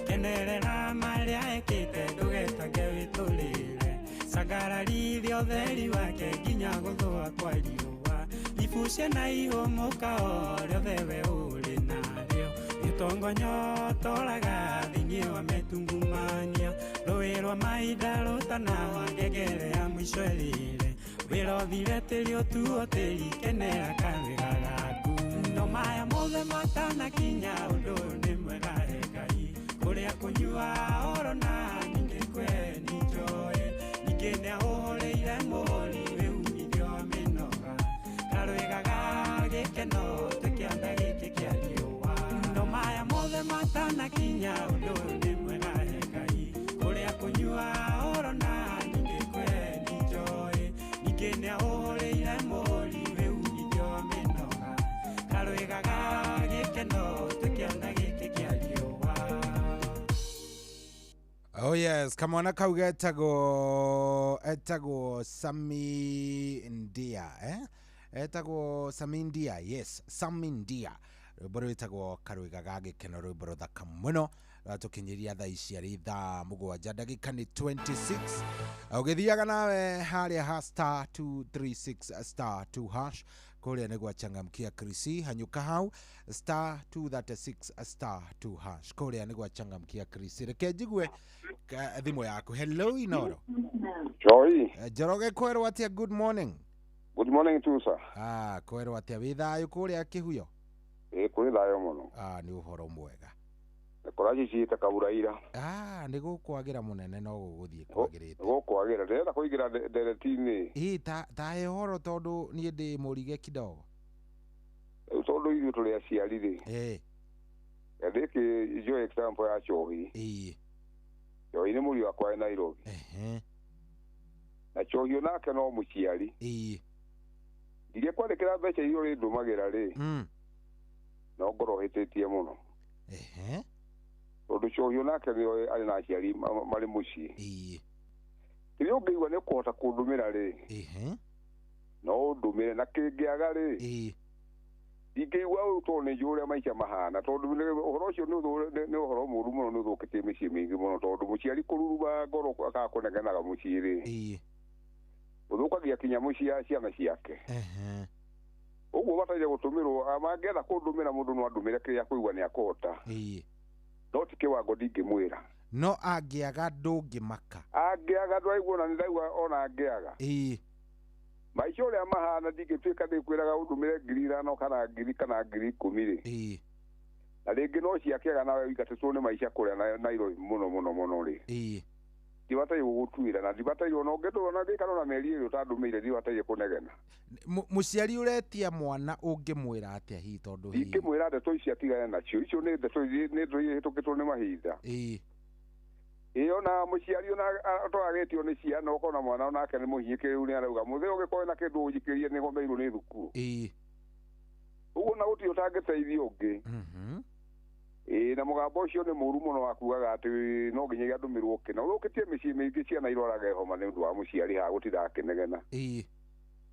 Kenerera marĩa ekĩte ndũgetange wĩtũrĩre. Cangararithia ũtheri wake nginya gũthũa kwa riũa. Ibucia na ihũmũka o rĩothe we ũrĩ narĩo. Gĩtongonyotoraga thĩinĩ wa metungumania. Rũĩ rwa mahinda rũtanawa ngengere ya mũico ĩrĩre. Wĩra ũthire tĩri ũtuo tĩri kenera karwĩga gaku. No maya mothe matanakinya ũndũ ũyũ nĩ mwega he Ngai. Kũrĩa kũnyua oro na ningĩ kwĩheni njoĩ. Ningĩ nĩahũrĩire mũhũri wĩ umithio wa mĩnoga. Karwĩga ga gĩkeno twĩ kĩanda gĩkĩ kĩa riũa. No maya mothe matanakinya ũndũ ũyũ nĩ mwega he Ngai. Kũrĩa kũnyua oro na ningĩ kwĩheni njoĩ. Ningĩ nĩahũrĩire mũhũri wĩ umithio wa mĩnoga. Karwĩga ga gĩkeno twĩ kĩanda gĩkĩ kĩa riũa. Oh yes, kamwana kau etagwo Sami Ndia, eh? Etagwo Sami Ndia, yes, Sami Ndia. Rwĩmbo rwĩtagwo Karwĩga ga gĩkeno, rwĩmbo rũthaka mũno rwatũkinyĩria thaa ici arĩ thaa 7 ndagĩka nĩ 26. Ũgĩthiaga nawe harĩa ha star 236 star 2 hash kũrĩa nĩ gwachangamkia Krisi hanyũka hau star 236 star 2 hash kũrĩa nĩ gwachangamkia Krisi. Reke njigue thimũ yaku. Hello Inoro. Joy. Njoroge kwerwo atĩa? Good morning. Good morning to you, sir. Ah, kwerwo atĩa? Wĩ thayũ kũrĩa Kĩhuyo? Ĩ kũrĩ thayũ mũno. Ah, nĩ ũhoro mwega. Kũracicite kauraira. Ah, nĩ gũkwagĩra mũnene no gũgũthiĩ kwagĩrĩte. Gũkwagĩra ndĩrenda kũingĩra ndereti-inĩ. Ĩ ta he ũhoro tondũ niĩ ndĩ mũrige kidogo. Rĩu tondũ ithuĩ tũrĩ aciari rĩ. Ĩ. Ndĩkĩ njoe example ya Chohi. Ĩ. Chohi nĩ mũriũ wakwa wĩ Nairobi. Ehe. Na Chohi onake no mũciari. Ĩ. Ingĩkwandĩkĩra mbeca iria ũrĩndũmagĩra rĩ. No ngorwo hĩtĩtie mũno. Ehe. Tondũ Chohi onake nĩoĩ arĩ na aciari marĩ mũciĩ. Ĩ. Kĩrĩa ũngĩigua nĩ ũkũhota kũndũmĩra rĩ. Ehe. No ũndũmĩre na kĩngĩaga rĩ. Ĩ. Ingĩigua ũũ tondũ nĩ njũĩ ũrĩa maica mahana tondũ ũhoro ũcio nĩ ũhoro mũũru mũno nĩ ũthũkĩtie mĩciĩ mĩingĩ mũno tondũ mũciari kũruruma ngoro akakũnegenaga mũciĩ rĩ. Ĩ. Ũthũkagia kinya mũciĩ ya ciana ciake. Ehe. Ũguo bataire gũtũmĩrwo mangĩenda kũndũmĩra mũndũ no andũmĩre kĩrĩa akũigua nĩ akũhota. Ĩ. No ti kĩwango ndingĩmwĩra. No angĩaga ndũngĩmaka. Angĩaga ndwaigua ona nĩndaigua ona angĩaga. Ĩ. Maica ũrĩa mahana ndingĩtuĩka ndĩkwĩraga ũndũmĩre 5,000 kana 1,000 kana 10,000 rĩ. Ĩ. Na rĩngĩ no ciakĩaga nawe ũingatĩtwo nĩ maica kũrĩa Nairobi mũno mũno mũno rĩ. Ĩ. Ndibataire gũgũtuĩra na ndibataire ona ũngĩndũra ona ngĩikara ona mĩeri ĩrĩ ũtandũmĩire ndibataire kũnegena. Mũciari ũretia mwana ũngĩmwĩra atĩa hihi tondũ hihi. Ingĩmwĩra ndeto ici atigane nacio icio nĩ ndeto nĩ ihĩtũkĩtwo nĩ mahinda. Ĩ. Ĩ ona mũciari ona twaragĩtio nĩ ciana ũkona mwana onake nĩ mũhinyĩkĩrĩru nĩ arauga mũthĩ ũngĩkorwo na kĩndũ ũnjikĩrie nĩ gomeirwo nĩ thukuru. Ĩ. Ũguo na gũtirĩ ũtangĩteithia ũngĩ. Ĩ na mũgambo ũcio nĩ mũũru mũno wa kugaga atĩ no nginyagia andũmĩrwo kĩna ũthũkĩtie mĩciĩ mĩingĩ ciana irwaraga homa nĩ ũndũ wa mũciari haha gũtinda akĩnegena. Ĩ.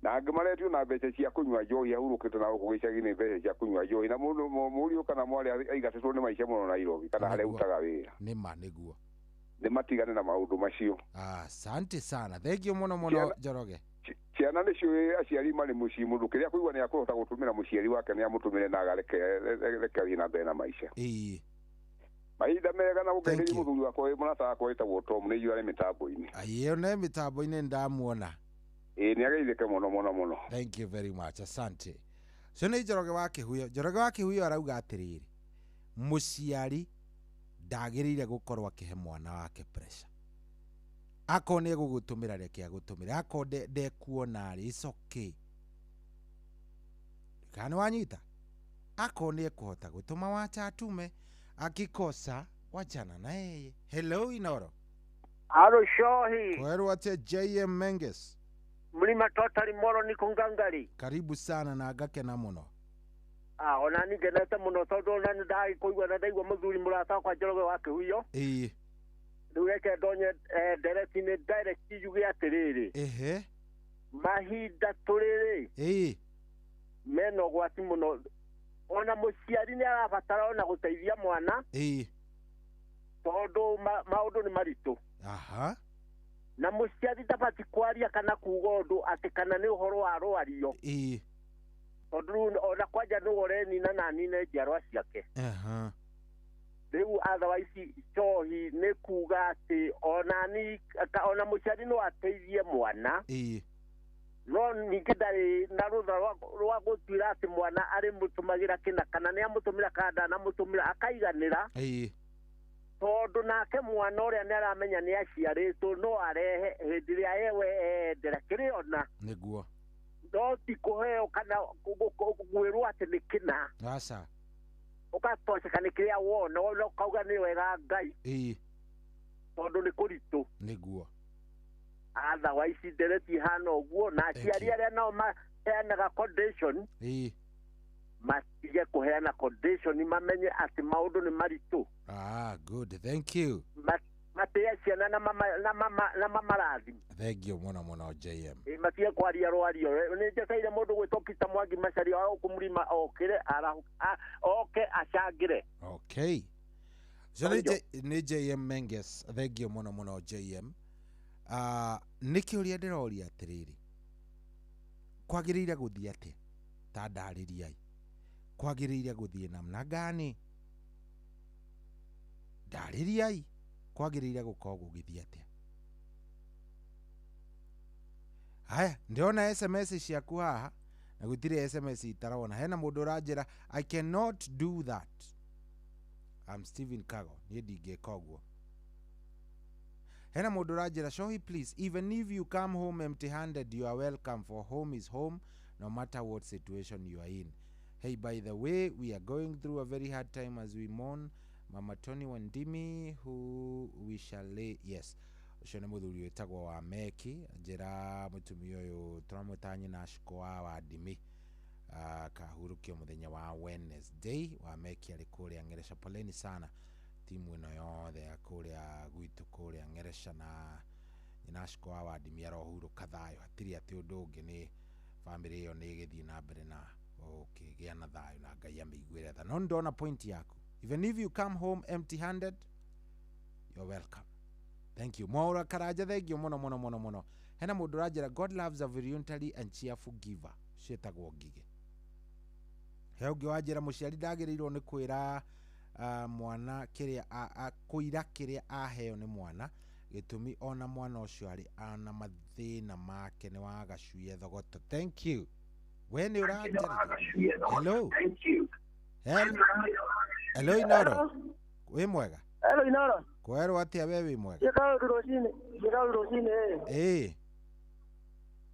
Na angĩ maretio na mbeca cia kũnyua njohi ahurũkĩte na gũkũ gĩcagi-inĩ mbeca cia kũnyua njohi na mũndũ mũriũ kana mwarĩ aigatĩtwo nĩ maica mũno Nairobi kana harĩa arutaga wĩra. Nĩ ma nĩguo. Nĩ matigane na maũndũ macio. Asante sana. Thank you mũno mũno Njoroge. Ciana nĩ ciũĩ aciari marĩ mũciĩ mũndũ kĩrĩa kũigua nĩ akũhota gũtũmĩra mũciari wake nĩ amũtũmĩre na agareke reke athiĩ na mbere na maica. Ĩ. Mahinda mega na gũkeneria mũthuri wakwa wĩ mũrata wakwa wĩtagwo Tom nĩ njũĩ arĩ mĩtambo-inĩ. Ayo ne mĩtambo-inĩ ndamuona. Ĩĩ nĩ ageithĩke mũno mũno mũno. Thank you very much. Asante. Ũcio nĩ Njoroge wa Kĩhuyo. Njoroge wa Kĩhuyo arauga atĩrĩrĩ, mũciari ndagĩrĩire gũkorwo akĩhe mwana wake pressure. Akorwo nĩ egũgũtũmĩra reke agũtũmĩre, akorwo ndekuona rĩ, it's okay. Kana nĩ wanyita? Akorwo nĩ ekũhota gũtũma wacha atume, akikosa wachana na yeye. Hello Inoro. Alo Shohi. Kwerwo atĩa JM Menges? Mlima totally moro niko ngangari. Karibu sana na ngakena mũno. Ah, ona ni ngenete mũno tondũ ona nĩ ndagĩkũigua na ndaigua mũthuri mũrata wakwa Njoroge wa Kĩhuyo. Ĩĩ. Rĩu reke ndonye ndereti-inĩ direct njuge atĩrĩrĩ. Ehe. Mahinda tũrĩ rĩ. Ĩĩ. Mena ũgwati mũno. Ona mũciari nĩ arabatara ona gũteithia mwana. Ĩĩ. Tondũ maũndũ nĩ maritũ. Aha. Na mũciari ndabati kwaria kana kuga ũndũ atĩ kana nĩ ũhoro wa rwario. Ĩĩ. Tondũ ona kwanja nĩ ũrenina na anine njiarwa ciake. Aha. Rĩu otherwise Shohi nĩ kuga atĩ ona ni ona mũciari no ateithie mwana. Ĩĩ. No ningĩ ndarĩ na rũtha rwa gũtuĩra atĩ mwana arĩ mũtũmagĩra kĩna kana nĩ amũtũmĩra kana ndanamũtũmĩra akaiganĩra. Ĩĩ. Tondũ nake mwana ũrĩa nĩ aramenya nĩ aciarĩtwo no arehe hĩndĩ ĩrĩa ewe endera kĩrĩ ona. Nĩguo. No ti kũheo kana gwĩrwo atĩ nĩ kĩna. Aca. Ũgatoceka nĩ kĩrĩa wona na ũkauga nĩ wega Ngai. Ĩĩ. Tondũ nĩ kũritũ. Nĩguo. Otherwise ndereti ihana ũguo na aciari arĩa nao maheanaga condition. Ĩĩ. Matige kũheana condition mamenye atĩ maũndũ nĩ maritũ. Ah, good. Thank you. Matĩe ciana na mama na mamarathi. Thank you mũno mũno JM. Ĩ matige kwaria rwario. Nĩ njetereire mũndũ gwĩtwo Peter Mwangi Macharia wa gũkũ Mũrima okĩre oke acangĩre. Okay. So nĩ JM Menges. Thank you mũno mũno JM. Nĩ kĩũria ndĩroria atĩrĩrĩ, kwagĩrĩire gũthiĩ atĩa? Ta ndarĩriai. Kwagĩrĩire gũthiĩ namna gani? Ndarĩriai. Kwagĩrĩire gũkorwo gũgĩthiĩ atĩa? Haya, ndĩrona SMS ciaku haha na gũtirĩ SMS itarona. Hena mũndũ ũranjĩra I cannot do that. I'm Stephen Kago. Niĩ ndingĩka ũguo. Hena mũndũ ũranjĩra Shohi please, even if you come home empty handed you are welcome, for home is home no matter what situation you are in. Hey, by the way, we are going through a very hard time as we mourn Mama Tony Wandimi, who we shall lay. Yes, ũcio nĩ mũthuri wĩtagwo wa Meki. Njĩra mũtumia ũyũ tũramwĩta nyina Shiko wa Wandimi, kahurũkio mũthenya wa Wednesday. Wa Meki arĩ kũrĩa Ngeresha. Poleni sana timu ĩno yothe ya kũrĩa gwitũ kũrĩa Ngeresha, na nyina Shiko wa Wandimi arohurũka thayũ. Hatirĩ atĩ ũndũ ũngĩ, nĩ famĩlĩ ĩyo nĩ ĩgĩthiĩ na mbere na ũkĩgĩa na thayũ na Ngai amĩiguĩre tha. No ndona point yaku. Even if you come home empty handed, you're welcome. Thank you. Mwaura Karanja, thank you mũno mũno mũno mũno. Hena mũndũ ũranjĩra God loves a voluntary and cheerful giver. Ciĩtagwo Ngigĩ. He ũngĩ wanjĩra mũciari ndagĩrĩirwo nĩ kwĩra mwana kĩrĩa kũira kĩrĩa aheo nĩ mwana, gĩtũmi ona mwana ũcio arĩ ana mathĩna make nĩ wa gacuie thogoto. Thank you. We nĩ ũranjĩra. Hello. Thank you. Hello Inoro. Wĩ mwega? Hello Inoro. Kwerwo atĩa we wĩ mwega? Gĩkaũndũ rũcinĩ, gĩkaũndũ rũcinĩ. Ĩĩ.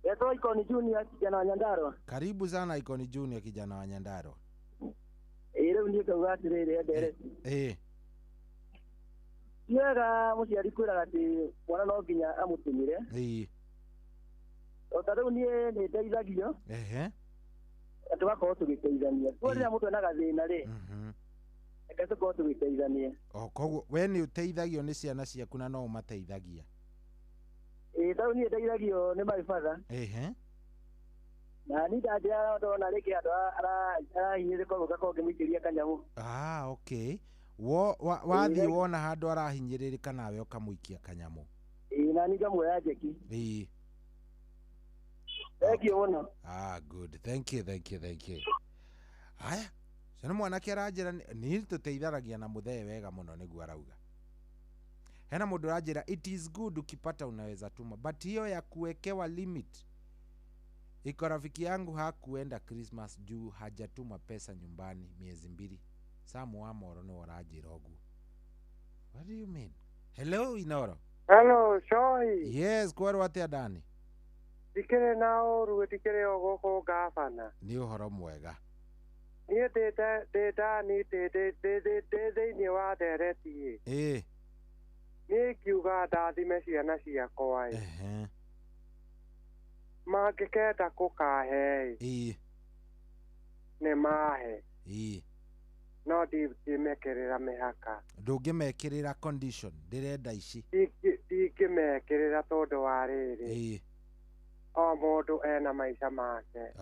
Etwo Ikoni Junior kijana wa Nyandarua. Karibu sana Ikoni Junior kijana wa Nyandarua. Ĩĩ rĩu niĩ ngauga atĩrĩrĩ endere. Ĩĩ. Ti wega mũciari kwĩraga atĩ mwana no nginya amũtũmĩre. Ĩĩ. O ta rĩu niĩ nĩ ndeithagio. Ehe. Na tũgakorwo tũgĩteithania. Koguo rĩrĩa mũndũ ena gathĩna rĩ, reke tũkorwo tũgĩteithania. O koguo we nĩ ũteithagio nĩ ciana ciaku na no ũmateithagia? Ĩĩ, ta rĩu niĩ ndeithagio nĩ my father. Ehe. Na niĩ ndanjĩra ndona rĩngĩ handũ arahinyĩrĩka ũguo ngakorwo ngĩmũikĩria kanyamũ. Ah, okay. Wathiĩ wona handũ arahinyĩrĩrĩka nawe ũkamũikia kanyamũ. Ĩĩ, na niĩ ngamuoya njeki. Ĩĩ. Thank you mũno. Ah, good. Thank you, thank you, thank you. Haya, Ũcio nĩ mwanake aranjĩra niĩ tũteithanagia na mũthee wega mũno nĩguo arauga. Hena mũndũ ũranjĩra it is good ukipata unaweza tuma, but hiyo ya kuwekewa limit. Iko rafiki yangu hakuenda Christmas juu hajatuma pesa nyumbani miezi 2. Samu wa Moro nĩwe ũranjĩra ũguo. What do you mean? Hello Inoro. Hello, Shohi. Yes, kwerwo atĩa Dani? Ndikĩrĩ na ũru, ndikĩrĩ o gũkũ ngabana. Nĩ ũhoro mwega. Niĩ ndĩ Dani, ndĩ thĩinĩ wa ndereti ĩ. Niĩ ngiuga ndathime ciana ciakwa ĩ. Mangĩkenda kũkahe ĩ. Nĩ mahe. No ndingĩmekĩrĩra mĩhaka. Ndũngĩmekĩrĩra condition, ndĩrenda ici. Ndingĩmekĩrĩra tondũ wa rĩrĩ. O mũndũ ena maica make.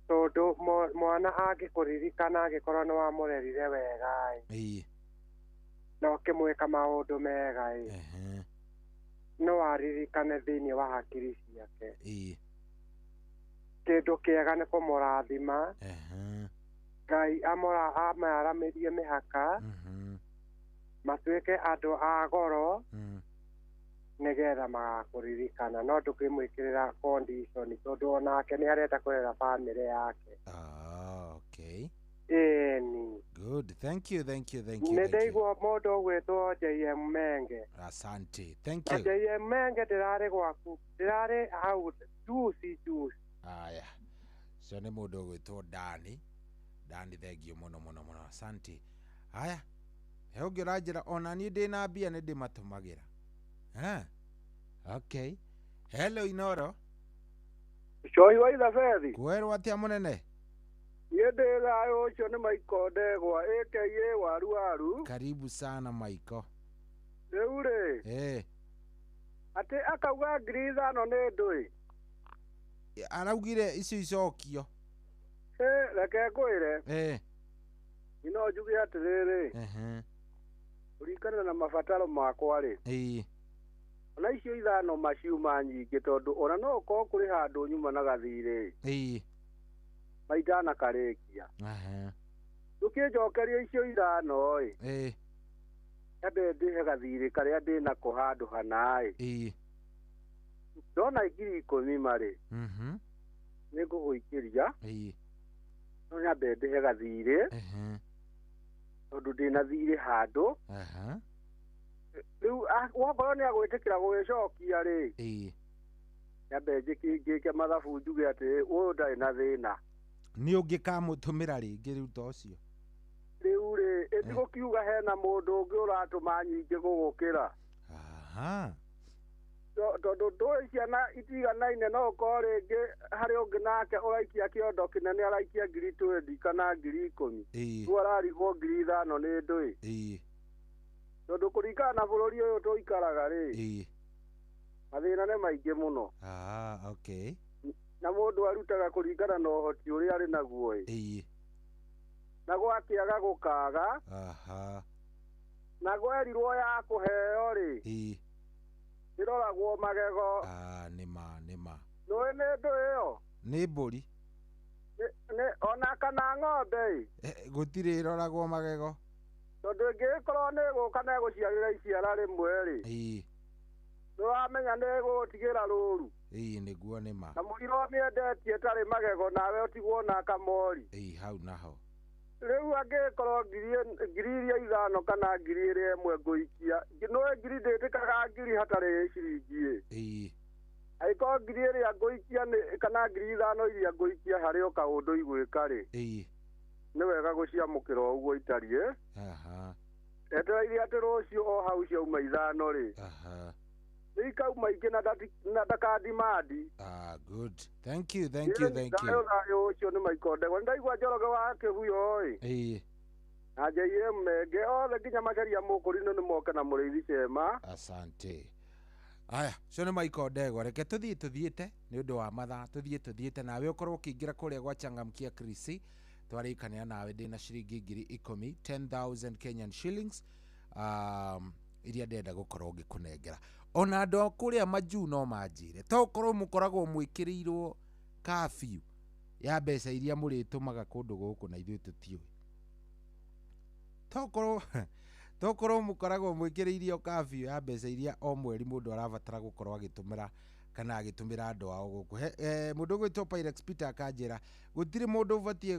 Tondũ mwana angĩkũririkana angĩkorwo nĩ wamũrerire wega ĩ. Na ũkĩmwĩka maũndũ mega ĩ. No aririkane thĩinĩ wa hakiri ciake. Kĩndũ kĩega nĩ kũmũrathima. Ngai amaramĩrie mĩhaka. Matuĩke andũ a goro. Nĩgetha magakũririkana, no ndũkĩmwĩkĩrĩra condition tondũ onake nĩ arenda kũrera bamĩrĩ yake. Okay. Ĩni. Good. Thank you, thank you, thank you. Nĩ ndaigua mũndũ ũgwĩtwo JM Menge. Asante. Thank you. JM Menge ndĩrarĩ gwaku, ndĩrarĩ hau juice. Aya. Ũcio nĩ mũndũ ũgwĩtwo Dani. Dani, thank you mũno mũno mũno. Asante. Aya. He ũngĩ ũranjĩra ona niĩ ndĩna mbia nĩ ndĩmatũmagĩra. Okay. Hello Inoro. Shohi wa Ithabethi. Kwerwo atĩa mũnene? Niĩ ndĩ thayũ, ũcio nĩ Maiko Ndegwa aka Waru Waru. Karibu sana Maiko. Rĩu rĩ. Atĩ akauga 5,000 nĩ ndũĩ. Araugire icio icokio. Reke ngwĩre. No njuge atĩrĩrĩ. Kũringana na mabataro makwa rĩ. Ona icio 5 maciuma nyingĩ tondũ ona no ũkorwo kũrĩ handũ nyuma na gathirĩ. Maitana karĩkia. Ndũkĩnjokeria icio 5 ĩ. Nyambe ndĩhe gathirĩ karĩa ndĩnako handũ hana ĩ. Ndona 10,000 marĩ. Nĩngũgũikĩria. No nyambe ndĩhe gathirĩ. Tondũ ndĩna thirĩ handũ. Rĩu wakorwo nĩ agwĩtĩkĩra gũgĩcokia rĩ. Nyambe njĩke mathabu njuge atĩ ũyũ ndarĩ na thĩna. Nĩ ũngĩkamũtũmĩra rĩngĩ rĩu ta ũcio. Rĩu rĩ, ĩtigũkiuga hena mũndũ ũngĩ ũratũma nyingĩ gũgũkĩra. Tondũ ndũĩ ciana itiganaine, no ũkorwo rĩngĩ harĩ ũngĩ nake ũraikia kĩondo kĩnene araikia 20,000 kana 10,000. Rĩu ararigwo 5,000 nĩ ndũĩ. Tondũ kũringana na bũrũri ũyũ tũikaraga rĩ. Mathĩna nĩ maingĩ mũno. Okay. Na mũndũ arutaga kũringana na ũhoti ũrĩa arĩ naguo ĩ. Na gwakĩaga gũkaga. Na gwerirwo ya kũheo rĩ. Ĩroragwo magego. Nĩma nĩma. Nĩũĩ nĩ ndũĩ ĩyo? Nĩ mbũri. Ona kana ng'ombe ĩ. Gũtirĩ ĩroragwo magego. Tondũ ĩngĩgĩkorwo nĩ ĩgũka na ĩgũciarĩra iciara rĩmwe rĩ. Nĩũramenya nĩ ĩgũgũtigĩra rũru. Nĩguo nĩma. Na mũriro ũmĩendetie ĩtarĩ magego nawe ũtigwo na kamori. Hau naho. Rĩu angĩgĩkorwo 5,000 kana 1,000 ngũikia, nĩũĩ 1,000 ndĩtĩkaga 1,000 hatarĩ ciringi ĩ. Angĩkorwo 1,000 ĩrĩa ngũikia kana 5,000 iria ngũikia harĩ o kaũndũ igwĩka rĩ. Nĩ wega gũciamũkĩra o ũguo itariĩ. Etereire atĩ rũciũ o hau ciauma 5 rĩ. Nĩ ikauma ingĩ na ndakandimandi. Good. Thank you, thank you, thank you. Thayũ ũcio nĩ Maiko Ndegwa. Nĩndaigua Njoroge wa Kĩhuyo ĩ. Na JM Menge othe nginya Macharia Mũkũrinũ nĩ moke na Mũrĩithi Cema. Asante. Aya, ũcio nĩ Maiko Ndegwa. Reke tũthiĩ tũthiĩte nĩ ũndũ wa mathaa, tũthiĩ tũthiĩte nawe ũkorwo ũkĩingĩra kũrĩa gwa Changamkia Krisi. Twarĩkanĩra nawe ndĩna ciringi 10,000, 10,000 Kenyan shillings. Iria ndĩrenda gũkorwo ngĩkũnengera. Ona andũ a kũrĩa majuu no manjĩre, to ũkorwo mũkoragwo mwĩkĩrĩirwo curfew. Ya mbeca iria mũrĩtũmaga kũndũ gũkũ na ithuĩ tũtiũĩ. Tokorwo mũkoragwo mwĩkĩrĩirio curfew ya mbeca iria o mweri mũndũ arabatara gũkorwo agĩtũmĩra kana agĩtũmĩra andũ ao gũkũ. Mũndũ ũgwĩtwo Pyrex Peter akanjĩra gũtirĩ mũndũ ũbatiĩ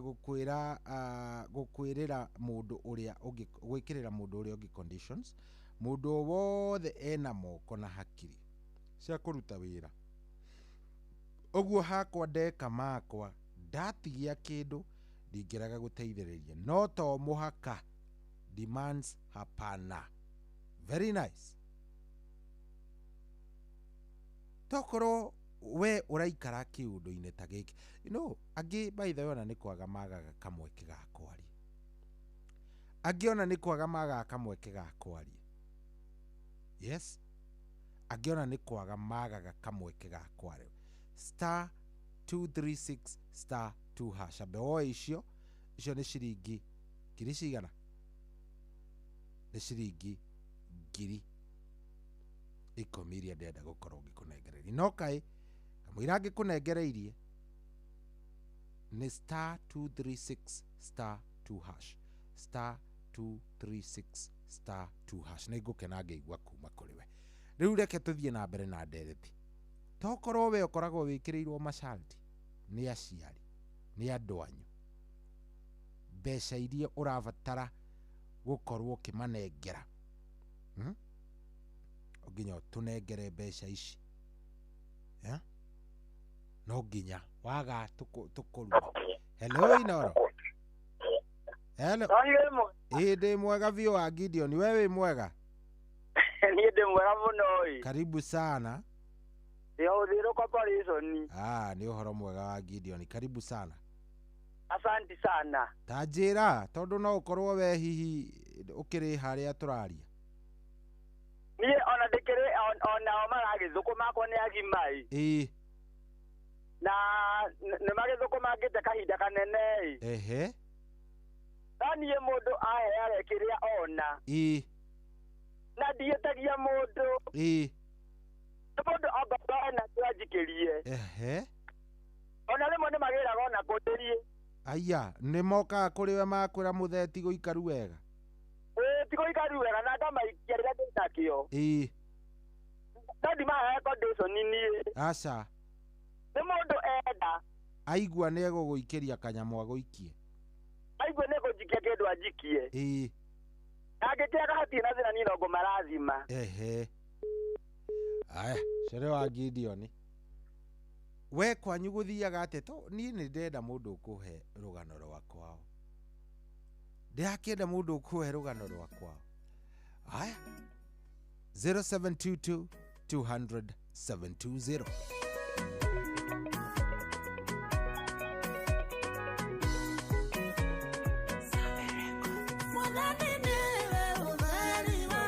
gũkwĩra gũkwĩrĩra mũndũ ũrĩa ũngĩ, gwĩkĩrĩra mũndũ ũrĩa ũngĩ conditions. Mũndũ o wothe ena moko na hakiri cia kũruta wĩra. Ũguo hakwa ndeka makwa ndatigia kĩndũ ndingĩrega gũteithĩrĩria, no to mũhaka. Demands hapana. Very nice. Tokorwo we ũraikara kĩũndũ-inĩ ta gĩkĩ, you know, angĩ by the way ona nĩ kwaga magaga kamweke ga kwaria. Angĩ ona nĩ kwaga magaga kamweke ga kwaria. Yes, angĩ ona nĩ kwaga magaga kamweke ga kwaria. Star 236 star 2 hash. Ambe woe icio, icio nĩ ciringi ngiri cigana? Nĩ ciringi 10,000 iria ndĩrenda gũkorwo ngĩkũnengereria. No kaĩ kamũira ngĩkũnengereirie nĩ star 236 star 2 hash. Star 236 star 2 hash. Nĩ ngũkena ngĩigua kuma kũrĩ we. Rĩu reke tũthiĩ na mbere na ndereti. Tokorwo we ũkoragwo wĩkĩrĩirwo masharti nĩ aciari, nĩ andũ anyu, mbeca iria ũrabatara gũkorwo ũkĩmanengera. Nginya ũtũnengere mbeca ici. Yeah? No nginya waga tũkũruma. Hello Inoro. Hello. Ĩ ndĩ mwega biũ wa Gideon, we wĩ mwega? Niĩ ndĩ mwega mũno ĩ. Karibu sana. Ndĩhũthĩrwo corporation. Ah, nĩ ũhoro mwega wa Gideon, karibu sana. Asante sana. Ta njĩra tondũ no ũkorwo we hihi ũkĩrĩ harĩa tũraria. Niĩ ona ndĩkĩrĩ onao maragĩthũkũma akwa nĩ agima ĩ. Ĩ. Na nĩ magĩthũkũmangĩte kahinda kanene ĩ. Ehe. No niĩ mũndũ aheage kĩrĩa ona. Ĩ. Na ndiĩtagia mũndũ. Ĩ. Nĩ mũndũ angorwo ena kĩo anjikĩrie. Ehe. Ona rĩmwe nĩ magĩraga ona kũndĩrie. Aya, nĩ mokaga kũrĩ we makwĩra mũthee ti gũikaru wega. Ĩ ti gũikaru wega na ngamaikia rĩrĩa ndĩnakĩo. Ĩ. No ndimaheaga condition niĩ. Aca. Nĩ mũndũ enda. Aigua nĩ egũgũikĩria kanyamũ agũikie. Aigua nĩ egũnjikia kĩndũ anjikie. Ĩ. Angĩkĩaga hatirĩ na thĩna niĩ no ngũmarathima. Ehe. Aya, cere wa Gideon. We kwanyu gũthiaga atĩa? To niĩ nĩ ndĩrenda mũndũ ũkũhe rũgano rwa kwao. Ndĩrakĩenda mũndũ ũkũhe rũgano rwa kwao. Aya. 0722 200 720. Mwathani nĩ mũrĩithi.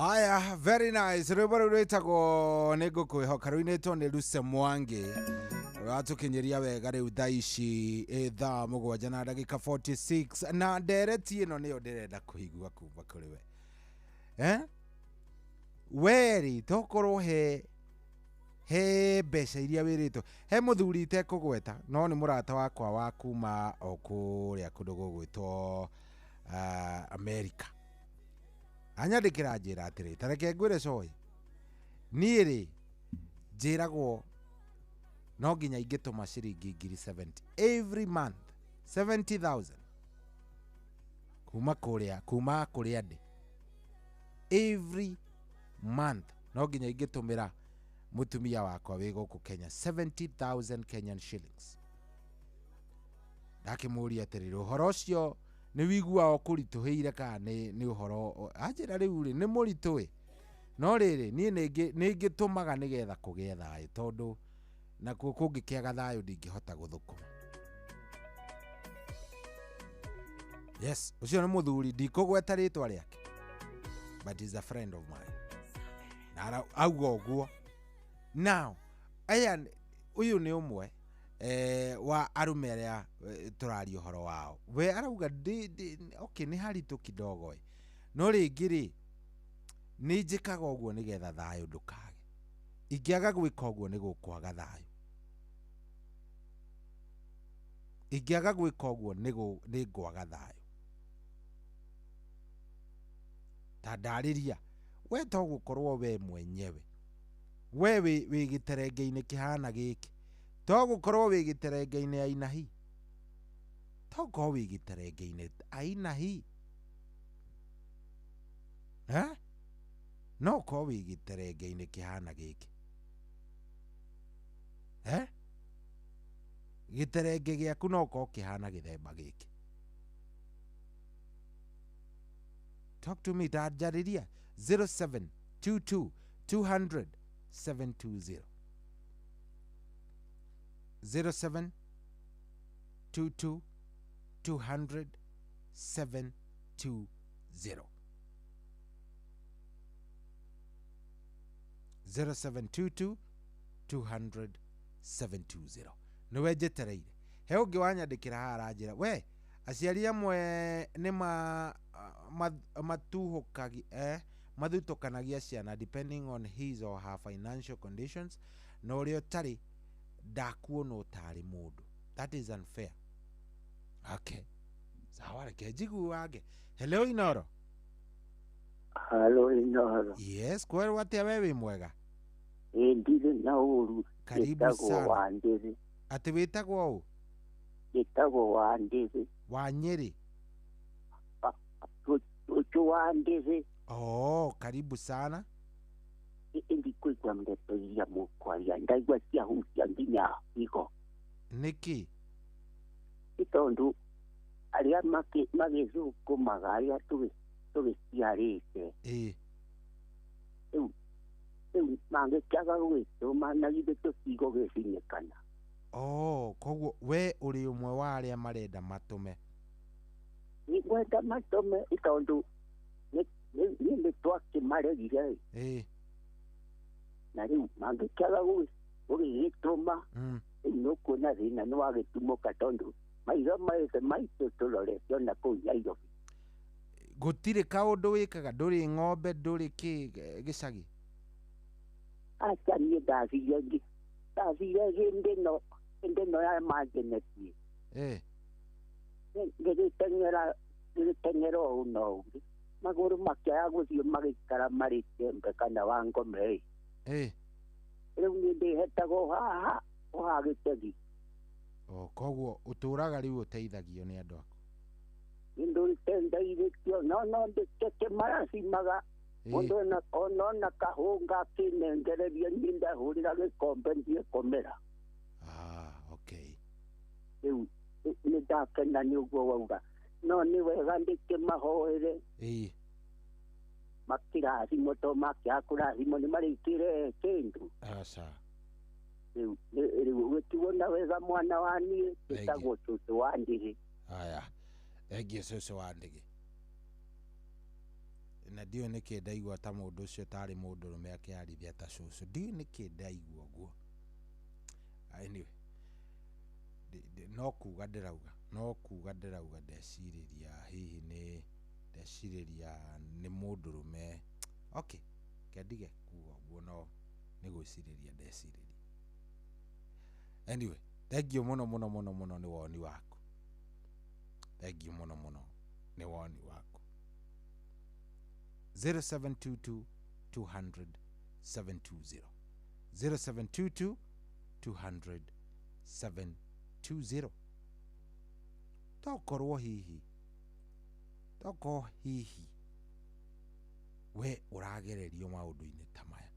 Aya, very nice. Rwĩmbo rũu rwĩtagwo nĩ ngũkwĩhoka rũinĩtwo nĩ Lucy Mwangi. Rũratũkinyĩria wega rĩu thaa ici thaa 7 na ndagĩka 46 na ndereti ĩno nĩyo ndĩrenda kũigua kuma kũrĩ we. Weri tokorwo he mbeca iria wĩrĩtwo he mũthuri itekũgweta no nĩ mũrata wakwa wa kuma o kũrĩa kũndũ gũgwĩtwo America. Anyandĩkĩra njĩra atĩrĩ ta reke ngwĩre coĩ niĩ rĩ njĩragwo no nginya ingĩtũma ciringi 70 every month 70,000 kuma kũrĩa ndĩ every month no nginya ingĩtũmĩra mũtumia wakwa wĩ gũkũ Kenya 70,000 Kenyan shillings. Ndakĩmũria atĩrĩrĩ ũhoro ũcio nĩ wiguaga ũkũritũhĩire kana nĩ ũhoro anjĩra rĩu rĩ nĩ mũritũ ĩ no rĩrĩ niĩ nĩ ingĩtũmaga nĩgetha kũgĩe thayũ tondũ nakuo kũngĩkĩaga thayũ ndingĩhota gũthũkũma. Yes, ũcio nĩ mũthuri ndikũgweta rĩtwa rĩake but he's a friend of mine na auga ũguo. Now aya ũyũ nĩ ũmwe wa arume aria tũraria ũhoro wao we arauga okay nĩ haritũ kidogo no rĩngĩ rĩ nĩ njĩkaga ũguo nĩgetha thayũ ndũkage ingĩaga gwĩka ũguo nĩ gũkwaga thayũ ingĩaga gwĩka ũguo nĩ ngwaga thayũ ta ndarĩria we to gũkorwo we mwenyewe we wĩ gĩterenge-inĩ kĩhana gĩkĩ to gũkorwo wĩ gĩterenge-inĩ aina hii to gũkorwo wĩ gĩterenge-inĩ aina hii no ũkorwo wĩ gĩterenge-inĩ kĩhana gĩkĩ gĩterenge gĩaku no ũkorwo kĩhana gĩthemba gĩkĩ. Talk to me ndarĩria 0722 200 720 0722 200 720 0722 200 720. Nĩwe njetereire he ũngĩ wanyandĩkĩra haha aranjĩra we aciari amwe nĩ mathutũkanagia ciana depending on his or her financial conditions na ũrĩa ũtarĩ ndakuonwo tarĩ mũndũ. That is unfair. Okay, sawa, reke njiguage. Hello Inoro. Hello Inoro. Yes, kwerwo atĩa we wĩ mwega? Ĩ ndirĩ na ũru. Karibu sana. Wandĩrĩ. Atĩ wĩtagwo ũ? Wĩtagwo Wandĩrĩ. Wa Nyĩrĩ? Ũcio Wandĩrĩ. Oh, karibu sana. Ndikũigua ndeto iria mũkwaria ndaigua ciahutia nginya higo. Nĩkĩ? Nĩ tondũ arĩa magĩthũkũmaga arĩa tũgĩciarĩte rĩu mangĩkĩaga gwĩtũma na githĩ tũtigũgĩcinyĩkana. Oh, koguo we ũrĩ ũmwe wa arĩa marenda matũme? Nĩngwenda matũme tondũ niĩ nĩ twakĩmaregire na rĩu mangĩkĩaga gũgĩgĩtũma rĩu nĩũkuona thĩna nĩ wagĩtumũka tondũ maitho maithe maitũ tũrorete ona kũu Nairobi. Gũtirĩ kaũndũ wĩkaga ndũrĩ ng'ombe ndũrĩ kĩ gĩcagi? Aca niĩ ndathire hĩndĩ ĩno ya manjenetie ngĩgĩteng'era ũũ na ũũ magũrũ makĩaga gũthiĩ magĩikara marĩ kĩembe kana wa ngome ĩ rĩu niĩ ndĩhetagwo haha o haha gĩtegi. O koguo ũtũraga rĩu ũteithagio nĩ andũ aku. Ndũrĩte ndeithĩtio no ndĩkeke maracimaga mũndũ onona kahũnga akĩnengereria niĩ ndahũrĩra gĩkombe ndiĩ kũmĩra. Okay. Rĩu nĩ ndakena nĩ ũguo wauga no nĩ wega ndĩkĩmahoere makĩrathimwo to makĩaga kũrathimwo nĩ marĩkĩre kĩndũ. Aca. Rĩu gĩtigwo na wega mwana wa niĩ ĩtagwo cũcũ wa Ndĩgĩ. Aya, thengiũ cũcũ wa Ndĩgĩ. Na ndiũĩ nĩkĩ ndaigua ta mũndũ ũcio tarĩ mũndũrũme akĩarithia ta cũcũ, ndiũĩ nĩkĩ ndaigua ũguo. Anyway, no kuga ndĩrauga, ndecirĩria hihi nĩ ndecirĩria nĩ mũndũrũme. Okay, kendige kuga ũguo no nĩ gwĩcirĩria ndecirĩria. Anyway, thengiũ mũno mũno mũno mũno nĩ woni waku. Thengiũ mũno mũno nĩ woni waku. 0722 200 720 0722 200 720. Tokorwo hihi, tokorwo hihi we ũragererio maũndũ-inĩ ta maya,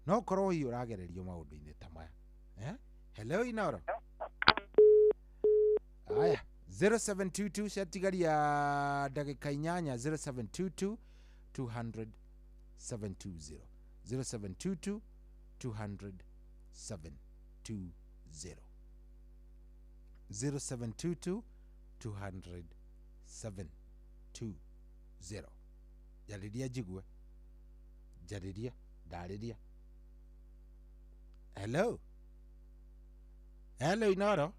no korwo hihi ũragererio maũndũ-inĩ ta maya. Hello Inoro. Aya, 0722 ciatigaria ndagĩka 8. 0722 200 720 0722 200 720 0722 200 720. Jarĩria njigue, jarĩria, ndarĩria. Hello. Hello Inoro.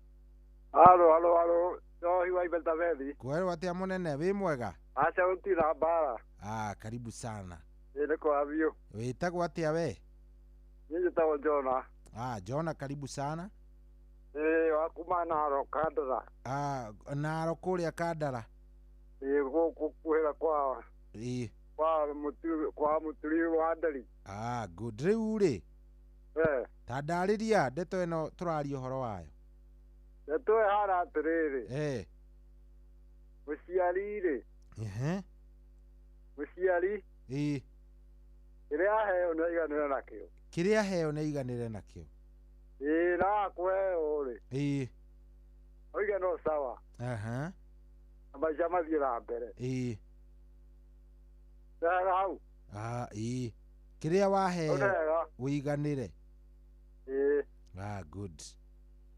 Halo halo halo, no hiwa Ibetabethi. Kwerwo atia munene, wi mwega? Aca gũtirĩ mbara. Karibu sana. Nĩ kwa biũ. Wĩtagwo atĩa we? Niĩ njĩtagwo Jona. Jona, karibu sana. Wa kuma Narok Kandara. Narok kũrĩa Kandara. Gũkũ kuhĩra kwa kwa Mũturi wa Nderi. Good. Rĩu rĩ, ta ndarĩria ndeto ĩno tũraria ũhoro wayo. Ndeto ĩhana atĩrĩrĩ. Mũciari rĩ, mũciari kĩrĩa aheo nĩ aiganĩre nakĩo. Kĩrĩa aheo nĩ aiganĩre nakĩo. Na akũheo rĩ, oige no sawa. Na maica mathiĩ na mbere. Wega hau. Kĩrĩa waheo ũiganĩre. Good.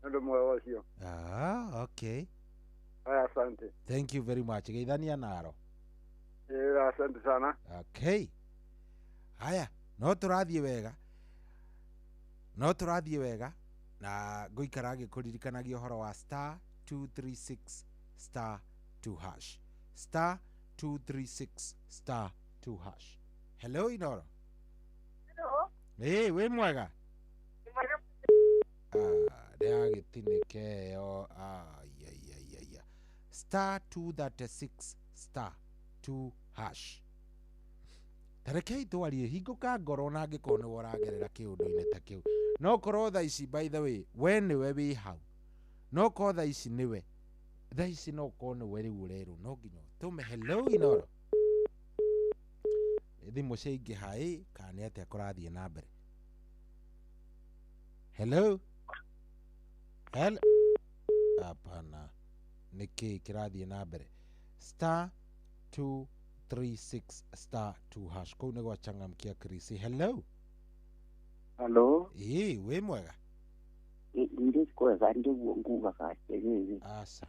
Ũndũ mwega ũcio. Okay. Asante. Thank you very much. Geithania naro. Asante sana. Okay. Haya, no tũrathiĩ wega. No tũrathiĩ wega na ngũikara ngĩkũririkanagia ũhoro wa star 236 star 2 hash. Star 236 star 2 hash. Hello Inoro. Hello. Hey, wĩ mwega? Ndĩragĩtinĩke ĩyo. Star 236 star 2 hash. Tarekei twarie hingũka ngoro na angĩkorwo nĩwe ũragerera kĩũndũ-inĩ ta kĩu. No korwo thaa ici, by the way, we nĩwe wĩ hau. No korwo thaa ici nĩwe, thaa ici no korwo nĩwe rĩu ũrerwo no nginya ũtũme hello Inoro. Thimũ ciaingĩha ĩ kana nĩ atĩa kũrathiĩ na mbere. Hello. Hello. Hapana. Nĩkĩ kĩrathiĩ na mbere? Star 236 star 2 hash. Kũu nĩ gwa Changamkia Krisi. Hello. Hello. Wĩ mwega? Ndĩ kwega nĩguo ngugaga atĩrĩrĩ. Aca.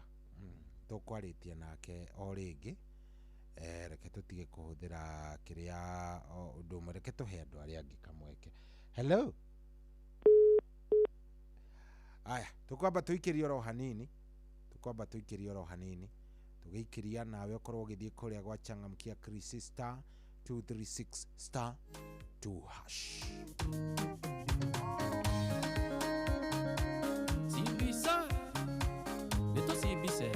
Tũkwarĩtie nake o rĩngĩ. Reke tũtige kũhũthĩra kĩrĩa ũndũ ũmwe, reke tũhe andũ arĩa angĩ kamweke. Hello. Aya, tũkwamba tũikĩrie oro hanini. Tũkwamba tũikĩrie oro hanini. Tũgĩikĩria nawe ũkorwo ũgĩthiĩ kũrĩa gwa Changamkia Krisi star 236 star 2 hash. Sibisa, neto sibise.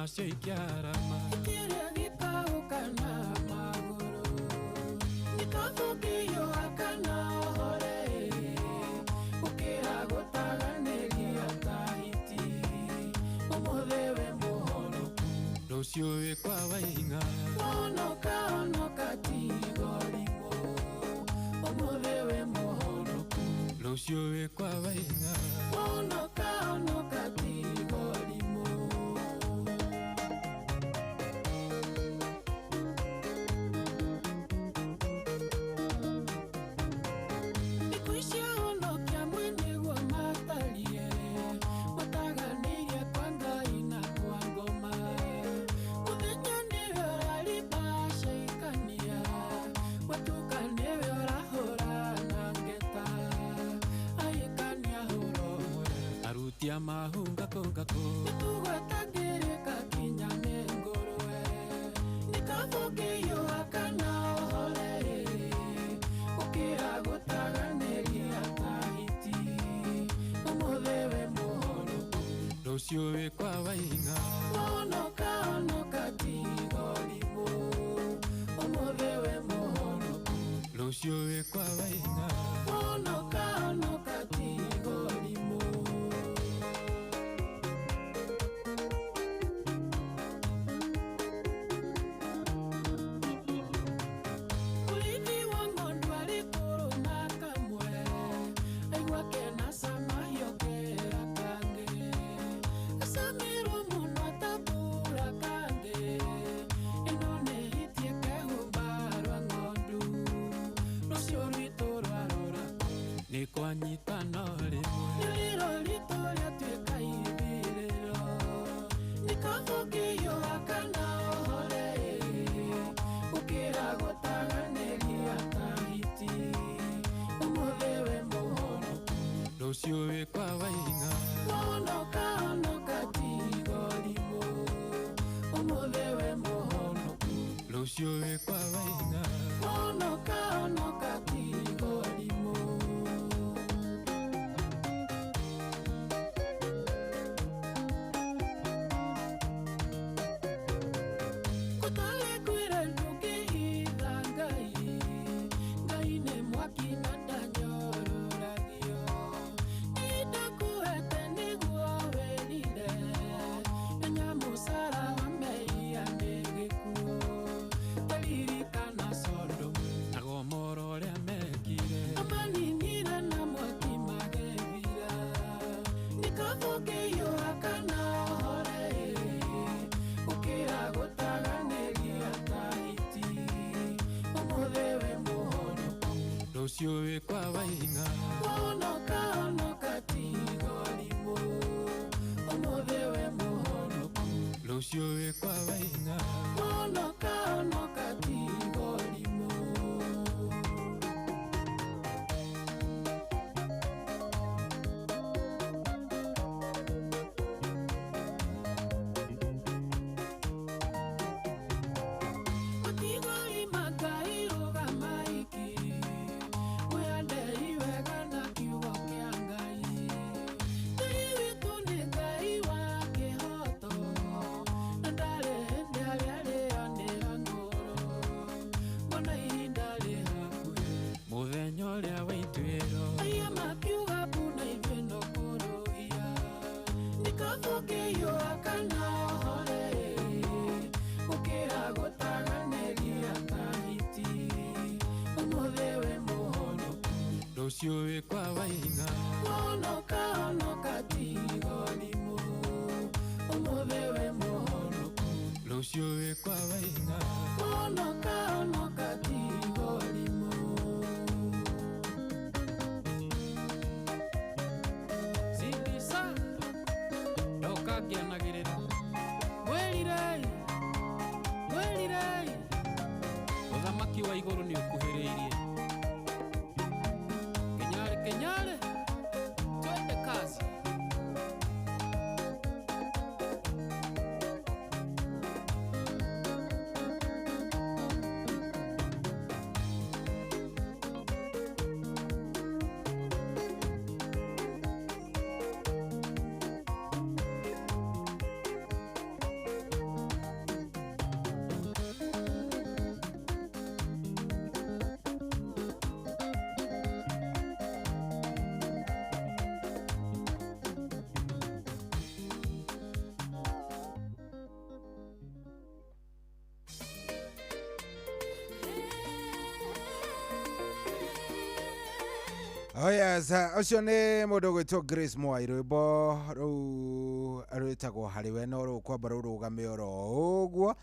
Nacio ikiarama Ikiria gĩtaũka na magũrũ Nĩkabũkĩiyũa kana ũhore Gũkĩra gũtaganĩria ta hiti Ũmũthĩ wĩ mũhonoku Rũciũ wĩ kwa Waing'a Wonoka honoka tiga ũrimũ Ũmũthĩ wĩ mũhonoku Rũciũ wĩ kwa Waing'a Wonoka honoka tiga ũrimũ Arutia mahunga kongako Nĩtũgwetangĩrĩka kinya nĩ ngũrwe Nĩkabũkĩiyũa kana ũhore Gũkĩra gũtaganĩria ta hiti Ũmũthĩ wĩ mũhonoku Rũciũ wĩ kwa Waing'a Wonoka honoka tiga ũrimũ Ũmũthĩ wĩ mũhonoku Rũciũ wĩ kwa Waing'a Wonoka honoka tiga ũrimũ Nĩkwanyitana rĩmwe Rĩrĩro ritũ rĩatuĩka ithirĩro Nĩkabũkĩiyũa kana ũhore Gũkĩra gũtaganĩria ta hiti Ũmũthĩ wĩ mũhonoku Rũciũ wĩ kwa Waing'a Wonoka honoka tiga ũrimũ Ũmũthĩ wĩ mũhonoku Rũciũ wĩ kwa Waing'a Wonoka honoka tiga ũrimũ Rũciũ wĩ kwa Waing'a Wonoka honoka tiga ũrimũ Ũmũthĩ wĩ mũhonoku Rũciũ wĩ kwa Waing'a Wonoka honoka tiga ũrimũ Matigori Ngai rũgama iki Mwĩhandei wega na kiugo kĩa Ngai Ngai witũ nĩ Ngai wa kĩhooto Na ndarĩ hĩndĩ arĩa arĩanĩra ngoro Mbona ihinda rĩ hakuhĩ Mũthenya ũrĩa wa ituĩro Aya makiuga mbu na ithuĩ no kũrũhia Nĩkabũkĩiyũa kana ũhore Gũkĩra gũtaganĩria ta hiti Ũmũthĩ wĩ mũhonoku Rũciũ wĩ kwa Waing'a Wonoka honoka tiga ũrimũ Ũmũthĩ wĩ mũhonoku Rũciũ wĩ kwa Waing'a Wonoka honoka tiga ũrimũ Sindisa Ndoka ngĩanagĩrĩra Mwĩrirei Mwĩrirei Ũthamaki wa igũrũ nĩ ũkuhĩrĩirie Kenyare kenyare Twende kazi Oh yes, ũcio nĩ mũndũ ũgwĩtwo Grace Mwai, rwĩmbo rũu rwĩtagwo harĩ we, no rũkwamba rũrũgame oro ũguo,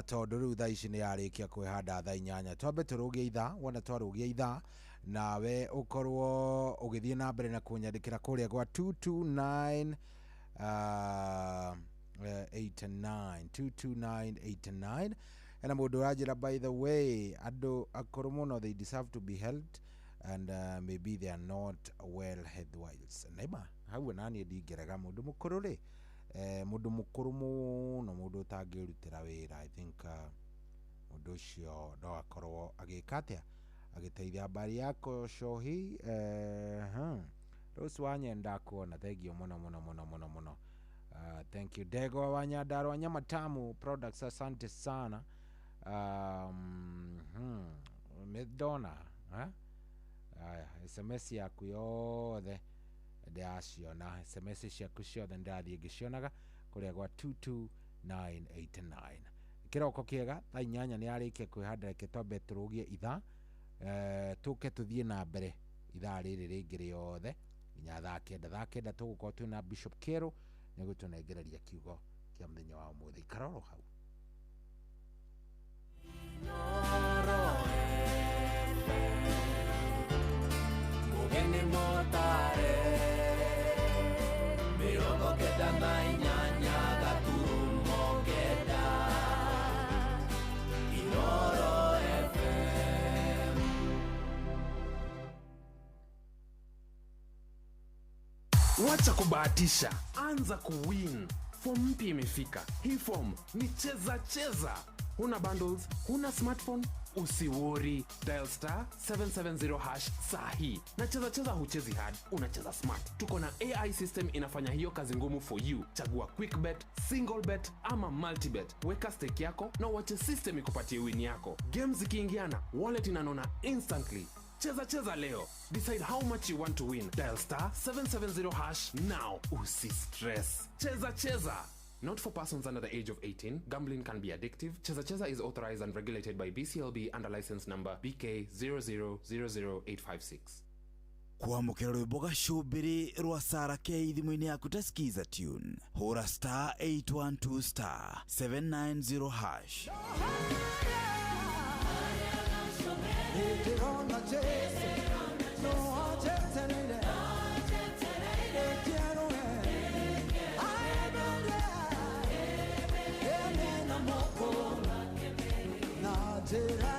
tondũ rĩu thaa ici nĩ yarĩkia kwĩhanda thaa 8. Twambe tũrũgie ithaa, wona twarũgia ithaa nawe ũkorwo ũgĩthiĩ na mbere na kũnyandĩkĩra kũrĩa gwa 229 89 22989. Hena mũndũ ũranjĩra, by the way, andũ akũrũ mũno, they deserve to be helped and maybe they are not well health wise. Nĩma hau naniĩ ndingĩrega mũndũ mũkũrũ rĩ, mũndũ mũkũrũ mũno, mũndũ ũtangĩrutĩra wĩra, I think mũndũ ũcio no akorwo agĩka atĩa, agĩteithia. Habari yako Shohi? Rose Wanyenda kuona, thengio mũno mũno mũno mũno mũno. Thank you Dego wa Nyandarua, Nyama Tamu Products, asante sana. Medona, eh? Aya, SMS yaku yothe ndĩraciona, SMS ciaku ciothe ndĩrathiĩ ngĩcionaga kũrĩa gwa 22989. Kĩroko kĩega. Thaa 8 nĩ yarĩkia kwĩhanda, reke twambe tũrũgie ithaa, tũke tũthiĩ na mbere ithaa rĩrĩ rĩngĩ rĩothe nginya thaa 9. Thaa 9 tũgũkorwo twĩna Bishop Kero nĩ gũtũnengereria kiugo kĩa mũthenya wa ũmũthĩ. Ikara oro hau. Mugeni motare 98.9 Inoro FM. Wacha kubahatisha, anza kuwin. Form mpya imefika. Hii form ni cheza cheza. Huna bundles, huna smartphone, usiworry. Dial star 770 hash sahi. Na cheza cheza huchezi hard, unacheza smart. Tuko na AI system inafanya hiyo kazi ngumu for you. Chagua quick bet, single bet ama multi bet. Weka stake yako na uache system ikupatie win yako. Games zikiingiana, wallet inanona instantly. Cheza cheza leo. Decide how much you want to win. Dial star 770 hash now. Usi stress. Cheza cheza. Not for persons under the age of 18. Gambling can be addictive. Cheza Cheza is authorized and regulated by BCLB under license number BK 0000856. Kwamũkĩra rwĩmbo gacũmbĩrĩ rwa Sara K thimũ-inĩ yaku ta Skiza tune, hũra star 812 star 790 hash. Ndĩrona Jesu, no anjetereire, nĩkĩerũe, aeberie, ene moko, na njĩra.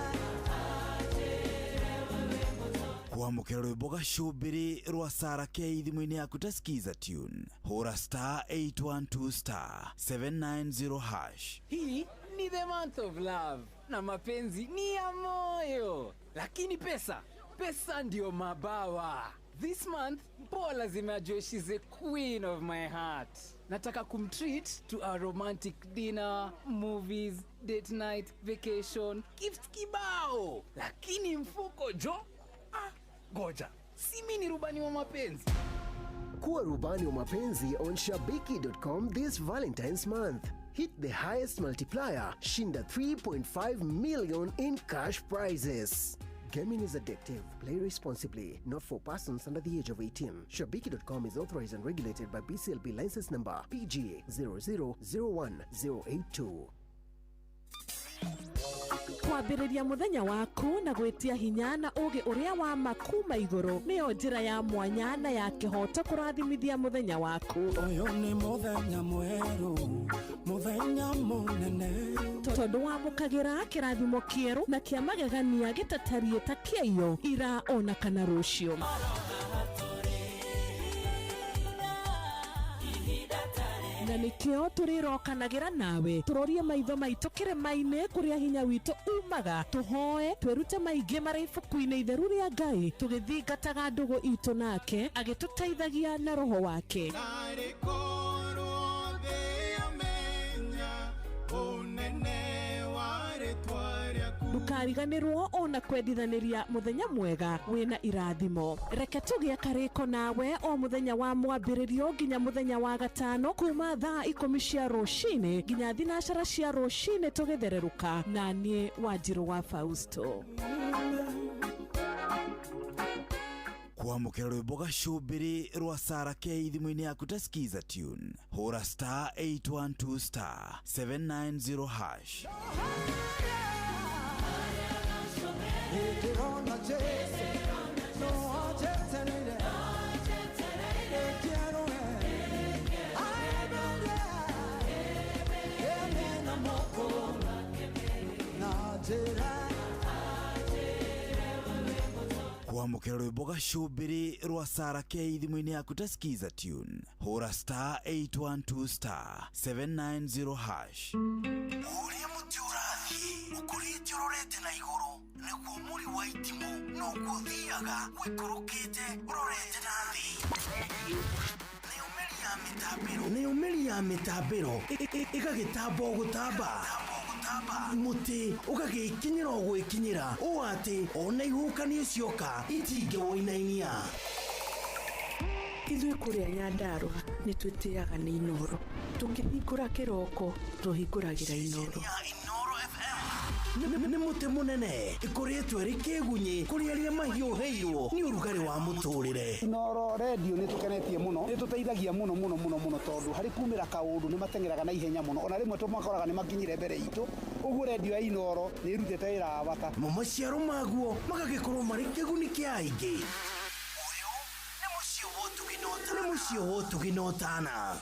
Kwamũkĩra rwĩmbo gacũmbĩrĩ rwa Sara K thimũ-inĩ yaku ta Skiza tune, hũra star 812 star 790 hash. Hii ni the month of love na mapenzi ni ya moyo, lakini pesa, pesa ndio mabawa. This month mpoa lazima ajue she's the queen of my heart. Nataka kumtreat to a romantic dinner, movies, date night, vacation, gifts kibao, lakini mfuko jo, goja, si mi ni rubani wa mapenzi. Kuwa rubani wa mapenzi on shabiki.com this Valentine's month. Hit the highest multiplier, shinda 3.5 million in cash prizes. Gaming is addictive. Play responsibly. Not for persons under the age of 18. Shabiki.com is authorized and regulated by BCLB license number PG 0001082. Kwambĩrĩria mũthenya waku na gwĩtia hinya na ũgĩ ũrĩa wa makuma igũrũ nĩyo njĩra ya mwanya na ya kĩhoto kũrathimithia mũthenya waku. Ũyũ nĩ mũthenya mwerũ, mũthenya mũnene, tondũ wamũkagĩra kĩrathimo kĩerũ na kĩa magegania gĩtatariĩ ta kĩaiyo ira ona kana rũciũ. Na nikio tũrĩrokanagĩra nawe tũrorie maitho maitũ kĩrĩma-inĩ kũrĩa hinya witũ umaga, tũhoe twĩrute maingĩ marĩ ibuku-inĩ itheru rĩa Ngai, tũgĩthingataga ndũgũ itũ nake agĩtũteithagia na roho wake. Ndũkariganĩrwo ona kwendithanĩria mũthenya mwega wĩna irathimo. Reke tũgĩe karĩko nawe o mũthenya wa mwambĩrĩrio nginya mũthenya wa gatano kuma thaa 10 cia rũcinĩ nginya 9 cia rũcinĩ tũgĩthererũka na niĩ Wanjirũ wa Fausto. Kwamũkĩra rwĩmbo gacũmbĩrĩ rwa Sara K thimũ-inĩ yaku ta Skiza tune, hũra star 812 star 790 hash. Nĩndĩrona Jesũ, no anjetereire, nĩngĩerũe, aemere, ene na moko, na njĩra. Kwamũkĩra rwĩmbo gacũmbĩrĩ rwa Sara K thimũ-inĩ yaku ta Skiza tune, hũra star 812 star 790 hash. Ũrĩa mũtĩ ũrathiĩ ũkũrĩte ũrorete na igũrũ nĩguo mũri wa itimũ noguo ũthiaga ũikũrũkĩte ũrorete na thĩ. Nayo mĩri ya mĩtambĩro ĩgagĩtamba o gũtamba, mũtĩ ũgagĩkinyĩra o gwĩkinyĩra ũũ atĩ ona ihuhũkanio cioka itingĩwũinainia. Ithuĩ kũrĩa Nyandarũa nĩ twĩtĩaga nĩ Inooro. Tũkĩhingũra kĩroko tũhingũragĩra Inooro. Nĩ mũtĩ mũnene ĩkoretwo ĩrĩ kĩgunyĩ kũrĩ arĩa mahiũhĩirwo nĩ ũrugarĩ wa mũtũrĩre. Inooro redio nĩ tũkenetie mũno, nĩ tũteithagia mũno mũno mũno mũno tondũ harĩ kumĩra kaũndũ nĩ mateng'eraga na ihenya mũno, ona rĩmwe tũmakoraga nĩ makinyire mbere itũ. Ũguo redio ya Inooro nĩ ĩrutĩte wĩra wa bata. Mo maciaro maguo magagĩkorwo marĩ kĩguni kĩa aingĩ. Nĩ mũciĩ wa ũtugi na ũtana.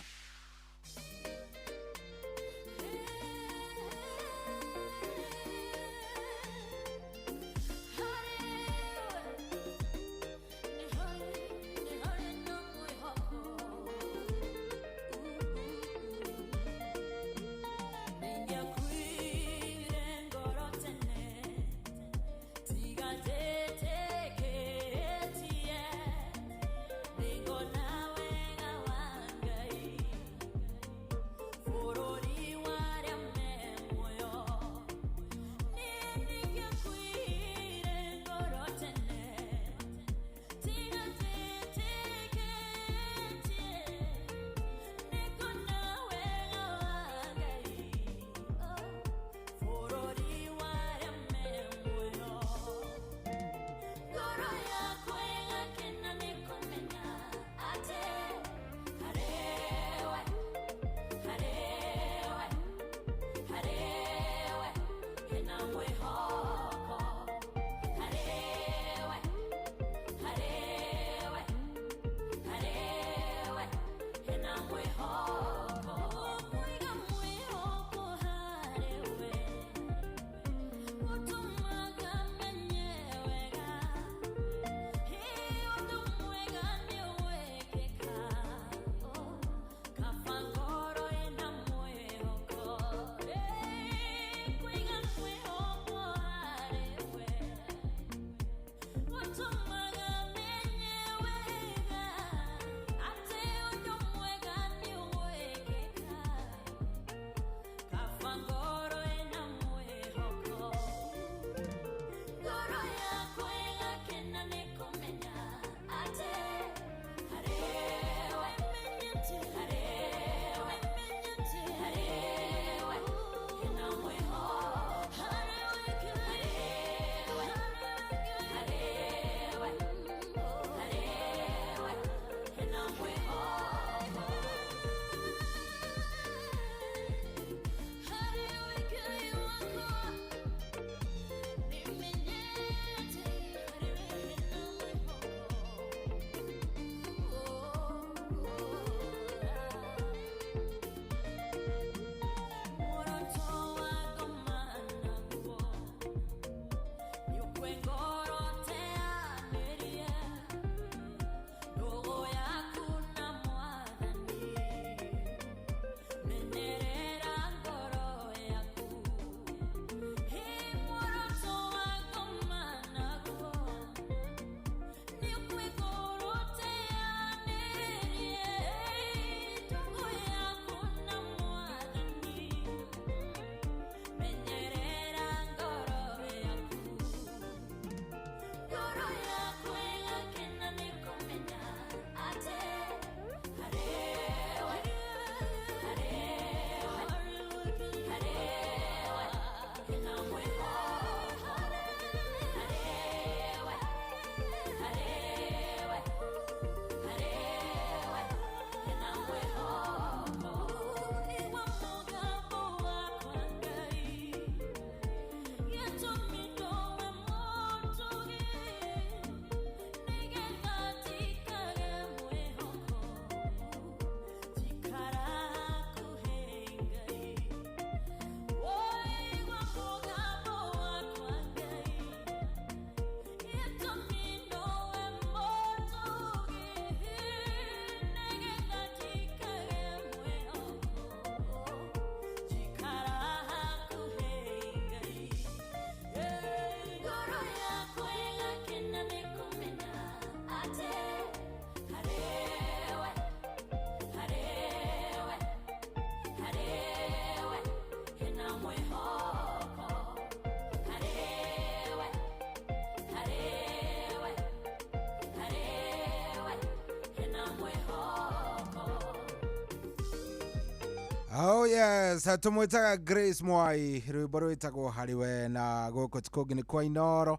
Oh yes, tumwitaga Grace Mwai, rwimbo rwitagwo harĩ we na gũkũ ti kũngĩ nĩ kwa Inoro.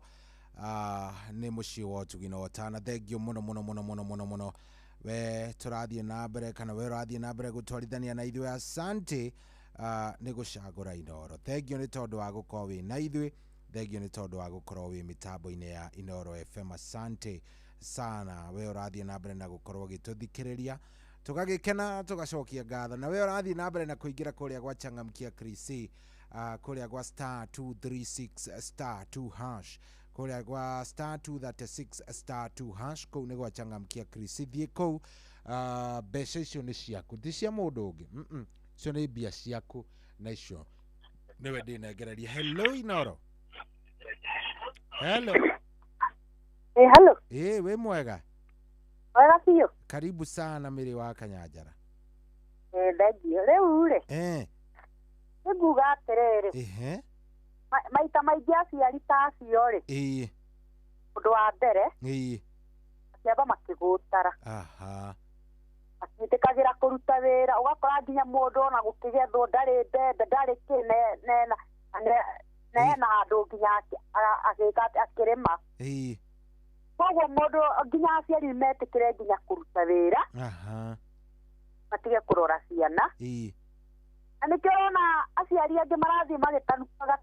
Nĩ mũciĩ wa ũtugi na ũtana. Thengiũ mũno mũno mũno mũno mũno mũno. We tũrathiĩ na mbere kana we ũrathiĩ na mbere gũtwarithania na ithuĩ, asante nĩ gũcagũra Inoro. Thengiũ nĩ tondũ wa gũkorwo wĩ na ithuĩ, thengiũ nĩ tondũ wa gũkorwo wĩ mĩtambo-inĩ ya Inoro FM. Asante sana we ũrathiĩ na mbere na gũkorwo ũgĩtũthikĩrĩria, tũgagĩkena tũgacokia ngatho. Na we ũrathiĩ na mbere na kũingĩra kũrĩa gwa Changamkia Krisi, kũrĩa gwa star 236 star 2 hash, kũrĩa gwa star 236 star 2 hash, kũu nĩ gwa Changamkia Krisi. Thiĩ kũu, mbeca icio nĩ ciaku, ti cia mũndũ ũngĩ. Icio nĩ mbia ciaku na icio nĩwe ndĩnengereria. Hello Inoro. Hello. Hello. Wĩ mwega? Wega biũ. Karibu sana Mary wa Kanyanjara. Thengiũ. Rĩu rĩ, nĩnguga atĩrĩrĩ, maita maingĩ aciari ta acio rĩ, ũndũ wa mbere makĩamba makĩgũtara, matiĩtĩkagĩra kũruta wĩra, ũgakora nginya mũndũ ona gũkĩgethwo ndarĩ mbembe ndarĩ kĩ nena handũ nginya agĩka akĩrĩma. Koguo mũndũ nginya aciari metĩkĩre nginya kũruta wĩra, matige kũrora ciana. Na nĩkĩo ũrona aciari angĩ marathiĩ magĩtanukaga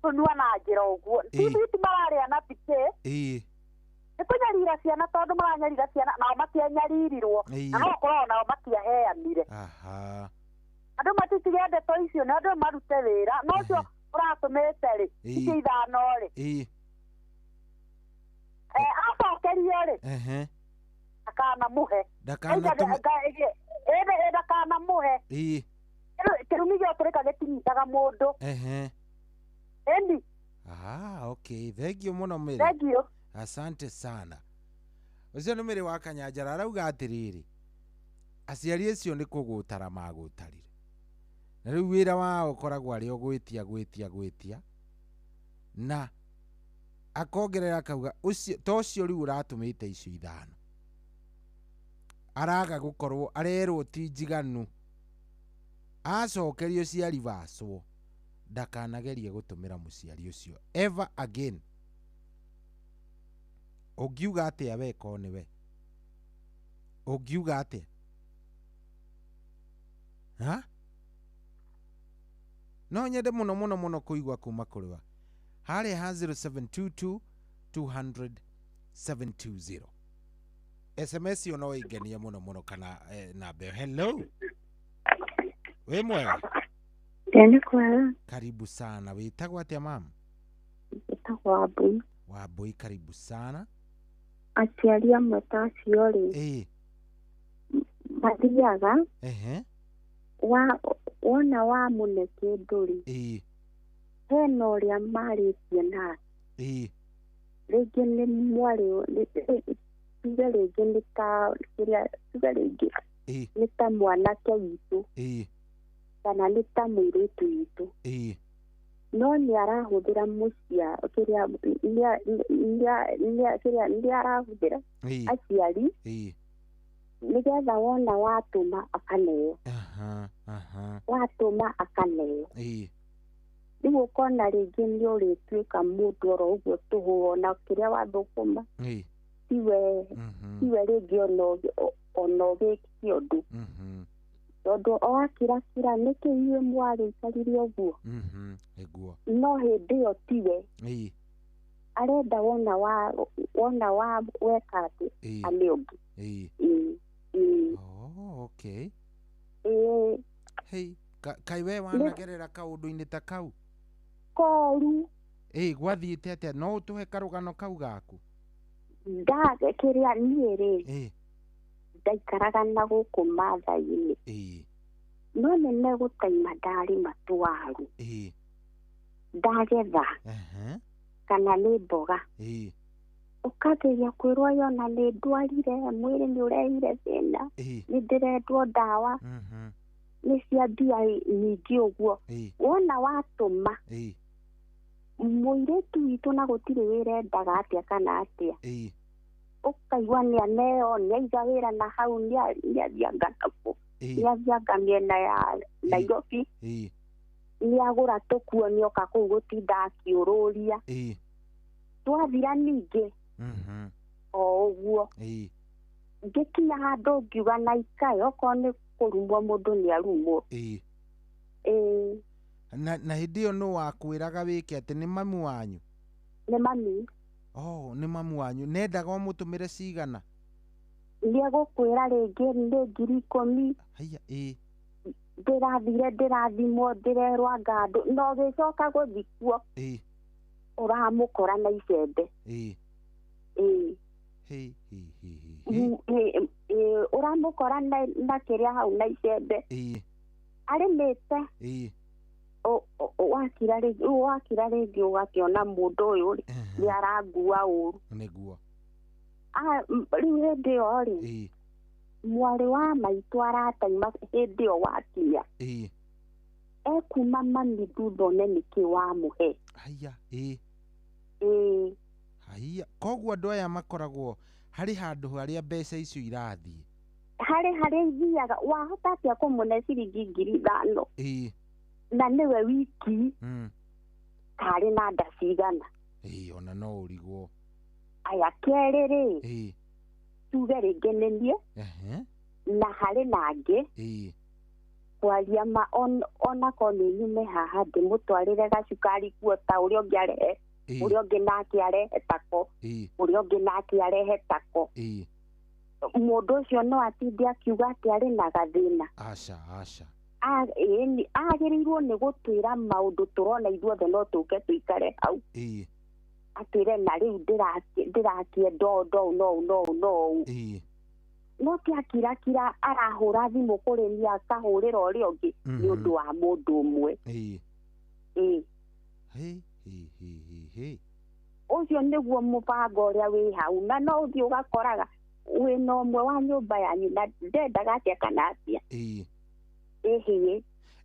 tũnua na njĩra ũguo, ti mararĩa na tikĩ, nĩ kũnyarira ciana, tondũ maranyarira ciana nao matianyaririrwo, na no ũkorwo nao matiaheanire. Andũ matitige ndeto icio, nĩ andũ marute wĩra. No ũcio ũratũmĩte rĩ, icio ithano rĩ, acokerio rĩ, ndakanamũhe, ndakanamũhe. Kĩrumi gĩotũrĩka gĩtinyitaga mũndũ. Ĩni. Okay, thengiũ mũno Mary. Thengiũ. Asante sana. Ũcio nĩ Mary wa Kanyanjara arauga atĩrĩrĩ, aciari acio nĩ kũgũtara magũtarire, na rĩu wĩra wao ũkoragwo arĩ o gwĩtia gwĩtia gwĩtia, na akongerera akauga ũcio to ũcio rĩu ũratũmĩte icio ithano araga gũkorwo arerwo ti njiganu, acokerio ciaribacwo, ndakanagerie gũtũmĩra mũciari ũcio ever again. Ũngiuga atĩa we ko nĩwe? Ũngiuga atĩa? Ha? No nyende mũno mũno mũno kũigua kuma kũrĩ wa harĩa ha 0722 200 720. SMS ĩyo no ĩngenie mũno mũno kana namba ĩyo. Hello. Wĩ mwega? Nĩ kwega. Karibu sana. Wĩtagwo atĩa mama? Wĩtagwo Wambui. Wambui, karibu sana. Aciari amwe ta acio rĩ, mathiaga wona wamũne kĩndũ rĩ, hena ũrĩa marĩtie nake, rĩngĩ nĩ mwarĩ, tuge rĩngĩ nĩ ta kĩrĩa, tuge rĩngĩ nĩ ta mwanake witũ kana nĩ ta mũirĩtu witũ, no nĩ arahũthĩra mũcia kĩrĩa nĩ arahũthĩra aciari nĩgetha wona watũma akaneo, watũma akaneo. Rĩu ũkona rĩngĩ nĩ ũrĩtuĩka mũndũ oro ũguo tũhũ, ona kĩrĩa wathũkũma tiwe rĩngĩ ona ũgĩkie ũndũ, tondũ o akirakira nĩkĩ inyuĩ mwarĩikarire ũguo, no hĩndĩ ĩyo tiwe arenda wona wa weka atĩ ane ũngĩ. Okay. Hey, kai we wanagerera kaũndũ-inĩ ta kau koru? Gwathiĩte atĩa? No ũtũhe karũgano kau gaku? Kĩrĩa niĩ rĩ, ndaikaraga na gũkũ Maathai-inĩ, no nĩ megũtaima ndarĩma tũwaru, ndagetha kana nĩ mboga, ũkambĩrĩria kwĩrwo yona nĩ ndwarire, mwĩrĩ nĩ ũrehire thĩna, nĩ ndĩrendwo ndawa, nĩ cia mbia nyingĩ ũguo. Wona watũma mũirĩtu witũ na gũtirĩ wĩra endaga atĩa kana atĩa, ũkaigua nĩ aneo, nĩ aiga wĩra na hau, nĩ athianga nakũ. Nĩ athianga mĩena ya Nairobi. Nĩ agũra tũkuo nĩoka kũu gũtinda akĩũrũria. Twathira ningĩ. O ũguo. Ngĩkinya handũ ngiuga na ikae okorwo nĩ kũrumwo mũndũ nĩ arumwo. Na hĩndĩ ĩyo nũ wakwĩraga wĩke atĩ nĩ mamu wanyu? Nĩ mami. Oh, nĩ mamu wanyu. Nendaga ũmũtũmĩre cigana? Nĩegũkwĩra rĩngĩ nĩ 10,000. Haiya, Ndĩrathire ndĩrathimwo ndĩrerwo anga andũ no ũgĩcoka gũthiĩ kuo. Ũramũkora na icembe. Ũramũkora na kĩrĩa hau na icembe. Arĩmĩte. Wakira rĩngĩ ũgakĩona mũndũ ũyũ rĩ nĩ arangua ũru. Nĩguo. Rĩu hĩndĩ ĩyo rĩ mwarĩ wa maitũ arataima hĩndĩ ĩyo wakinya. Ekuma mami thutha one nĩkĩ wamũhe. Haiya. Haiya, koguo andũ aya makoragwo harĩ handũ harĩa mbeca icio irathiĩ. Harĩ harĩa ithiaga wahota atĩa kũmũne ciringi 5,000. Na nĩwe wiki. Karĩ na nda cigana. Ona no ũrigwo. Aya kerĩ rĩ. Tuge rĩngĩ nĩ niĩ. Na harĩ na angĩ. Kwaria ma onako nĩ nyume haha ndĩmũtwarĩre gacukari kuo ta ũrĩa ũngĩ arehe. Ũrĩa ũngĩ nake arehe tako. Ũrĩa ũngĩ nake arehe tako. Mũndũ ũcio no atinde akiuga atĩ arĩ na gathĩna. Aca aca. Agĩrĩirwo nĩ gũtwĩra maũndũ tũrona ithuothe no tũke tũikare hau. Atwĩre na rĩu ndĩrakĩenda ũũ no no no. No ti akirakira arahũra thimũ kũrĩ niĩ akahũrĩra ũrĩa ũngĩ nĩ ũndũ wa mũndũ ũmwe. Ũcio nĩguo mũbango ũrĩa wĩ hau na no ũthiĩ ũgakoraga wĩna ũmwe wa nyũmba yanyu na ndendaga atĩa kana atĩa.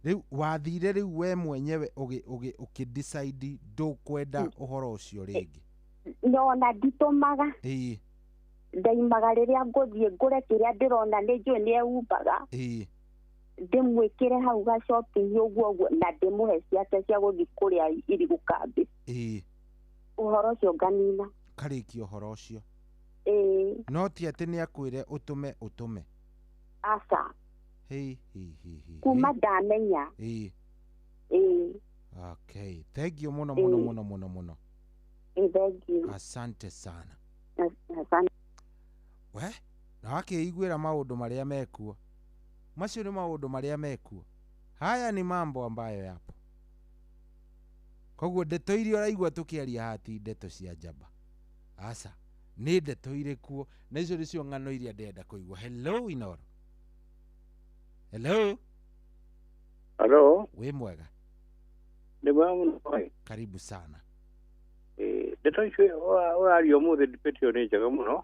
Rĩu wathire rĩu we mwenyewe ũgĩ decide ndũkwenda ũhoro ũcio rĩngĩ. No na nditũmaga. Ndaimaga rĩrĩa ngũthiĩ ngũre kĩrĩa ndĩrona nĩ njũĩ nĩ ehumbaga. Ndĩmwĩkĩre hau ga shopping ũguo ũguo na ndĩmũhe ciake cia gũthiĩ kũrĩa irigũ kambĩ. Ũhoro ũcio nganina. Karĩkia ũhoro ũcio. No ti atĩ nĩ akwĩre ũtũme ũtũme. Aca. Kuma ndamenya. Okay, thank you muno muno muno muno muno. Thank you. Asante sana. Asante. We, na wakĩiguĩra maũndũ marĩa mekuo. Macio nĩ maũndũ marĩa mekuo. Haya ni mambo ambayo yapo. Koguo ndeto iria ũraigua tũkĩaria haha ti ndeto cia njamba. Aca, nĩ ndeto irĩ kuo na icio nĩcio ng'ano iria ndĩrenda kũigua. Hello Inoro. Hello. Hello. Wĩ mwega? Nĩ mwega mũno. Karibu sana. Ndeto icio ũraria ũmũthĩ debate ĩyo nĩ njega mũno.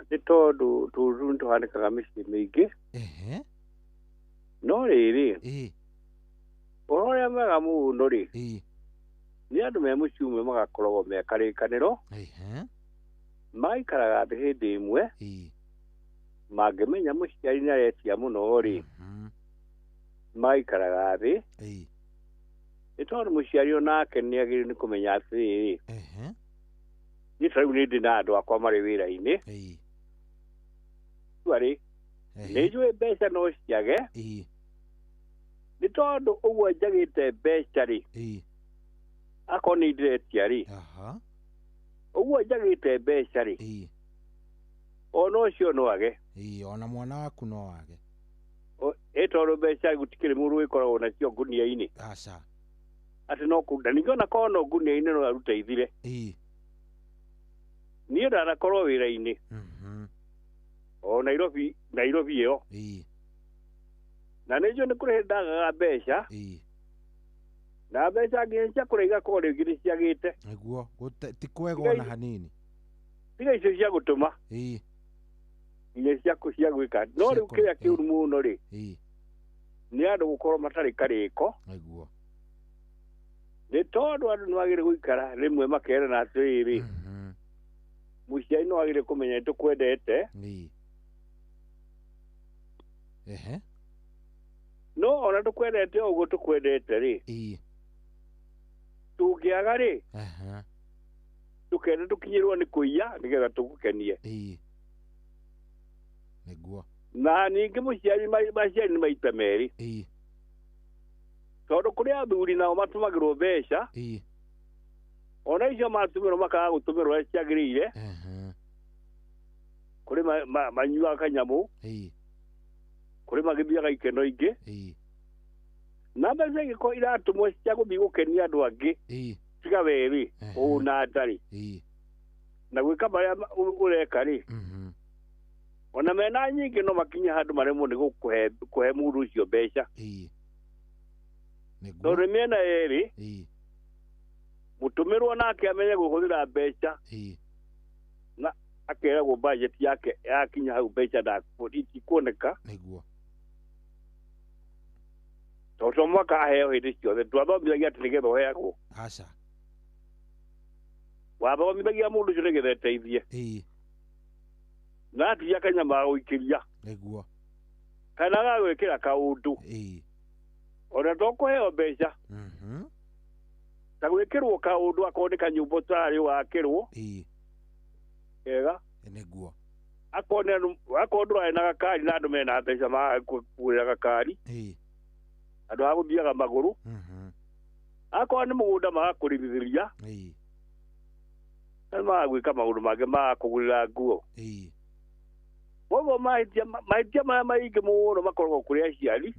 Nĩ tondũ tũũru nĩ tũhanĩkaga mĩciĩ mĩingĩ. No rĩrĩ, ũhoro ũrĩa mwega mũno rĩ, nĩ andũ me mũciĩ ũmwe magakoragwo me karĩkanĩro, magaikaraga thĩ hĩndĩ ĩmwe, mangĩmenya mũciari nĩ aretia mũno rĩ, magaikaraga thĩ. Nĩ tondũ mũciari onake nĩ agĩrĩirwo nĩ kũmenya atĩrĩrĩ, niĩ ta rĩu nĩ ndĩ na andũ akwa marĩ wĩra-inĩ, rĩ nĩ njũĩ mbeca no ciage, nĩ tondũ ũguo njagĩte mbeca rĩ, akorwo nĩ ndĩretia rĩ, ũguo njagĩte mbeca rĩ, ona ũcio no age. Ona mwana waku no age. Ĩ tondũ mbeca gũtikĩrĩ mũndũ wĩkoragwo nacio ngunia-inĩ. Aca. Atĩ no kũruta ningĩ ona korwo no ngunia-inĩ no arute ithire. Niĩ ndanakorwo wĩra-inĩ. O Nairobi, Nairobi ĩyo. Na nĩ njũĩ nĩ kũrĩ hĩndĩ ndagaga mbeca. Na mbeca nginya cia kũrĩa igakorwo rĩngĩ nĩ ciagĩte. Nĩguo, ti kwega ona hanini. Tiga icio cia gũtũma. Nginya cia gwĩka. No rĩu kĩrĩa kĩũru mũno rĩ, nĩ andũ gũkorwo matarĩ karĩko. Nĩguo. Nĩ tondũ andũ nĩ magĩrĩire gũikara rĩmwe makerana atĩrĩrĩ, mũciari no agĩrĩire kũmenya nĩ tũkwendete. Ehe. No ona tũkwendete ũguo tũkwendete rĩ, tũngĩaga rĩ, tũkende tũkinyĩrwo nĩ kũiya nĩgetha tũgũkenie. Nĩguo. Na ningĩ mũciari maciari nĩ maita merĩ. Tondũ kũrĩ athuri nao matũmagĩrwo mbeca, ona icio matũmĩrwo makaga gũtũmĩrwo ũrĩa ciagĩrĩire. Kũrĩ manyuaga kanyamũ, kũrĩ magĩthiaga ikeno ingĩ, na mbeca ingĩkorwo iratũmwo cia gũthiĩ gũkenia andũ angĩ tiga we rĩ, ũna ndarĩ na gwĩka marĩa ũreka rĩ, ona mena nyingĩ no makinye handũ maremwo nĩ gũkũhe mũndũ ũcio mbeca. Tondũ mĩena yerĩ, mũtũmĩrwo nake amenye kũhũthĩra mbeca, na akeragwo budget yake yakinya hau mbeca itikuoneka. Nĩguo. Tondũ to mwaka aheo hĩndĩ ciothe, ndwathomithagia atĩ nĩgetha ũheagwo. Aca. Wathomithagia mũndũ ũcio nĩgetha eteithie. Na atigia kanyama ga gũikĩria. Nĩguo. Kana gagwĩkĩra kaũndũ. Ona to kũheo mbeca. Ta gwĩkĩrwo kaũndũ akorwo nĩ kanyũmba ũtararĩ wakĩrwo. Kega. Nĩguo. Akorwo ndũrarĩ na gakari na andũ mena mbeca magakũgũrĩra gakari. Andũ a gũthiaga magũrũ. Akorwo nĩ mũgũnda magakũrĩmithĩria. Na magagwĩka maũndũ mangĩ magakũgũrĩra nguo. Koguo mahĩtia marĩa maingĩ mũno makoragwo kũrĩ aciari,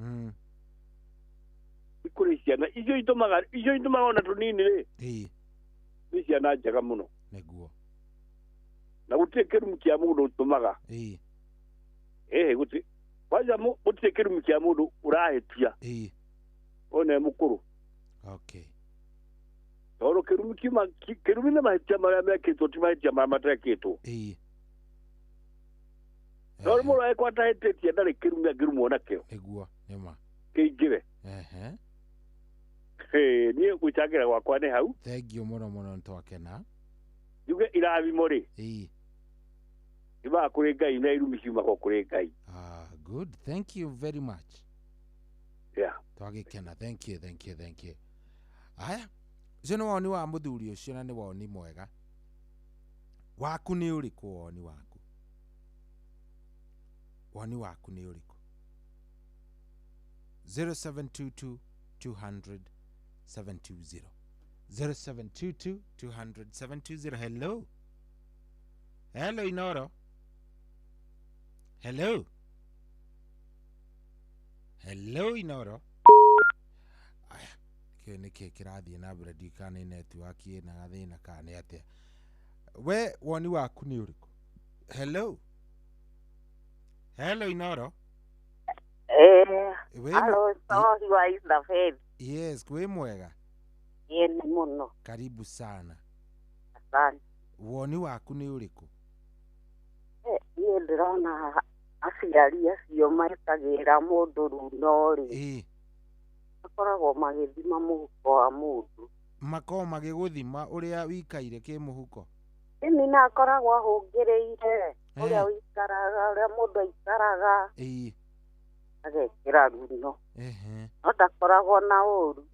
ti kũrĩ ciana. Icio itũmaga ona tũnini rĩ, nĩ ciana njega mũno. Nĩguo. Na gũtirĩ kĩrumi kĩa mũndũ ũtũmaga. Gũtirĩ. Kwanza gũtirĩ kĩrumi kĩa mũndũ ũrahĩtia. Ona e mũkũrũ. Okay. Tondũ kĩrumi kiuma kĩrumi nĩ mahĩtia marĩa mekĩtwo ti mahĩtia marĩa matekĩtwo. Tondũ mũndũ angĩkorwo atahĩtĩtie ndarĩ kĩrumi angĩrumwo nakĩo. Nĩguo, nĩma. Kĩingĩre. Niĩ gwĩcangĩra gwakwa nĩ hau. Thank you mũno mũno nĩtwakena. Njuge irathimo rĩ, iumaga kũrĩ Ngai na irumi ciumaga kũrĩ Ngai. Good. Thank you very much. Yeah. Twagĩkena. Thank you, thank you, thank you. Aya, ũcio nĩ woni wa mũthuri ũcio na nĩ woni mwega. Waku nĩ ũrĩkũ woni waku? Woni waku nĩ ũrĩkũ? 0722 200 720. 0722 200 720. Hello. Hello, Inoro. Hello. Hello, Inoro. Aya, kĩo nĩkĩ kĩrathiĩ na mbere ndiũĩ kana nĩ network ĩna gathĩna kana nĩ atĩa. We woni waku nĩ ũrĩkũ? Hello. Hello, Inoro. Hello, sorry wa Isabel. Yes, kwĩ mwega. Yeni mũno. Karibu sana. Asante. Woni waku nĩ ũrĩkũ? Niĩ ndĩrona aciari acio mekagĩra mũndũ runo rĩ, makoragwo magĩthima mũhuko wa mũndũ. Makoragwo magĩgũthima ũrĩa wĩikaire kĩmũhuko? Ĩni na akoragwo ahũngĩrĩire ũrĩa wĩikaraga, ũrĩa mũndũ aikaraga. Agekĩra runo. No ndakoragwo na ũru.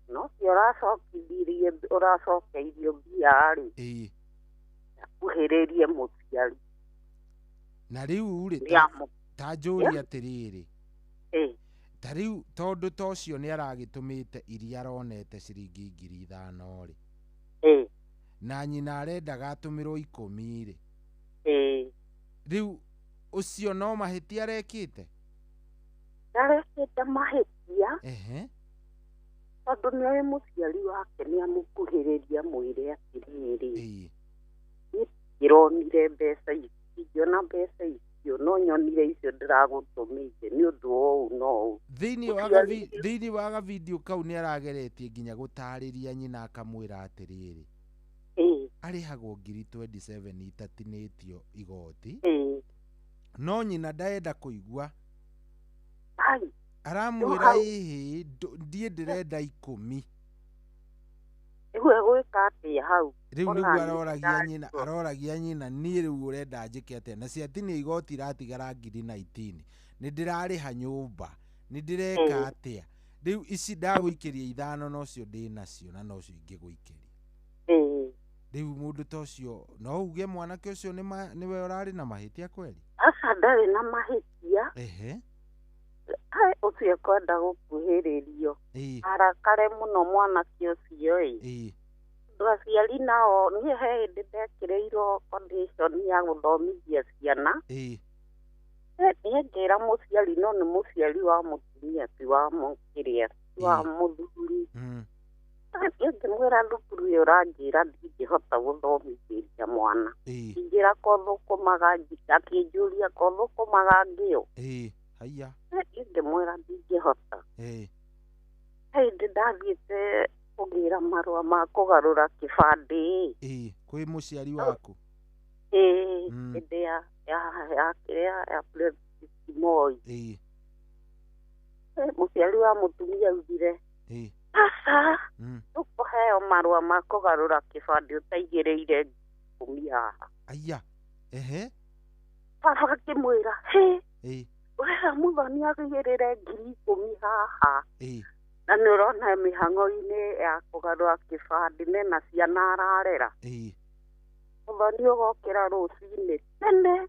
No ũcio ũracokithirie ũracokeirio mbia rĩ, akuhĩrĩrie mũciari. Na rĩu rĩ, ta njũrie atĩrĩrĩ, ta rĩu tondũ ta ũcio nĩ aragĩtũmĩte iria aronete ciringi 5,000 rĩ, na nyina arendaga atũmĩrwo 10 rĩ, rĩu ũcio no mahĩtia arekĩte? Arekĩte mahĩtia tondũ nĩoĩ mũciari wake nĩamũkuhĩrĩria mwĩre atĩrĩrĩ, niĩ ndĩronire mbeca ici, ingĩona mbeca icio no nyonire icio ndĩragũtũmĩire nĩ ũndũ wa ũũ na ũũ. Thĩinĩ wa gavideo kau nĩ arageretie nginya gũtarĩria nyina akamwĩra atĩrĩrĩ, arĩhagwo 27,000 itatinĩtio igoti, no nyina ndaenda kũigua. Aramwĩra ĩhĩ ndiĩ ndĩrenda 10. Rĩu egwĩka atĩa hau? Rĩu nĩguo aroragia nyina, aroragia nyina niĩ rĩu ũrenda njĩke atĩa, na ciatinia igoti iratigara 19,000. Nĩ ndĩrarĩha nyũmba, nĩ ndĩreka atĩa. Rĩu ici ndagũikĩria ithano nocio ndĩ nacio na nocio ingĩgũikĩria. Rĩu mũndũ ta ũcio no uge mwanake ũcio nĩwe ũrarĩ na mahĩtia kweli? Aca, ndarĩ na mahĩtia. Ehe. Ai, ũcio kwenda gũkuhĩrĩrio. Arakare mũno mwanake ũcio ĩ. Tondũ aciari nao niĩ he hĩndĩ ndekĩrĩirwo condition ya gũthomithia ciana. Niĩ ngĩra mũciari, no nĩ mũciari wa mũtumia ti wa kĩrĩa, ti wa mũthuri. Niĩ ngĩmwĩra thukuru ĩyo ũranjĩra ndingĩhota gũthomithĩria mwana. Ingĩra ko thũkũmaga, akĩnjũria ko thũkũmaga ngĩo. Haiya. Niĩ ngĩmwĩra ndingĩhota. He hĩndĩ ndathiĩte kũgĩra marũa ma kũgarũra kĩbandĩ. Kwĩ mũciari waku? Hĩndĩ ya ya President Moi. Mũciari wa mũtumia augire, aca, ndũkũheo marũa ma kũgarũra kĩbandĩ ũtaigĩrĩire 10 haha. Aya. Ehe. Baba akĩmwĩra, hĩ, ũrera mũthoni agĩrĩre 10,000 haha. Na nĩ ũrona mĩhang'o-inĩ ya kũgarũra kĩbandĩ mena ciana ararera. Mũthoni ũgokĩra rũcinĩ tene.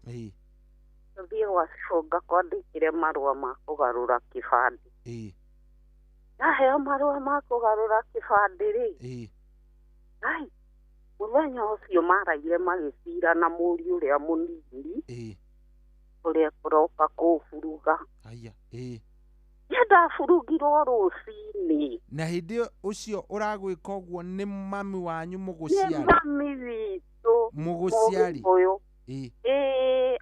Tũthiĩ gwa cibũ ngakwandĩkĩre marũa ma kũgarũra kĩbandĩ. Ndaheo marũa ma kũgarũra kĩbandĩ rĩ, ai, mũthenya ũcio maraire magĩcira na mũriũ ũrĩa mũnini ũrĩa kũroka kũburuga. Aya. Niĩ ndaburugirwo rũcinĩ. Na hĩndĩ ũcio ũragwĩka ũguo nĩ mami wanyu mũgũciari? Nĩ mami witũ mũgũciari. Ũyũ.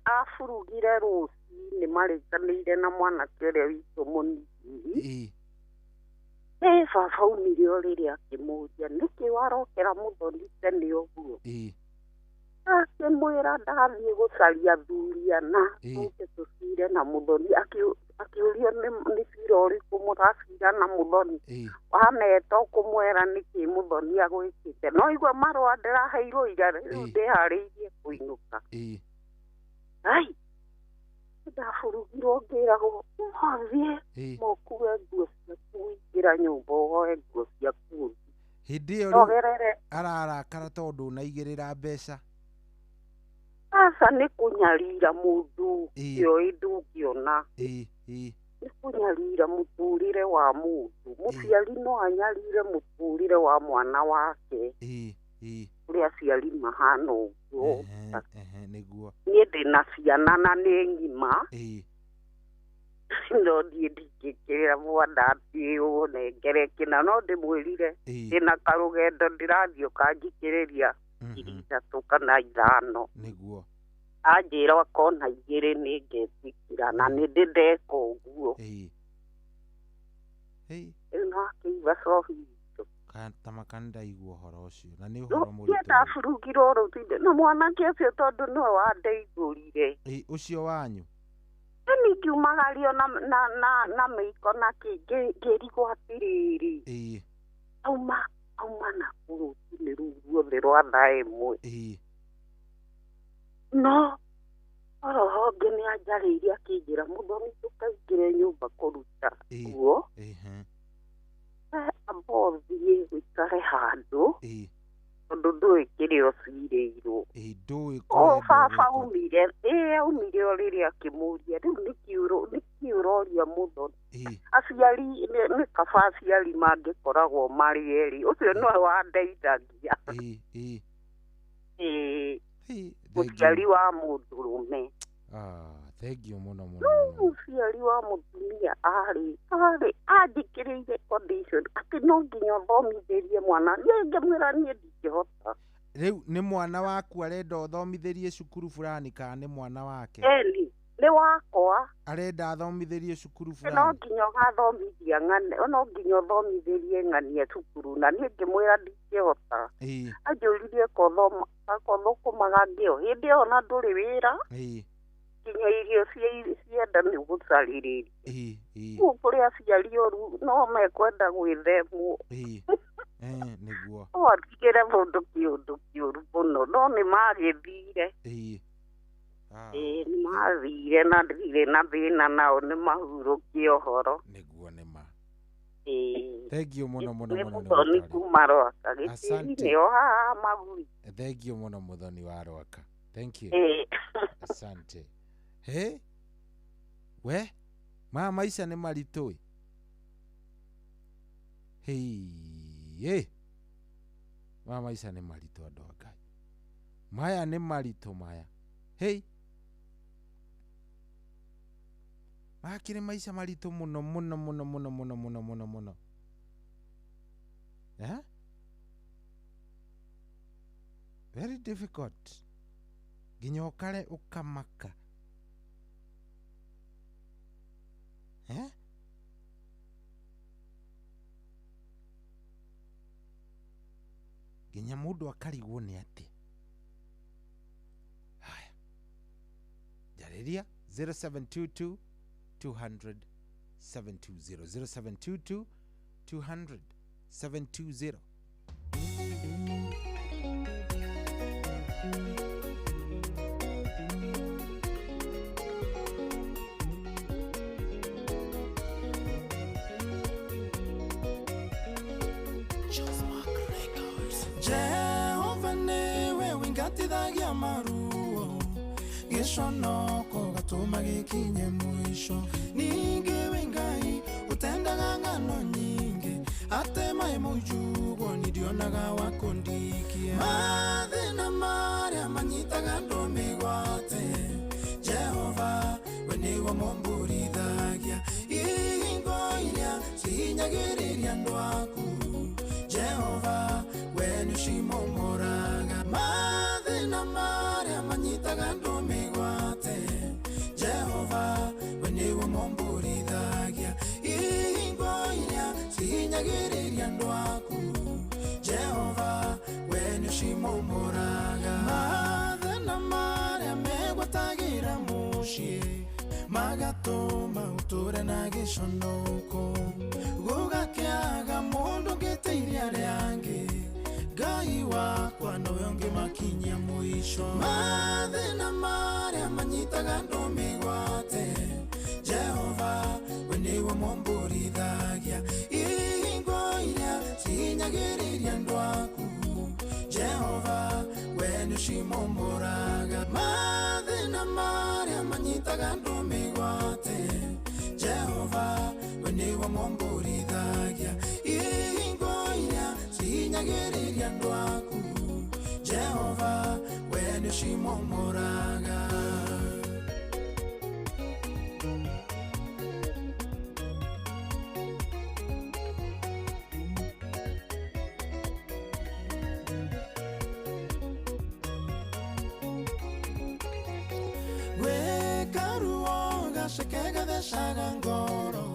Aburugire rũcinĩ marĩkanĩire na mwanake ũrĩa witũ mũnini. Baba aumire o rĩrĩa akĩmũria nĩkĩ warokera mũthoni tene ũguo. Akĩmwĩra ndathiĩ gũcaria athuri ana tũke tũcire na mũthoni. Akĩũrio nĩ cira ũrĩkũ mũracira na mũthoni. Wameta ũkũmwĩra nĩkĩ mũthoni agwĩkĩte. No igua marũa ndĩraheirwo ira, rĩu ndĩharĩirie kũinũka. Ai, ndaburugirwo ngĩragwo ũthiĩ mũkue nguo ciaku ũingĩra nyũmba ũhoe nguo ciaku ũthiĩ. Hĩndĩ ĩyo rĩu ararakara tondũ ũnaigĩrĩra mbeca. Aca, nĩ kũnyarira mũndũ ũcio ndũngĩona. Nĩ kũnyarira mũtũrĩre wa mũndũ. Mũciari no anyarire mũtũrĩre wa mwana wake. Ũrĩa aciari mahana ũguo. Nĩguo. Niĩ ndĩna ciana na nĩ ng'ima. No niĩ ndingĩkĩra mwana atĩ ũnengere kĩna, no ndĩmwĩrire ndĩna karũgendo ndĩrathiĩ ũkanjikĩrĩria 3 kana 5. Nĩguo. Anjĩra akona 2 nĩ ngetĩkĩra na nĩ ndĩ ndeka ũguo. Rĩu no akĩigua cohi witũ. Tamaka nĩndaigua ũhoro ũcio na nĩ ũhoro mũritũ. Niĩ ndaburugirwo rũcinĩ na mwanake ũcio tondũ nĩwe wandeithũrire. Ũcio wanyu? Niĩ ngiumagario na mĩiko na kĩ ngĩrigwo atĩrĩrĩ. Auma na rũcinĩ rũu ruothe rwa thaa 1. No oroho ũngĩ nĩ anjarĩirie akĩnjĩra mũthoni ndũkaingĩre nyũmba kũruta nguo. Amba ũthiĩ ũikare handũ tondũ ndũĩ kĩrĩa ũcirĩirwo. O baba aumire, aumire o rĩrĩa akĩmũria rĩu nĩkĩ ũroria mũthoni. Aciari nĩ kaba aciari mangĩkoragwo marĩ erĩ, ũcio nĩwe wandeithagia. Mũciari wa mũndũrũme. Thank you mũno mũno. Mũciari wa mũtumia arĩ anjĩkĩrĩire condition atĩ no nginya ũthomithĩrie mwana. Niĩ ngĩmwĩra niĩ ndingĩhota. Rĩu nĩ mwana waku arenda ũthomithĩrie cukuru fulani kana nĩ mwana wake? Eni, nĩ wakwa. Arenda athomithĩrie cukuru fulani? No nginya ũgathomithia ng'ane, no nginya ũthomithĩrie ng'ania cukuru na niĩ ngĩmwĩra ndingĩhota. Anjũririe kothũkũmaga ngĩo hĩndĩ ĩyo na ndũrĩ wĩra. Nginya irio cienda nĩ gũcarĩrĩria. Kũu kũrĩ aciari oru no mekwenda gwĩthemwo. Nĩguo. No atigĩre mũndũ kĩũndũ kĩũru mũno no nĩ magĩthire. Ĩĩ nĩ mathire na ndirĩ na thĩna nao, nĩ mahurũkie ũhoro. Nĩguo nĩ ma. Ĩĩ. Thank you mũno mũno Nĩ mũno nĩ Mũthoni gũtwarĩra. kuma Rwaka. Gĩtĩri Asante. nĩo haha magui. Thank you mũno Mũthoni wa Rwaka. Thank you. Ĩĩ. Asante. He? We? Maya maica nĩ maritũ ĩ. Hei. Maya maica nĩ maritũ andũ a Ngai. Maya nĩ maritũ maya. Hei. Makĩrĩ maica maritũ mũno mũno mũno mũno mũno mũno mũno mũno. Eh? Very difficult. Nginya ũkare ũkamaka. Eh? Nginya mũndũ akarigwo nĩ atĩa. Haya. Njarĩria 0722 200 720 0722 200 720. Jehova niwe wingatithagia maruo, gĩconoko gatũma gĩkinye mũico. Ningĩ wĩ Ngai ũtendaga ng'ano nyingĩ, ate maĩ mũnjugwo ni ndionaga wa kũndikia. Mathĩna marĩa manyitaga andũ mĩgwate, Jehova we nĩwe mũmbũrithagia. Ihingo iria cihinyagĩrĩria andũ aku, Jehova we nĩũcimomoraga. Mathĩna marĩa manyitaga andũ mĩgwate, Jehova we nĩwe mũmbũrithagia. Ihingo iria cihinyagĩrĩria andũ aku, Jehova we nĩũcimomoraga. Mathĩna marĩa megwatagĩra mũciĩ, magatũma ũtũre na gĩconoko. Gũgakĩaga mũndũ ũngĩteithia arĩa angĩ, Ngai wakwa nowe ũngĩmakinyia mũico. Mathĩna marĩa manyitaga andũ mĩgwate, Jehova we nĩwe mũmbũrithagia. Ihingo iria cihinyagĩrĩria andũ aku, Jehova we nĩũcimomoraga. Mathĩna marĩa manyitaga andũ mĩgwate, Jehova we nĩwe mũmbũrithagia. Ihingo iria cihinyagĩrĩria andũ aku, Jehova we nĩũcimomoraga. Gwĩka ruo gaceke gathecaga ngoro,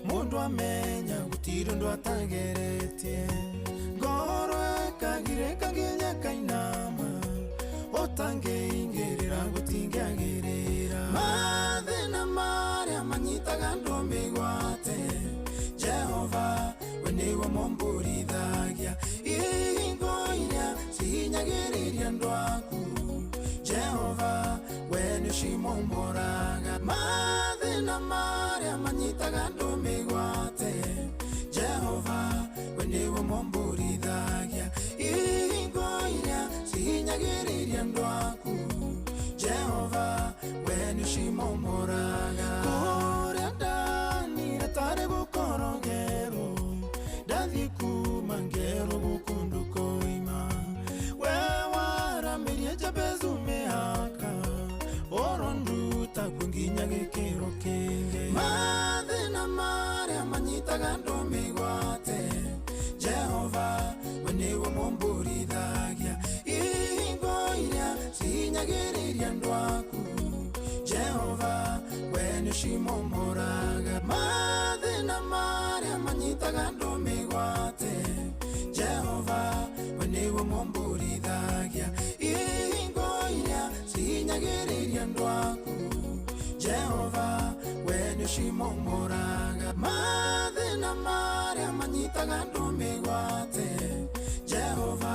mũndũ amenya gũtirĩ ũndũ atageretie. Ngoro ĩkagirĩka nginya ĩkainama, ũtangĩingĩrĩra gũtingĩagĩrĩra. Mathĩna marĩa manyitaga andũ mĩgwate, Jehova we nĩwe mũmbũrithagia. Ihingo iria cihinyagĩrĩria andũ aku, Jehova we nĩũcimomoraga. Mathĩna marĩa manyitaga andũ mĩgwate, Jehova we nĩwe mũmbũrithagia. Ihingo iria cihinyagĩrĩria andũ aku, Jehova we nĩũcimomoraga. Kũrĩa ndanire tarĩ gũkorogerwo, ndathiĩ kuma ngerwo gũkũ ndũkoima. We waramĩrie Jabezu mĩhaka, ũronduta kuo nginya gĩkĩro kĩngĩ. Mathĩna marĩa manyitaga andũ mĩgwate, Jehova we nĩwe mũmbũrithagia. Ihingo iria cihinyagĩrĩria andũ aku, Jehova we nĩũcimomoraga. Mathĩna marĩa manyitaga andũ mĩgwate, Jehova we nĩwe mũmbũrithagia. Ihingo iria cihinyagĩrĩria andũ aku, Jehova we nĩũcimomoraga. Mathĩna marĩa manyitaga andũ mĩgwate, Jehova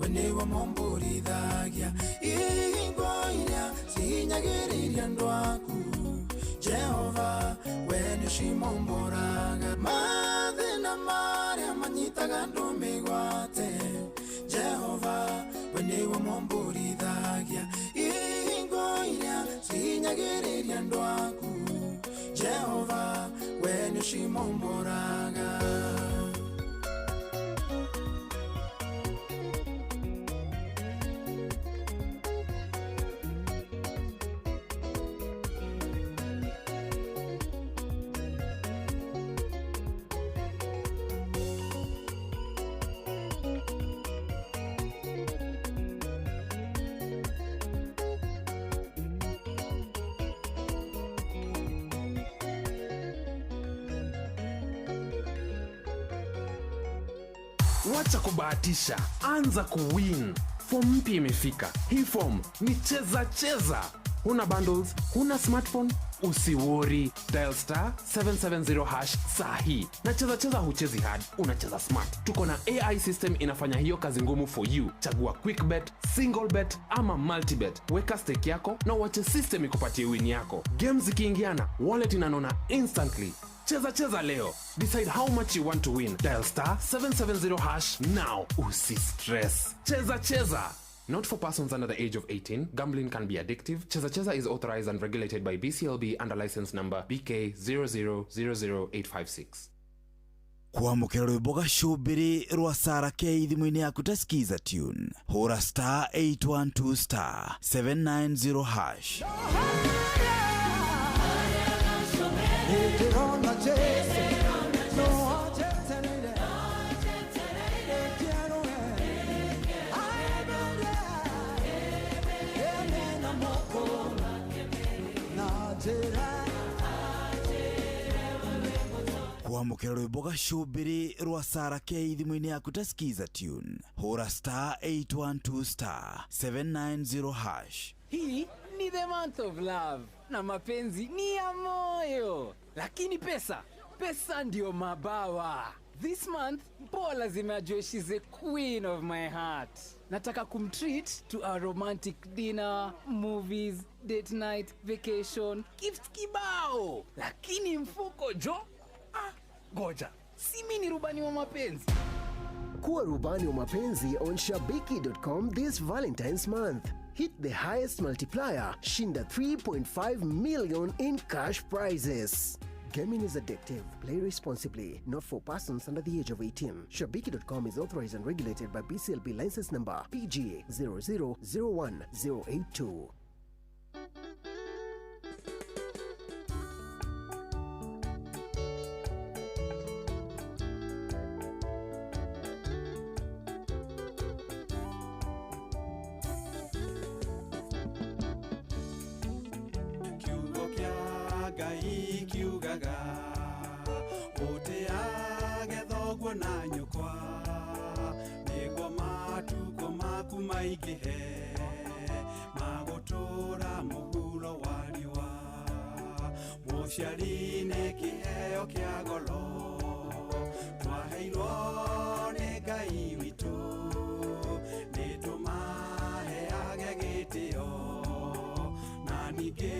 we nĩwe mũmbũrithagia. Ihingo iria cihinyagĩrĩria nĩũcimomboraga. Mathĩna marĩa manyitaga andũ mĩgwate, Jehova we nĩwe momborithagia. Ihingo iria cihinyagĩrĩria andũ aku, Jehova we nĩũcimomboraga. Wacha kubahatisha, anza kuwin. Form mpya imefika. Hii form ni cheza cheza. Huna bundles, huna smartphone, usiworry. Dial star 770 hash sahi. Na cheza cheza huchezi hard, unacheza smart. Tuko na AI system inafanya hiyo kazi ngumu for you. Chagua quick bet, single bet ama multi bet. Weka stake yako na uache system ikupatie win yako. Games zikiingiana, wallet inanona instantly. Cheza cheza leo. Decide how much you want to win. Dial star 770 hash now. Usi stress. Cheza cheza. Not for persons under the age of 18. Gambling can be addictive. Cheza Cheza is authorized and regulated by BCLB under license number BK 0000856. Kwamũkĩra rwĩmbo gacũmbĩrĩ rwa Sarah K thimũ-inĩ yaku ta Skiza tune, hũra star 812 star 790 hash. Kwamũkĩra rwĩmbo gacũmbĩrĩ rwa Sarah K thimũ-inĩ yaku ta Skiza tune, hũra star 812 star 790 hash. Hii ni the month of love na mapenzi ni ya moyo, lakini pesa, pesa ndio mabawa. This month mpoa lazima ajue she's the queen of my heart. Nataka kumtreat to a romantic dinner, movies, date night, vacation, gifts kibao. Lakini mfuko jo, goja, si mimi ni rubani wa mapenzi. Kuwa rubani wa mapenzi on Shabiki.com this Valentine's month. Hit the highest multiplier, shinda 3.5 million in cash prizes. Gaming is addictive. Play responsibly. Not for persons under the age of 18. Shabiki.com is authorized and regulated by BCLB license number PG 0001082. Kiugaga uteage thoguo na nyũkwa nĩguo matukũ maku maingĩhe magũtũra mũhuro wa riũa. Mũciari nĩ kĩheo kĩa goro twaheirwo nĩ Ngai witũ, nĩtũmaheage gĩtĩo na ningĩ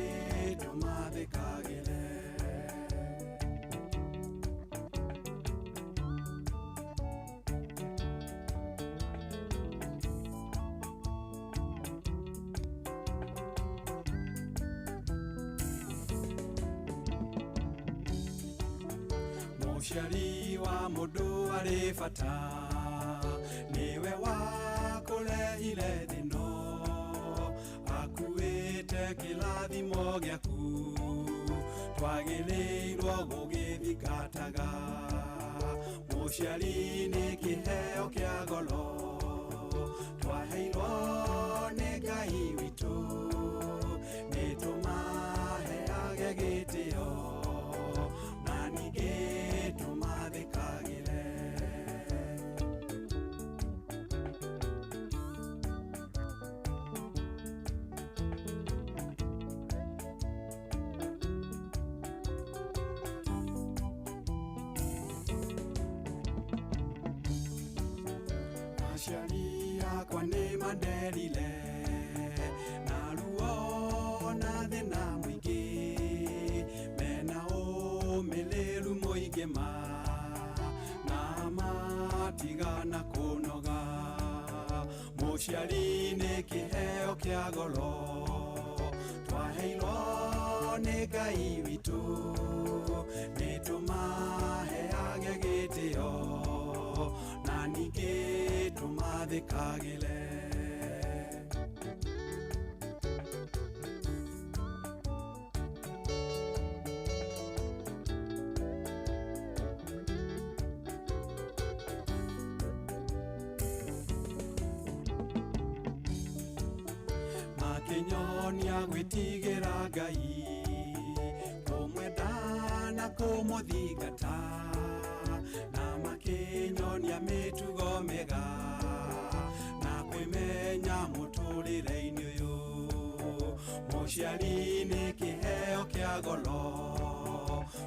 tũmathĩkagĩre. Mũciari wa mũndũ arĩ bata nĩwe wakũrehire thĩ-ĩno, akuĩte kĩrathimo gĩaku twagĩrĩirwo gũgĩthingataga. Mũciari nĩ kĩheo kĩa goro twaheirwo nĩ Ngai witũ, nĩtũmaheage gĩtĩo na ningĩ tũmathĩkagĩre. Aciari akwa nĩ manderire na ruo na thĩna mũingĩ, mena ũmĩrĩru ma na matigana kũnoga. Mũciari nĩ kĩheo kĩa goro twaheirwo nĩ Ngai witũ, nĩ tũmaheage gĩtĩo na ningĩ tũmathĩkagĩre. Makinyonia gwĩtigĩra Ngai, kũmwenda na kũmũthingata, na makĩnyonia mĩtugo mĩega na kwĩmenya mũtũrĩre-inĩ ũyũ. Mũciari nĩ kĩheo kĩa goro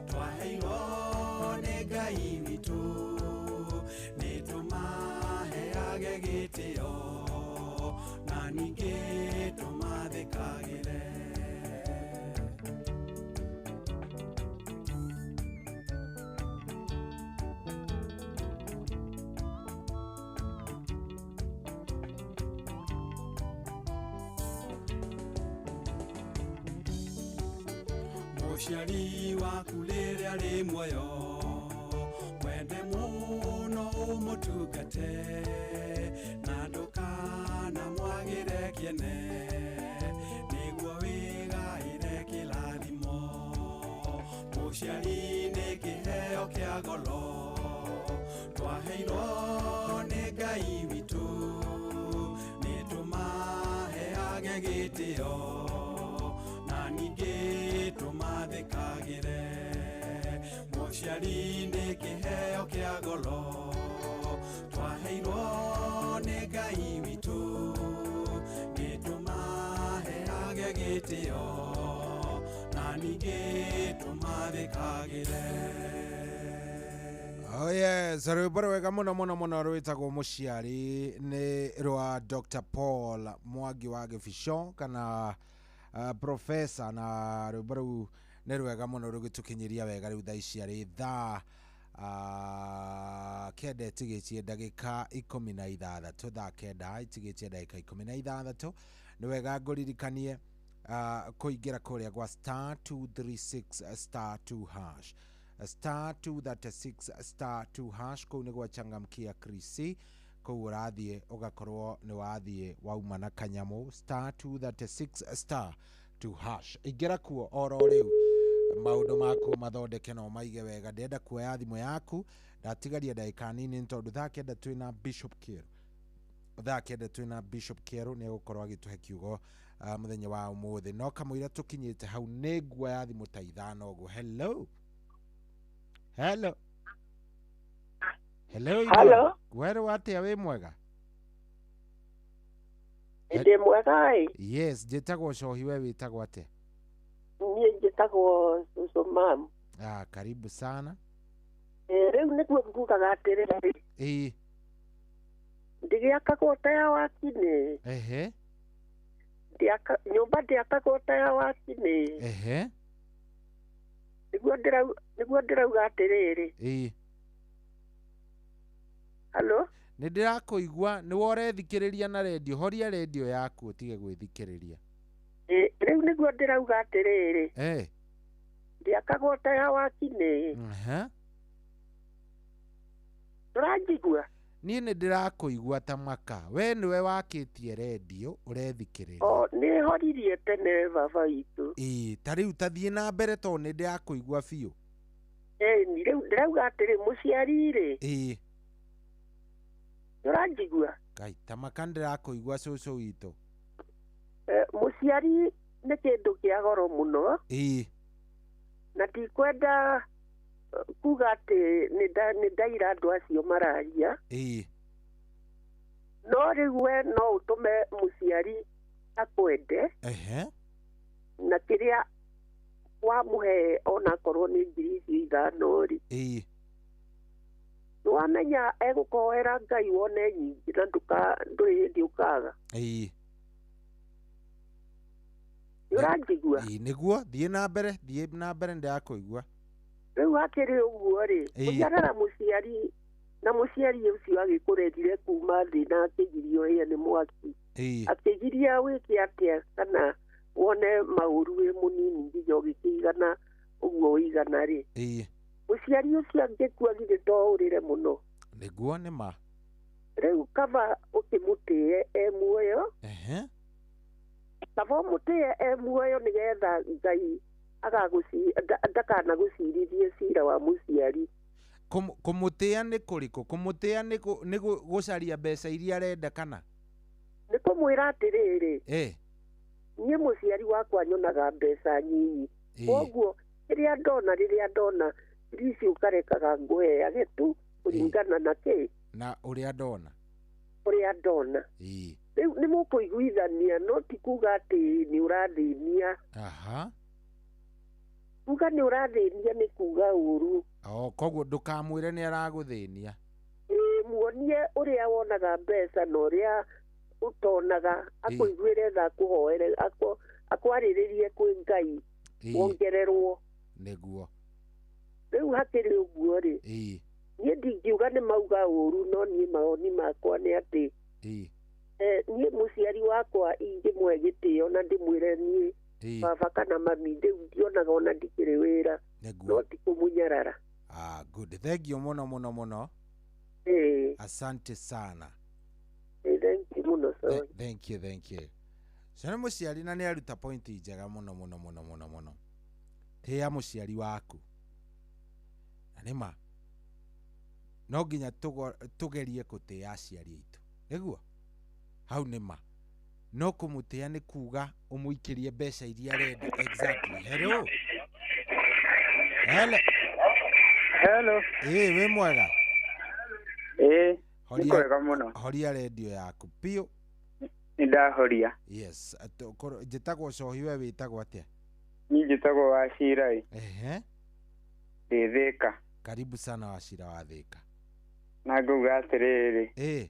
twaheirwo nĩ Ngai witũ, nĩ tũmaheage gĩtĩo na ningĩ tũmathĩkagĩre. Mũciari waku rĩrĩa arĩ muoyo mwende mũno ũmũtungate, na ndũkanamwagĩre kĩene nĩguo wĩgaĩre kĩrathimo. Mũciari nĩ kĩheo kĩa goro twaheirwo nĩ Ngai witũ, nĩ tũmaheage gĩtĩo na ningĩ tũmathĩkagĩre. Mũciari nĩ kĩheo kĩa goro twaheirwo nĩ Ngai witũ, nĩ tũmaheage gĩtĩo na ningĩ tũmathĩkagĩre. Oh yes, rwĩmbo rwega mũno mũno mũno rwĩtagwo Mũciari nĩ rwa Dr. Paul Mwangi wa Gĩbico kana professor, na rwĩmbo rũu nĩ rwega mũno rũgĩtũkinyĩria wega rĩu thaa ici arĩ thaa 9 ĩtigĩtie ndagĩka 16, thaa 9 ĩtigĩtie ndagĩka 16. Nĩ wega ngũririkanie kũingĩra kũrĩa gwa star 236 star 2 hash, star 236 star 2 hash. Kũu nĩ gwa changamkia Krisi, kũu ũrathiĩ ũgakorwo nĩ wathiĩ wauma na kanyamũ. Star 236 star 2 hash, ingĩra kuo oro rĩu maũndũ maku mathondeke na ũmaige wega. Ndĩrenda kuoya thimũ yaku, ndatigaria ndagĩka nini nĩ tondũ thaa 9 twĩna Bishop Kĩero. Thaa 9 twĩna Bishop Kĩero nĩ egũkorwo agĩtũhe kiugo mũthenya wa ũmũthĩ, no kamũira tũkinyĩte hau nĩ nguoya thimũ ta 5 ũguo. Hello, hello, hello. Hello. Werwo atĩa, wĩ mwega? Ndĩ mwega ĩ. Yes, njĩtagwo Cohi, we wĩtagwo atĩa? Niĩ njĩtagwo Cũcũ Mam. Ah, karibu sana. Rĩu nĩguo ngugaga atĩrĩrĩ. Ĩĩ. Ndĩgĩakagwo ta ya wakinĩ. Ehe. Nyũmba ndĩakagwo ta ya wakinĩ. Ehe. Nĩguo ndĩrauga atĩrĩrĩ. Ĩĩ. Hello? Nĩ ndĩrakũigua, nĩ worethikĩrĩria na redio, horia redio yaku ũtige gwĩthikĩrĩria. Rĩu nĩguo ndĩrauga atĩrĩrĩ. Eh. Ndĩakagwo ta ya wakinĩ. Ehe. Ndũranjigua? Niĩ nĩ ndĩrakũigua ta maka. We nĩwe wakĩtie redio ũrethikĩrĩria. O nĩ horirie tene baba witũ. Ĩĩ, ta rĩu ta thiĩ na mbere tondũ nĩ ndĩrakũigua biũ. Ĩĩ, rĩu ndĩrauga atĩrĩ mũciari rĩ. Ĩĩ. Ndũranjigua? Ngai, ta maka ndĩrakũigua cũcũ witũ. Mũciari nĩ kĩndũ kĩa goro mũno. Ĩĩ. Na tikwenda kuga atĩ nĩ ndaira andũ acio mararia. Ĩĩ. No rĩu we no ũtũme mũciari akwende. Ehe. Na kĩrĩa wamũhe onakorwo nĩ 5,000 rĩ. Ĩĩ. Nĩwamenya egũkũhoera Ngai wone nyingĩ na ndũrĩ hĩndĩ ũkaga. Ĩĩ. Nĩũranjigua? Ĩĩ, nĩguo, thiĩ na mbere, thiĩ na mbere ndĩrakũigua. Rĩu hakĩrĩ ũguo rĩ, kũnyarara mũciari na mũciari ũcio agĩkũrerire kuma thĩ na akĩgirio hĩa nĩ mwaki. Akĩgiria wĩke atĩa kana wone maũru wĩ mũnini nginya ũgĩkĩigana ũguo ũigana rĩ. Mũciari ũcio angĩkua githĩ to ũrĩre mũno. Nĩguo nĩ ma. Rĩu kaba ũkĩmũtĩe e muoyo. Kaba ũmũtĩe e muoyo nĩgetha Ngai ndakanagũcirithie cira wa mũciari. Kũmũtĩa nĩ kũrĩkũ? Kũmũtĩa nĩ gũcaria mbeca iria arenda kana? Nĩ kũmwĩra atĩrĩrĩ, niĩ mũciari wakwa nyonaga mbeca nyinyi, koguo rĩrĩa ndona ici ũkarekaga ngũheage tu kũringana na kĩ na ũrĩa ndona. Rĩu nĩ mũkũiguithania, no ti kuga atĩ nĩ ũrathĩnia. Kuga nĩ ũrathĩnia nĩ kuga ũru. Koguo ndũkamwĩre nĩ aragũthĩnia. Muonie ũrĩa wonaga mbeca na ũrĩa ũtonaga, akũiguĩre tha, akũhoere, akwarĩrĩrie kwĩ Ngai wongererwo. Nĩguo. Rĩu hakĩrĩ ũguo rĩ, niĩ ndingiuga nĩ mauga ũru, no niĩ mawoni makwa nĩ atĩ niĩ mũciari wakwa ingĩmũhe gĩtĩo na ndĩmwĩre niĩ baba kana mami rĩu ndionaga ona ndikĩrĩ wĩra, no ti kũmũnyarara. Good. Thank you mũno mũno mũno. Asante sana. Thank you mũno. Sorry. Thank you, thank you. Cio nĩ mũciari na nĩ aruta point njega mũno mũno mũno mũno mũno. Tĩa mũciari waku. Na nĩ ma no nginya tũgerie gũtĩa aciari aitũ. Nĩguo? Hau nĩ ma. No kũmũtĩa nĩ kuga ũmũikĩrie mbeca iria arenda exactly. Hello. Hello. Hello. Wĩ mwega? Nĩ kwega mũno. Horia redio yaku piũ. Nĩ ndahoria. Yes. Njĩtagwo Cohi, we wĩtagwo atĩa? Niĩ njĩtagwo Wachira. Ndĩ Thĩka. Karibu sana Wachira wa Thĩka. Na ngauga atĩrĩrĩ.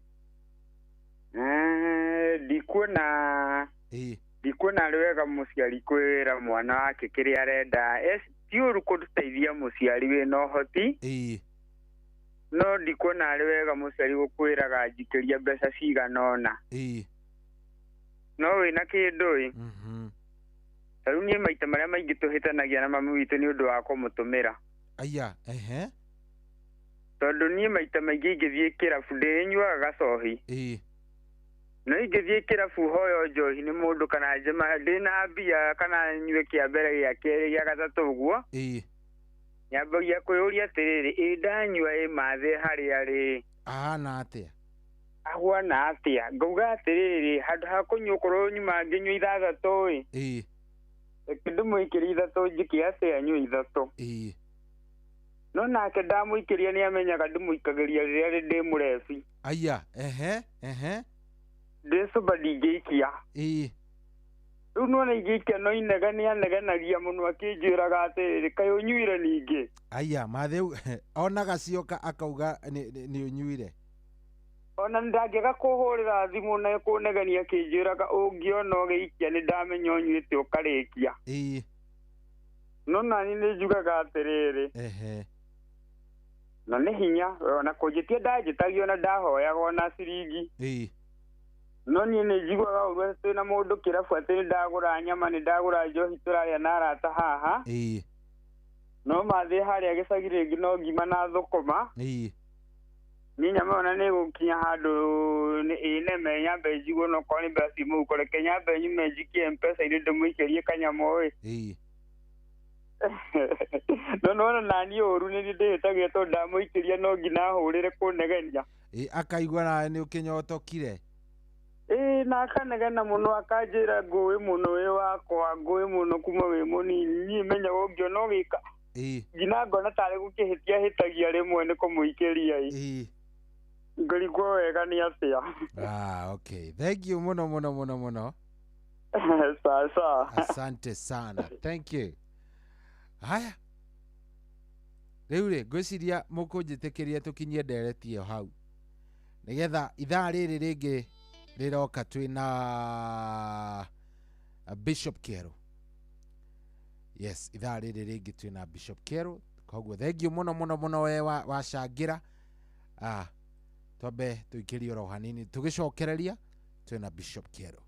Ndikuona arĩ wega mũciari kwĩra mwana wake kĩrĩa arenda. Ti ũru kũteithia mũciari wĩna ũhoti. No ndikuona arĩ wega mũciari gũkwĩraga njikĩria mbeca cigana ũna. No wĩna kĩndũ ĩ. Ta rĩu niĩ maita marĩa maingĩ tũhĩtanagia na mami witũ nĩ ũndũ wa kũmũtũmĩra. Aya, Tondũ niĩ maita maingĩ ingĩthiĩ kĩrabu ndĩnyuaga gacohi. No ingĩthiĩ kĩrabu hoyo njohi nĩ mũndũ kana njema ndĩna mbia kana nyue kĩa mbere gĩa kerĩ gĩa gatatũ ũguo. Nyambagia kwĩyũria atĩrĩrĩ, ĩ ndanyua ĩ mathĩ harĩa rĩ? Ahana atĩa? Ahana atĩa? Ngauga atĩrĩrĩ, handũ ha kũnyua okorwo nyuma ngĩnyua ithathatũ ĩ. Reke ndĩmũikĩrie ithatũ njĩke atĩa nyue ithatũ. No nake ndamũikĩria nĩ amenyaga ndĩmũikagĩria rĩrĩa ndĩ mũrebi. Aya, Ndĩ sober ndingĩikia. Rĩu nĩwona ingĩikia no inegenia anegenagia mũno akĩnjĩraga atĩrĩrĩ, kaĩ ũnyuire ningĩ? Aya, mathĩ onaga cioka akauga nĩ ũnyuire. Ona ndangĩaga kũhũrĩra thimũ na kũnegenia akĩnjĩraga ũngĩona ũgĩikia nĩ ndamenya ũnyuĩte ũkarĩkia. No nani nĩ njugaga atĩrĩrĩ. Na nĩ hinya ona kũnjĩtia ndanjĩtagio na ndahoyaga ona ciringi. No niĩ nĩ njiguaga ũru atĩ twĩna mũndũ kĩrabu atĩ nĩ ndagũra nyama nĩ ndagũra njohi tũrarĩa na arata haha. No mathiĩ harĩa gĩcagi rĩngĩ no ngima na thũkũma. Niĩ nyama ona nĩ gũkinya handũ ĩneme nyambe njiguo no korwo nĩ mbeca ci mũhuko reke nyambe nyume njikie M-Pesa-inĩ ndĩmũikĩrie kanyamũ ĩ. No nĩwona naniĩ ũru nĩ niĩ ndĩhĩtagia tondũ ndamũikĩria no nginya ahũrĩre kũnegenia. Akaigua nawe nĩ ũkĩnyotokire. Na akanegena mũno akanjĩra ngũĩ mũno wĩ wakwa, ngũĩ mũno kuma wĩ mũnini. Niĩ menyaga ũngĩona ũgĩka nginya ngona tarĩ gũkĩhĩtia hĩtagia rĩmwe nĩ kũmũikĩria ĩ. Ngorigwo wega nĩ atĩa. Okay. Thank you mũno mũno mũno mũno. Sawa sawa. Asante sana. Thank you. Haya. Rĩu rĩ, ngwĩciria mũkũnjĩtĩkĩria tũkinyie ndereti ĩyo hau. Nĩgetha ithaa rĩrĩ rĩngĩ rĩroka twĩna Bishop Kero. Yes, ithaa rĩrĩ rĩngĩ twĩna Bishop Kero. Koguo thengiũ mũno mũno mũno we wacangĩra. Twambe tũikĩrie oro hanini tũgĩcokereria twĩna Bishop Kĩero.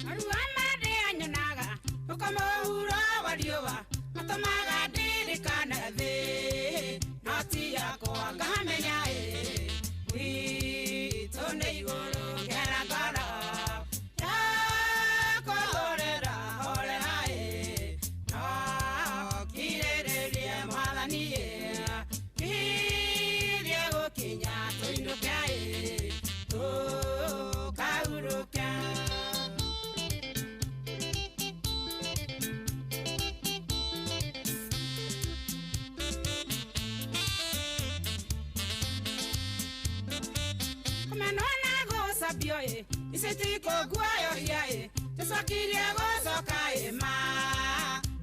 Marua marĩa nyonaga ũkamũhuro wa riũa matũmaga ndirikane thĩ no ti yakwa ngamenya ĩ gwitũ nĩ igũrũ ngera ngoro yakũhorera horera ĩ no kirĩrĩrie mwathani ĩ kirie gũkinya tũinũke ĩ tũkahurũke. Kũmenwo na gũcambio ĩ icitikuguoyohia ĩ tũcokirie gũcoka ĩ ma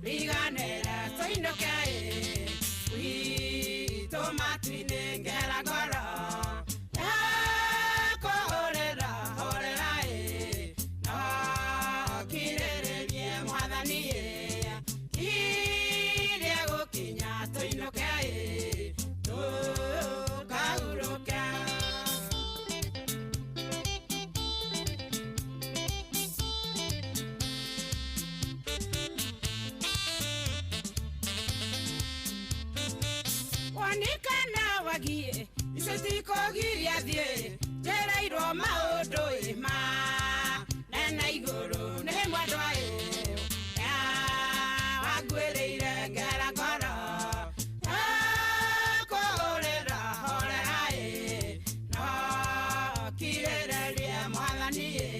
riganĩre tũinũke ĩ gwitũ matu-inĩ ngera ngoro yakũhorera horera ĩ no kirĩrĩrie mwathani ĩ kirie gũkinya tũinũke ĩ tũkahurũke. Wanikana wagie icitikugiria thiĩ njĩrairwo maũndũ ĩ ma nene igũrũ nĩ mwendwa ĩ wanguĩrĩire ngera ngoro yakũhũrĩra horera ĩ no kirĩrĩrie mwathani ĩ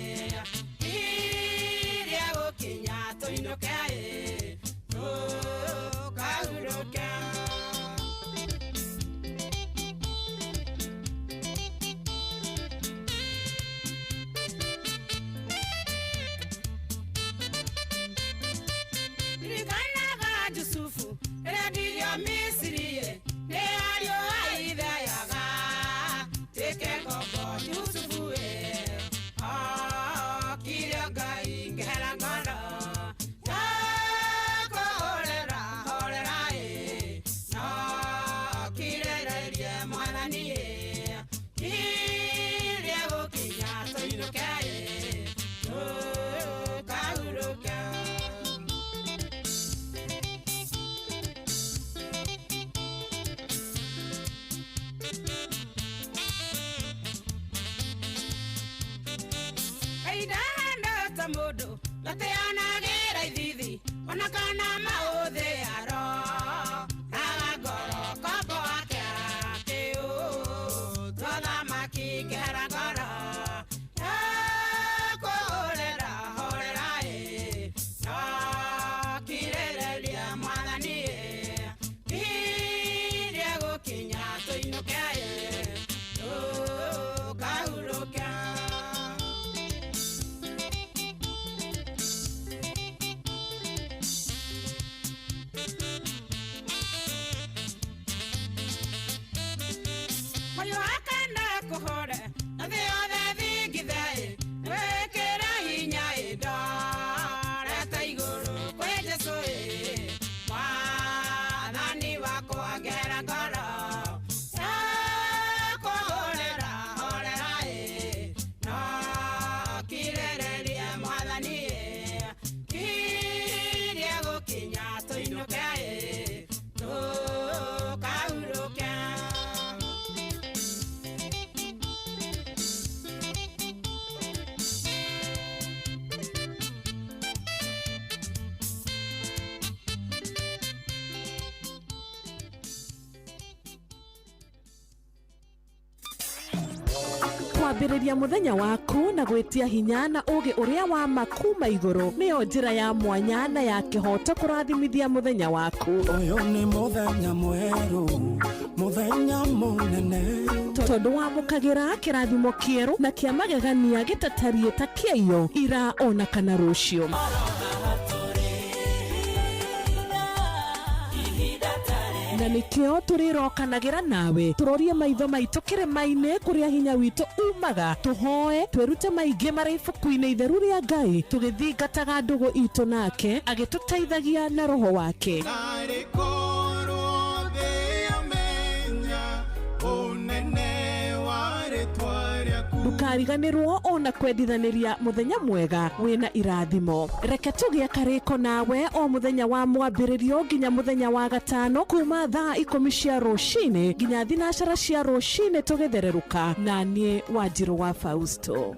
kirie gũkinya tũinũke ĩ tũkahurũke. Ririkanaga Jusufu rĩrĩa ndirio Misiri ĩ nĩ ariũ a ithe yaga tuĩke ngombo Jusufu ĩ okire Ngai ngehera ngoro yakũhorera horera ĩ no kirĩrĩrie mwathani ĩ kirie gũkinya tũinũke ĩ tũkahurũke. Kaidahana ta mũndũ gateanagĩra ithithi ona kana maũthĩ aro raga ngoro kombo wake akĩũtua thamaki ngehera ngoro yakũhorera horera ĩ no kirĩrĩrie mwathani ĩ kirie gũkinya tũinũke ĩ tũkahurũke. Moyo wakana kũhore na thĩ yothe thingithe ĩ wĩkĩre hinya ĩ ndorete igũrũ kwĩ Jesũ ĩ mwathani wakwa ngehera ngoro yakũhorera horera ĩ no kirĩrĩrie mwathani ĩ kirie gũkinya tũinũke ĩ tũkahurũke. Kwambĩrĩria mũthenya waku na gwĩtia hinya na ũũgĩ ũrĩa wa ma kuma igũrũ nĩyo njĩra ya mwanya na ya kĩhooto kũrathimithia mũthenya waku. Ũyũ nĩ mũthenya mwerũ, mũthenya mũnene. Tondũ wamũkagĩra kĩrathimo kĩerũ na kĩa magegania gĩtatariĩ ta kĩaiyo ira ona kana rũciũ. Na nĩkĩo tũrĩrokanagĩra nawe tũrorie maitho maitũ kĩrĩma-inĩ kũrĩa hinya witũ umaga, tũhoe twĩrute maingĩ marĩ ibuku-inĩ itheru rĩa Ngai, tũgĩthingataga ndũgũ itũ nake agĩtũteithagia na roho wake. Ndũkariganĩrwo ona kwendithanĩria mũthenya mwega wĩna irathimo. Reke tũgĩe karĩko nawe o mũthenya wa mwambĩrĩrio nginya mũthenya wa gatano kuma thaa 10 cia rũcinĩ nginya 9 cia rũcinĩ tũgĩthererũka na niĩ Wanjirũ wa Fausto.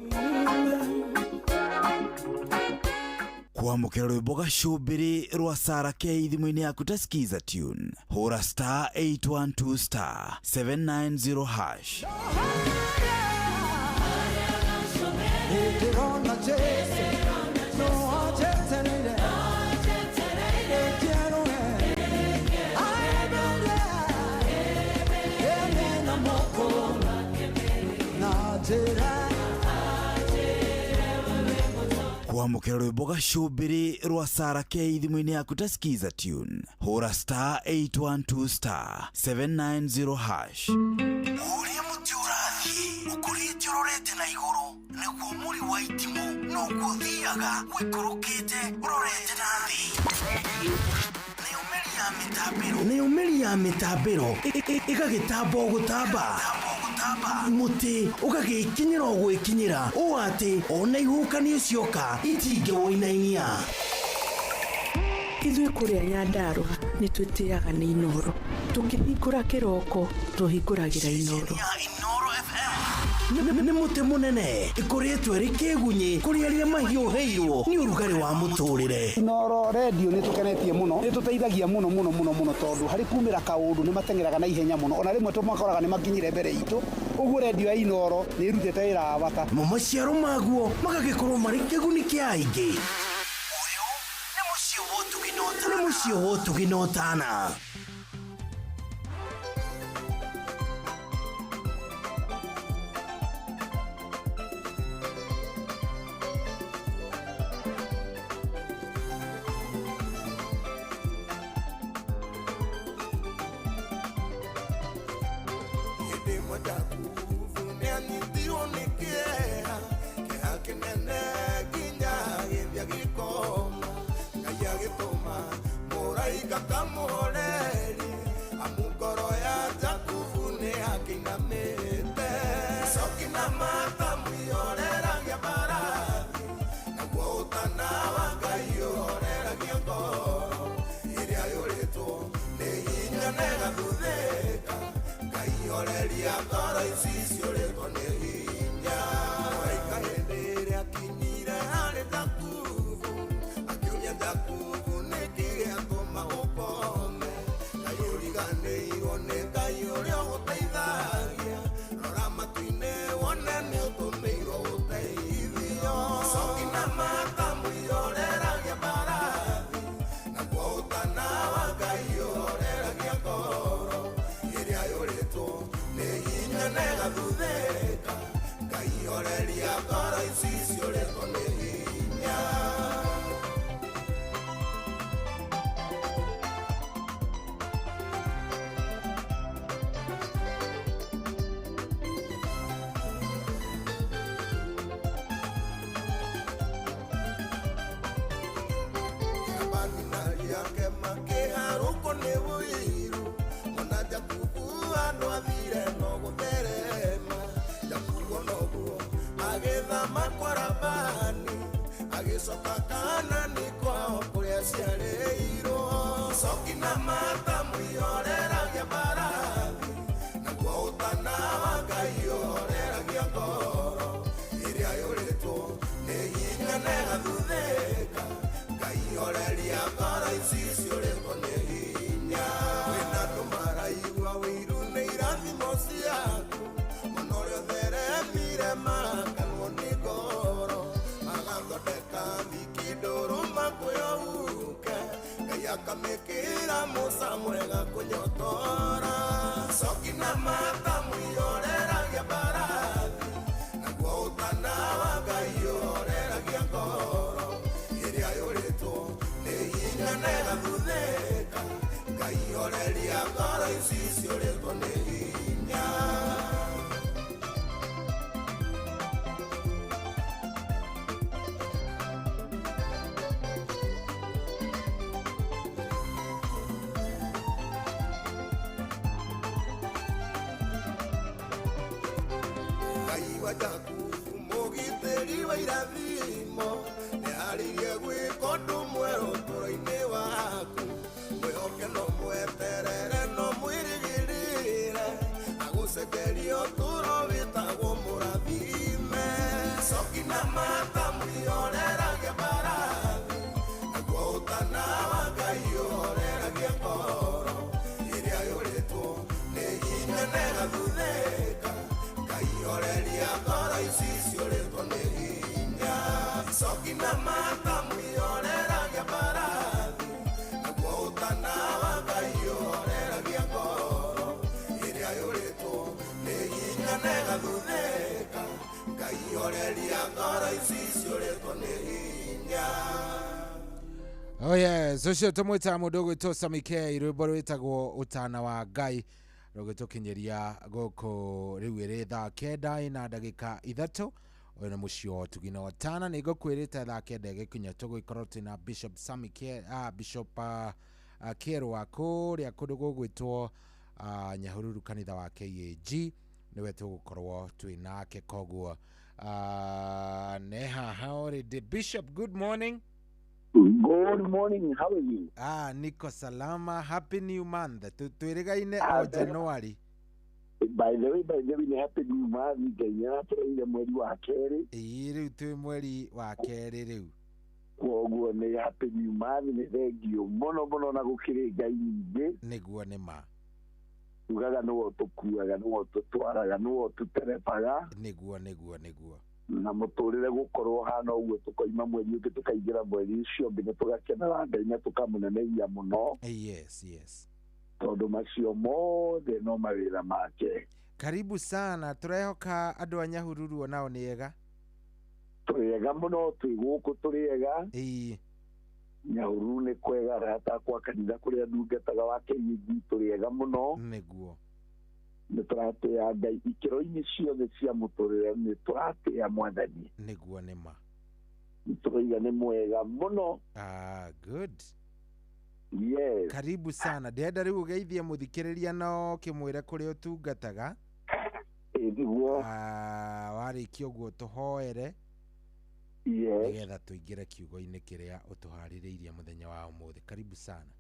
Kwamũkĩra rwĩmbo gacũmbĩrĩ rwa Sara K thimũ-inĩ yaku ta Skiza tune, hũra star 812 star 790 hash. Kwamũkĩra rwĩmbo gacũmbĩrĩ rwa Sara K thimũ-inĩ yaku ta Skiza tune, hũra star 812 star 790 hash. Ũrĩa mũtĩ ũrathiĩ ũkũrĩte ũrorete na igũrũ nĩguo mũri wa itimũ noguo ũthiaga ũikũrũkĩte ũrorete na thĩ. Nayo mĩri ya mĩtambĩro ĩgagĩtamba o gũtamba, mũtĩ ũgagĩkinyĩra o gwĩkinyĩra ũũ atĩ ona ihuhũkanio cioka itingĩwũinainia. Ithuĩ kũrĩa Nyandarũa nĩ twĩtĩaga nĩ Inooro. Tũkĩhingũra kĩroko tũhingũragĩra Inooro. Nĩ mũtĩ mũnene ĩkũrĩtwo ĩrĩ kĩgunyĩ kũrĩ arĩa mahiũhĩirwo nĩ ũrugarĩ wa mũtũrĩre. Inooro redio nĩ tũkenetie mũno, nĩ tũteithagia mũno mũno mũno mũno tondũ harĩ kumĩra kaũndũ nĩ mateng'eraga na ihenya mũno, ona rĩmwe tũmakoraga nĩ makinyire mbere itũ. Ũguo redio ya Inooro nĩ ĩrutĩte wĩra wa bata. Mo maciaro maguo magagĩkorwo marĩ kĩguni kĩa aingĩ. Ũyũ nĩ mũciĩ wa ũtugi na ũtana. Ngai horeria ngoro. wa Jakubu mũgitĩri wa irathimo nĩarĩirie gwĩka ũndũ mwerũ ũtũũro-inĩ waku mwĩhoke no mweterere no mwĩrĩgĩrĩre agũcekeria ũtũũro wĩtagwo mũrathime coki na matamu ihoreragia mbarathi naguo ũtana wa Ngai ũhoreragia ngoro ĩrĩa yũrĩtwo nĩ hinya na ĩgathuthĩka Ngai horeria ngoro ici ciũrĩtwo nĩ hinya coki na matamu ihoreragia mbarathi naguo ũtana wa Ngai ũhoreragia ngoro ĩrĩa yũrĩtwo nĩ hinya na ĩgathuthĩka Ngai horeria ngoro ici ciũrĩtwo nĩ hinya. Oh yes, ucio tumwitaga mundu ugwitwo Sammy K, rwimbo rwitagwo Utana wa Ngai rũgĩtũkinyĩria gũkũ rĩu ĩrĩ thaa 9 ina ndagĩka 3. Ũyũ nĩ mũciĩ wa ũtugi na ũtana. Nĩ ngũkwĩrĩte thaa 9 ĩgĩkinya tũgũikorwo twĩna Bishop Sammy K, Bishop Kĩerũ wa kũrĩa kũndũ gũgwĩtwo Nyahururu kanitha wa KAG, nĩwe tũgũkorwo twĩ nake. Koguo nĩ haha already. Bishop, good morning. Good morning, how are you? Niko salama. Happy new month. Twĩrĩgaine o January. By the way, ni happy new month. Ngai nĩaratũreire mweri wa kerĩ. Ĩĩ, rĩu twĩ mweri wa kerĩ rĩu. Koguo nĩ happy new month, nĩ thengio mũno mũno na gũkĩrĩ Ngai nyingĩ. Nĩguo nĩ ma. Tugaga nĩwe ũtũkuaga, nĩwe ũtũtwaraga, nĩwe ũtũterebaga. Nĩguo nĩguo nĩguo. Na mũtũrĩre gũkorwo hana ũguo tũkoima mweri ũngĩ tũkaingĩra mweri ũcio ũngĩ nĩ tũgakenera Ngai na tũkamũnenehia mũno. Yes, yes. Tondũ macio mothe no mawĩra make. Karibu sana. Tũrehoka andũ a Nyahururu onao nĩ ega. Tũrĩ ega mũno, twĩ gũkũ tũrĩ ega. Ĩĩ. Nyahururu nĩ kwega, arata akwa kanitha kũrĩa ndungataga wa KAG tũrĩ ega mũno. Nĩguo. Nĩ tũratĩa Ngai ikĩro-inĩ ciothe cia mũtũrĩre, nĩ tũratĩa Mwathani. Nĩguo nĩ ma. Nĩ tũraiga nĩ mwega mũno. Good. Yes. Karibu sana. Ndĩrenda rĩu ũgeithie mũthikĩrĩria na ũkĩmwĩre kũrĩa ũtungataga. Ĩĩ nĩguo. Warĩkia ũguo tũhoere. Yes. Nĩgetha tũingĩre kiugo-inĩ kĩrĩa ũtũharĩrĩirie mũthenya wa ũmũthĩ. Karibu sana.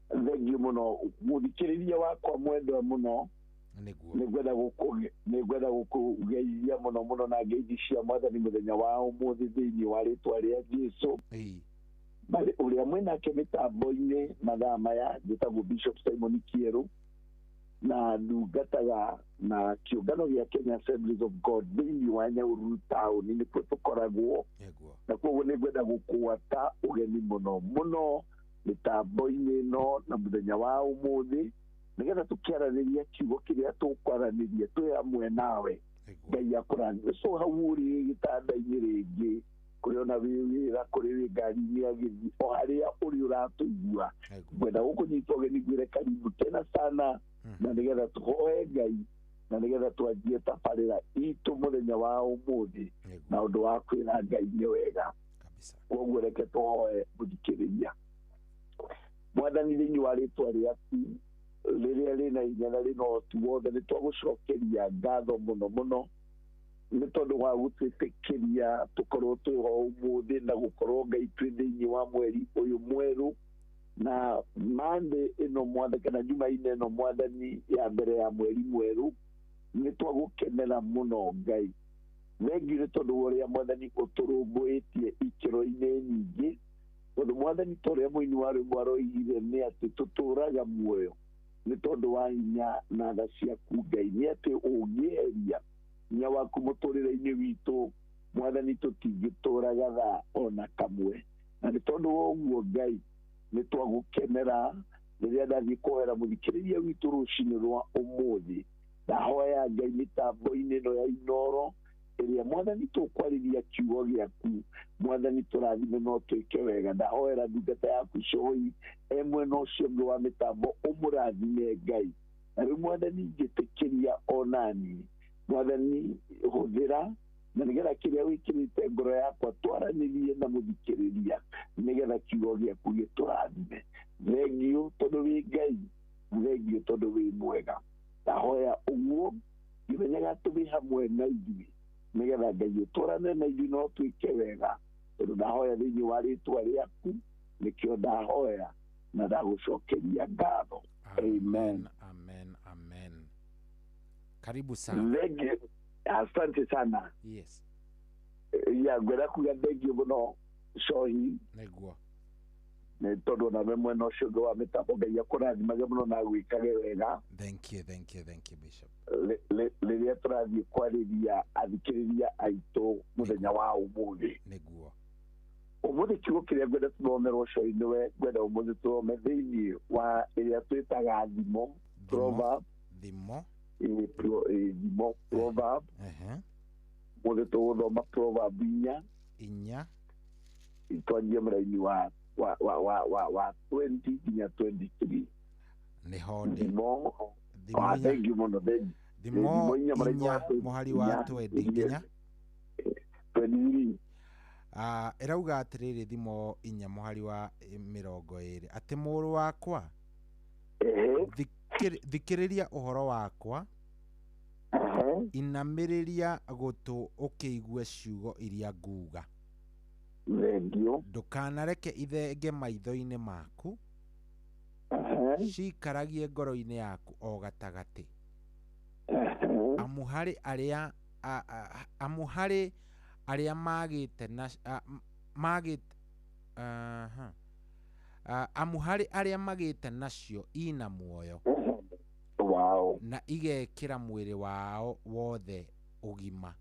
Thengio mũno mũthikĩrĩria wakwa mwendwa mũno. Nĩguo. Nĩngwenda gũkũgeithia mũno mũno na ngeithi cia Mwathani mũthenya wa ũmũthĩ thĩinĩ wa rĩtwa rĩa Jesũ. Ĩĩ. Ũrĩa mwĩnake mĩtambo-inĩ mathaa maya njĩtagwo Bishop Simon Kĩerũ na ndungataga na kĩũngano gĩa Kenya Assemblies of God thĩinĩ wa Nyahururu taũni nĩkuo tũkoragwo. Na koguo nĩngwenda gũkũgwata ũgeni mũno mũno mĩtambo-inĩ ĩno na mũthenya wa ũmũthĩ nĩgetha tũkĩaranĩria kiugo kĩrĩa tũkwaranĩria twĩ hamwe nawe. Ngai akũrathime. So hau ũrĩ gĩtanda-inĩ rĩngĩ, kũrĩ ona wĩ wĩra, kũrĩ wĩ ngari-inĩ ya gĩthiĩ, o harĩa ũrĩ ũratũigua, ngwenda gũkũnyita ũgeni ngwĩre karibu tena sana, na nĩgetha tũhoe Ngai na nĩgetha twanjie tabarĩra itũ mũthenya wa ũmũthĩ na ũndũ wa kwĩra Ngai nĩ wega. Koguo reke tũhoe mũthikĩrĩria. Mwathani, thĩinĩ wa rĩtwa rĩaku rĩrĩa rĩna hinya na rĩna ũhoti wothe, nĩ twagũcokeria ngatho mũno mũno nĩ tondũ wa gũtwĩtĩkĩria tũkorwo twĩho ũmũthĩ na gũkorwo Ngai twĩ thĩinĩ wa mweri ũyũ mwerũ na Monday ĩno Mwathani, kana Jumaine ĩno Mwathani ya mbere ya mweri mwerũ. Nĩ twagũkenera mũno Ngai. Thengiũ nĩ tondũ wa ũrĩa Mwathani ũtũrũmbũĩtie ikĩro-inĩ nyingĩ, tondũ Mwathani ta ũrĩa mũini wa rwĩmbo aroigire nĩ atĩ tũtũraga muoyo nĩ tondũ wa hinya na tha ciaku Ngai. Nĩ atĩ ũngĩeheria hinya waku mũtũrĩre-inĩ witũ Mwathani tũtingĩtũraga thaa ona kamwe. Na nĩ tondũ wa ũguo Ngai nĩ twagũkenera rĩrĩa ndathiĩ kũhoera mũthikĩrĩria witũ rũcinĩ rwa ũmũthĩ. Ndahoya Ngai mĩtambo-inĩ ĩno ya Inooro ĩrĩa Mwathani tũkwarĩria kiugo gĩaku, Mwathani tũrathime no twĩke wega. Ndahoera ndungata yaku Cohi e mwena ũcio ũngĩ wa mĩtambo, ũmũrathime Ngai. Na rĩu Mwathani njĩtĩkĩria onani, Mwathani hũthĩra na nĩgetha kĩrĩa wĩkĩrĩte ngoro yakwa twaranĩrie na mũthikĩrĩria nĩgetha kiugo gĩaku gĩtũrathime. Thengio tondũ wĩ Ngai, thengio tondũ wĩ mwega. Ndahoya ũguo ngĩmenyaga tũrĩ hamwe na ithuĩ Nĩgetha Ngai ũtwarane na ithuĩ no twĩke wega, tondũ ndahoya thĩinĩ wa rĩtwa rĩaku, nĩkĩo ndahoya na ndagũcokeria ngatho. Amen. Amen, amen. Karibu sana. Thank you. Asante sana. Yes. Ya ngwenda kuga thank you mũno Cohi. Nĩguo. Nĩ tondũ onawe mwena ũcio ũngĩ wa mĩtambo Ngai akũrathimage mũno na agwĩkage wega. Thank you, thank you, thank you, Bishop. Rĩrĩa tũrathiĩ kwarĩria athikĩrĩria aitũ mũthenya wa ũmũthĩ. Nĩguo. Ũmũthĩ kiugo kĩrĩa ngwenda tũthomerwo Cohi nĩwe ngwenda ũmũthĩ tũthome thĩinĩ wa ĩrĩa twĩtaga thimo, proverb. Thimo. Thimo, proverb. Ũmũthĩ tũgũthoma proverb inya. Inya. Twanjie mũraini wa 20 nginya 23. Nĩho ndĩ. Thimo. Thank you mũno. Thimo inya mũhari wa 20 nginya 23. Ĩrauga atĩrĩrĩ, thimo inya mũhari wa 20, atĩ mũrũ wakwa, thikĩrĩria ũhoro wakwa, inamĩrĩria gũtũ ũkĩigue ciugo iria nguga. Ndũkanareke ithenge maitho-inĩ maku, cikaragie ngoro-inĩ yaku o gatagatĩ. Amu harĩ arĩa magĩte na magĩte amu harĩ arĩa magĩte nacio ina muoyo. Wow. Na igekĩra mwĩrĩ wao wothe ũgima.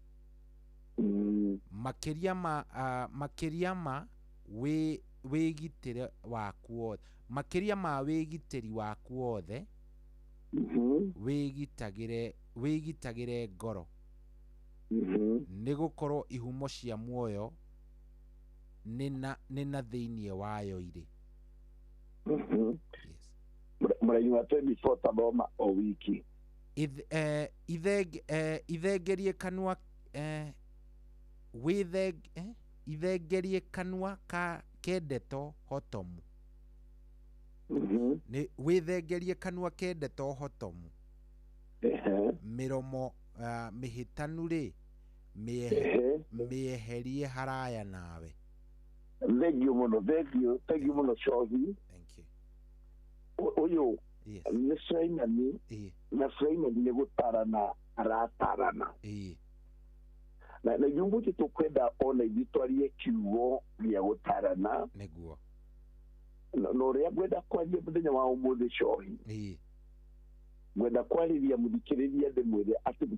Makĩria ma wĩgitĩri waku wothe, makĩria ma wĩgitĩri waku wothe, wĩgitagĩre ngoro. Nĩgũkorwo ihumo cia muoyo nĩ na thĩinĩ wayo irĩ. Mũraini wa 24 tathoma o wiki. Ithengerie kanua ithengerie kanua ka kendeto hotomu. Nĩ wĩthengerie kanua kendeto hotomu. Mĩromo mĩhĩtanu rĩ, mĩeherie haraya nawe. Thank you mũno, thank you, thank you mũno Cohi. Thank you. Ũyũ nĩ Sulaimani, na Sulaimani nĩ gũtarana aratarana. Na ithuĩ mũthĩ tũkwenda ona ithuĩ twarie kiugo gĩa gũtarana. Nĩguo. Na ũrĩa ngwenda kwaria mũthenya wa ũmũthĩ Cohi, ngwenda kwarĩria mũthikĩrĩria ndĩmwĩre atĩ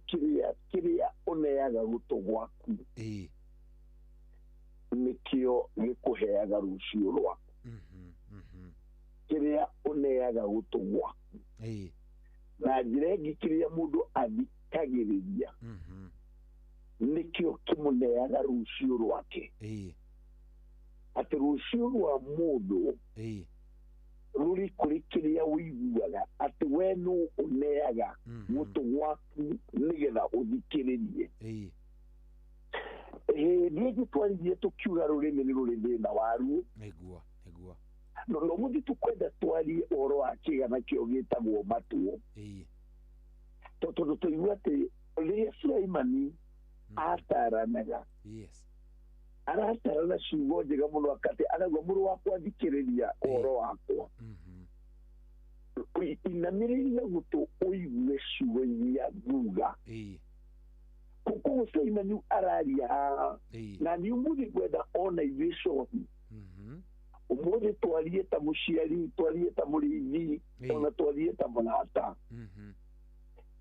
kĩrĩa ũneaga gũtũ gwaku nĩkĩo gĩkũheaga rũciũ rwaku. Kĩrĩa ũneaga gũtũ gwaku. Na njĩra ĩngĩ kĩrĩa mũndũ athikagĩrĩria nĩkĩo kĩmũneaga rũciũ rwake. Atĩ rũciũ rwa mũndũ rũrĩ kũrĩ kĩrĩa ũiguaga, atĩ we nũ ũneaga gũtũ gwaku nĩgetha ũthikĩrĩrie. Hĩndĩ ĩngĩ twaririe tũkiuga rũrĩmĩ nĩ rũrĩ thĩna waruo. Nĩguo, nĩguo. No mũthĩ tũkwenda twarie ũhoro wa kĩgana kĩo gĩtagwo matũ. Tondũ tũigua atĩ rĩrĩa Sulaimani ataranaga, aratarana ciugo njega mũno, akatĩ arauga mũrũ wakwa thikĩrĩria ũhoro wakwa, inamĩrĩria gũtũ ũigue ciugo iria nguga. Koguo Sulaimani araria haha, na nĩ ũmũthĩ ngwenda ona ithuĩ Cohi, ũmũthĩ twarie ta mũciari, twarie ta mũrĩithi, ona twarie ta mũrata,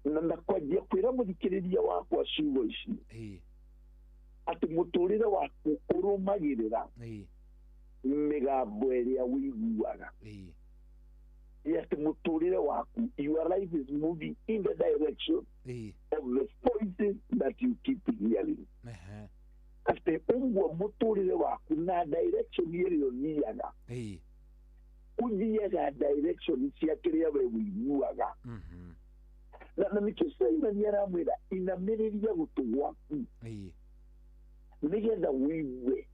na kwanjia kwĩra mũthikĩrĩria wakwa ciugo ici, atĩ mũtũrĩre waku ũrũmagĩrĩra mĩgambo ĩrĩa ũiguaga. Atĩ mũtũrĩre waku, your life is moving in the direction of the voices that you keep hearing. Atĩ ũguo mũtũrĩre waku na direction ĩrĩa ũthiaga, ũthiaga direction cia kĩrĩa we ũiguaga. Na nĩkĩo Sulaimani aramwĩra inamĩrĩria gũtũ gwaku nĩgetha ũigue.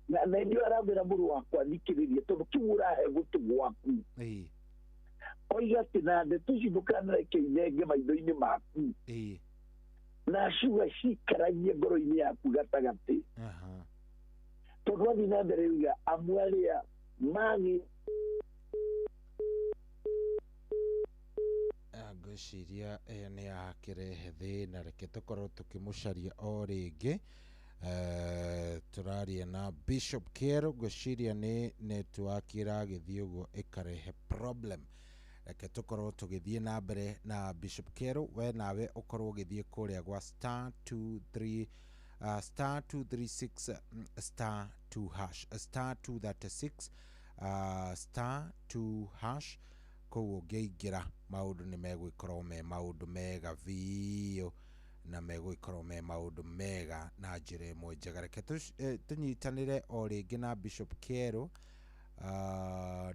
Na nĩo aramwĩra mũrũ wakwa thikĩrĩria, tondũ kĩu ũrahe gũtũ gwaku. Oiga atĩ na ndeto ici ndũkanareke ithenge maitho-inĩ maku, Na ciuga cikaragie ngoro-inĩ yaku gatagatĩ. Tondũ wathiĩ na mbere uga amwe arĩa magi Ngwĩciria ĩyo nĩ yakĩrehe thĩna, reke tũkorwo tũkĩmũcaria o rĩngĩ. Tũraria na Bishop Kĩerũ, ngwĩciria nĩ network ĩragĩthiĩ ũguo ĩkarehe problem. Reke tũkorwo tũgĩthiĩ na mbere na Bishop Kĩerũ, we nawe ũkorwo ũgĩthiĩ kũrĩa gwa star 23 star 236 star 2 hash, star 236 star 2 hash. Kũu ũngĩingĩra maũndũ nĩ megũgĩkorwo me maũndũ mega biũ, na megũgĩkorwo me maũndũ mega na njĩra ĩmwe njega. Reke tũnyitanĩre o rĩngĩ na Bishop Kĩerũ.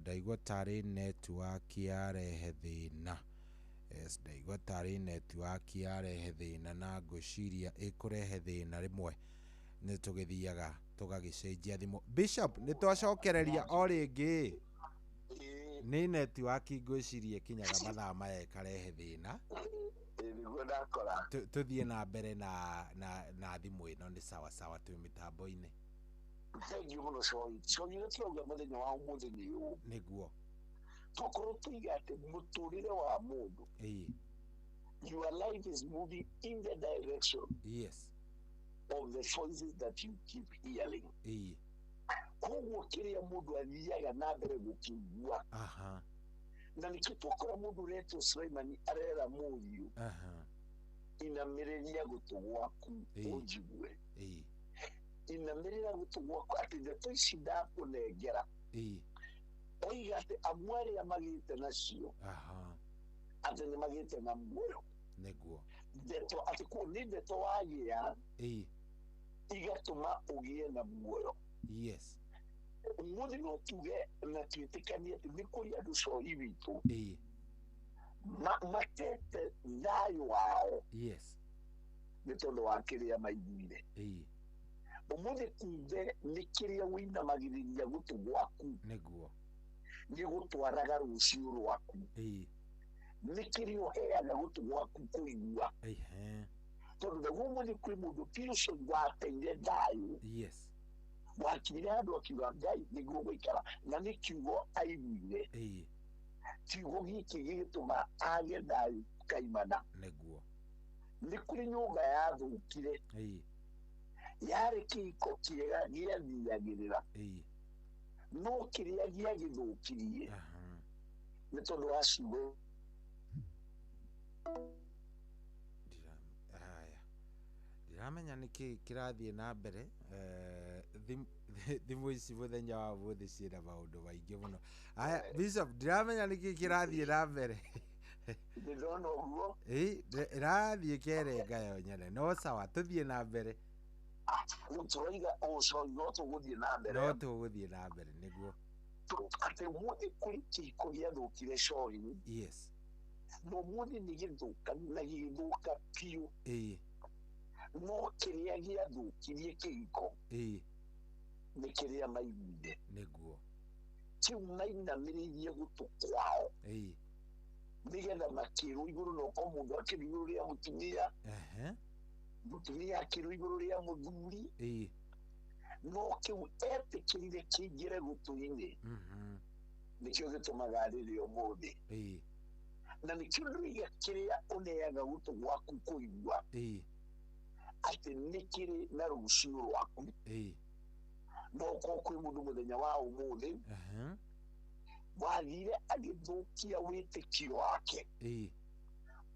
Ndaigua tarĩ network yarehe thĩna. Yes, ndaigua tarĩ network yarehe thĩna, na ngwĩciria ĩkũrehe thĩna rĩmwe nĩ tũgĩthiaga tũgagĩcenjia thimũ. Bishop, nĩ twacokereria o rĩngĩ. Nĩ network ngwĩciria ĩkinyaga mathaa maya ĩkarehe thĩna. Nĩguo ndakora. Tũthiĩ na mbere na thimũ ĩno nĩ sawa sawa twĩ mĩtambo-inĩ. Thank you mũno Cogi. Cogi ũrĩa tũrauga mũthenya wa ũmũthĩ nĩ ũũ. Nĩguo. Tokorwo tuiga atĩ mũtũrĩre wa mũndũ, your life is moving in the direction yes of the voices that you keep hearing. Koguo kĩrĩa mũndũ athiaga na mbere gũkĩigua. Na nĩkĩo twakora mũndũ ũretwo Suleimani arera mũriũ, inamĩrĩria gũtũ gwaku ũnjigue. Inamĩrĩra gũtũ gwaku atĩ ndeto ici ndakũnengera. Oiga atĩ amwe arĩa magĩte nacio atĩ nĩ magĩte na muoyo. Nĩguo. Ndeto atĩ kũu nĩ ndeto wagĩa igatũma ũgĩe na muoyo. Yes. Ũmũthĩ no tuge na twĩtĩkanie atĩ nĩ kũrĩ andũ coi witũ matete thayũ wao. Yes. Nĩ tondũ wa kĩrĩa maiguire. Ũmũthĩ kumbe nĩ kĩrĩa wĩinamagĩrĩria gũtũ gwaku. Nĩguo. Nĩ gũtwaraga rũciũ rwaku. Nĩ kĩrĩa ũheaga gũtũ gwaku kũigua. Tondũ naguo ũmũthĩ kwĩ mũndũ biũ ũcio wateire thayũ. Yes. Wakinyire handũ akiuga Ngai nĩguo gũikara, na nĩ kiugo aiguire. Kiugo gĩkĩ gĩgĩtũma age thayũ kaimana. Nĩguo. Nĩ kũrĩ nyũmba yathũkire. Yarĩ kĩhiko kĩega gĩathiagĩrĩra. No kĩrĩa gĩagĩthũkirie nĩ tondũ wa ciugo. Ndiramenya nĩkĩ kĩrathiĩ na mbere. Thimũ ici mũthenya wa ũmũthĩ ciĩna maũndũ maingĩ mũno. Aya Bishop, ndiramenya nĩkĩ kĩrathiĩ na mbere. Ndĩrona ũguo. Ĩrathiĩ kerenga yo nyene. No sawa, tũthiĩ na mbere. Rĩu tũroiga ũcori no tũgũthiĩ na mbere. No tũgũthiĩ na mbere nĩguo. Atĩ ũmũthĩ kũrĩ kĩhiko gĩathũkire cori. Yes. Na ũmũthĩ nĩ gĩthũka na gĩgĩthũka biũ. No kĩrĩa gĩathũkirie kĩhiko nĩ kĩrĩa maiguire. Nĩguo. Kĩu mainamĩrĩirie gũtũ kwao. Nĩgetha makĩrwo igũrũ, na okorwo mũndũ akĩrwo igũrũ rĩa mũtumia, mũtumia akĩrwo igũrũ rĩa mũthuri, no kĩu etĩkĩrire kĩingĩre gũtũ-inĩ nĩkĩo gĩtũmaga arĩre ũmũthĩ. Na nĩkĩo ndĩroiga kĩrĩa ũneaga gũtũ gwaku kũigua atĩ nĩ kĩrĩ na rũciũ rwaku. No okorwo kwĩ mũndũ mũthenya wa ũmũthĩ wathire agĩthũkia wĩtĩkio wake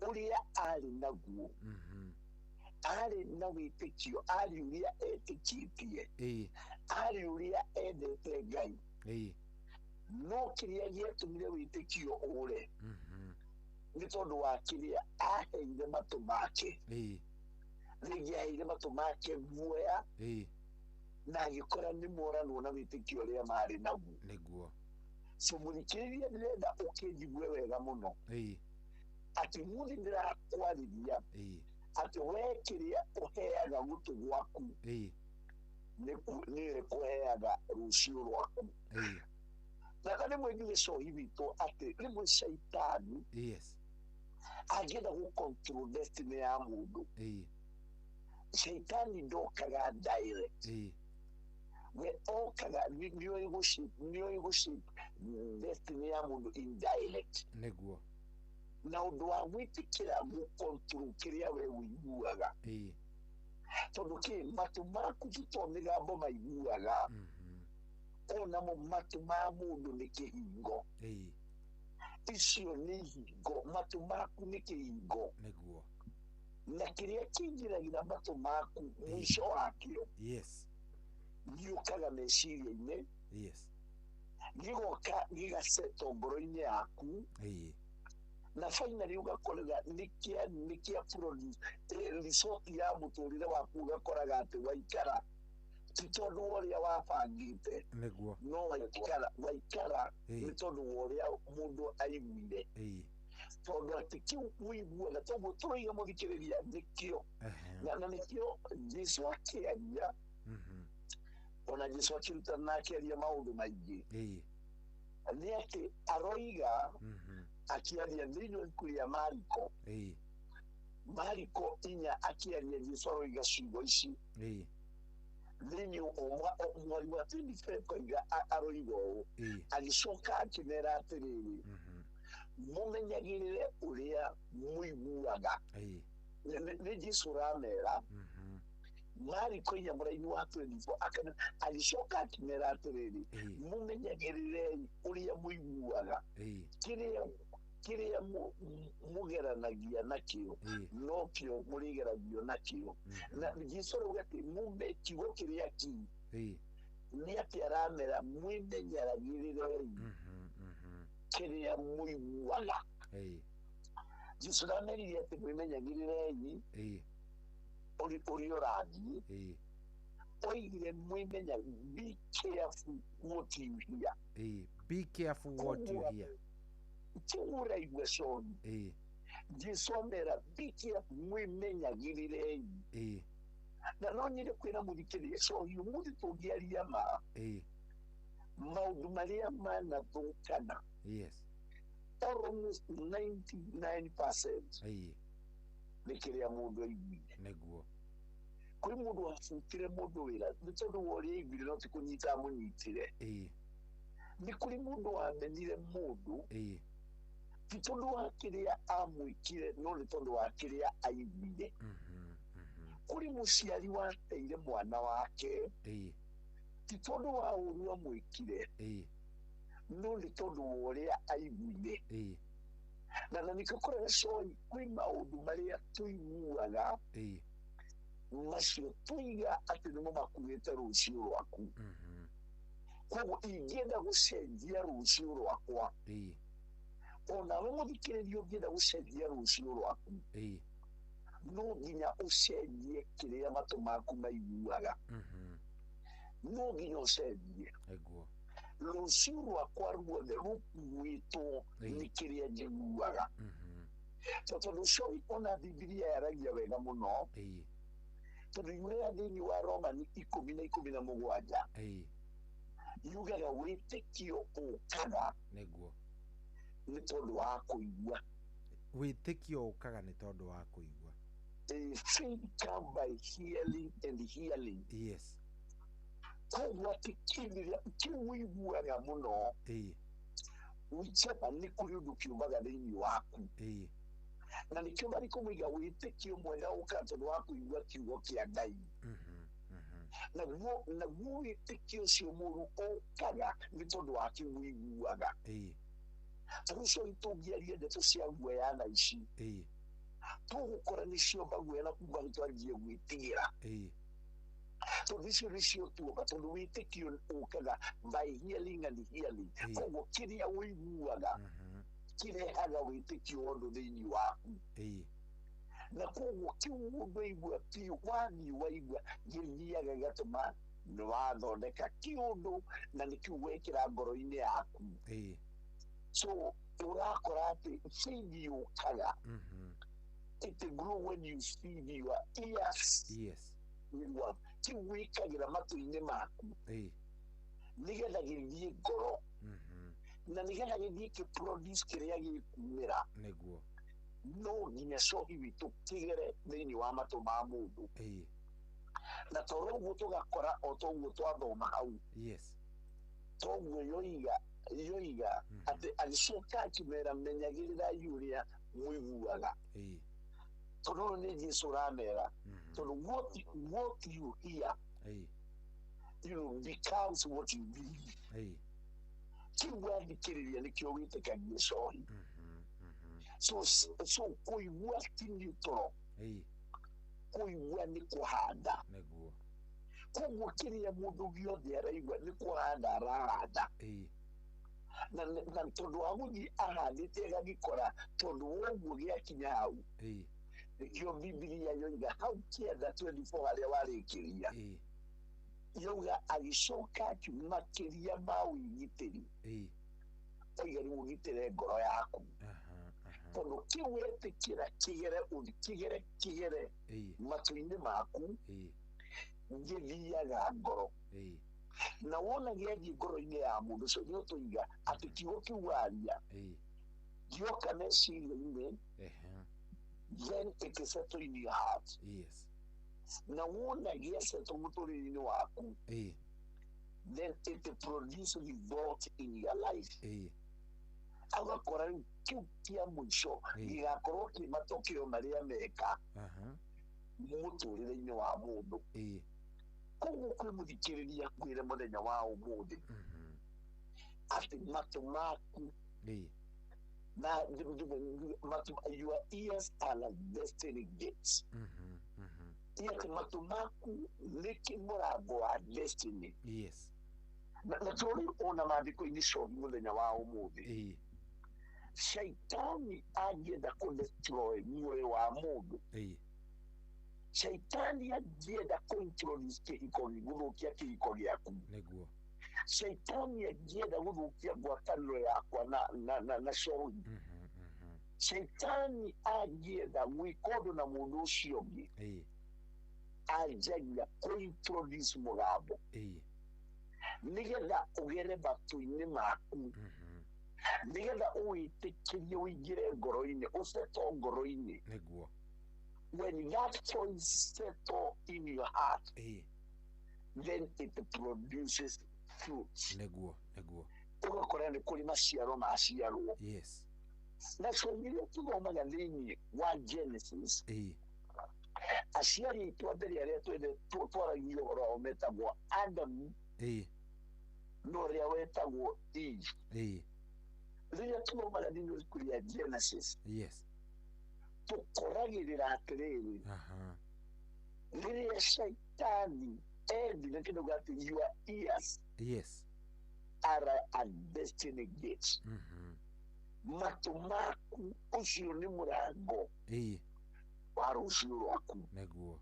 ũrĩa arĩ naguo, arĩ na wĩtĩkio, arĩ ũrĩa etĩkĩtie, arĩ ũrĩa endete Ngai. No kĩrĩa gĩatũmire wĩtĩkio ũre nĩ tondũ wa kĩrĩa aheire matũ make. Rĩngĩ aheire matũ make guoya, na agĩkora nĩ moranwo na wĩtĩkio ũrĩa marĩ naguo. Nĩguo. So mũthikĩrĩria, ndĩrenda ũkĩnjigue wega mũno atĩ ũmũthĩ ndĩrakwarĩria atĩ we kĩrĩa ũheaga gũtũ gwaku nĩwe kũheaga rũciũ rwaku. Na rĩmwe njuge cohi witũ atĩ rĩmwe caitani Yes. angĩenda gũ control destiny ya mũndũ, Shaitani ndokaga direct. We okaga nĩoĩ gũshape destiny ya mũndũ indirect. Nĩguo. Na ũndũ wa gwĩtĩkĩra gũcontrol kĩrĩa we ũiguaga. Tondũ kĩ matũ maku ti to mĩgambo maiguaga. Onamo matũ ma mũndũ nĩ kĩhingo. Icio nĩ ihingo, matũ maku nĩ kĩhingo. Nĩguo. Na kĩrĩa kĩingĩragĩra matũ maku mũico wakĩo. Yes. Gĩũkaga meciria-inĩ. Yes. Gĩgoka gĩgaceto ngoro-inĩ yaku. Na finally ũgakoraga nĩkĩa produce result ya mũtũrĩre waku, ũgakoraga atĩ waikara ti tondũ wa ũrĩa wabangĩte. Nĩguo. No waikara nĩ tondũ wa ũrĩa mũndũ aiguire. Tondũ atĩ kĩu ũiguaga toguo tũroiga mũthikĩrĩria nĩkĩo. Na nĩkĩo Jesũ akĩaria, ona Jesũ akĩrutana akĩaria maũndũ maingĩ. Nĩ atĩ aroiga akĩaria thĩinĩ wa ibuku rĩa Mariko. Mariko 4 akĩaria Jesũ aroiga ciugo ici. Thĩinĩ mwari wa 25 koiga aroiga ũũ. Agĩcoka akĩmera atĩrĩrĩ, mũmenyagĩrĩre ũrĩa mũiguaga. Nĩ Jesũ ũramera. Mariko 4 mũraini wa 24 agĩcoka akĩmera atĩrĩrĩ, mũmenyagĩrĩrei ũrĩa mũiguaga. Kĩrĩa mũgeranagia nakĩo nokĩo mũrĩgeragio nakĩo. Na Jesũ arauga atĩ mume kiugo kĩrĩa ki nĩ atĩ aramera mwĩmenyeragĩrĩrei kĩrĩa mũiguaga. Jesũ aramerire atĩ mwĩmenyagĩrĩrei ũrĩa ũrathiĩ. Oigire mwĩmenya, be careful what you hear. Be careful what you hear. Kĩu ũraigua coni. Jesũ amera be careful, mwĩmenyagĩrĩrei. Na no nyende kwĩra mũthikĩrĩria cohi ũmũthĩ tũngĩaria ma maũndũ marĩa manathũkana. Yes. Almost 99% nĩ kĩrĩa mũndũ aiguire. Nĩguo. Kwĩ mũndũ wabutire mũndũ wĩra nĩ tondũ wa ũrĩa aiguire no ti kũnyita amũnyitire. Nĩ kũrĩ mũndũ wamenire mũndũ ti tondũ wa kĩrĩa amwĩkire no nĩ tondũ wa kĩrĩa aiguire. Kũrĩ mũciari wateire mwana wake ti tondũ wa ũru amwĩkire no nĩ tondũ wa ũrĩa aiguire. Na nĩkĩo ũkoraga coi kwĩ maũndũ marĩa tũiguaga macio tũiga atĩ nĩmo makuĩte rũciũ rwaku. Koguo ingĩenda gũcenjia rũciũ rwakwa, onawe mũthikĩrĩria ũngĩenda gũcenjia rũciũ rwaku, no nginya ũcenjie kĩrĩa matũ maku maiguaga. No nginya ũcenjie. Rũciũ rwakwa ruothe rũkuĩtwo nĩ kĩrĩa njiguaga. Tondũ coi ona Bibilia yaragia wega mũno. Tondũ yugaga thĩinĩ wa Romani 10 na 17. Yugaga wĩtĩkio ũkaga Nĩguo. nĩ tondũ wa kũigua. Wĩtĩkio ũkaga nĩ tondũ wa kũigua. Faith come by hearing and hearing. Yes. Koguo atĩ kĩrĩa kĩu ũiguaga mũno whichever nĩ kũrĩ ũndũ kĩumaga thĩinĩ waku. Na nĩkĩo marĩkũ moiga wĩtĩkio mwega ũkaga tondũ wa kũigua kiugo kĩa Ngai. Naguo wĩtĩkio ũcio mũũru ũkaga nĩ tondũ wa kĩu ũiguaga. Tondũ ũcio tũngĩaria ndeto cia guoya thaa ici, tũgũkora nĩcio maguoya na kuma twanjie gwĩtigĩra. Tondũ icio nĩcio tuoga, tondũ wĩtĩkio ũkaga by hearing and hearing. Koguo kĩrĩa ũiguaga kĩrehaga wĩtĩkio ũndũ thĩinĩ waku. Na koguo kĩu mũndũ aigua biũ, wathiĩ waigua gĩthiaga gĩgatũma nĩ wathondeka kĩũndũ na nĩkĩu wekĩra ngoro-inĩ yaku. So ũrakora atĩ faith yũkaga. It grow when you feed your ears. Yes. Kĩu wĩkagĩra matũ-inĩ maku nĩgetha gĩthiĩ ngoro na nĩgetha gĩthiĩ kĩproduce kĩrĩa gĩkumĩra. Nĩguo. No nginya cohi witũ kĩgere thĩinĩ wa matũ ma mũndũ. Na toro ũguo tũgakora o toguo twathoma hau. Yes. Toguo yoiga atĩ agĩcoka akĩmera menyagĩrĩrai ũrĩa mũiguaga. Tondũ ũyũ nĩ Jesũ ũramera. Tondũ what you hear, you know, becomes what you believe. Kĩu wathikĩrĩria nĩkĩo wĩtĩkagia cohi. So kũigua ti neutral. Kũigua nĩ kũhanda. Nĩguo. Koguo kĩrĩa mũndũ gĩothe araigua nĩ kũhanda arahanda. Na tondũ wa gũthiĩ ahandĩte agagĩkora tondũ woguo gĩakinya hau. Nĩkĩo Bibilia yoiga hau 9:24 harĩa warĩkĩria. Yauga agĩcoka akimakĩria ma wĩgitĩri. Oiga rĩu ũgitĩre ngoro yaku. Tondũ kĩu wetĩkĩra kĩgere kĩgere matũ-inĩ maku gĩthiaga ngoro. Na wona gĩathiĩ ngoro-inĩ ya mũndũ ũcio nĩ ũtũiga atĩ kiugo kĩu waria gĩoka meciria-inĩ, then it is settled in your heart. Yes. Na wona gĩasettle mũtũrĩre-inĩ waku, then it produces result in your life. Agakora rĩu kĩu kĩa mũico gĩgakorwo kĩ matokeo marĩa meka mũtũrĩre-inĩ wa mũndũ. Koguo kwĩ mũthikĩrĩria kwĩre mũthenya wa ũmũthĩ atĩ matũ maku na matũ, your ears are like destiny gates. Atĩ matũ maku nĩ kĩmũrango wa destiny. Yes. Na tũrĩ ona maandĩko-inĩ cogi mũthenya wa ũmũthĩ. Shaitani angĩenda kũ-destroy muoyo wa mũndũ. Shaitani angĩenda kũ-introduce kĩhiko, gũthũkia kĩhiko gĩaku. Nĩguo. Shaitani angĩenda gũthũkia ngwatanĩro yakwa na cogi. Shaitani angĩenda gwĩka ũndũ na mũndũ ũcio ũngĩ, anjagia kũ-introduce mũgambo nĩgetha ũgere matũ-inĩ maku, nĩgetha ũwĩtĩkĩrie ũingĩre ngoro-inĩ, ũsettle ngoro-inĩ. Nĩguo. When that voice settle in your heart, then it produces fruits. Nĩguo, nĩguo. Ũgakora nĩ kũrĩ maciaro maciarwo. Yes. Na rĩrĩa tũthomaga thĩinĩ wa Genesis, aciari aitũ a mbere arĩa twaragia ũhoro wao metagwo Adamu na ũrĩa wetagwo Eve. Rĩrĩa tũthomaga thĩinĩ wa ibuku rĩa Genesis, yes, tũkoragĩrĩra atĩrĩrĩ, rĩrĩa shaitani endire kĩndũ gĩatĩ your ears, yes, are a destiny gate. Matũ maku ũcio nĩ mũrango wa rũciũ rwaku. Nĩguo.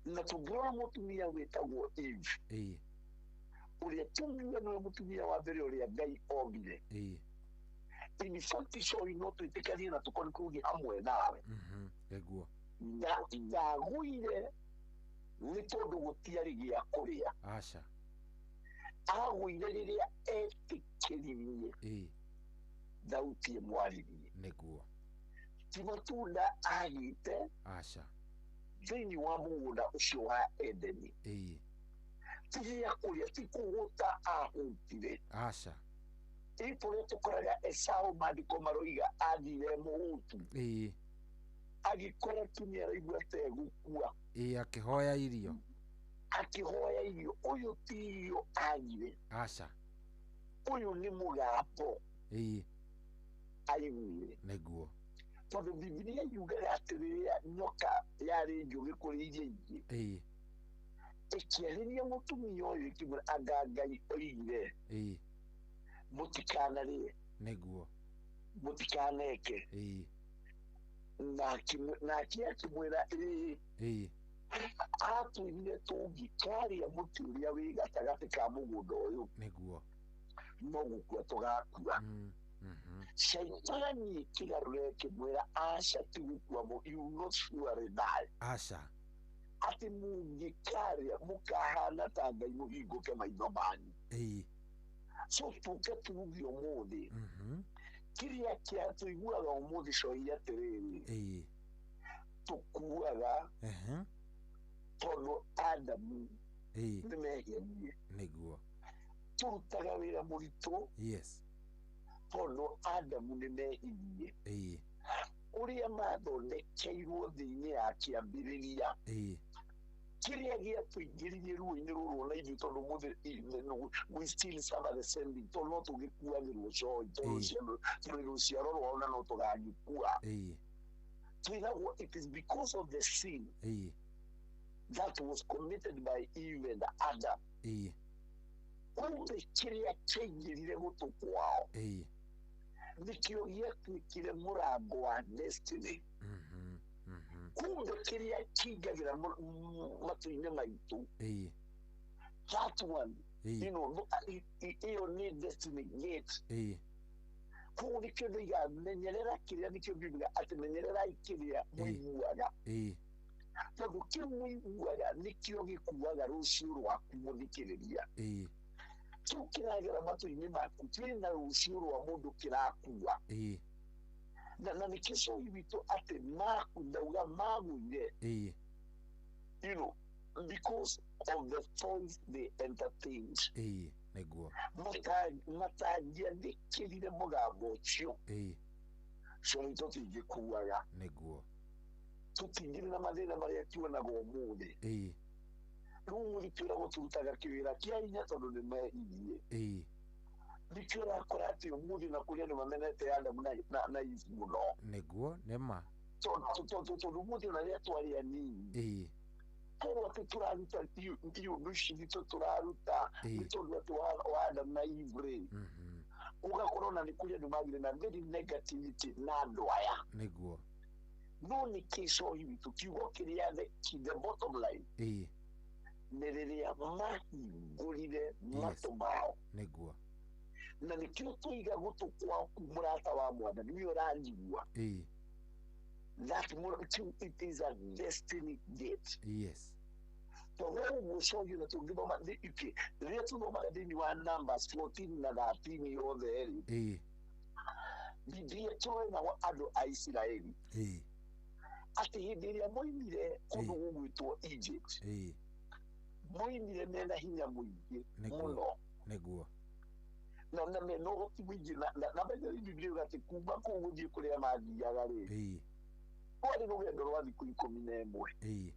Na tũngĩrora mũtumia wĩtagwo Eve, ũrĩa tũngiuga nĩwe mũtumia wa mbere ũrĩa Ngai ombire. In fact, cogi no twĩtĩkanie na tũkorwo kũgĩa hamwe nawe. Nĩguo. Ndagũire nĩ tondũ gũtiarĩ gĩa kũrĩa. Aca. Agũire rĩrĩa etĩkĩririe thauti ĩmwarĩrie. Nĩguo. Ti matunda agĩte. Aca. Thĩinĩ wa mũgũnda ũcio wa Edeni. Ti gĩa kũrĩa, ti kũgũta ahũtire. Aca. Tũrĩa tũkoraga Esau maandĩko maroiga athire mũhũtu. Agĩkora tu nĩ araigua ta egũkua. Akĩhoya irio. Akĩhoya irio. Ũyũ ti irio agire. Aca. Ũyũ nĩ mũgambo. Aiguire. Nĩguo. Tondũ Bibilia yugaga atĩ rĩrĩa nyoka yarĩ njũgĩ kũrĩ iria ingĩ, ĩkĩarĩria mũtumia ũyũ ĩkĩmwĩra anga Ngai oigire mũtikanarĩe. Nĩguo. Mũtikaneke. Nake akĩmwĩra ĩĩ, atwĩrire tũngĩkarĩa mũtĩ ũrĩa wĩ gatagatĩ ka mũgũnda ũyũ, Nĩguo, no gũkua tũgakua. Shaitani ĩkĩgarũra ĩkĩmwĩra aca, ti gũkua, you will not surely die. Aca. Atĩ mũngĩkarĩa mũkahana ta Ngai, mũhingũke maitho manyu. So tũke tuge ũmũthĩ kĩrĩa kĩa tũiguaga ũmũthĩ cohi atĩrĩrĩ, tũkuaga Tondũ Adamu nĩmehirie. Nĩguo. Tũrutaga wĩra mũritũ. Yes. Tondũ Adamu nĩmehirie. Ũrĩa mathondekeirwo thĩ-inĩ ya kĩambĩrĩria. Kĩrĩa gĩatũingĩririe ruo-inĩ rũrũ na ithuĩ tondũ mũthĩ we still suffer the same thing, tondũ no tũgĩkuagĩrwo coĩ, tondũ tũrĩ rũciaro rwao na no tũgagĩkua. Twĩragwo it is because of the sin that was committed by Eve and Adam. Kumbe kĩrĩa kĩaingĩrire gũtũ kwao nĩkĩo gĩatuĩkire mũrango wa destiny. Kumbe kĩrĩa kĩingagĩra matũ-inĩ maitũ, that one, you know, ĩyo nĩ destiny gate. Koguo nĩkĩo ndoiga menyerera kĩrĩa, nĩkĩo ngiuga atĩ menyererai kĩrĩa mũiguaga, tondũ kĩu mũiguaga nĩkĩo gĩkuaga rũciũ rwaku mũthikĩrĩria. Kĩu kĩragera matũ-inĩ maku kĩna rũciũ rwa mũndũ kĩrakua. Na nĩkĩo cohi witũ atĩ maku ndauga magũire, you know, because of the voice they entertained. Nĩguo. Matangĩathĩkĩrire mũgambo ũcio, cohi tũtingĩkuaga. Nĩguo. Tũtingĩrĩ na mathĩna marĩa tuonaga ũmũthĩ. Rĩu mũthĩ twĩragwo tũrutaga kĩwĩra kĩa hinya tondũ nĩmehirie. Nĩkĩo ũrakora atĩ ũmũthĩ na kũrĩ andũ mamenete Adamu na Eve mũno. Nĩguo, nĩma. Tondũ ũmũthĩ ona rĩrĩa twarĩ anini, korwo atĩ tũraruta iũndũ ici citũ tũraruta nĩ tondũ atĩ wa Adamu na Eve rĩ, ũgakora ona nĩ kũrĩ andũ magire na very negativity na andũ aya. Nĩguo. No nĩkĩ cohi witũ kiugo kĩrĩa the bottom line nĩ rĩrĩa mahingũrire matũ mao. Nĩguo. Na nĩkĩo tũiga gũtũ kwaku mũrata wa mwathani nĩwe ũranjigua. That it is a destiny gate. Yes. Tondũ ũguo cohi na tũngĩthoma rĩrĩa tũthomaga thĩinĩ wa Numbers 14 na 13 yothe rĩ, Bibilia tũronaga andũ a Isiraeli atĩ hĩndĩ ĩrĩa moimire kũndũ gũgwĩtwo Egypt, moimire mena hinya mũingĩ mũno. Nĩguo. Na mena ũhoti mũingĩ na Bibilia yuga atĩ kuma kũu gũthiĩ kũrĩa mathiaga rĩ, rwarĩ rũgendo rwa thikũ 11.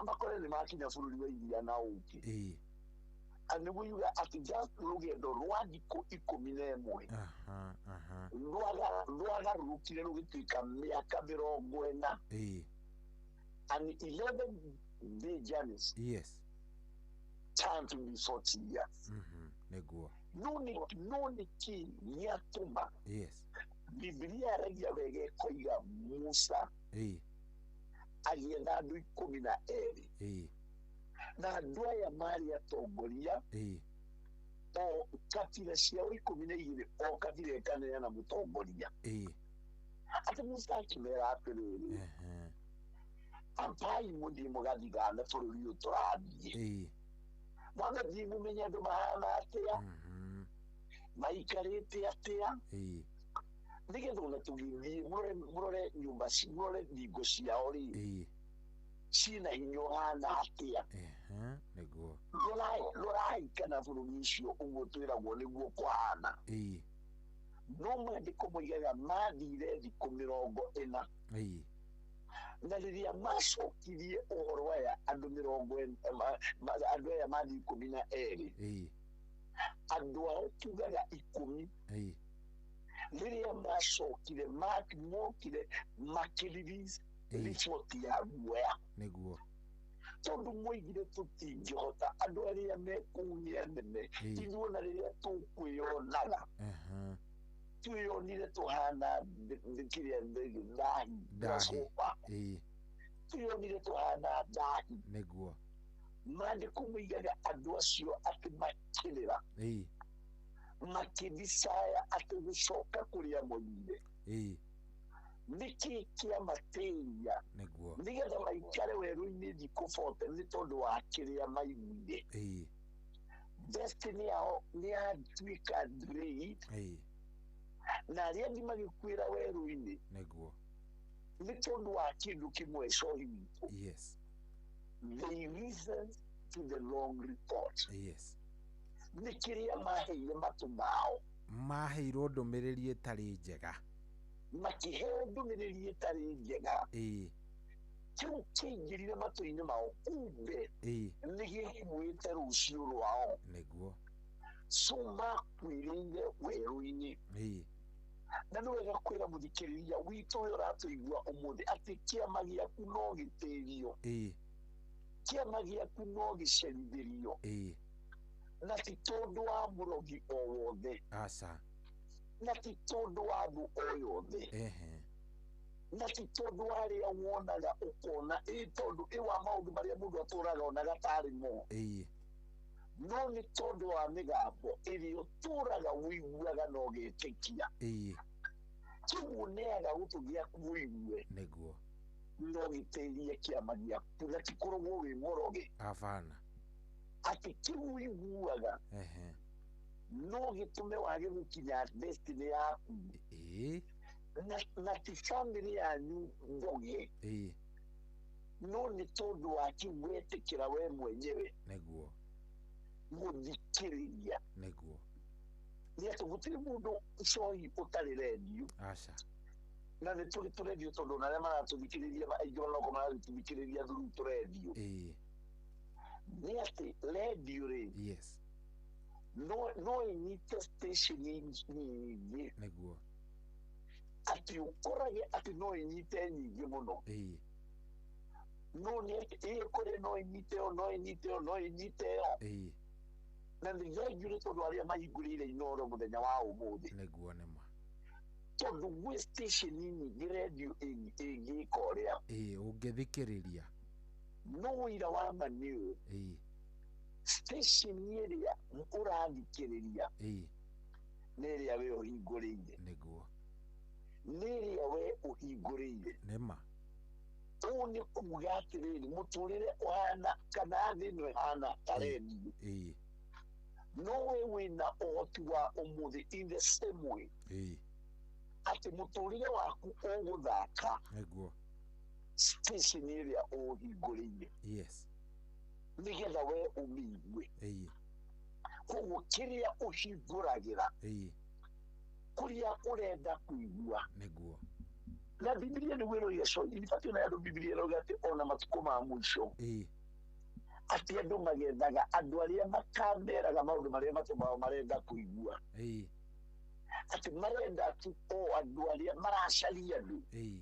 Makore nĩ makinya bũrũri wa iria na ũkĩ. Nĩguo yuga atĩ just rũgendo rwa thikũ 11 rwagarũrũkire rũgĩtuĩka mĩaka 40. And 11 day journeys turned to be 40 years. Nĩguo. No nĩkĩ gĩatũma Bibilia yaragia wega ĩkoiga Musa agĩetha andũ 12. Na andũ aya marĩ atongoria o kabira ciao 12, o kabira ĩkaneana mũtongoria. Atĩ Musa akĩmera atĩrĩrĩ, ambai mũthiĩ mũgathigane bũrũri ũyũ tũrathiĩ. Mwagathiĩ mũmenye andũ mahana atĩa, maikarĩte atĩa, nĩgetha ona tũgĩthiĩ mũrore nyũmba, mũrore thingo ciao rĩ, ciĩna hinya ũhana atĩa. Nĩguo. Rorai kana bũrũri ũcio ũguo twĩragwo nĩguo kũhana. No maandĩko moigaga mathire thikũ 40. Na rĩrĩa macokirie ũhoro aya andũ 40, andũ aya mathiĩ 12, andũ ao tugaga 10. Rĩrĩa macokire mokire makĩrelease riboti ya guoya. Nĩguo. Tondũ moigire tũtingĩhota, andũ arĩa me kũu nĩ anene, ithuĩ ona rĩrĩa tũkwĩyonaga twĩyonire tũhana kĩrĩa ndahi, grasshopper. Twĩyonire tũhana ndahi. Nĩguo. Maandĩko moigaga andũ acio atĩ makĩrĩra, makĩdesire atĩ gũcoka kũrĩa moimire. Nĩkĩ kĩamatĩria nĩgetha maikare werũ-inĩ thikũ 40 nĩ tondũ wa kĩrĩa maiguire. Destiny yao nĩ yatuĩka delayed. Na arĩa angĩ magĩkuĩra werũ-inĩ Nĩguo. nĩ tondũ wa kĩndũ kĩmwe cohi witũ. Yes. They listened to the wrong report. Yes. Nĩ kĩrĩa maheire matũ mao. Maheirwo ndũmĩrĩri ĩtarĩ njega. Makĩheo ndũmĩrĩri ĩtarĩ njega. Ĩĩ. Kĩu kĩaingĩrire matũ-inĩ mao kumbe Ĩĩ. nĩ gĩkuĩte rũciũ rwao. Nĩguo. So makuĩrĩire werũ-inĩ. Ĩĩ. Na nĩ wega kwĩra mũthikĩrĩria witũ ũyũ ũratũigua ũmũthĩ atĩ kĩama gĩaku no gĩtĩrio. Ĩĩ. Kĩama gĩaku no gĩcerithĩrio. Ĩĩ. Na ti tondũ wa mũrogi o wothe. Aca. Na ti tondũ wa thũ o yothe. Ehe. Na ti tondũ wa arĩa wonaga ũkona ĩ tondũ ĩ wa maũndũ marĩa mũndũ atũraga onaga tarĩ mo. Ĩĩ. No nĩ tondũ wa mĩgambo ĩrĩa ũtũraga ũiguaga na ũgetĩkia. Ĩĩ. Kĩu ũneaga gũtũ gĩaku ũigue. Nĩguo. No gĩtĩrie kĩama gĩaku na ti kũrogwo wĩ mũrogi. Abana. Atĩ kĩu ũiguaga Ehe. no gĩtũme wage gũkinya destiny yaku. Ĩĩ. Na ti family yanyu ndoge. Ĩĩ. No nĩ tondũ wa kĩu wetĩkĩra we mwenyewe. Nĩguo. Gũthikĩrĩria. Nĩguo. Nĩ atĩ gũtirĩ mũndũ cohi ũtarĩ rendio. Aca. Na nĩ tũrĩ tũrendio tondũ ona arĩa maratũthikĩrĩria aingĩ onokorwo maratũthikĩrĩria through tũrendio. Ĩĩ. Nĩ atĩ rendio rĩ. Yes. No ĩnyite station nyingĩ. Nĩguo. Atĩ ũkorage atĩ no ĩnyite nyingĩ mũno. Ĩĩ. No nĩ atĩ ĩkore no ĩnyite ĩyo, no ĩnyite ĩyo, no ĩnyite ĩyo. Ĩĩ. Na nĩ thengiũ nĩ tondũ arĩa mahingũrĩire Inooro mũthenya wa ũmũthĩ. Nĩguo nĩma. Tondũ gwĩ station nyingĩ rendio ĩngĩka ũrĩa. Ĩĩ, ũngĩthikĩrĩria. No ũira wa ma nĩ ũyũ. Ĩĩ. Station ĩrĩa ũrathikĩrĩria. Ĩĩ. Nĩ ĩrĩa we ũhingũrĩire. Nĩguo. Nĩ ĩrĩa we ũhingũrĩire. Nĩma. Ũũ nĩ kuga atĩrĩrĩ, mũtũrĩre ũhana kana thĩ ĩno ĩhana ta rendio. Ĩĩ. No we wĩna ũhoti wa ũmũthĩ in the same way. Ĩĩ. Atĩ mũtũrĩre waku ũgũthaka. Nĩguo. Station ĩrĩa ũhingũrĩire. Yes. Nĩgetha we ũmĩigue. Ĩĩ. Koguo kĩrĩa ũhingũragĩra. Ĩĩ. Kũrĩa ũrenda kũigua. Nĩguo. Na Bibilia nĩguo ĩroiga ibatiĩ na andũ Bibilia ĩroiga atĩ ona matukũ ma mũico. Ĩĩ. Atĩ andũ magethaga andũ arĩa makameraga maũndũ marĩa matũ mao marenda kũigua. Ĩĩ. Atĩ marenda tu o andũ arĩa maracaria andũ. Ĩĩ.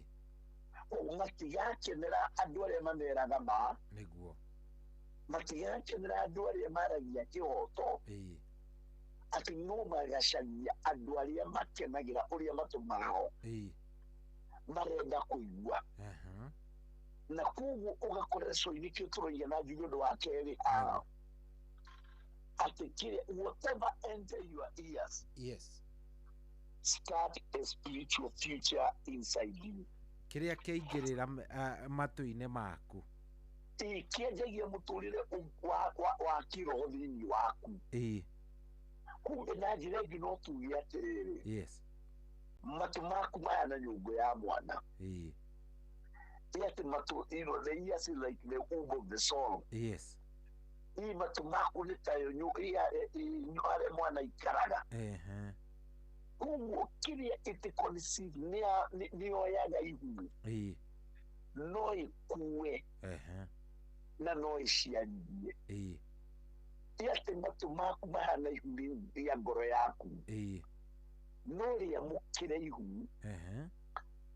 Koguo matigakenera andũ arĩa mameraga ma. Nĩguo. Matigakenera andũ arĩa maragia kĩhoto. Ĩĩ. Atĩ no magacaria andũ arĩa makenagĩra ũrĩa matũ mao. Ĩĩ. Marenda kũigua. Aha. Na koguo ũgakora coinĩ kĩo tũroiga na njuge ũndũ wa kerĩ haha. Atĩ kĩrĩa whatever enter your ears. Yes. Start a spiritual future inside you. Kĩrĩa kĩaingĩrĩra matũ-inĩ maku. Ĩĩ, kĩanjagia mũtũrĩre wa kĩroho thĩinĩ waku. Ĩĩ. Kumbe na njĩra ĩngĩ no tuge atĩrĩrĩ. Yes. Matũ maku maya na nyũngũ ya mwana. Ĩĩ. Ĩ atĩ matũ, you know, the ears is like the womb of the soul. Yes. Ĩ matũ maku nĩ tayo harĩa mwana ikaraga. Ehe. Koguo kĩrĩa ĩtĩ-conceive nĩyoyaga ihu. Ĩĩ. No ĩkue. Ehe. Na no ĩciarithie. Ĩĩ. Ĩ atĩ matũ maku mahana ihu rĩa ngoro yaku. Ĩĩ. No rĩamũkĩre ihu. Ehe.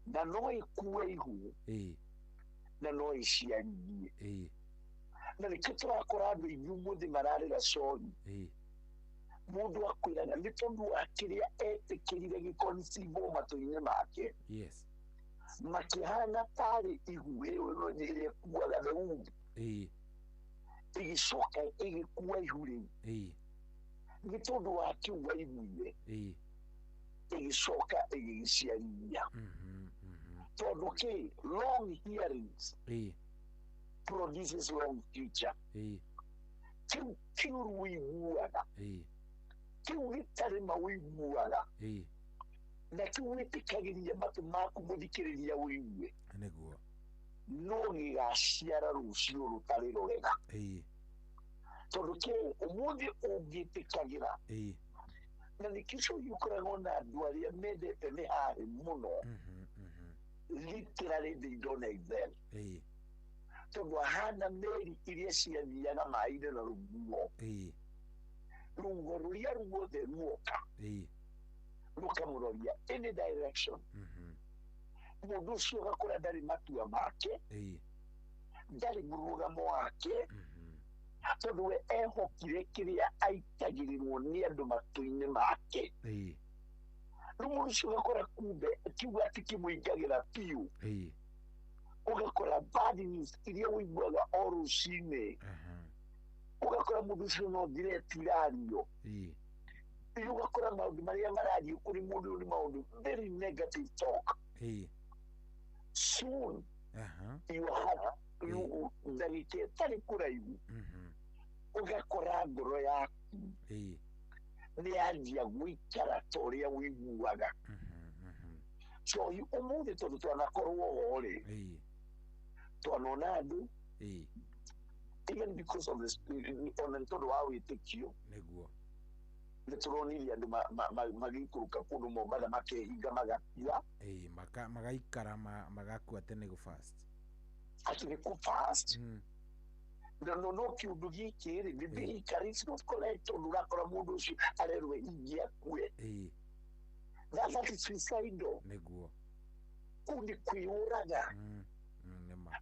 Na no ĩkue ihu. Ĩĩ. Na no ĩciarithie. Ĩĩ. Na nĩkĩo tũrakora andũ aingĩ ũmũthĩ mararĩra cohi. Ĩĩ. Mũndũ akwĩraga nĩ tondũ wa kĩrĩa etĩkĩrire gĩkoncivwo matũ-inĩ make. Yes. Makĩhana tarĩ ihu ĩyo ĩrĩa ĩkuaga the womb. Ĩĩ. Ĩgĩcoka ĩgĩkua ihu rĩu. Ĩĩ. Nĩ tondũ wa kĩu waiguire. Ĩĩ. Ĩgĩcoka ĩgĩgĩciarithia. Tondũ kĩ long hearings. Ĩĩ. Produces long future. Ĩĩ. Kĩu kĩũru ũiguaga. Ĩĩ. Kĩu gĩtarĩ ma ũiguaga. Ĩĩ. Na kĩu wĩtĩkagĩria matũ maku mũthikĩrĩria ũigue. Nĩguo. No gĩgaciara rũciũ rũtarĩ rwega. Tondũ kĩ ũmũthĩ ũngĩtĩkagĩra na nĩkĩo cohi ũkoragwo na andũ arĩa mendete mĩharĩ mũno literally they don't excel. Tondũ ahana meri iria ciathiaga maĩ-inĩ na rũguo rũguo rũrĩa ruothe ruoka rũkamũroria any direction. Mũndũ ũcio ũgakora ndarĩ matua make, ndarĩ mũrũgamo wake, tondũ we ehokire kĩrĩa aitagĩrĩrwo nĩ andũ matũ-inĩ make. Rĩu mũndũ ũcio ũgakora kumbe kiugo atĩ kĩmũingagĩra biũ. Ũgakora bad news iria ũiguaga o rũcinĩ, ũgakora mũndũ ũcio no threat irario. Ũgakora maũndũ marĩa marario kũrĩ mũndũ ũyũ nĩ maũndũ very negative talk. Soon you have ndagĩka ĩtarĩ kũraihu ũgakora ngoro yaku nĩ yanjia gũikara ta ũrĩa ũiguaga. So ũmũthĩ tondũ twanakorwo ho rĩ, twanona andũ even because of the ona tondũ wa wĩtĩkio nĩguo nĩ tũronirie andũ magĩikũrũka kũndũ Mombatha makehinga magakua. Magaikara magakua atĩ nĩ gũ fast. Atĩ nĩ kũ fast. No no kĩũndũ gĩkĩ rĩ, the vehicle is not correct tondũ ũrakora mũndũ ũcio arerwo hingi akue. That is suicidal. Nĩguo. Kũu nĩ kwĩyũraga.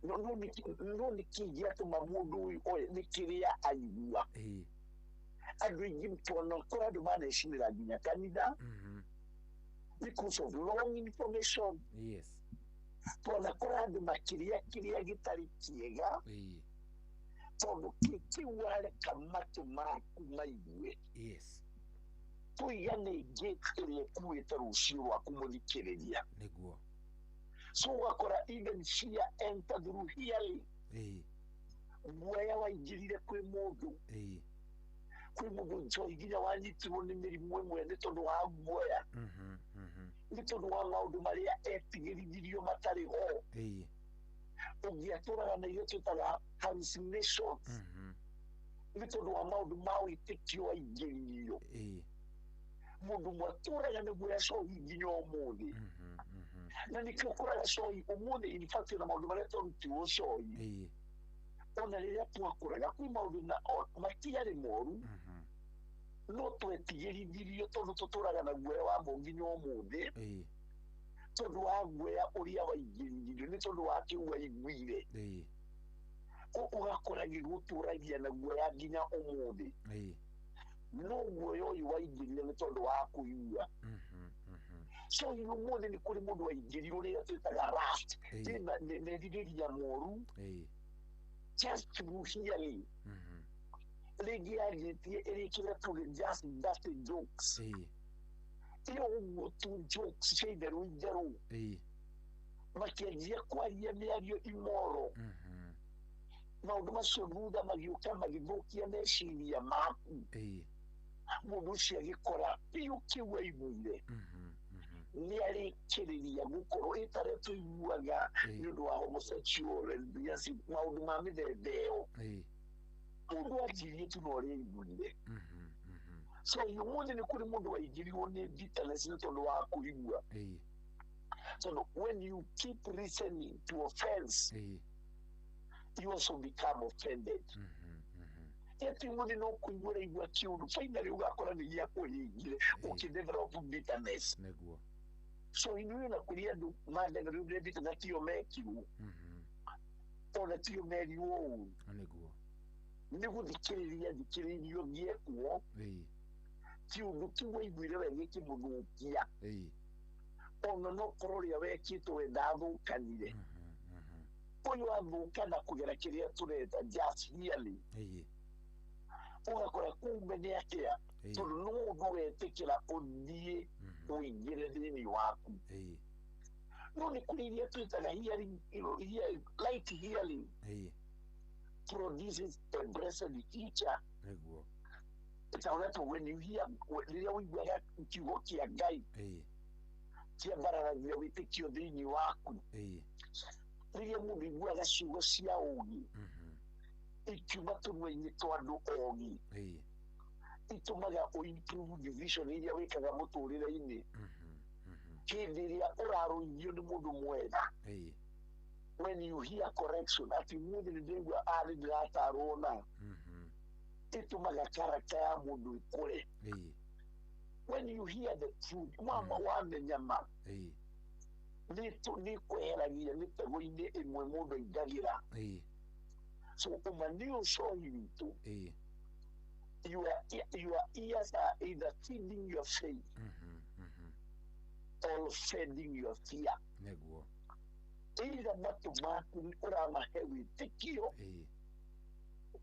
No nĩ kĩĩ gĩatũma mũndũ ũyũ oye nĩ kĩrĩa aigua. Andũ aingĩ twanakora andũ manecinĩra nginya kanitha because of wrong information. Yes. Twanakora andũ makĩrĩa kĩrĩa gĩtarĩ kĩega tondũ kĩu wareka matũ maku maigue. Yes. Tũiga nĩ gate ĩrĩa ĩkuĩte rũciũ rwaku mũthikĩrĩria. Nĩguo. So ũgakora even fear enter through hearing. Guoya waingĩrire kwĩ mũndũ. Kwĩ mũndũ njohi nginya wanyitirwo nĩ mĩrimũ ĩmwe nĩ tondũ wa guoya. Nĩ tondũ wa maũndũ marĩa etigĩrithirio matarĩ ho. Ũngĩatũraga na iria twĩtaga hallucinations. Nĩ tondũ wa maũndũ ma wĩtĩkio waingĩririo. Mũndũ ũmwe atũraga nĩ guoya cohi nginya ũmũthĩ. Na nĩkĩo ũkoraga cohi ũmũthĩ in fact ona maũndũ marĩa twarutirwo cohi ona rĩrĩa twakũraga kwĩ maũndũ matiarĩ moru no twetigĩrithirio tondũ tũtũraga na guoya wamo nginya ũmũthĩ tondũ wa guoya ũrĩa waingĩrithirio nĩ tondũ wa kĩu waiguire. Ũgakora gĩgũtũragia na guoya nginya ũmũthĩ. No guoya ũyũ waingĩrire nĩ tondũ wa kũigua. So ũmũthĩ nĩ kũrĩ mũndũ waingĩrirwo rĩrĩa twĩtaga lust, merirĩria moru just through hearing. Rĩngĩ yanjĩtie ĩrĩ kĩrĩa tuge just dirty jokes. Ĩyo ũguo tu jokes cia itherũ itherũ. Makĩanjia kwaria mĩario imoro. Maũndũ macio thutha magĩũka magĩthũkia meciria maku. Mũndũ ũcio agĩkora biũ kĩu aiguire nĩ arĩkĩrĩria gũkorwo ĩtarĩa tũiguaga nĩ ũndũ wa homosexual lesbians maũndũ ma mĩthemba ĩyo. Mũndũ anjirie tu na ũrĩa aiguire. So ũmũthĩ nĩ kũrĩ mũndũ waingĩrirwo nĩ bitterness nĩ tondũ wa kũigua. Tondũ when you keep listening to offense, you also become offended. Eti mũthĩ no kũigua ũraigua kĩũndũ finally ũgakora nĩ gĩakũhĩngire ũkĩdevelop bitterness. Nĩguo. So inyuĩ na kũrĩ andũ madevelopire bitterness tio mekirwo ona tio merirwo ũru. Nĩguo. Nĩ gũthikĩrĩria thikĩrĩirio gĩekwo kĩũndũ kĩu waiguire we gĩkĩmũthũkia. Ona no korwo ũrĩa wekĩtwo we ndathũkanire. Ũyũ athũkana kũgera kĩrĩa tũreta just hearing. Ũgakora kumbe nĩ atĩa tondũ no ũndũ wetĩkĩra ũthiĩ ũingĩre thĩinĩ waku. No nĩ kũrĩ iria twĩtaga hearing, light hearing produces a blessed future. Nĩguo. Ta ũrĩa when you hear rĩrĩa ũiguaga kiugo kĩa Ngai kĩambararagia wĩtĩkio thĩinĩ waku. Rĩrĩa mũndũ aiguaga ciugo cia ũũgĩ ikiuma tũnua-inĩ twa andũ ogĩ, itũmaga ũ-improve decision iria wĩkaga mũtũrĩre-inĩ. Hĩndĩ ĩrĩa ũrarũithio nĩ mũndũ mwega, when you hear correction atĩ ũmũthĩ nĩ ndĩraigua nĩ ndĩratarwo na ĩtũmaga character ya mũndũ ĩkũre. When you hear the truth, mama wamenya ma nĩ kweheragia mĩtego-inĩ ĩmwe mũndũ aingagĩra. So ũma nĩ ũcohi witũ, your ears are either feeding your faith or feeding your fear. Either matũ maku ũramahe wĩtĩkio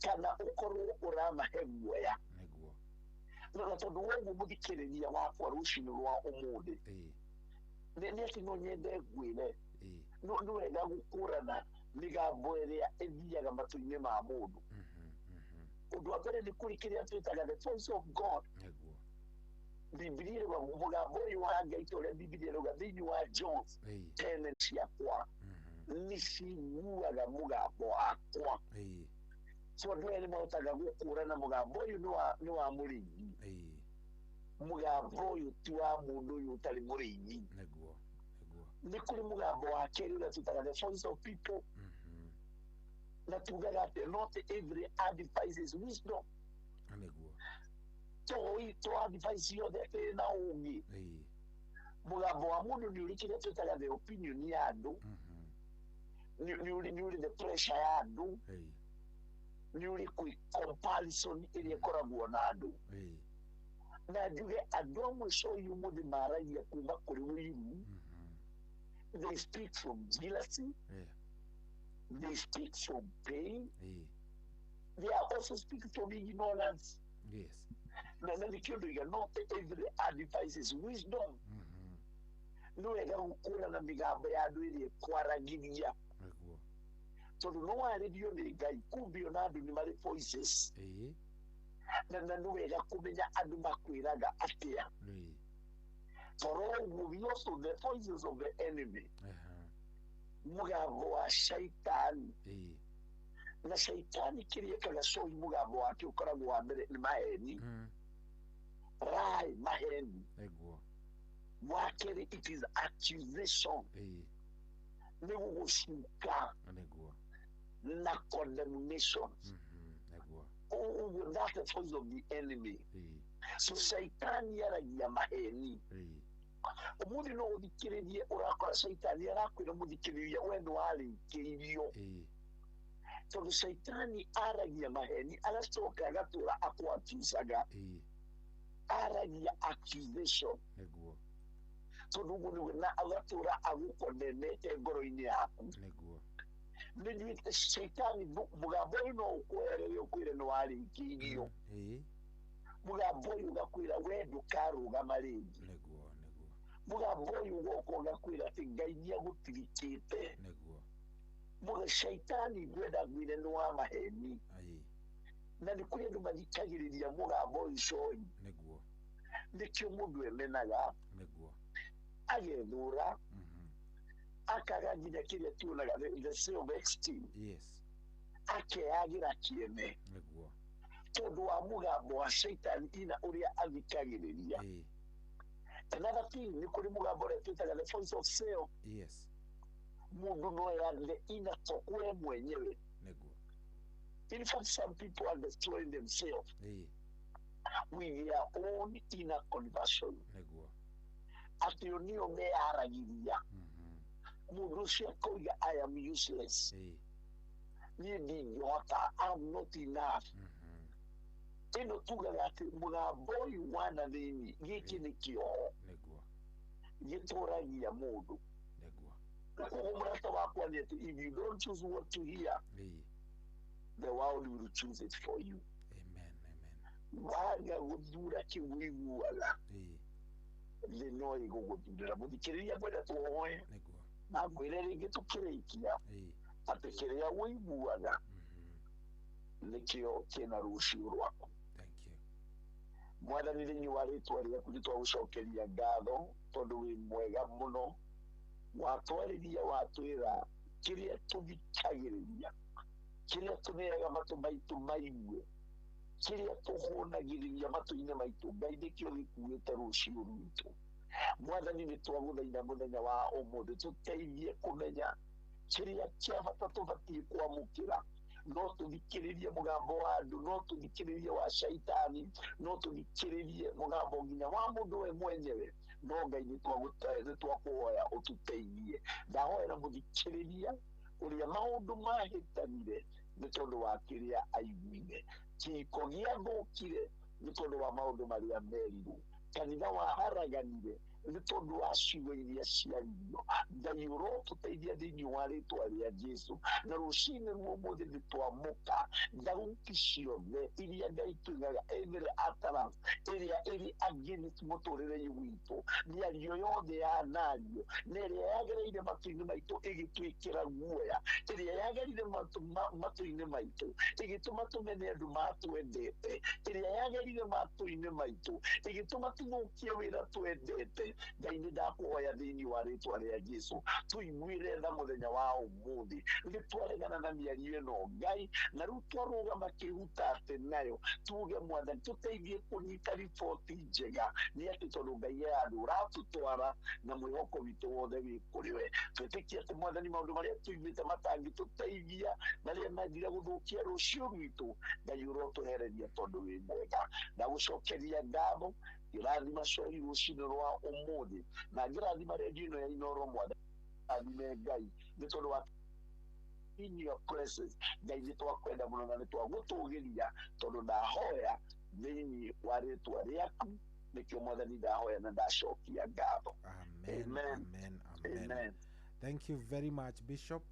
kana ũkorwo ũramahe guoya. Na tondũ woguo mũthikĩrĩria wakwa rũcinĩ rwa ũmũthĩ, nĩ atĩ no nyende ngwĩre nĩ wega gũkũrana mĩgambo ĩrĩa ĩthiaga matũ-inĩ ma mũndũ. Ũndũ wa mbere nĩ kũrĩ kĩrĩa twĩtaga the voice of God. Bibilia ĩrauga mũgambo ũyũ wa Ngai ta ũrĩa Bibilia ĩrauga thĩinĩ wa John 10 ciakwa nĩ ciguaga mũgambo wakwa. So andũ aya nĩ mahotaga gũkũrana mũgambo ũyũ nĩ wa mũrĩithi, mũgambo ũyũ ti wa mũndũ ũyũ ũtarĩ mũrĩithi. Nĩ kũrĩ mũgambo wa kerĩ ũrĩa twĩtaga the voice of people, na tugaga atĩ not every advice is wisdom. To advice yothe ĩrĩ na ũũgĩ. Mũgambo wa mũndũ nĩ ũrĩ kĩrĩa twĩtaga the opinion ya andũ, nĩ ũrĩ the pressure ya andũ, nĩ ũrĩ kwĩ comparison ĩrĩa ĩkoragwo na andũ. Na njuge andũ amwe cohi ũmũthĩ maragia kuma kũrĩ ũiru. They speak from jealousy, they speak from pain, they are also speaking from ignorance. Na nĩkĩo ndoiga not every advice is wisdom. Nĩ wega gũkũrana mĩgambo ya andũ ĩrĩa ĩkwaragĩria, tondũ no warĩrio nĩ Ngai kumbe ona andũ nĩ marĩ voices. Na nĩ wega kũmenya andũ makwĩraga atĩa. Tondũ ũguo we also the voices of the enemy, mũgambo wa shaitani. Na shaitani kĩrĩa ĩkaga cohi mũgambo wake ũkoragwo wa mbere nĩ maheni, rai maheni. Wa kerĩ it is accusation, nĩ gũgũcuka na condemnation. Ũguo that's the voice of the enemy. So shaitani aragia maheni. Ũmũthĩ no ũthikĩrĩrie ũrakora shaitani arakwĩra mũthikĩrĩria we nĩ warĩkĩirio, tondũ shaitani aragia maheni agacoka agatũra akwacucaga, aragia accusation, tondũ ũguo nĩguo na agatũra agũkondemete ngoro-inĩ yaku. Nĩ njuĩte shaitani mũgambo ũyũ no ũkweherere ũkwĩre nĩ warĩkĩirio, mũgambo ũyũ ũgakwĩra we ndũkarũgama rĩngĩ, mũgambo ũyũ ũgoka ũgakwĩra atĩ Ngai nĩ agũtirikĩte. Mũga shaitani ngwenda ngwĩre nĩ wa maheni, na nĩ kũrĩ andũ mathikagĩrĩria mũgambo ũyũ cohi. Nĩkĩo mũndũ emenaga, agethũra, akaga nginya kĩrĩa tuonaga the self esteem, akeyagĩra kĩene tondũ wa mũgambo wa shaitani ina ũrĩa athikagĩrĩria. Another thing nĩ kũrĩ mũgambo ũrĩa twĩtaga the voice of self. Mũndũ no eyarĩre inner talk we mwenyewe. In fact, some people are destroying themselves with their own inner conversion. Atĩ o nĩo meyaragĩria. Mũndũ ũcio akoiga I am useless, niĩ ndingĩhota, I am not enough. Ĩno tugaga atĩ mũgambo ũyũ wa na thĩinĩ gĩkĩ nĩ kĩoho gĩtũragia mũndũ. Koguo mũrata wakwa nĩ atĩ if you don't choose what to hear, the world will choose it for you. Waga gũthura kĩu ũiguaga, thĩ no ĩgũgũthurĩra. Mũthikĩrĩria ngwenda tũhoe na ngwĩre rĩngĩ tũkĩrĩkia atĩ kĩrĩa ũiguaga nĩkĩo kĩna rũciũ rwaku. Mwathani thĩinĩ wa rĩtwa rĩaku nĩ twagũcokeria ngatho tondũ wĩ mwega mũno. Watwarĩria watwĩra Kĩrĩa tũthikagĩrĩria, kĩrĩa tũneaga matũ maitũ maigue, kĩrĩa tũhũnagĩrĩria matũ-inĩ maitũ, Ngai nĩkĩo gĩkuĩte rũciũ rwitũ. Mwathani nĩ twagũthaitha mũthenya wa ũmũthĩ tũteithie kũmenya kĩrĩa kĩa bata tũbatiĩ kwamũkĩra. No tũthikĩrĩrie mũgambo wa andũ, no tũthikĩrĩrie wa shaitani, no tũthikĩrĩrie mũgambo nginya wa mũndũ we mwenyewe, no Ngai nĩ twakũhoya ũtũteithie. Ndahoera mũthikĩrĩria ũrĩa maũndũ mahĩtanire nĩ tondũ wa kĩrĩa aiguire, kĩhiko gĩathũkire nĩ tondũ wa maũndũ marĩa merirwo, kanitha waharaganire nĩ tondũ wa ciugo iria ciaririo. Ngai ũrotũteithia thĩinĩ wa rĩtwa rĩa Jesu. Na rũcinĩ rwa ũmũthĩ nĩ twamũka thauti ciothe iria Ngai tugaga every utterance ĩrĩa ĩrĩ against mũtũrĩre witũ, mĩario yothe yanario na ĩrĩa yagereire matũ-inĩ maitũ ĩgĩtwĩkĩra guoya, ĩrĩa yagereire matũ-inĩ maitũ ĩgĩtũma tũmene andũ matwendete, ĩrĩa yagereire matũ-inĩ maitũ ĩgĩtũma tũthũkie wĩra twendete. Ngai nĩ ndakũhoya thĩinĩ wa rĩtwa rĩa Jesu tũiguĩre tha mũthenya wa ũmũthĩ. Nĩ twaregana na mĩario ĩno Ngai, na rĩu twarũgama kĩhutate nayo, tuge Mwathani tũteithie kũnyita riboti njega, nĩ atĩ tondũ Ngai e handũ ũratũtwara na mwĩhoko witũ wothe wĩ kũrĩ we. Twĩtĩkie atĩ Mwathani maũndũ marĩa tũiguĩte matangĩtũteithia, marĩa mendire gũthũkia rũciũ rwitũ, Ngai ũrotũhereria tondũ wĩ mwega. Ndagũcokeria ngatho, ngĩrathima cori rũcinĩ rwa ũmũthĩ, na ngĩrathima redio ĩno ya Inooro. Mwathani rathime Ngai nĩ tondũ wa in your presence. Ngai nĩ twakwenda mũno na nĩ twagũtũgĩria tondũ ndahoya thĩinĩ wa rĩtwa rĩaku, nĩkĩo Mwathani ndahoya na ndacokia ngatho. Amen, Amen. amen, amen. Amen. Thank you very much, Bishop.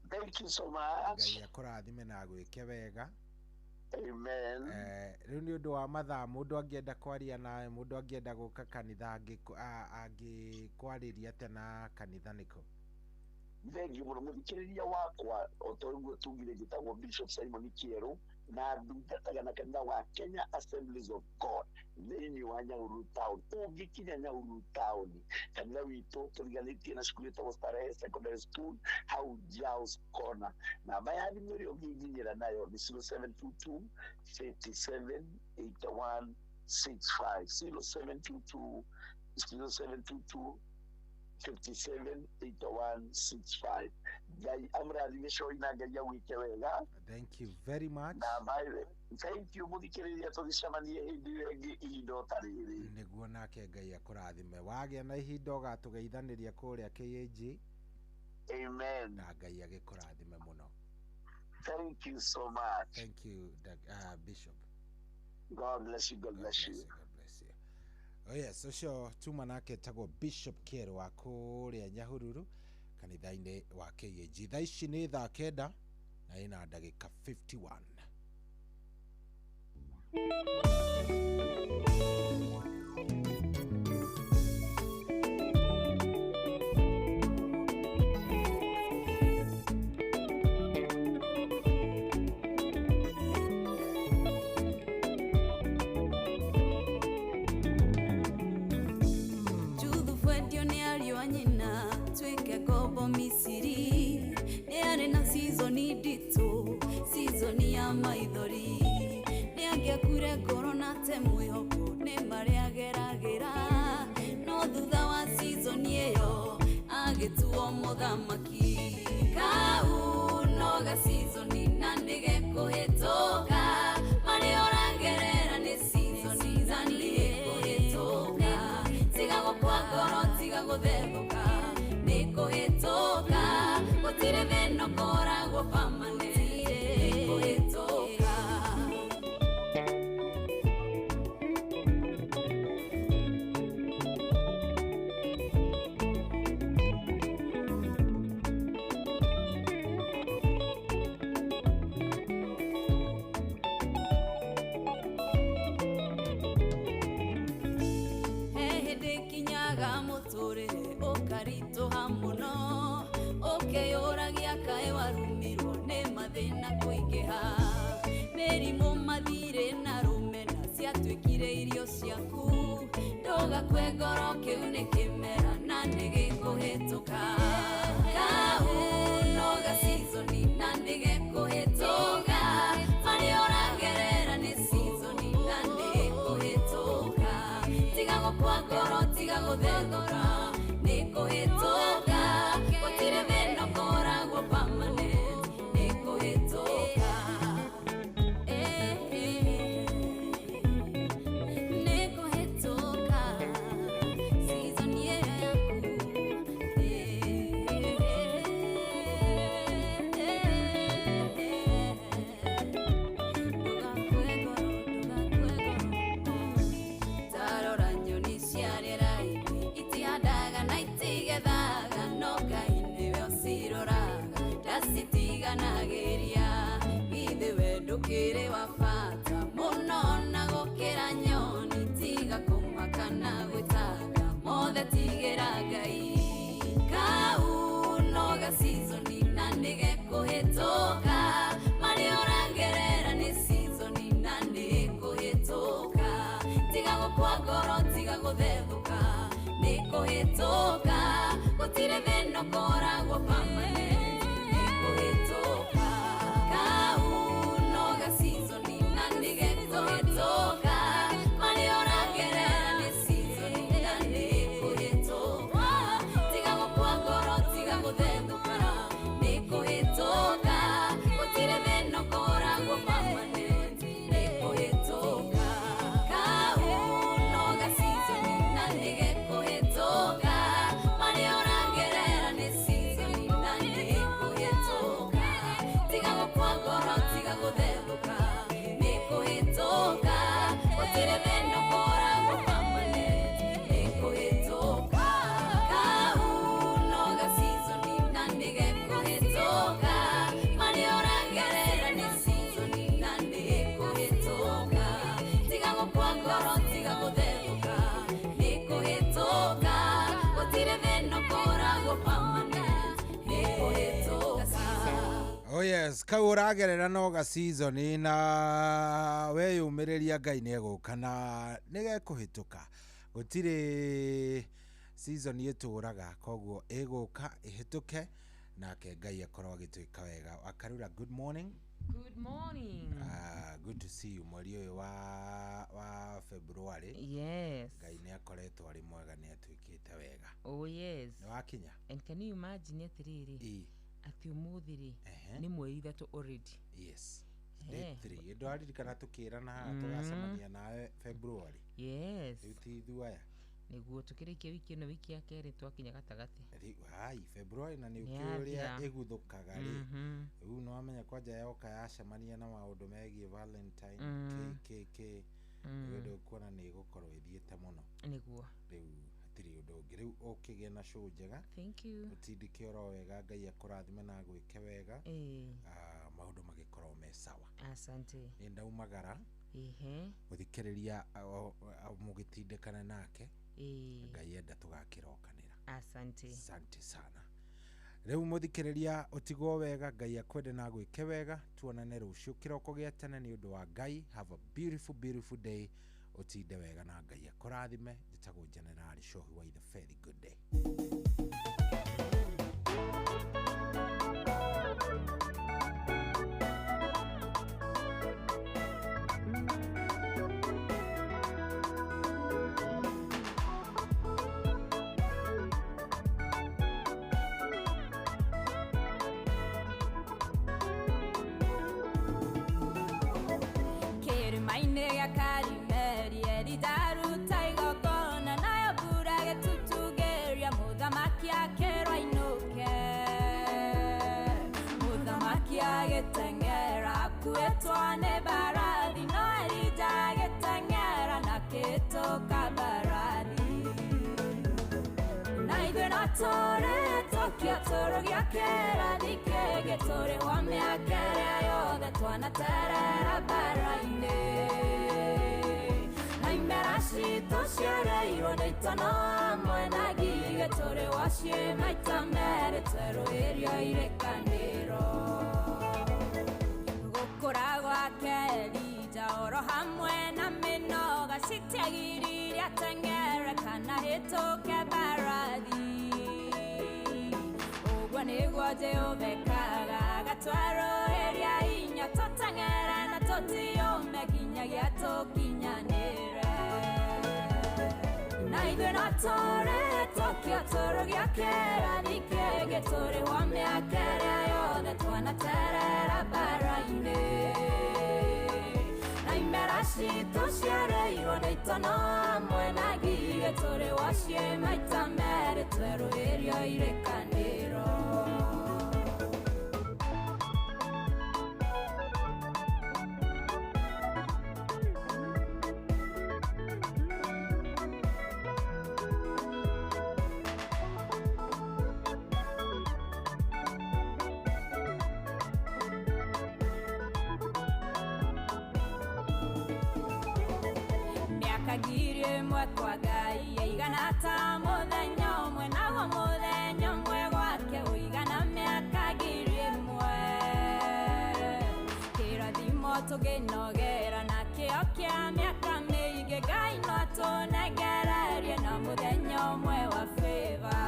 Thank you so much. Ngai akũrathime na agwĩke wega. Amen. Rĩu nĩ ũndũ wa mathaa, mũndũ angĩenda kwaria nawe, mũndũ angĩenda gũka kanitha, angĩkwarĩria atĩa na kanitha nĩkũ? Thengiũ mũno mũthikĩrĩria wakwa, o ta ũguo tugire njĩtagwo Bishop Simon Kĩerũ na ndungataga na kanitha wa Kenya Assemblies of God thĩinĩ wa Nyahururu town. Ũngĩkinya Nyahururu town, kanitha witũ tũriganĩtie na cukuru ĩtagwo Starehe Secondary School hau Giles Corner. Namba ya thimũ ĩrĩa ũngĩnginyĩra nayo nĩ 0722 37 81 65, 0722 0722 57 81 65. Ngai amũrathime coi na Ngai agwĩke wega. Thank you very much. Na bye. Thank you mũthikĩrĩria, tũgĩcemanie hĩndĩ ĩyo ĩngĩ ihinda o ta rĩrĩ. Nĩguo nake Ngai akũrathime. Wagĩa na ihinda ũgatũgeithanĩria kũrĩa KAG. Amen. Na Ngai agĩkũrathime mũno. Thank you so much. Thank you, Bishop. God bless you. God bless you. God bless you. Oh yes, ũcio tuma nake etagwo Bishop Kĩerũ wa kũrĩa Nyahururu kanitha-inĩ wa KAG. Thaa ici nĩ thaa 9 na ĩna ndagĩka 51. Juthufu endio nĩ ariũ a nyina tuĩke ngombo Misiri, nĩ arĩ na season nditũ, season ya maithori, nĩ angĩakure ngoro na te mwĩhoko nĩ marĩa ageragĩra, no thutha wa season ĩyo agĩtuo mũthamaki. Kau no ga season na nĩgekũhĩtũka, marĩa ũragerera nĩ season na nĩgekũhĩtũka, tiga gũkua ngoro, tiga gũthethũka, nĩkũhĩtũka, gũtirĩ thĩna ũkoragwo permanent, nĩkũhĩtũka. He hĩndĩ kinyaga mũtũrĩre ũkaritũha mũno, ũkeyũragia kaĩ warumirwo nĩ mathĩna kũingĩha, mĩrimũ mathirĩ na rũmena ciatuĩkire irio ciaku, ndũgakue ngoro kĩu nĩ kĩmera na nĩgĩkũhĩtũka. Kau gũkua ngoro tiga gũthethũka nĩ kũhĩtũka gũtirĩ thĩna ũkoragwo permanent nĩ kũhĩtũka nĩ kũhĩtũka season yaku tarora nyoni cia rĩera-inĩ itihandaga na itigethaga no Ngai nĩwe ũciroraga ndacitiganagĩria githĩ we ndũkĩrĩ wa bata mũno na gũkĩra nyoni tiga kũmaka na gwĩtanga mothe tigĩra Ngai kau no gacizoni na nĩgekũhĩtũka marĩa ũragerera nĩ season na nĩkũhĩtũka tiga gũkua ngoro tiga gũthethũka nĩ kũhĩtũka gũtirĩ thĩna ũkoragwo permanent nĩ kũhĩtũka kau no ga-season na nĩgekũhĩtũka marĩa ũragerera nĩ season na nĩkũhĩtũka tiga gũkua ngoro tiga gũthethũka nĩ kũhĩtũka gũtirĩ thĩna ũkoragwo permanent nĩ kũhĩtũka kau no ga-season na nĩgekũhĩtũka marĩa ũragerera nĩ season na nĩkũhĩtũka tiga gũkua ngoro tiga gũthethũka nĩ kũhĩtũka gũtirĩ thĩna ũkoragwo permanent nĩ kũhĩtũka kau no ga-season na nĩgekũhĩtũka marĩa ũragerera nĩ season na nĩkũhĩtũka tiga gũkua ngoro tiga gũthethũka nĩ kũhĩtũka gũtirĩ thĩna ũkoragwo permanent nĩ kũhĩtũka. Oh yes, kau ũragerera no ga season na weyũmĩrĩria Ngai nĩ egũka na nĩgekũhĩtũka gũtirĩ season ĩtũraga koguo ĩgũka ĩhĩtũke nake Ngai akorwo agĩtwĩka wega. Wakarura, good morning. Good morning. Good to see you mweri ũyũ wa February. Yes. Ngai nĩ akoretwo arĩ mwega nĩ atwĩkĩte wega. Oh yes. Nĩ wakinya? And can you imagine atĩrĩrĩ atĩ ũmũthĩ rĩ nĩ mweri 3 already. Yes. Day 3. Ndwaririkana tũkĩrana haha tũgacemania nawe February. Yes. Rĩu ti ithuaya. Nĩguo tũkĩrĩkia wiki ĩno wiki ya kerĩ twakinya gatagatĩ. Hai February na nĩ Nĩ ũkĩũĩ ũrĩa yathira. ĩguthũkaga rĩ. Rĩu nĩ wamenya kwanja yoka yacemania na maũndũ megiĩ Valentine KKK nĩ ũndũ ũkuona nĩ ĩgũkorwo ĩthiĩte mũno. Nĩguo. Rĩu hatirĩ ũndũ ũngĩ. Rĩu ũkĩgĩe na show njega. Thank you. Ũtindĩke oro wega Ngai akũrathime na agwĩke wega. Maũndũ magĩkorwo me sawa. Asante. Nĩ ndaumagara Ehe. gũthikĩrĩria mũgĩtindĩkana nake. Ngai enda tũgakĩrokanĩra. Asante. Asante sana. Rĩu mũthikĩrĩria ũtigwo wega Ngai akwende na agwĩke wega tuonane rũciũ kĩroko gĩa tene nĩ ũndũ wa Ngai. Have a beautiful beautiful day. Ũtinde wega na Ngai akũrathime. Njĩtagwo General Shohi wa the very good day. Kĩrĩma-inĩ gĩa Karimeli Elija igongona nayo mbura gĩtutugĩria mũthamaki akĩrwo ainũke mũthamaki agĩteng'era akuĩtwo nĩ mbarathi no Elija agĩteng'era na akĩhĩtũka mbarathi na ithuĩ no tũrĩhĩtũkia tũrũgia kĩrathi kĩngĩ tũrĩhwo mĩaka ĩrĩa yothe twanaterera mbara-inĩ na imera citũ ciareirwo nĩ itono hamwe na ngigĩ tũrĩhwo ciĩ maita merĩ twerũhĩrio irĩkanĩro gũkũra gwake Elija oro hamwe na mĩnoga citiagiririe ateng'ere kana hĩtũke mbarathi ũguo nĩguo Jehova ekaga agatwerũhĩria hinya tũteng'ere na tũtiũme nginyagia tũkinyanĩre na ithuĩ no tũrĩhĩtũkio tũrũgĩa kĩrathi kĩngĩ tũrĩhwo mĩaka ĩrĩa yothe twanaterera mbara-inĩ na imera citũ ciarĩirwo nĩ itono hamwe na ngigĩ tũrĩhwo ciĩ maita merĩ twerũhĩrio irĩkanĩro. Ngiri ĩmwe kwa Ngai ĩigana ta mũthenya ũmwe naguo mũthenya ũmwe gwake ũigana mĩaka 1,000. Kĩrathimo tũngĩnogera nakĩo kĩa mĩaka mĩingĩ Ngai no atũnengererie na mũthenya ũmwe wa favor.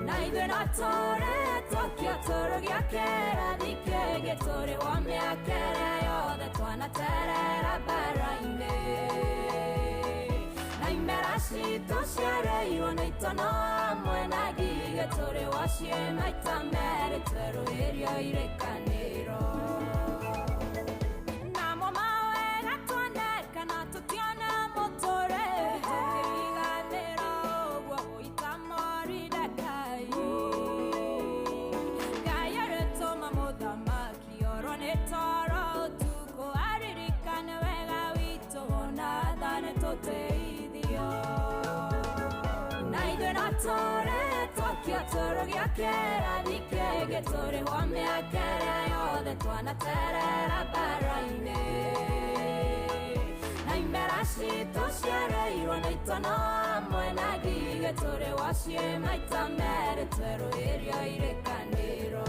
Na ithuĩ no tũrĩhĩtũkio tũrũgĩa kĩrathi kĩngĩ tũrĩhwo mĩaka ĩrĩa yothe twanaterera mbara-inĩ na imera citũ ciarĩirwo nĩ itono hamwe na ngigĩ tũrĩhwo ciĩ maita merĩ twerũhĩrio irĩkanĩro. Namo mawega tuoneka na tũtiona mũtũrĩre tũkĩriganĩra ũguo gũita Moridekai. Ngai arĩtũma mũthamaki orwo nĩ toro ũtukũ aririkane wega witũ ona athane tũteithio. Na ithuĩ no tũrĩhĩtũkio tũrũgĩa kĩrathi kĩngĩ tũrĩhwo mĩaka ĩrĩa yothe twanaterera mbara-inĩ na imera citũ ciarĩirwo nĩ itono hamwe na ngigĩ tũrĩhwo ciĩ maita merĩ twerũhĩrio irĩkanĩro.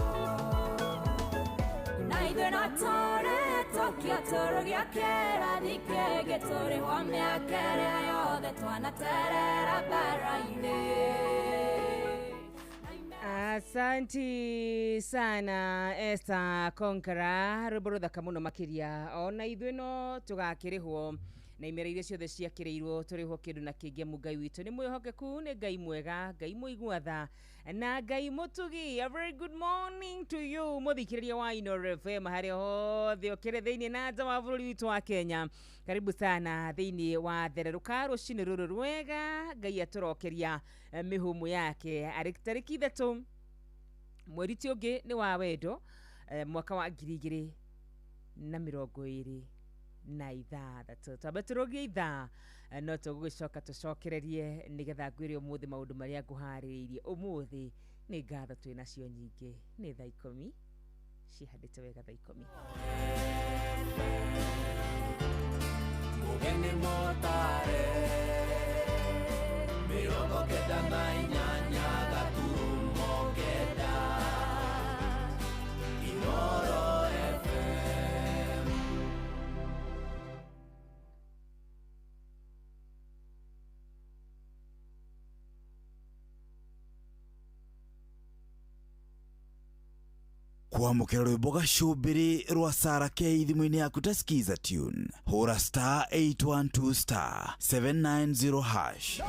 Na ithuĩ no tũrĩhĩtũkio tũrũgĩa kĩrathi kĩngĩ tũrĩhwo mĩaka ĩrĩa yothe twanaterera mbara-inĩ. Asanti sana Esther Conqueror, rwĩmbo rũthaka mũno makĩria ona ithuĩ no tũgakĩrĩhwo na imera iria ciothe ciakĩrĩirwo tũrĩhwo kĩndũ na kĩngĩ amu Ngai witũ nĩ mwĩhokeku, nĩ Ngai mwega, Ngai mũigua tha na Ngai mũtugi. A very good morning to you mũthikĩrĩria wa Inooro FM harĩa hothe ũkĩrĩ thĩinĩ na nja wa bũrũri witũ wa Kenya. Karibu sana thĩinĩ wa thererũka rũcinĩ rũrũ rwega. Ngai atũrokeria mĩhũmũ yake arĩ tarĩki 3 mweri ti ũngĩ nĩ wa wendo, mwaka wa 2026. Twambe tũrũgie ithaa no tũgũgĩcoka tũcokererie nĩgetha ngwĩre ũmũthĩ maũndũ marĩa ngũharĩrĩirie ũmũthĩ. Nĩ ngatho twĩ nacio nyingĩ. Nĩ thaa 10 cihandĩte wega thaa 10. Mũgeni mũtare 98.9 Inooro FM. Kwamũkĩra rwĩmbo gacũmbĩrĩ rwa Sarah K thimũ-inĩ yaku ta Skiza tune, hũra star 812 star 790 hash.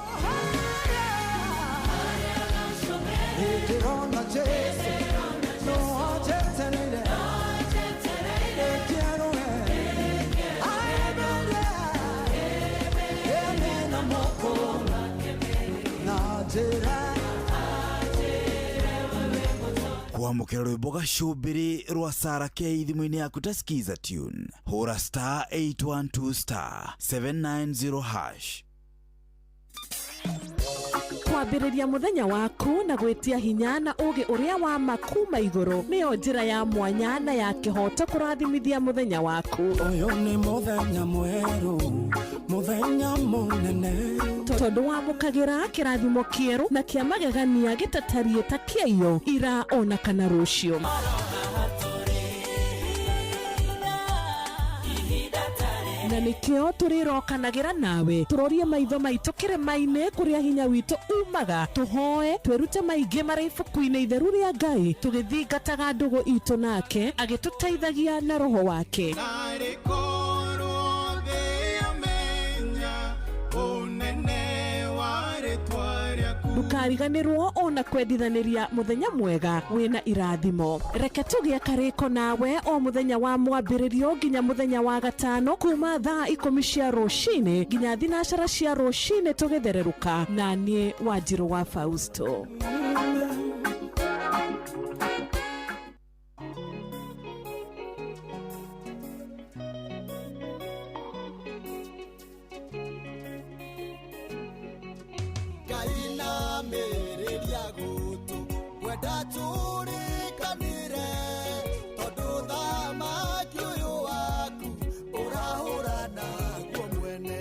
Kwamũkĩra rwĩmbo gacũmbĩrĩ rwa Sarah K thimũ-inĩ yaku ta Skiza tune, hũra star 812 star 790 hash. Kwambĩrĩria mũthenya waku na gwĩtia hinya na ũũgĩ ũrĩa wa ma kuma igũrũ nĩyo njĩra ya mwanya na ya kĩhooto kũrathimithia mũthenya waku. Ũyũ nĩ mũthenya mwerũ, mũthenya mũnene, tondũ wamũkagĩra kĩrathimo kĩerũ na kĩa magegania gĩtatariĩ ta kĩaiyo ira ona kana rũciũ. Na nĩkĩo tũrĩrokanagĩra nawe tũrorie maitho maitũ kĩrĩma-inĩ kũrĩa hinya witũ umaga, tũhoe twĩrute maingĩ marĩ ibuku-inĩ itheru rĩa Ngai tũgĩthingataga ndũgũ itũ nake agĩtũteithagia na roho wake. Narĩ korwo thĩ yamenya ũnene Ndũkariganĩrwo ona kwendithanĩria mũthenya mwega wĩna irathimo. Reke tũgĩe karĩko nawe o mũthenya wa mwambĩrĩrio nginya mũthenya wa gatano kuma thaa 10 cia rũcinĩ nginya 12 cia rũcinĩ tũgĩthererũka na niĩ Wanjirũ wa Fausto. Ngainamĩrĩria gũtũ ngwenda tũrĩkanĩre tondũ thamaki ũyũ waku ũrahũra naguo mwene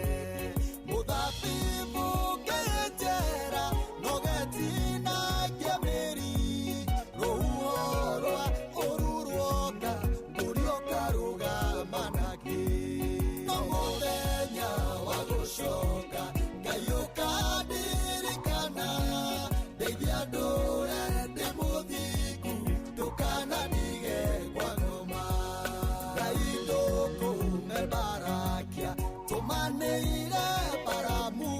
mũthabibũ ngĩnjera nogetinangia mĩri rũhuho rwa ũru ruoka ngũrioka rũgama nakĩ no mũthenya wa gũcoka Ngai ũkandirikana ndeithia ndũre ndĩ mũthingu ndũkanandige kwa ngoma Ngai ndũkũme mbarakia tũmanĩire baramu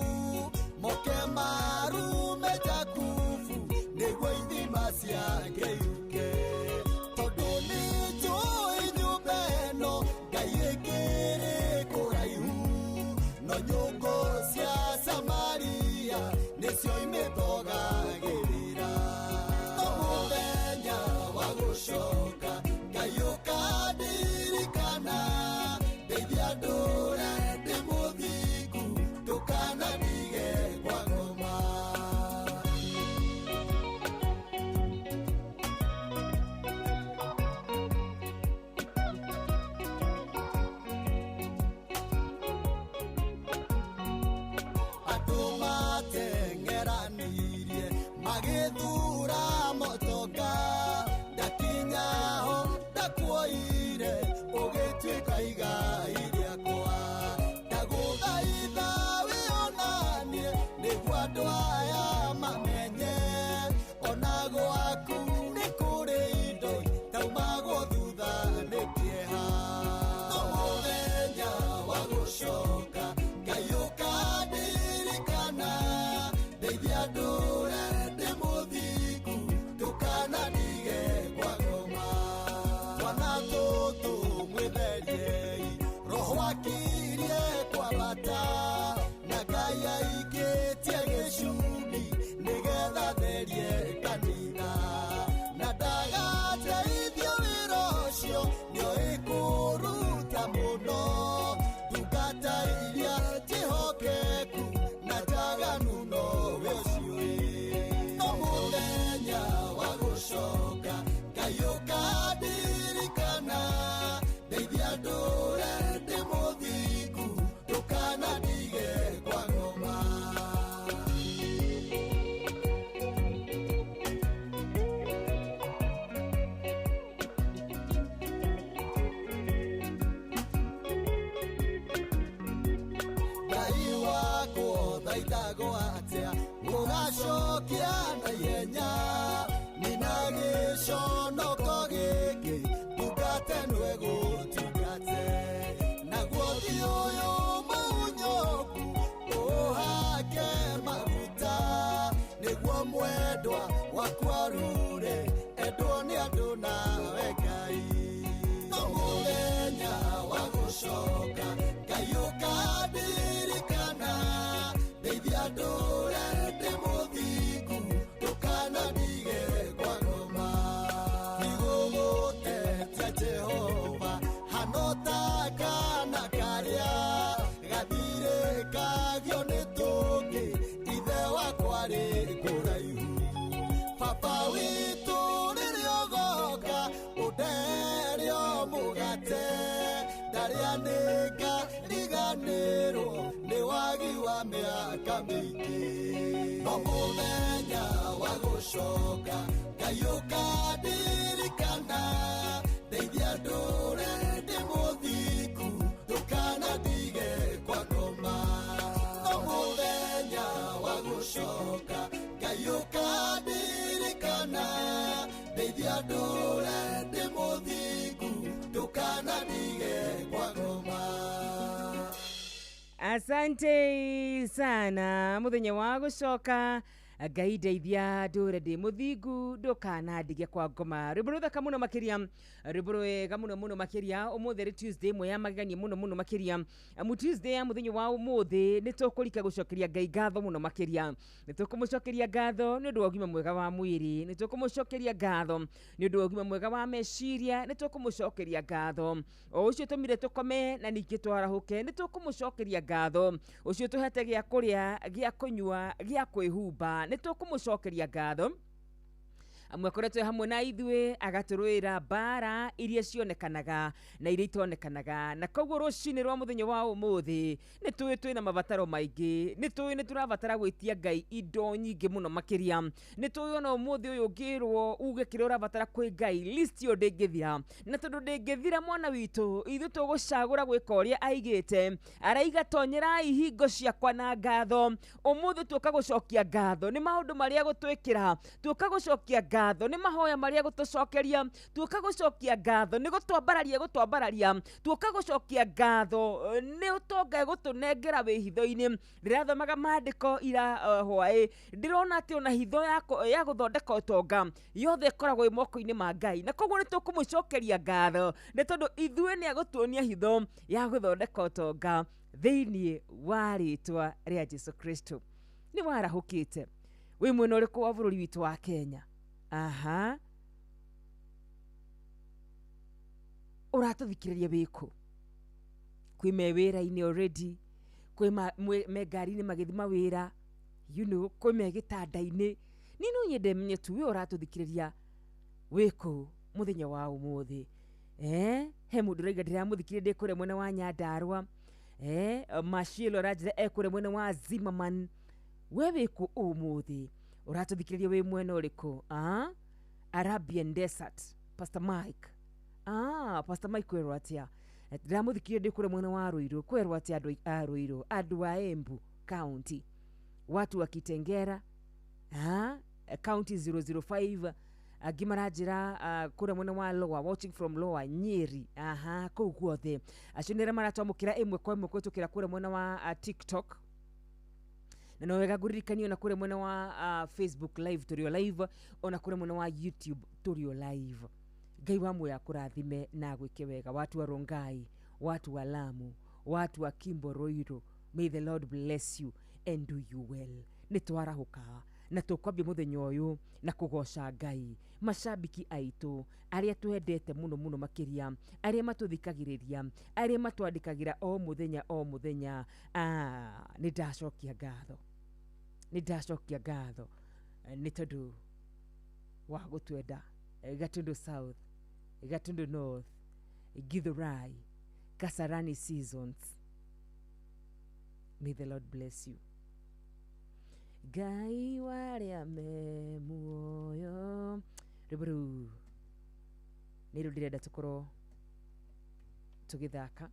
moke marume Jakubu nĩguo ithima ciake iruke tondũ nĩnjũĩ nyũmba ĩno Ngai ĩkĩrĩ kũraihu no nyũngũ cia Samaria nĩcio imĩtogagĩrĩra no mũthenya wa gũcoka Ngai ũkandirikana ndeithia ndũre ndĩ mũthingu ndũkanandige kwa ngoma. Andũ mateng'eranirie magĩthura motoka ndakinya ho ndakuoire ũgĩtuĩka igai rĩakwa ndagũthaitha wĩonanie nĩguo andũ aya mamenye ona gwaku nĩ kũrĩ indo taumagwo thutha nĩ kĩeha no mũthenya wa gũcoka Ngai ũkandirikana ndeithia ndũre ndĩ mũthingu ndũkanandige kwa ngoma twana tũtũ mwĩtheriei roho akirie kwambata na Ngai aikĩtie gĩcungi nĩgetha therie kanitha na ndagateithio wĩra ũcio nĩoĩ kũruta mũno ndungata iria njĩhokeku na njaganu nowe ũciũĩ no mũthenya wa gũcoka Ngai ũkandirikana ndeithia ndũre ndĩ mũthingu ndũkanandige kwa ngoma. Ngai wakwa thaithagwo atĩa ũgacokia na ihenya nina gĩconoko gĩkĩ ndungate nĩwe gũtungate naguo thiĩ ũyũ mũnyoku ũhake maguta nĩguo mwendwa waku arure endwo nĩ andũ nawe Ngai no mũthenya wa gũcoka Ngai ũkandirikana ndeithia ndũre ndĩ mũthingu ndũkanandige kwa ngoma nĩgũgũtetia Jehova hano ta kana karĩa gathirĩ kagio nĩ tũngĩ ithe wakwa rĩ kũraihu baba witũ rĩrĩa ũgoka ũnderio mũgate ndarĩa nĩngariganĩrwo nĩ wagi wa mĩaka mĩingĩ no mũthenya wa gũcoka Ngai ũkandirikana ndeithia ndũre ndĩ mũthingu ndũkanandige kwa ngoma no mũthenya wa gũcoka Ngai ũkandirikana ndeithia ndũre ndĩ mũthingu ndũkanandige kwa ngoma. Asante sana muthenya wa gucoka Ngai ndeithia ndũre ndĩ mũthingu ndũkanandige kwa ngoma. Rwĩmbo rũthaka mũno makĩria, rwĩmbo rwega mũno mũno makĩria. Ũmũthĩ nĩ Tuesday ĩmwe ya magegania mũno mũno makĩria. Amu Tuesday ya mũthenya wa ũmũthĩ nĩ tũkũrika gũcokeria Ngai ngatho mũno makĩria. Nĩ tũkũmũcokeria ngatho nĩ ũndũ wa ũgima mwega wa mwĩrĩ, nĩ tũkũmũcokeria ngatho nĩ ũndũ wa ũgima mwega wa meciria, nĩ tũkũmũcokeria ngatho o ũcio tũmire tũkome na ningĩ twarahũke, nĩ tũkũmũcokeria ngatho ũcio tũhete gĩa kũrĩa, gĩa kũnyua, gĩa kwĩhumba, nĩ tũkũmũcokeria ngatho amwe akoretwo hamwe na ithuĩ agatũrũĩra mbara iria cionekanaga na iria itonekanaga. Na koguo rũcinĩ rwa mũthenya wa ũmũthĩ nĩ tũĩ twĩna mabataro maingĩ, nĩ tũĩ nĩ tũrabatara gwĩtia Ngai indo nyingĩ mũno makĩria, nĩ tũĩ ona ũmũthĩ ũyũ ũngĩrwo uge kĩrĩa ũrabatara kwĩ Ngai list ĩyo ndĩngĩthira, na tondũ ndĩngĩthira mwana witũ ithuĩ tũgũcagũra gwĩka ũrĩa aigĩte. Araiga tonyerai hingo ciakwa na ngatho. Ũmũthĩ tuoka gũcokia ngatho nĩ maũndũ marĩa gũtwĩkĩra, tuoka gũcokia ngatho nĩ mahoya marĩa gũtũcokeria, tuoka gũcokia ngatho nĩ gũtwambararia gũtwambararia, tuoka gũcokia ngatho nĩ ũtonga gũtũnengera wĩhitho-inĩ. Ndĩrathomaga maandĩko ira hwaĩ, ndĩrona atĩ ona hitho ya gũthondeka ũtonga yothe ĩkoragwo ĩ moko-inĩ ma Ngai, na koguo nĩ tũkũmũcokeria ngatho nĩ tondũ ithuĩ nĩ agũtuonia hitho ya gũthondeka ũtonga thĩinĩ wa rĩtwa rĩa Jesu Kristo. Nĩ warahũkĩte wĩ mwena ũrĩkũ wa bũrũri witũ wa Kenya? Aha, ũratũthikĩrĩria wĩkũ? Kwĩ me wĩra-inĩ already, kwĩ me ngari-inĩ magĩthiĩ mawĩra, you know, kwĩ me gĩtanda-inĩ. Niĩ no nyende menye tu we ũratũthikĩrĩria wĩkũ mũthenya wa ũmũthĩ. He mũndũ ũrauga ndĩramũthikĩrĩria ndĩ kũrĩa mwena wa Nyandarua. Macielo aranjĩra e kũrĩa mwena wa Zimmerman. We wĩkũ ũmũthĩ? Ũratũthikĩrĩria wĩ mwena ũrĩkũ? Arabian Desert, Pastor Mike. Pastor Mike kwerwo atĩa? Ndĩramũthikĩrĩria ndĩ kũrĩa mwena wa Ruiru. Kwerwo atĩa andũ a Ruiru, andũ a Embu County, watu wa Kitengera, County 005, angĩ maranjĩra kũrĩa mwena wa Lower, watching from Lower Nyeri. Aha, kũu guothe acio nĩ arĩa maratwamũkĩra ĩmwe kwa ĩmwe kũhĩtũkĩra kũrĩa mwena wa TikTok. Na no wega ngũririkanie ona kũrĩa mwena wa Facebook live tũrĩ o live, ona kũrĩa mwena wa YouTube tũrĩ o live. Ngai wa muoyo akũrathime na agwĩke wega. Watu wa Rongai, watu wa Lamu, watu wa Kimbo Ruiru, may the Lord bless you and do you well. Nĩ twarahũka na tũkwambia mũthenya ũyũ na kũgoca Ngai. Macambiki aitũ arĩa twendete mũno mũno makĩria, arĩa matũthikagĩrĩria, arĩa matwandĩkagĩra o mũthenya o mũthenya, nĩ ndacokia ngatho, nĩ ndacokia ngatho nĩ tondũ wa gũtwenda. Gatundu South, Gatundu North, Githurai, Kasarani Seasons, may the Lord bless you. Ngai warĩa me muoyo. Rwĩmbo rũu nĩruo ndĩrenda tũkorwo tũgĩthaka.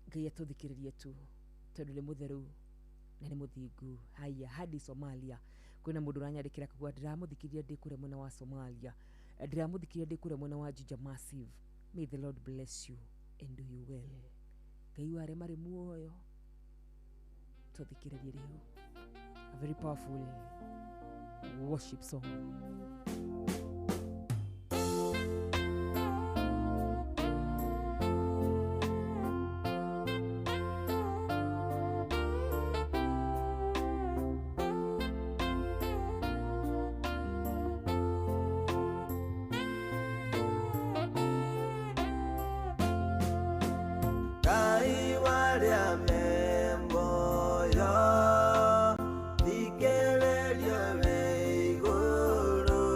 Ngai atũthikĩrĩrie tu tondũ nĩ mũtheru na nĩ mũthingu. Haya, hadi Somalia kwĩna mũndũ ũranyandĩkĩra akauga ndĩramũthikĩrĩria ndĩ kũrĩa mwena wa Somalia, ndĩramũthikĩrĩria ndĩ kũrĩa mwena wa Juja Massive. May the Lord bless you and do you well. Ngai wa arĩa marĩ muoyo tũthikĩrĩrie rĩu a very powerful worship song. Ngai warĩa me muoyo, thikĩrĩria wĩ igũrũ.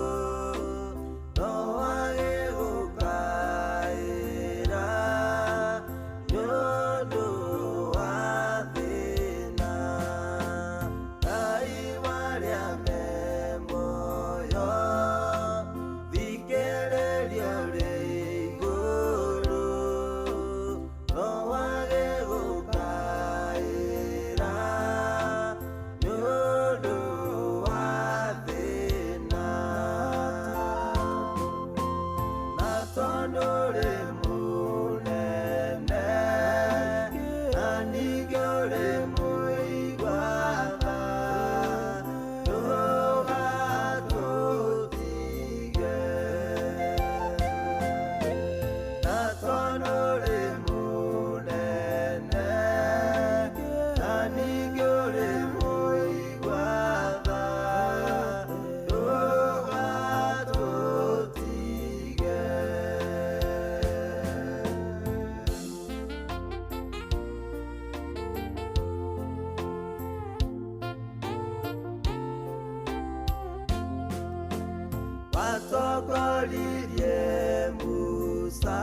Watongoririe Musa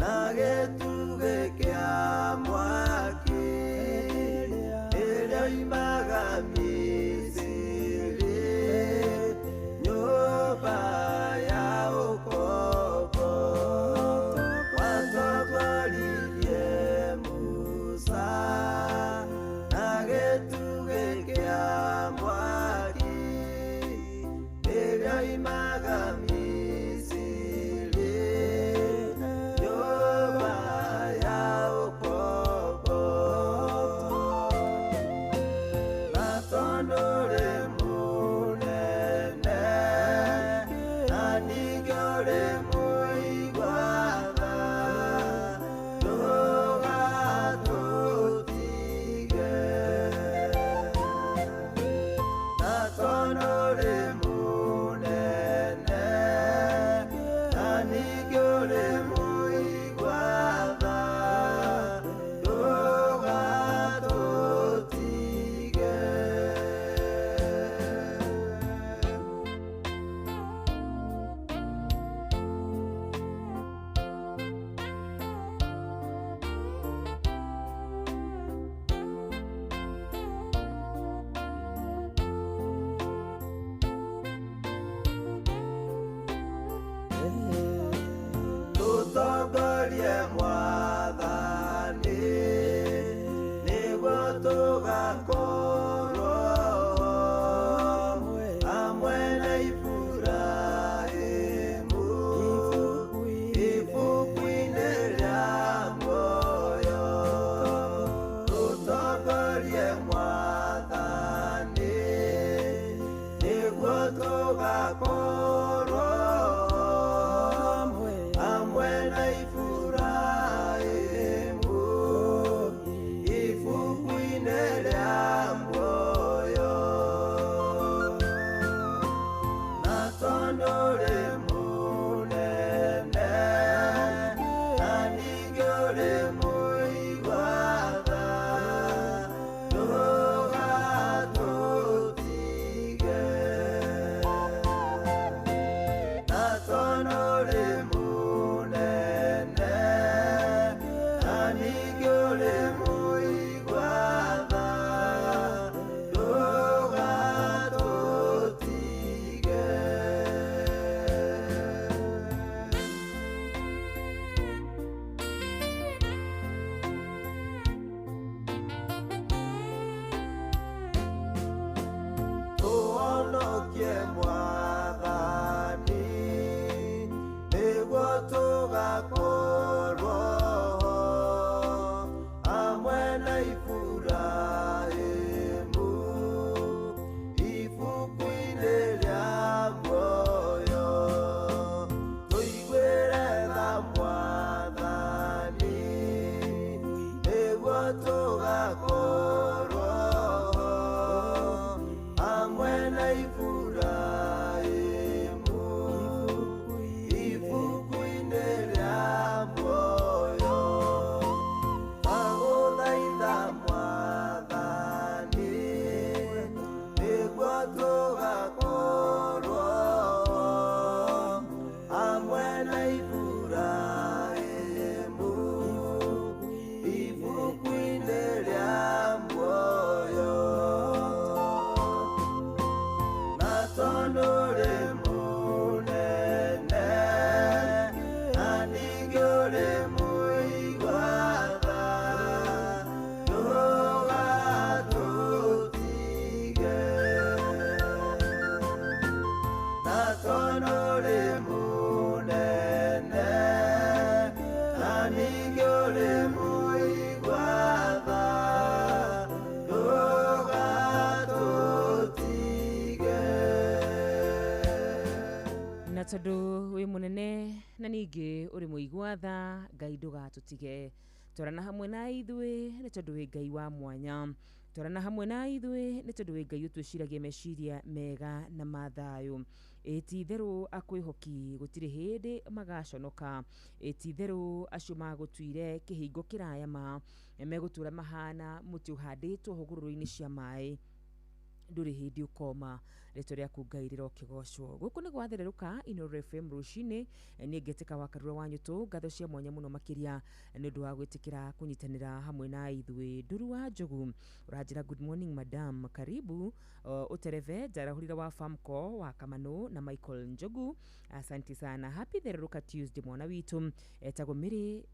na gĩtugĩ kĩa mwaki rĩrĩa oimaga Misiri nyũmba ya ũkombo. Watongoririe Musa na gĩtugĩ kĩa mwaki rĩrĩa oimaga Misiri nyũmba ya ũkombo. Na tondũ ũrĩ mũnene na ningĩ ũrĩ mũigua tha, ndũgatũtige. Na tondũ ũrĩ mũnene na ningĩ ũrĩ mũigua tha, ndũgatũtige. Tũtongorie Mwathani nĩguo tũgakorwo hamwe na Iburahĩmu ibuku-inĩ rĩa muoyo. Tũtongorie Mwathani nĩguo tũgakorwo hamwe na Iburahĩmu ibuku-inĩ rĩa muoyo. Na tondũ ũrĩ mũnene na ningĩ ũrĩ mũigua tha, ndũgatũtige. Na tondũ ũrĩ mũnene na ningĩ ũrĩ mũigua tha, ndũgatũtige. Tũhonokie Mwathani nĩguo tũgakorwo hamwe na Iburahĩmu ibuku-inĩ rĩa muoyo. Tũiguĩre tha Mwathani nĩguo tũgakorwo hamwe na Iburahĩmu ibuku-inĩ rĩa muoyo. Twagũthaitha Mwathani nĩguo tũgakorwo hamwe na Iburahĩmu ibuku-inĩ rĩa muoyo. Na tondũ ũrĩ mũnene na ningĩ ũrĩ mũigua tha, ndũgatũtige. Na tondũ ũrĩ mũnene na ningĩ ũrĩ mũigua tha, ndũgatũtige. Na tondũ wĩ mũnene na ningĩ ũrĩ mũigua tha, Ngai ndũgatũtige. Twarana hamwe na ithuĩ nĩ tondũ wĩ Ngai wa mwanya. Twarana hamwe na ithuĩ nĩ tondũ wĩ Ngai ũtwĩciragia meciria mega na ma thayũ. Ĩ ti itherũ akwĩhoki gũtirĩ hĩndĩ magaconoka. Ĩ ti itherũ acio magũtuire kĩhingo kĩraya ma megũtũra mahana mũtĩ ũhandĩtwo hũgũrũrũ-inĩ cia maĩ. Ndũrĩ hĩndĩ ũkoma, rĩtwa rĩaku Ngai rĩrokĩgocwo. Gũkũ nĩ gwathererũka Inooro FM rũcinĩ. Niĩ ngetĩka wa Karura wa Nyũtũ, ngatho cia mwanya mũno makĩria nĩ ũndũ wa gwĩtĩkĩra kũnyitanĩra hamwe na ithuĩ. Nduru wa Njogu ũranjĩra good morning madam, karibu ũtereve njarahũrire wa Famco wa Kamanũ na Michael Njogu, asante sana. Happy thererũka Tuesday mwana witũ etagwo Mĩrĩ.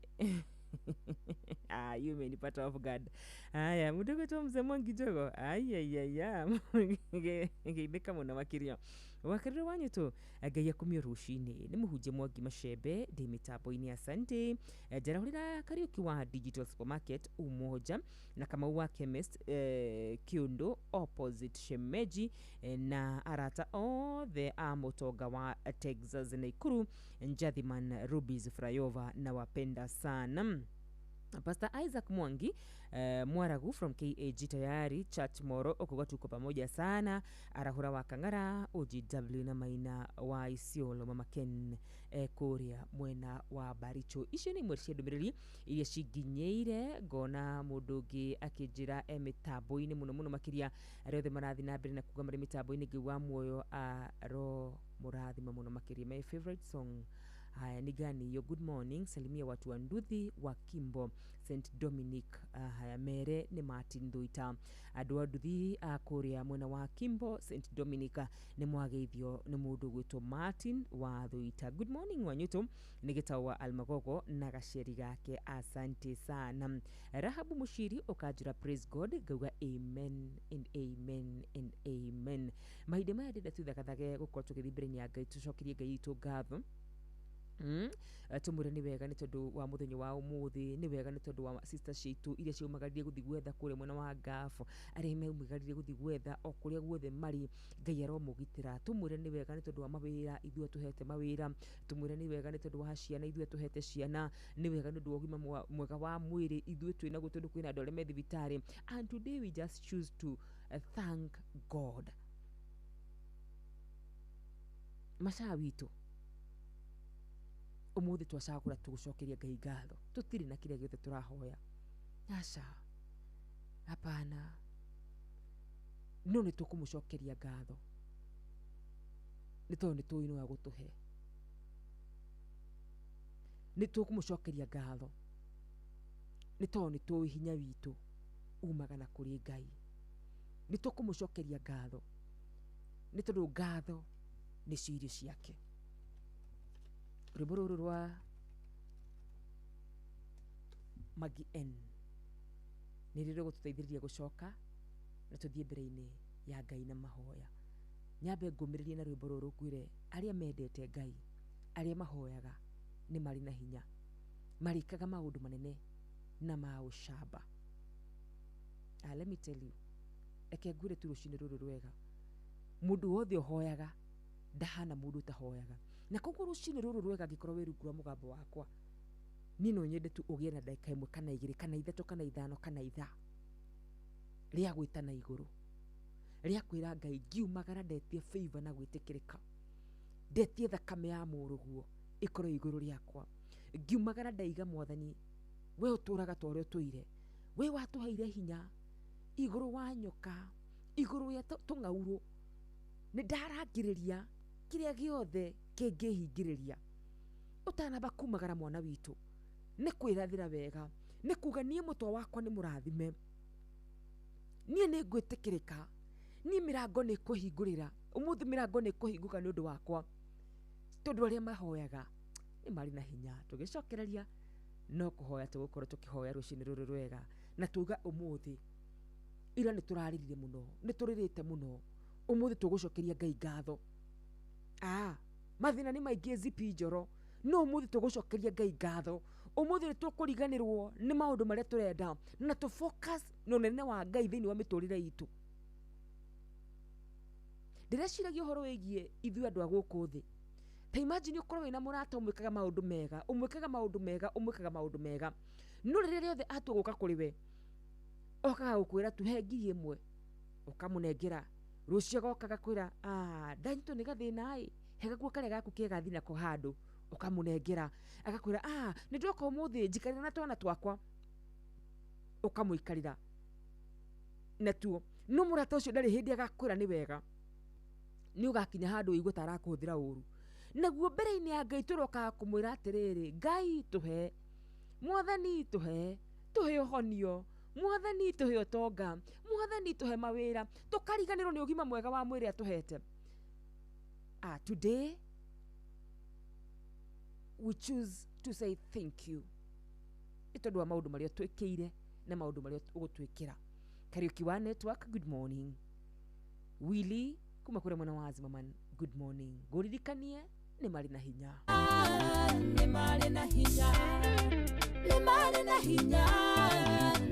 Ah, you umenipata off guard. Haya, mũndũ gwĩtwo Mzee Mwangi Njogo. Aiaiaia, ngeithĩka mũno makĩria. Wakarĩro wa Nyũtũ, Ngai akumio rũcinĩ. Nĩ mũhunjia Mwangi Macembe, ndĩ mĩtambo-inĩ, asante. Njarahũrĩra Kariũki wa Digital Supermarket Umoja na Kamau wa Chemist Kĩũndũ opposite Shemeji, na arata othe a mũtonga wa Texas Naikuru Njathiman Rubies Flyover, na wapenda sana. Pastor Isaac Mwangi Mwaragu from KAG tayari Church Moro okuga tuko pamoja sana. Arahura wa Kang'ara OGW na Maina wa Isiolo Mama Ken kũrĩa mwena wa Baricho. Icio nĩ imwe cia ndũmĩrĩri iria cinginyĩire, ngona mũndũ ũngĩ akĩnjĩra e mĩtambo-inĩ mũno mũno makĩria, arĩa othe marathiĩ na mbere na kuga marĩ mĩtambo-inĩ, Ngai wa muoyo aro mũrathima mũno makĩria. My favorite song. Haya ni gani hiyo? Good morning, salimia watu wa Nduthi wa Kimbo St Dominic. Haya mere nĩ Martin Thuita, andũ a Nduthi a kũrĩa mwena wa Kimbo St Dominic nĩ mwageithio nĩ mũndũ gwĩtwo Martin wa Thuita. Good morning Wanyutu, nĩ gĩtau wa Almagogo na gaceri gake, asante sana. Rahabu Mushiri ũkanjĩra praise God, ngauga amen and amen and amen. Mahinda maya ndĩrenda twithagathage gũkorwo tũgĩthiĩ mbere ya Ngai, tũcokerie Ngai witũ ngatho. Tumwĩre nĩ wega nĩ tondũ wa mũthenya wa ũmũthĩ, nĩ wega nĩ tondũ wa sister citũ iria ciaumagarire gũthiĩ gwetha kũrĩa mwena wa Gulf, arĩa maumagarire gũthiĩ gwetha o kũrĩa guothe marĩ, Ngai aromũgitĩra. Tumwĩre nĩ wega nĩ tondũ wa mawĩra, ithuĩ atũhete mawĩra. Tumwĩre nĩ wega nĩ tondũ wa ciana, ithuĩ atũhete ciana. Nĩ wega nĩ ũndũ wa ũgima mwega wa mwĩrĩ, ithuĩ twĩ naguo tondũ kwĩna andũ arĩa me thibitarĩ. And today we just choose to thank God. Macaa witũ ũmũthĩ twacagũra tũgũcokeria Ngai ngatho, tũtirĩ na kĩrĩa gĩothe tũrahoya, aca, hapana, no nĩ tũkũmũcokeria ngatho nĩ tondũ nĩ tũĩ no agũtũhe. Nĩ tũkũmũcokeria ngatho nĩ tondũ nĩ tũĩ hinya witũ umaga na kũrĩ Ngai. Nĩ tũkũmũcokeria ngatho nĩ tondũ ngatho nĩcio irio ciake. Rwĩmbo rũrũ rwa Magi N nĩ rĩrĩ gũtũteithĩrĩria gũcoka na tũthiĩ mbere-inĩ ya Ngai na mahoya. Nyambe ngũmĩrĩrie na rwĩmbo rũrũ ngwĩre arĩa mendete Ngai, arĩa mahoyaga nĩ marĩ na hinya, marĩkaga maũndũ manene na ma ũcamba. Let me tell you, reke ngwĩre tu rũcinĩ rũrũ rwega, mũndũ wothe ũhoyaga ndahana mũndũ ũtahoyaga. Na koguo rũcinĩ rũrũ rwega angĩkorwo wĩ rungu rwa mũgambo wakwa, niĩ no nyende tu ũgĩe na ndagĩka ĩmwe kana igĩrĩ kana ithatũ kana ithano kana ithaa rĩa gwĩtana igũrũ, rĩa kwĩra Ngai ngiumagara ndetie favor na gwĩtĩkĩrĩka, ndetie thakame ya mũrũguo ĩkorwo igũrũ rĩakwa, ngiumagara ndaiga Mwathani we ũtũraga ta ũrĩa ũtũire, we watũheire hinya igũrũ wa nyoka, igũrũ rĩa tũng'aurũ, nĩ ndarangĩrĩria kĩrĩa gĩothe kĩngĩhingĩrĩria. Ũtanamba kumagara mwana witũ nĩ kwĩrathĩra wega, nĩ kuga niĩ mũtwe wakwa nĩ mũrathime, niĩ nĩ ngwĩtĩkĩrĩka, niĩ mĩrango nĩ ĩkũhingũrĩra ũmũthĩ, mĩrango nĩ ĩkũhingũka nĩ ũndũ wakwa, tondũ arĩa mahoyaga nĩ marĩ na hinya. Tũgĩcokereria no kũhoya tũgũkorwo tũkĩhoya rũcinĩ rũrũ rwega, na tuga ũmũthĩ ira nĩ tũrarĩrire mũno, nĩ tũrĩrĩte mũno, ũmũthĩ tũgũcokeria Ngai ngatho. Mathĩna nĩ maingĩ zipi njoro, no ũmũthĩ tũgũcokeria Ngai ngatho. Ũmũthĩ nĩ tũkũriganĩrwo nĩ maũndũ marĩa tũrenda na tũ focus na ũnene wa Ngai thĩinĩ wa mĩtũrĩre itũ. Ndĩreciragia ũhoro wĩgiĩ ithuĩ andũ a gũkũ thĩ. Ta imagine ũkorwo wĩna mũrata ũmwĩkaga maũndũ mega, ũmwĩkaga maũndũ mega, ũmwĩkaga maũndũ mega, no rĩrĩa rĩothe atua gũka kũrĩ we, okaga gũkwĩra tu he 1,000, ũkamũnengera. Rũciũ agoka agakwĩra ndanyitwo nĩ gathĩna ĩ, he gakuo karĩa gaku kega thiĩ nako handũ, ũkamũnengera. Agakwĩra nĩ ndoka ũmũthĩ njikarĩra na twana twakwa, ũkamũikarĩra natuo. No mũrata ũcio ndarĩ hĩndĩ agakwĩra nĩ wega. Nĩ ũgakinya handũ ũigue ta arakũhũthĩra ũru. Naguo mbere-inĩ ya Ngai tũrokaga kũmwĩra atĩrĩrĩ, Ngai tũhe, Mwathani tũhe, tũhe ũhonio, Mwathani tũhe ũtonga, Mwathani tũhe mawĩra, tũkariganĩrwo nĩ ũgima mwega wa mwĩrĩ atũhete. Today we choose to say thank you nĩ tondũ wa maũndũ marĩa twĩkĩire na maũndũ marĩa ũgũtwĩkĩra. Kariuki wa Network, good morning. Willy kuma kũrĩa mwena wa Zimmerman, good morning. Ngũririkanie nĩ marĩ na hinya. Nĩ marĩ na hinya, nĩ marĩ na hinya,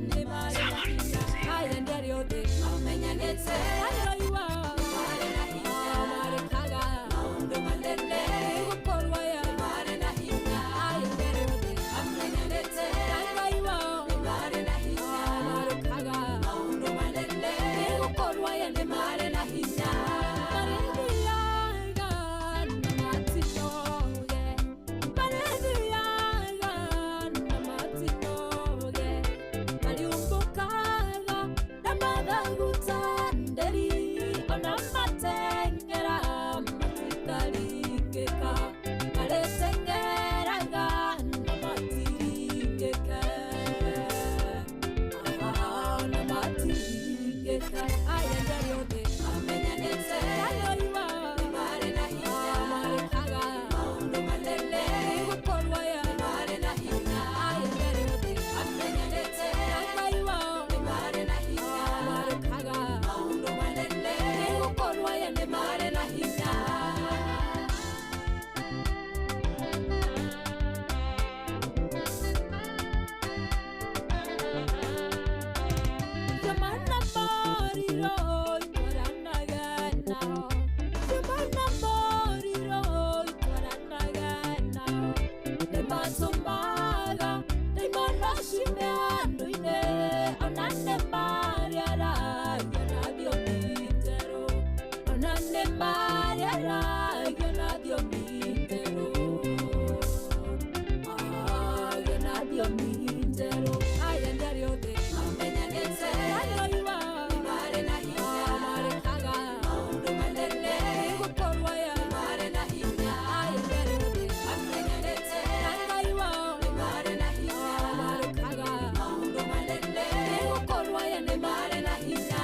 nĩ marĩ na hinya. Aya nĩ arĩa othe mamenyanĩte, arĩoiwa nĩ marĩ na hinya, marĩkaga maũndũ manene, nĩgũkorwo aya nĩ marĩ na hinya. Aya nĩ arĩa othe mamenyanĩte, arĩoiwa nĩ marĩ na hinya, marĩkaga maũndũ manene, nĩgũkorwo aya nĩ marĩ na hinya. Marĩthiaga na matinoge, marĩthiaga na matinoge, mariũmbũkaga na mathagu ta nderi, ona mateng'era matikaringĩka, marĩteng'eraga na matiringĩke, na matiringĩke. Aya nĩ arĩa othe mamenyanĩte, arĩoiwa nĩ marĩ na hinya, marĩkaga maũndũ manene, nĩgũkorwo aya nĩ marĩ na hinya. Aya nĩ arĩa othe mamenyanĩte, arĩoiwa nĩ marĩ na hinya, marĩkaga maũndũ manene, nĩgũkorwo aya nĩ marĩ na hinya. Jamana moriro itwaranaga nao, jamana moriro itwaranaga nao, nĩmatũmaga ndaimono ciume andũ-inĩ, ona nĩmarĩaragia na thiomi njerũ, ona nĩmarĩaragia na thiomi njerũ, agia na thiomi njerũ. Aya nĩ arĩa othe mamenyanĩte, arĩoiwa nĩ marĩ na hinya, marĩkaga maũndũ manene, nĩgũkorwo aya nĩ marĩ na hinya. Aya nĩ arĩa othe mamenyanĩte, arĩoiwa nĩ marĩ na hinya, marĩkaga maũndũ manene, nĩgũkorwo aya nĩ marĩ na hinya.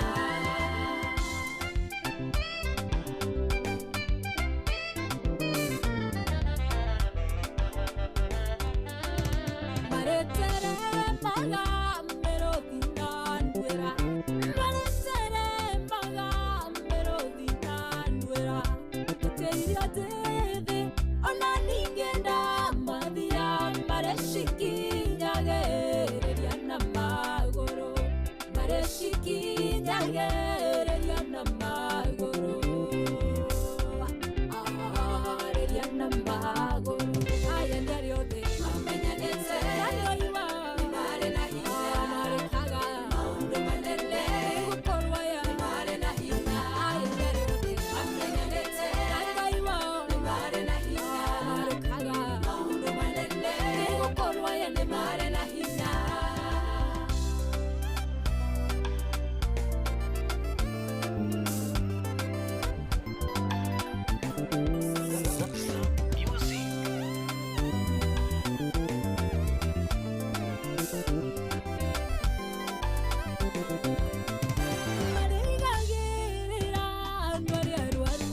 Mareteremaga mĩrũthi na nduĩra, mareteremaga mĩrũthi na nduĩra, itĩ iria njĩthĩ ona ningĩ ndamathia, marecikinyagĩrĩria na magũrũ, marecikinyagĩrĩria na magũrũ, arĩria na magũrũ. Aya nĩ arĩa othe mamenyanĩte, arĩoiwa nĩ marĩ na hinya, marĩkaga maũndũ manene, nĩgũkorwo aya nĩ marĩ na hinya. Aya nĩ arĩa othe mamenyanĩte, arĩoiwa nĩ marĩ na hinya, marĩkaga maũndũ manene, nĩgũkorwo aya nĩ marĩ na hinya. Marĩigagĩrĩra andũ arĩa arwaru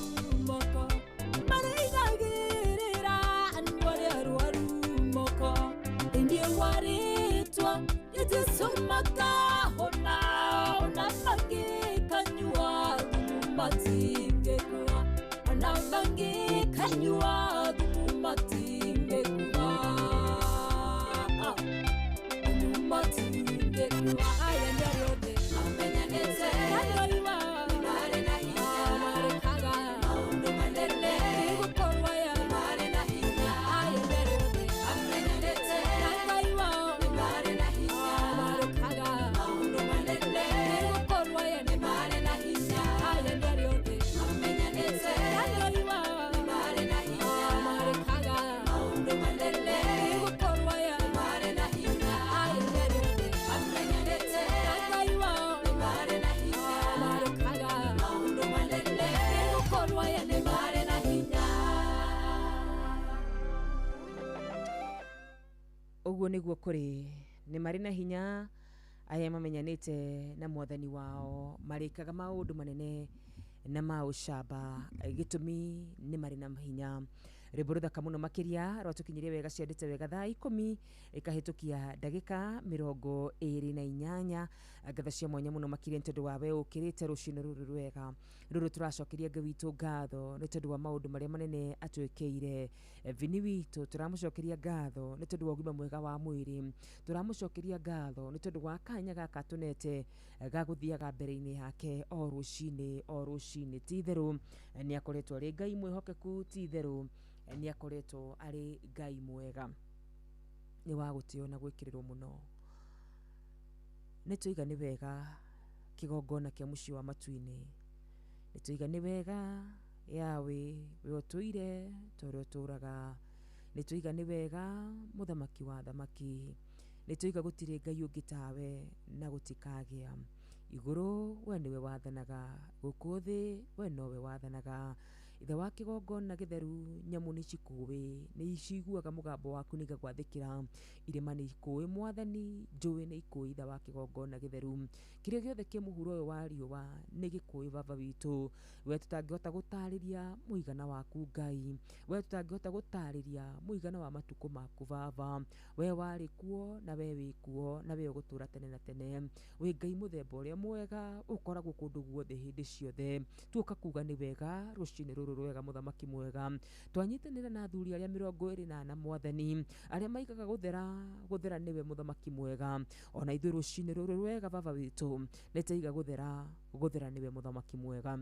moko, marĩigagĩrĩra andũ arĩa arwaru moko, thĩinĩ wa rĩtwa rĩa Jesũ makahona, ona mangĩkanyua thumu matingĩkua, ona mangĩkanyua thumu matingĩkua, thumu matingĩkua. Aya nĩ arĩa othe mamenyanĩte, arĩoiwa nĩ marĩ na hinya, marĩkaga maũndũ manene, nĩgũkorwo aya nĩ marĩ na hinya. Aya nĩ arĩa othe mamenyanĩte, arĩoiwa nĩ marĩ na hinya, marĩkaga maũndũ manene, nĩgũkorwo aya nĩ marĩ na hinya. Aya nĩ arĩa othe Ũguo nĩguo kũrĩ, nĩ marĩ na hinya arĩa mamenyanĩte na mwathani wao, marĩkaga maũndũ manene na ma ũcamba, gĩtũmi nĩ marĩ na hinya. Rwĩmbo rũthaka mũno makĩria rwatũkinyirie wega ciandĩte wega thaa 10 ĩkahĩtũkia ndagĩka 28. Ngatho cia mwanya mũno makĩria nĩ tondũ wa we ũkĩrĩte rũcinĩ rũrũ rwega rũrũ, tũracokeria Ngai witũ ngatho nĩ tondũ wa maũndũ marĩa manene atwĩkĩire. Vini witũ tũramũcokeria ngatho nĩ tondũ wa ũgima mwega wa mwĩrĩ, tũramũcokeria ngatho nĩ tondũ wa kanya gaka tũnete ga gũthiaga mbere-inĩ yake o rũcinĩ o rũcinĩ. Ti itherũ nĩ akoretwo arĩ Ngai mwĩhokeku, ti itherũ nĩ akoretwo arĩ Ngai mwega, nĩ wa gũtĩo na gwĩkĩrĩrwo mũno. Nĩ tũiga nĩ wega kĩgongona kĩa mũciĩ wa matu-inĩ, nĩ tũiga nĩ wega Yawe we ũtũire ta ũrĩa ũtũraga, nĩ tũiga nĩ wega mũthamaki wa thamaki, nĩ tũiga gũtirĩ Ngai ũngĩ tawe na gũtikagĩa. Igũrũ we nĩwe wathanaga, gũkũ thĩ we nowe wathanaga. Ithe wa kĩgongona gĩtheru, nyamũ nĩ cikũĩ, nĩ ciguaga mũgambo waku nĩ igagwathĩkĩra. Irĩma nĩ ikũĩ mwathani, njũĩ nĩ ikũĩ ithe wa kĩgongona gĩtheru. Kĩrĩa gĩothe kĩ mũhuro ũyũ wa riũa nĩ gĩkũĩ baba witũ. We tũtangĩhota gũtarĩria mũigana waku Ngai, we tũtangĩhota gũtarĩria mũigana wa matukũ maku baba. We warĩ kuo na we wĩ kuo na we ũgũtũra tene na tene. Wĩ Ngai mũthemba ũrĩa mwega, ũkoragwo kũndũ guothe hĩndĩ ciothe. Tuoka kuga nĩ wega rũcinĩ rũrũ rwega mũthamaki mwega. Twanyitanĩra na athuri arĩa 24 mwathani, arĩa maigaga gũthera, gũthera nĩwe mũthamaki mwega. Ona ithuĩ rũcinĩ rũrũ rwega baba witũ nĩ taiga gũthera, gũthera nĩwe mũthamaki mwega.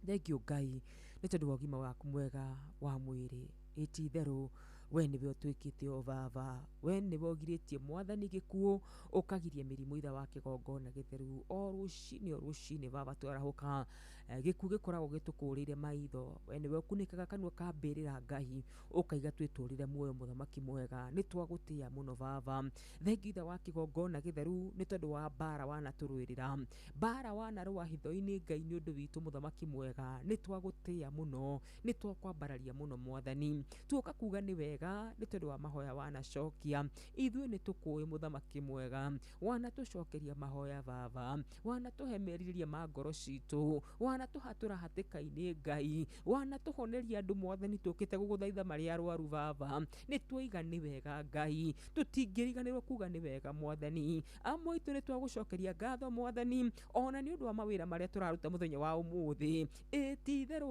Thengio Ngai nĩ tondũ wa ũgima waku mwega wa mwĩrĩ. Ĩ ti itherũ we nĩwe ũtuĩkĩte o baba, we nĩwe ũgirĩtie mwathani gĩkuũ, ũkagiria mĩrimũ ithe wa kĩgongona gĩtheru. O rũcinĩ o rũcinĩ baba twarahũka, gĩkuũ gĩkoragwo gĩtũkũrĩire maitho. We nĩwe ũkunĩkaga kanua ka mbĩrĩra Ngai, ũkaiga twĩtũrĩre muoyo mũthamaki mwega. Nĩ twagũtĩa mũno baba. Thengio ithe wa kĩgongona gĩtheru nĩ tondũ wa mbara wanatũrũĩrĩra, mbara wanarũa hitho-inĩ Ngai nĩ ũndũ witũ mũthamaki mwega. Nĩ twagũtĩa mũno, nĩ twakwambararia mũno mwathani. Tuoka kuga nĩ wega nĩ tondũ wa mahoya wanacokia. Ithuĩ nĩ tũkũĩ mũthamaki mwega, wanatũcokeria mahoya baba, wanatũhe merirĩria ma ngoro citũ, wanatũhatũra hatĩka-inĩ Ngai, wanatũhoneria andũ mwathani tũkĩte gũgũthaitha marĩ arwaru baba. Nĩ twaiga nĩ wega Ngai, tũtingĩriganĩrwo kuga nĩ wega mwathani. Amwe aitũ nĩ twagũcokeria ngatho mwathani, ona nĩ ũndũ wa mawĩra marĩa tũraruta mũthenya wa ũmũthĩ. Ĩ ti itherũ